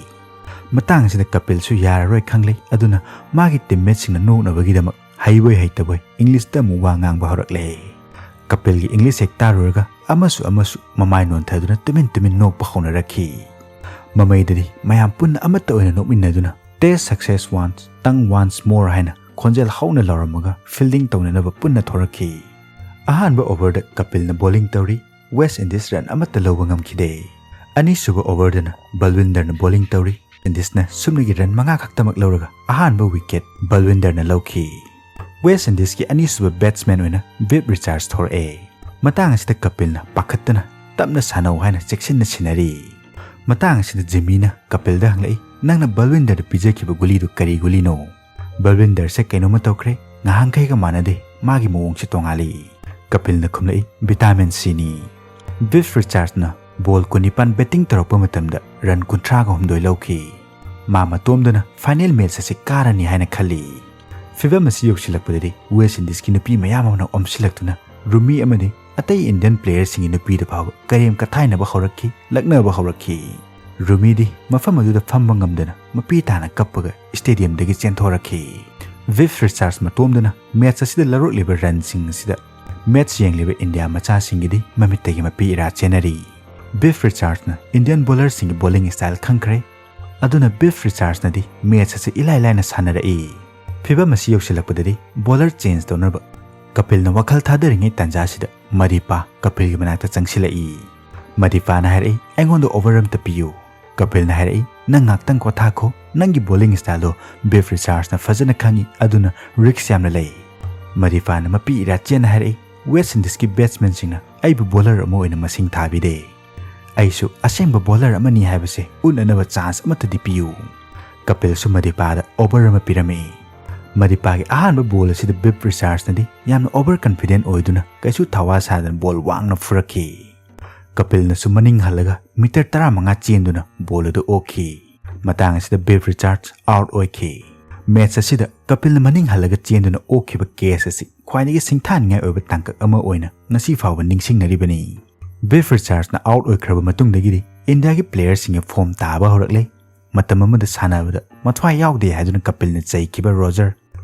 ꯃꯇꯥꯡ ꯑꯁꯤꯗ ꯀꯄꯤꯜꯁꯨ ꯌꯥꯔꯔꯣꯏ ꯈꯪꯂꯦ, ꯑꯗꯨꯅ ꯃꯥꯒꯤ ꯇꯤꯝꯃꯦꯠꯁꯤꯡꯅ ꯅꯣꯛꯅꯕꯒꯤꯗꯃꯛ ꯍꯩꯕꯣꯏ ꯍꯩꯇꯕꯣꯏ ꯏꯪꯂꯤꯁꯇ ꯑꯃꯨꯛ ꯋꯥ ꯉꯥꯡꯕ ꯍꯧꯔꯛꯂꯦ꯫ ꯀꯄꯤꯜꯒꯤ ꯏꯪꯂꯤꯁ ꯍꯦꯛ ꯇꯥꯔꯨꯔꯒ ꯑꯃꯁꯨ ꯑꯃꯁꯨ ꯃꯃꯥꯏ ꯅꯣꯟꯊꯗꯨꯅ ꯇꯨꯃꯤꯟ ꯇꯨꯃꯤꯟ ꯅꯣꯛꯄ ꯍꯧꯅꯔꯛꯈꯤ꯫ ꯃꯃꯩꯗꯗꯤ ꯃꯌꯥꯝ ꯄꯨꯟꯅ ꯑꯃꯠꯇ ꯑꯣꯏꯅ ꯅꯣꯛꯃꯤꯟꯅꯗꯨꯅ "Test success once, tongue once more" ꯍꯥꯏꯅ ꯈꯣꯟꯖꯦꯜ ꯍꯧꯅ ꯂꯥꯎꯔꯝꯃꯒ fielding ꯇꯧꯅꯅꯕ ꯄꯨꯟꯅ ꯊꯣꯔꯛꯈꯤ꯫ ꯑꯍꯥꯟꯕ overꯗ ꯀꯄꯤꯜꯅ bowling ꯇꯧꯔꯤ, West Indies run ꯑꯃꯠꯇ ꯂꯧꯕ ꯉꯝꯈꯤꯗꯦ꯫ ꯑꯅꯤꯁꯨꯕ overꯗꯅ ꯕꯜꯋꯤꯟꯗꯔꯅ bowling ꯇꯧꯔꯤ, Indiesꯅ ꯁꯨꯞꯅꯒꯤ run ꯃꯉꯥ ꯈꯛꯇꯃꯛ ꯂꯧꯔꯒ ꯑꯍꯥꯟꯕ wicket ꯕꯜꯋꯤꯟꯗꯔꯅ ꯂꯧꯈꯤ꯫ West Indiesꯀꯤ ꯑꯅꯤꯁꯨꯕ batsman ꯑꯣꯏꯅ ꯕꯤꯞ ꯔꯤꯆꯥꯔꯗꯁ ꯊꯣꯔꯛꯑꯦ꯫ ꯃꯇꯥꯡ ꯑꯁꯤꯗ ꯀꯄꯤꯜꯅ ꯄꯥꯈꯠꯇꯅ "ꯇꯞꯅ ꯁꯥꯟꯅꯧ" ꯍꯥꯏꯅ ꯆꯦꯛꯁꯤꯟꯅ ꯁꯤꯟꯅꯔꯤ꯫ ꯃꯇꯥꯡ ꯑꯁꯤꯗ ꯖꯤꯝꯃꯤꯅ ꯀꯄꯤꯜꯗ ꯍꯪꯂꯛꯏ, "ꯅꯪꯅ ꯕꯜꯋꯤꯟꯗꯔꯗ ꯄꯤꯖꯈꯤꯕ ꯒꯨꯂꯤꯗꯨ ꯀꯔꯤ ꯒꯨꯂꯤꯅꯣ?" ꯕꯜꯋꯤꯟꯗꯔꯁꯦ ꯀꯩꯅꯣꯝꯃ ꯇꯧꯈ꯭ꯔꯦ, ꯉꯍꯥꯟꯈꯩꯒ ꯃꯥꯟꯅꯗꯦ, ꯃꯥꯒꯤ ꯃꯑꯣꯡꯁꯦ ꯇꯣꯉꯥꯜꯂꯤ꯫ ꯀꯄꯤꯜꯅ ꯈꯨꯝꯂꯛꯏ, "Vitamin Cꯅꯤ"꯫ ꯕꯤꯞ ꯔꯤꯆꯥꯔꯗꯁꯅ ball ꯀꯨꯟꯅꯤꯄꯥꯟ batting ꯇꯧꯔꯛꯄ ꯃꯇꯝꯗ run ꯀꯨꯟꯊ꯭ꯔꯥꯒ ꯍꯨꯝꯗꯣꯏ ꯂꯧꯈꯤ꯫ ꯃꯥ ꯃꯇꯣꯝꯗꯅ final match ꯑꯁꯤ ꯀꯥꯔꯅꯤ ꯍꯥꯏꯅ ꯈꯜꯂꯤ꯫ ꯐꯤꯚꯝ ꯑꯁꯤ ꯌꯧꯁꯤꯜꯂꯛꯄꯗꯗꯤ West Indiesꯀꯤ ꯅꯨꯄꯤ ꯃꯌꯥꯝ ꯑꯃꯅ ꯑꯣꯝꯁꯤꯜꯂꯛꯇꯨꯅ ꯔꯨꯃꯤ ꯑꯃꯗꯤ ꯑꯇꯩ Indian playerꯁꯤꯡꯒꯤ ꯅꯨꯄꯤꯗ ꯐꯥꯎꯕ ꯀꯔꯦꯝ ꯀꯊꯥꯏꯅꯕ ꯍꯧꯔꯛꯈꯤ, ꯂꯛꯅꯕ ꯍꯧꯔꯛꯈꯤ꯫ ꯔꯨꯃꯤꯗꯤ ꯃꯐꯝ ꯑꯗꯨꯗ ꯐꯝꯕ ꯉꯝꯗꯅ ꯃꯄꯤ ꯇꯥꯅ ꯀꯞꯄꯒ stadiumꯗꯒꯤ ꯆꯦꯟꯊꯣꯔꯛꯈꯤ꯫ ꯕꯤꯞ ꯔꯤꯆꯥꯔꯗꯁ ꯃꯇꯣꯝꯗꯅ match ꯑꯁꯤꯗ ꯂꯧꯔꯛꯂꯤꯕ runꯁꯤꯡ ꯑꯁꯤꯗ match ꯌꯦꯡꯂꯤꯕ ꯏꯟꯗꯤꯌꯥ ꯃꯆꯥꯁꯤꯡꯒꯤꯗꯤ ꯃꯃꯤꯠꯇꯒꯤ ꯃꯄꯤ ꯏꯔꯥ ꯆꯦꯟꯅꯔꯤ꯫ ꯕꯤꯞ ꯔꯤꯆꯥꯔꯗꯁꯅ Indian bowlerꯁꯤꯡꯒꯤ bowling style ꯈꯪꯈ꯭ꯔꯦ꯫ ꯑꯗꯨꯅ ꯕꯤꯞ ꯔꯤꯆꯥꯔꯗꯁꯅꯗꯤ match ꯑꯁꯤ ꯏꯂꯥꯏ ꯂꯥꯏꯅ ꯁꯥꯟꯅꯔꯛꯏ꯫ ꯐꯤꯚꯝ ꯑꯁꯤ ꯌꯧꯁꯤꯜꯂꯛꯄꯗꯗꯤ bowler change ꯇꯧꯅꯕ ꯀꯄꯤꯜꯅ ꯋꯥꯈꯜ ꯊꯥꯗꯔꯤꯉꯩ ꯇꯥꯟꯖꯥꯁꯤꯗ ꯃꯗꯤꯄꯥ ꯀꯄꯤꯜꯒꯤ ꯃꯅꯥꯛꯇ ꯆꯪꯁꯤꯜꯂꯛꯏ꯫ ꯃꯗꯤꯄꯥꯅ ꯍꯥꯏꯔꯛꯏ, "ꯑꯩꯉꯣꯟꯗ over ꯑꯃꯇ ꯄꯤꯌꯨ"꯫ ꯀꯄꯤꯜꯅ ꯍꯥꯏꯔꯛꯏ, "ꯅꯪ ꯉꯥꯛꯇꯪ ꯄꯣꯊꯥꯈꯣ, ꯅꯪꯒꯤ bowling styleꯗꯣ ꯕꯤꯞ ꯔꯤꯆꯥꯔꯗꯁꯅ ꯐꯖꯅ ꯈꯪꯉꯤ, ꯑꯗꯨꯅ risk ꯌꯥꯝꯅ ꯂꯩ"꯫ ꯃꯗꯤꯄꯥꯅ ꯃꯄꯤ ꯏꯔꯥ ꯆꯦꯟꯅ ꯍꯥꯏꯔꯛꯏ, "West Indiesꯀꯤ batsmanꯁꯤꯡꯅ ꯑꯩꯕꯨ bowler ꯑꯃ ꯑꯣꯏꯅ ꯃꯁꯤꯡ ꯊꯥꯕꯤꯗꯦ꯫ ꯑꯩꯁꯨ ꯑꯁꯦꯡꯕ bowler ꯑꯃꯅꯤ ꯍꯥꯏꯕꯁꯦ ꯎꯠꯅꯅꯕ chance ꯑꯃꯠꯇꯗꯤ ꯄꯤꯌꯨ"꯫ ꯀꯄꯤꯜꯁꯨ ꯃꯗꯤꯄꯥꯗ over ꯑꯃ ꯄꯤꯔꯝꯃꯤ꯫ ꯃꯗꯤꯄꯥꯒꯤ ꯑꯍꯥꯟꯕ ball ꯑꯁꯤꯗ ꯕꯤꯞ ꯔꯤꯆꯥꯔꯗꯁꯅꯗꯤ ꯌꯥꯝꯅ over confident ꯑꯣꯏꯗꯨꯅ ꯀꯩꯁꯨ ꯊꯋꯥ ꯁꯥꯗꯅ ball ꯋꯥꯡꯅ ꯐꯨꯔꯛꯈꯤ꯫ ꯀꯄꯤꯜꯅꯁꯨ ꯃꯅꯤꯡ ꯍꯜꯂꯒ meter ꯇꯔꯥꯃꯉꯥ ꯆꯦꯟꯗꯨꯅ ball ꯑꯗꯨ ꯑꯣꯛꯈꯤ꯫ ꯃꯇꯥꯡ ꯑꯁꯤꯗ ꯕꯤꯞ ꯔꯤꯆꯥꯔꯗꯁ out ꯑꯣꯏꯈꯤ꯫ Match ꯑꯁꯤꯗ ꯀꯄꯤꯜꯅ ꯃꯅꯤꯡ ꯍꯜꯂꯒ ꯆꯦꯟꯗꯨꯅ ꯑꯣꯛꯈꯤꯕ catch ꯑꯁꯤ ꯈ꯭ꯋꯥꯏꯗꯒꯤ ꯁꯤꯡꯊꯥꯅꯤꯡꯉꯥꯏ ꯑꯣꯏꯕ ꯇꯥꯡꯀꯛ ꯑꯃ ꯑꯣꯏꯅ ꯉꯁꯤ ꯐꯥꯎꯕ ꯅꯤꯡꯁꯤꯡꯅꯔꯤꯕꯅꯤ꯫ ꯕꯤꯞ ꯔꯤꯆꯥꯔꯗꯁꯅ out ꯑꯣꯏꯈ꯭ꯔꯕ ꯃꯇꯨꯡꯗꯒꯤꯗꯤ ꯏꯟꯗꯤꯌꯥꯒꯤ playerꯁꯤꯡꯒꯤ form ꯇꯥꯕ ꯍꯧꯔꯛꯂꯦ꯫ ꯃꯇꯝ ꯑꯃꯗ ꯁꯥꯟꯅꯕꯗ ꯃꯊ꯭ꯋꯥꯏ ꯌꯥꯎꯗꯦ ꯍꯥꯏꯗꯨꯅ ꯀꯄꯤꯜꯅ ꯆꯩꯈꯤꯕ ꯔꯣꯖꯔ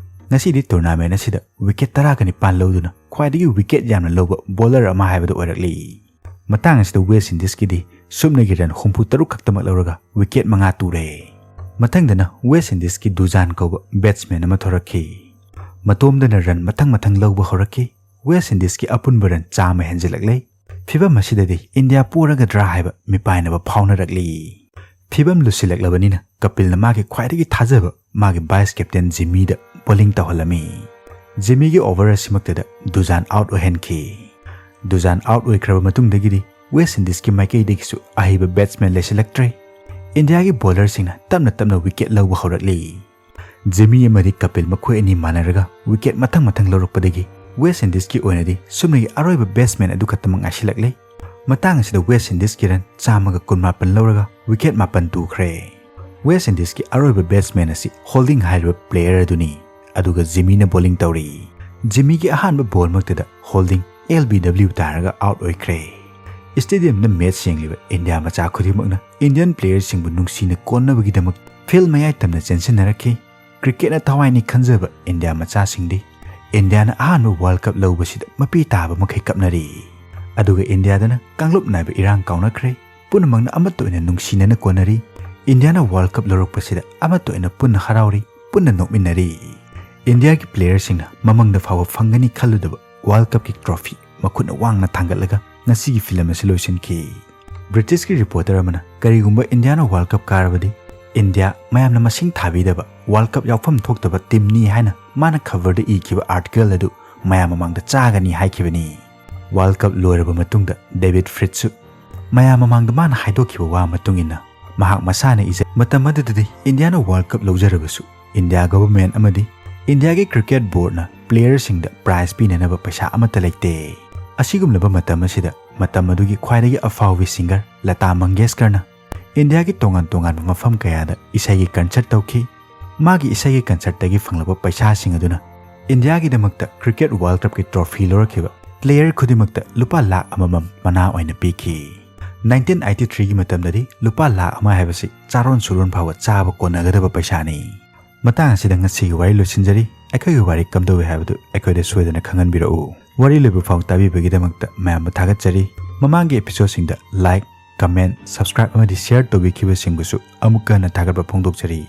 ꯉꯁꯤꯗꯤ tournament ꯑꯁꯤꯗ wicket ꯇꯔꯥꯒ ꯅꯤꯄꯥꯟ ꯂꯧꯗꯨꯅ ꯈ꯭ꯋꯥꯏꯗꯒꯤ wicket ꯌꯥꯝꯅ ꯂꯧꯕ bowler ꯑꯃ ꯍꯥꯏꯕꯗꯨ ꯑꯣꯏꯔꯛꯂꯤ꯫ ꯃꯇꯥꯡ ꯑꯁꯤꯗ West Indiesꯀꯤꯗꯤ ꯁꯨꯞꯅꯒꯤ run ꯍꯨꯝꯐꯨ ꯇꯔꯨꯛ ꯈꯛꯇꯃꯛ ꯂꯧꯔꯒ wicket ꯃꯉꯥ ꯇꯨꯔꯦ꯫ ꯃꯊꯪꯗꯅ ꯋꯦꯁ ꯏꯟꯗꯤꯁꯀꯤ ꯗꯨꯖꯥꯟ ꯀꯧꯕ ꯕꯦꯠꯁꯃꯦꯟ ꯑꯃ ꯊꯣꯔꯛꯈꯤ꯫ ꯃꯇꯣꯝꯗꯅ ꯔꯟ ꯃꯊꯪ ꯃꯊꯪ ꯂꯧꯕ ꯍꯧꯔꯛꯈꯤ꯫ ꯋꯦꯁ ꯏꯟꯗꯤꯁꯀꯤ ꯑꯄꯨꯟꯕ ꯔꯟ ꯆꯥꯝꯃ ꯍꯦꯟꯖꯤꯜꯂꯛꯂꯦ꯫ ꯐꯤꯚꯝ ꯑꯁꯤꯗꯗꯤ ꯏꯟꯗꯤꯌꯥ ꯄꯣꯔꯒꯗ꯭ꯔꯥ ꯍꯥꯏꯕ ꯃꯤꯄꯥꯏꯅꯕ ꯐꯥꯎꯅꯔꯛꯂꯤ꯫ ꯐꯤꯚꯝ ꯂꯨꯁꯤꯜꯂꯛꯂꯕꯅꯤꯅ ꯀꯄꯤꯜꯅ ꯃꯥꯒꯤ ꯈ꯭ꯋꯥꯏꯗꯒꯤ ꯊꯥꯖꯕ ꯃꯥꯒꯤ ꯚꯥꯏꯁ ꯀꯦꯞꯇꯦꯟ ꯖꯤꯃꯤꯗ ꯕꯣꯂꯤꯡ ꯇꯧꯍꯜꯂꯝꯃꯤ꯫ ꯖꯤꯃꯤꯒꯤ ꯑꯣꯚꯔ ꯑꯁꯤꯃꯛꯇꯗ ꯗꯨꯖꯥꯟ ꯑꯥꯎꯠ ꯑꯣꯏꯍꯟꯈꯤ꯫ ꯗꯨꯖꯥꯟ ꯑꯥꯎꯠ ꯑꯣꯏꯈ꯭ꯔꯕ ꯃꯇꯨꯡꯗꯒꯤꯗꯤ ꯋꯦꯁ ꯏꯟꯗꯤꯁꯀꯤ ꯃꯥꯏꯀꯩꯗꯒꯤꯁꯨ ꯑꯍꯩꯕ ꯕꯦꯠꯁꯃꯦꯟ ꯂꯩꯁꯤꯜꯂꯛꯇ꯭ꯔꯦ꯫ ꯏꯟꯗꯤꯌꯥꯒꯤ ꯕꯣꯂꯔꯁꯤꯡꯅ ꯇꯞꯅ ꯇꯞꯅ ꯋꯤꯀꯦꯠ ꯂꯧꯕ ꯍꯧꯔꯛꯂꯤ꯫ ꯖꯤꯃꯤ ꯑꯃꯗꯤ ꯀꯄꯤꯜ ꯃꯈꯣꯏ ꯑꯅꯤ ꯃꯥꯟꯅꯔꯒ ꯋꯤꯀꯦꯠ ꯃꯊꯪ ꯃꯊꯪ ꯂꯧꯔꯛꯄꯗꯒꯤ ꯋꯦꯁ ꯏꯟꯗꯤꯁꯀꯤ ꯑꯣꯏꯅꯗꯤ ꯁꯨꯞꯅꯒꯤ ꯑꯔꯣꯏꯕ ꯕꯦꯠꯁꯃꯦꯟ ꯑꯗꯨ ꯈꯛꯇꯃꯛ ꯉꯥꯏꯁꯤꯜꯂꯛꯂꯦ꯫ ꯃꯇꯥꯡ ꯑꯁꯤꯗ ꯋꯦꯁ ꯏꯟꯗꯤꯁꯀꯤ ꯔꯟ ꯆꯥꯝꯃꯒ ꯀꯨꯟꯃꯥꯄꯟ ꯂꯧꯔꯒ ꯋꯤꯀꯦꯠ ꯃꯥꯄꯟ ꯇꯨꯈ꯭ꯔꯦ꯫ ꯋꯦꯁ ꯏꯟꯗꯤꯁꯀꯤ ꯑꯔꯣꯏꯕ ꯕꯦꯠꯁꯃꯦꯟ ꯑꯁꯤ ꯍꯣꯜꯗꯤꯡ ꯍꯥꯏꯔꯤꯕ ꯄ꯭ꯂꯦꯌꯔ ꯑꯗꯨꯅꯤ꯫ ꯑꯗꯨꯒ ꯖꯤꯃꯤꯅ ꯕꯣꯂꯤꯡ ꯇꯧꯔꯤ꯫ ꯖꯤꯃꯤꯒꯤ ꯑꯍꯥꯟꯕ ꯕꯣꯜꯃꯛꯇꯗ ꯍꯣꯜꯗꯤꯡ ꯑꯦꯜ ꯕꯤ ꯗꯕ꯭ꯂꯤꯎ ꯇꯥꯔꯒ ꯑꯥꯎꯠ ꯑꯣꯏꯈ꯭ꯔꯦ꯫ ꯁ꯭ꯇꯦꯗꯤꯌꯝꯗ ꯃꯦꯠꯆ ꯌꯦꯡꯂꯤꯕ ꯏꯟꯗꯤꯌꯥ ꯃꯆꯥ ꯈꯨꯗꯤꯡꯃꯛꯅ ꯏꯟꯗꯤꯌꯟ ꯄ꯭ꯂꯦꯌꯔꯁꯤꯡꯕꯨ ꯅꯨꯡꯁꯤꯅ ꯀꯣꯟꯅꯕꯒꯤꯗꯃꯛ ꯐꯤꯜ ꯃꯌꯥꯏ ꯇꯝꯅ ꯆꯦꯟꯁꯤꯟꯅꯔꯛꯈꯤ꯫ ꯀ꯭ꯔꯤꯀꯦꯠꯅ ꯊꯋꯥꯏꯅꯤ ꯈꯟꯖꯕ ꯏꯟꯗꯤꯌꯥ ꯃꯆꯥꯁꯤꯡꯗꯤ ꯏꯟꯗꯤꯌꯥꯅ ꯑꯍꯥꯟꯕ ꯋꯥꯔꯜ ꯀꯞ ꯂꯧꯕꯁꯤꯗ ꯃꯄꯤ ꯇꯥꯕ ꯃꯈꯩ ꯀꯞꯅꯔꯤ꯫ ꯑꯗꯨꯒ ꯏꯟꯗꯤꯌꯥꯗꯅ ꯀꯥꯡꯂꯨꯞ ꯅꯥꯏꯕ ꯏꯔꯥꯡ ꯀꯥꯎꯅꯈ꯭ꯔꯦ꯫ ꯄꯨꯝꯅꯃꯛꯅ ꯑꯃꯠꯇ ꯑꯣꯏꯅ ꯅꯨꯡꯁꯤꯅꯅ ꯀꯣꯟꯅꯔꯤ꯫ ꯏꯟꯗꯤꯌꯥꯅ ꯋꯥꯔꯜ ꯀꯞ ꯂꯧꯔꯛꯄꯁꯤꯗ ꯑꯃꯠꯇ ꯑꯣꯏꯅ ꯄꯨꯟꯅ ꯍꯔꯥꯎꯔꯤ, ꯄꯨꯟꯅ ꯅꯣꯛꯃꯤꯟꯅꯔꯤ꯫ ꯏꯟꯗꯤꯌꯥꯒꯤ ꯄ꯭ꯂꯦꯌꯔꯁꯤꯡꯅ ꯃꯃꯪꯗ ꯐꯥꯎꯕ ꯐꯪꯒꯅꯤ ꯈꯜꯂꯨꯗꯕ ꯋꯥꯔꯜ ꯀꯞꯀꯤ ꯇ꯭ꯔꯣꯐꯤ ꯃꯈꯨꯠꯅ ꯋꯥꯡꯅ ꯊꯥꯡꯒꯠꯂꯒ ꯉꯁꯤꯒꯤ ꯐꯤꯂꯝ ꯑꯁꯤ ꯂꯣꯏꯁꯤꯟꯈꯤ꯫ ꯕ꯭ꯔꯤꯇꯤꯁꯀꯤ ꯔꯤꯄꯣꯔꯇꯔ ꯑꯃꯅ ꯀꯔꯤꯒꯨꯝꯕ ꯏꯟꯗꯤꯌꯥꯅ ꯋꯥꯔꯜ ꯀꯞ ꯀꯥꯔꯕꯗꯤ ꯏꯟꯗꯤꯌꯥ ꯃꯌꯥꯝꯅ ꯃꯁꯤꯡ ꯊꯥꯕꯤꯗꯕ ꯋꯥꯔꯜ ꯀꯞ ꯌꯥꯎꯐꯝ ꯊꯣꯛꯇꯕ ꯇꯤꯝꯅꯤ ꯍꯥꯏꯅ ꯃꯥꯅ ꯈꯕꯔꯗ ꯏꯈꯤꯕ ꯑꯥꯔꯇꯤꯀꯜ ꯑꯗꯨ ꯃꯌꯥꯝ ꯃꯃꯥꯡꯗ ꯆꯥꯒꯅꯤ ꯍꯥꯏꯈꯤꯕꯅꯤ꯫ ꯋꯥꯔꯜ ꯀꯞ ꯂꯣꯏꯔꯕ ꯃꯇꯨꯡꯗ ꯗꯦꯕꯤꯠ ꯐ꯭ꯔꯤꯠꯁꯨ ꯃꯌꯥꯝ ꯃꯃꯥꯡꯗ ꯃꯥꯅ ꯍꯥꯏꯗꯣꯛꯈꯤꯕ ꯋꯥ ꯃꯇꯨꯡ ꯏꯟꯅ ꯃꯍꯥꯛ ꯃꯁꯥꯅ ꯏꯖꯩ, ꯃꯇꯝ ꯑꯗꯨꯗꯗꯤ ꯏꯟꯗꯤꯌꯥꯅ ꯋꯥꯔꯜ ꯀꯞ ꯂꯧꯖꯔꯕꯁꯨ ꯏꯟꯗꯤꯌꯥ ꯒꯚꯔꯟꯃꯦꯟꯠ ꯑꯃꯗꯤ ꯏꯟꯗꯤꯌꯥꯒꯤ ꯀ꯭ꯔꯤꯀꯦꯠ ꯕꯣꯔꯗꯅ ꯄ꯭ꯂꯦꯌꯔꯁꯤꯡꯗ ꯄ꯭ꯔꯥꯏꯖ ꯄꯤꯅꯅꯕ ꯄꯩꯁꯥ ꯑꯃꯠꯇ ꯂꯩꯇꯦ꯫ ꯑꯁꯤꯒꯨꯝꯂꯕ ꯃꯇꯝ ꯑꯁꯤꯗ ꯃꯇꯝ ꯑꯗꯨꯒꯤ ꯈ꯭ꯋꯥꯏꯗꯒꯤ ꯑꯐꯥꯎꯕꯤ ꯁꯤꯡꯒꯔ ꯂꯇꯥ ꯃꯪꯒꯦꯁꯀꯔꯅ ꯏꯟꯗꯤꯌꯥꯒꯤ ꯇꯣꯉꯥꯟ ꯇꯣꯉꯥꯟꯕ ꯃꯐꯝ ꯀꯌꯥꯗ ꯏꯁꯩꯒꯤ ꯀꯟꯁꯔꯠ ꯇꯧꯈꯤ꯫ ꯃꯥꯒꯤ ꯏꯁꯩꯒꯤ ꯀꯟꯁꯔꯠꯇꯒꯤ ꯐꯪꯂꯛꯄ ꯄꯩꯁꯥꯁꯤꯡ ꯑꯗꯨꯅ ꯏꯟꯗꯤꯌꯥꯒꯤꯗꯃꯛꯇ ꯀ꯭ꯔꯤꯀꯦꯠ ꯋꯥꯔꯜ ꯀꯞꯀꯤ ꯇ꯭ꯔꯣꯐꯤ ꯂꯧꯔꯛꯈꯤꯕ ꯄ꯭ꯂꯦꯌꯔ ꯈꯨꯗꯤꯡꯃꯛꯇ ꯂꯨꯄꯥ ꯂꯥꯈ ꯑꯃꯃꯝ ꯃꯅꯥ ꯑꯣꯏꯅ ꯄꯤꯈꯤ꯫ ꯅꯥꯏꯟꯇꯤꯟ ꯑꯩꯠꯇꯤ ꯊ꯭ꯔꯤꯒꯤ ꯃꯇꯝꯗꯗꯤ ꯂꯨꯄꯥ ꯂꯥꯈ ꯑꯃ ꯍꯥꯏꯕꯁꯤ ꯆꯥꯔꯣꯟ ꯁꯨꯔꯣꯟ ꯐꯥꯎꯕ ꯆꯥꯕ ꯀꯣꯟꯅꯒꯗꯕ ꯄꯩꯁꯥꯅꯤ꯫ ꯃꯇꯥꯡ ꯑꯁꯤꯗ ꯉꯁꯤꯒꯤ ꯋꯥꯔꯤ ꯂꯣꯏꯁꯤꯟꯖꯔꯤ꯫ ꯑꯩꯈꯣꯏꯒꯤ ꯋꯥꯔꯤ ꯀꯝꯗꯧꯏ ꯍꯥꯏꯕꯗꯨ ꯑꯩꯈꯣꯏꯗ ꯁꯣꯏꯗꯅ ꯈꯪꯍꯟꯕꯤꯔꯛꯎ꯫ ꯋꯥꯔꯤ ꯂꯣꯏꯕ ꯐꯥꯎ ꯇꯥꯕꯤꯕꯒꯤꯗꯃꯛꯇ ꯃꯌꯥꯝꯕꯨ ꯊꯥꯒꯠꯆꯔꯤ꯫ ꯃꯃꯥꯡꯒꯤ ꯑꯦꯄꯤꯁꯣꯗꯁꯤꯡꯗ ꯂꯥꯏꯛ, comment, subscribe ꯑꯃꯗꯤ share ꯇꯧꯕꯤꯈꯤꯕꯁꯤꯡꯕꯨꯁꯨ ꯑꯃꯨꯛꯀ ꯍꯟꯅ ꯊꯥꯒꯠꯄ ꯐꯣꯡꯗꯣꯛꯆꯔꯤ꯫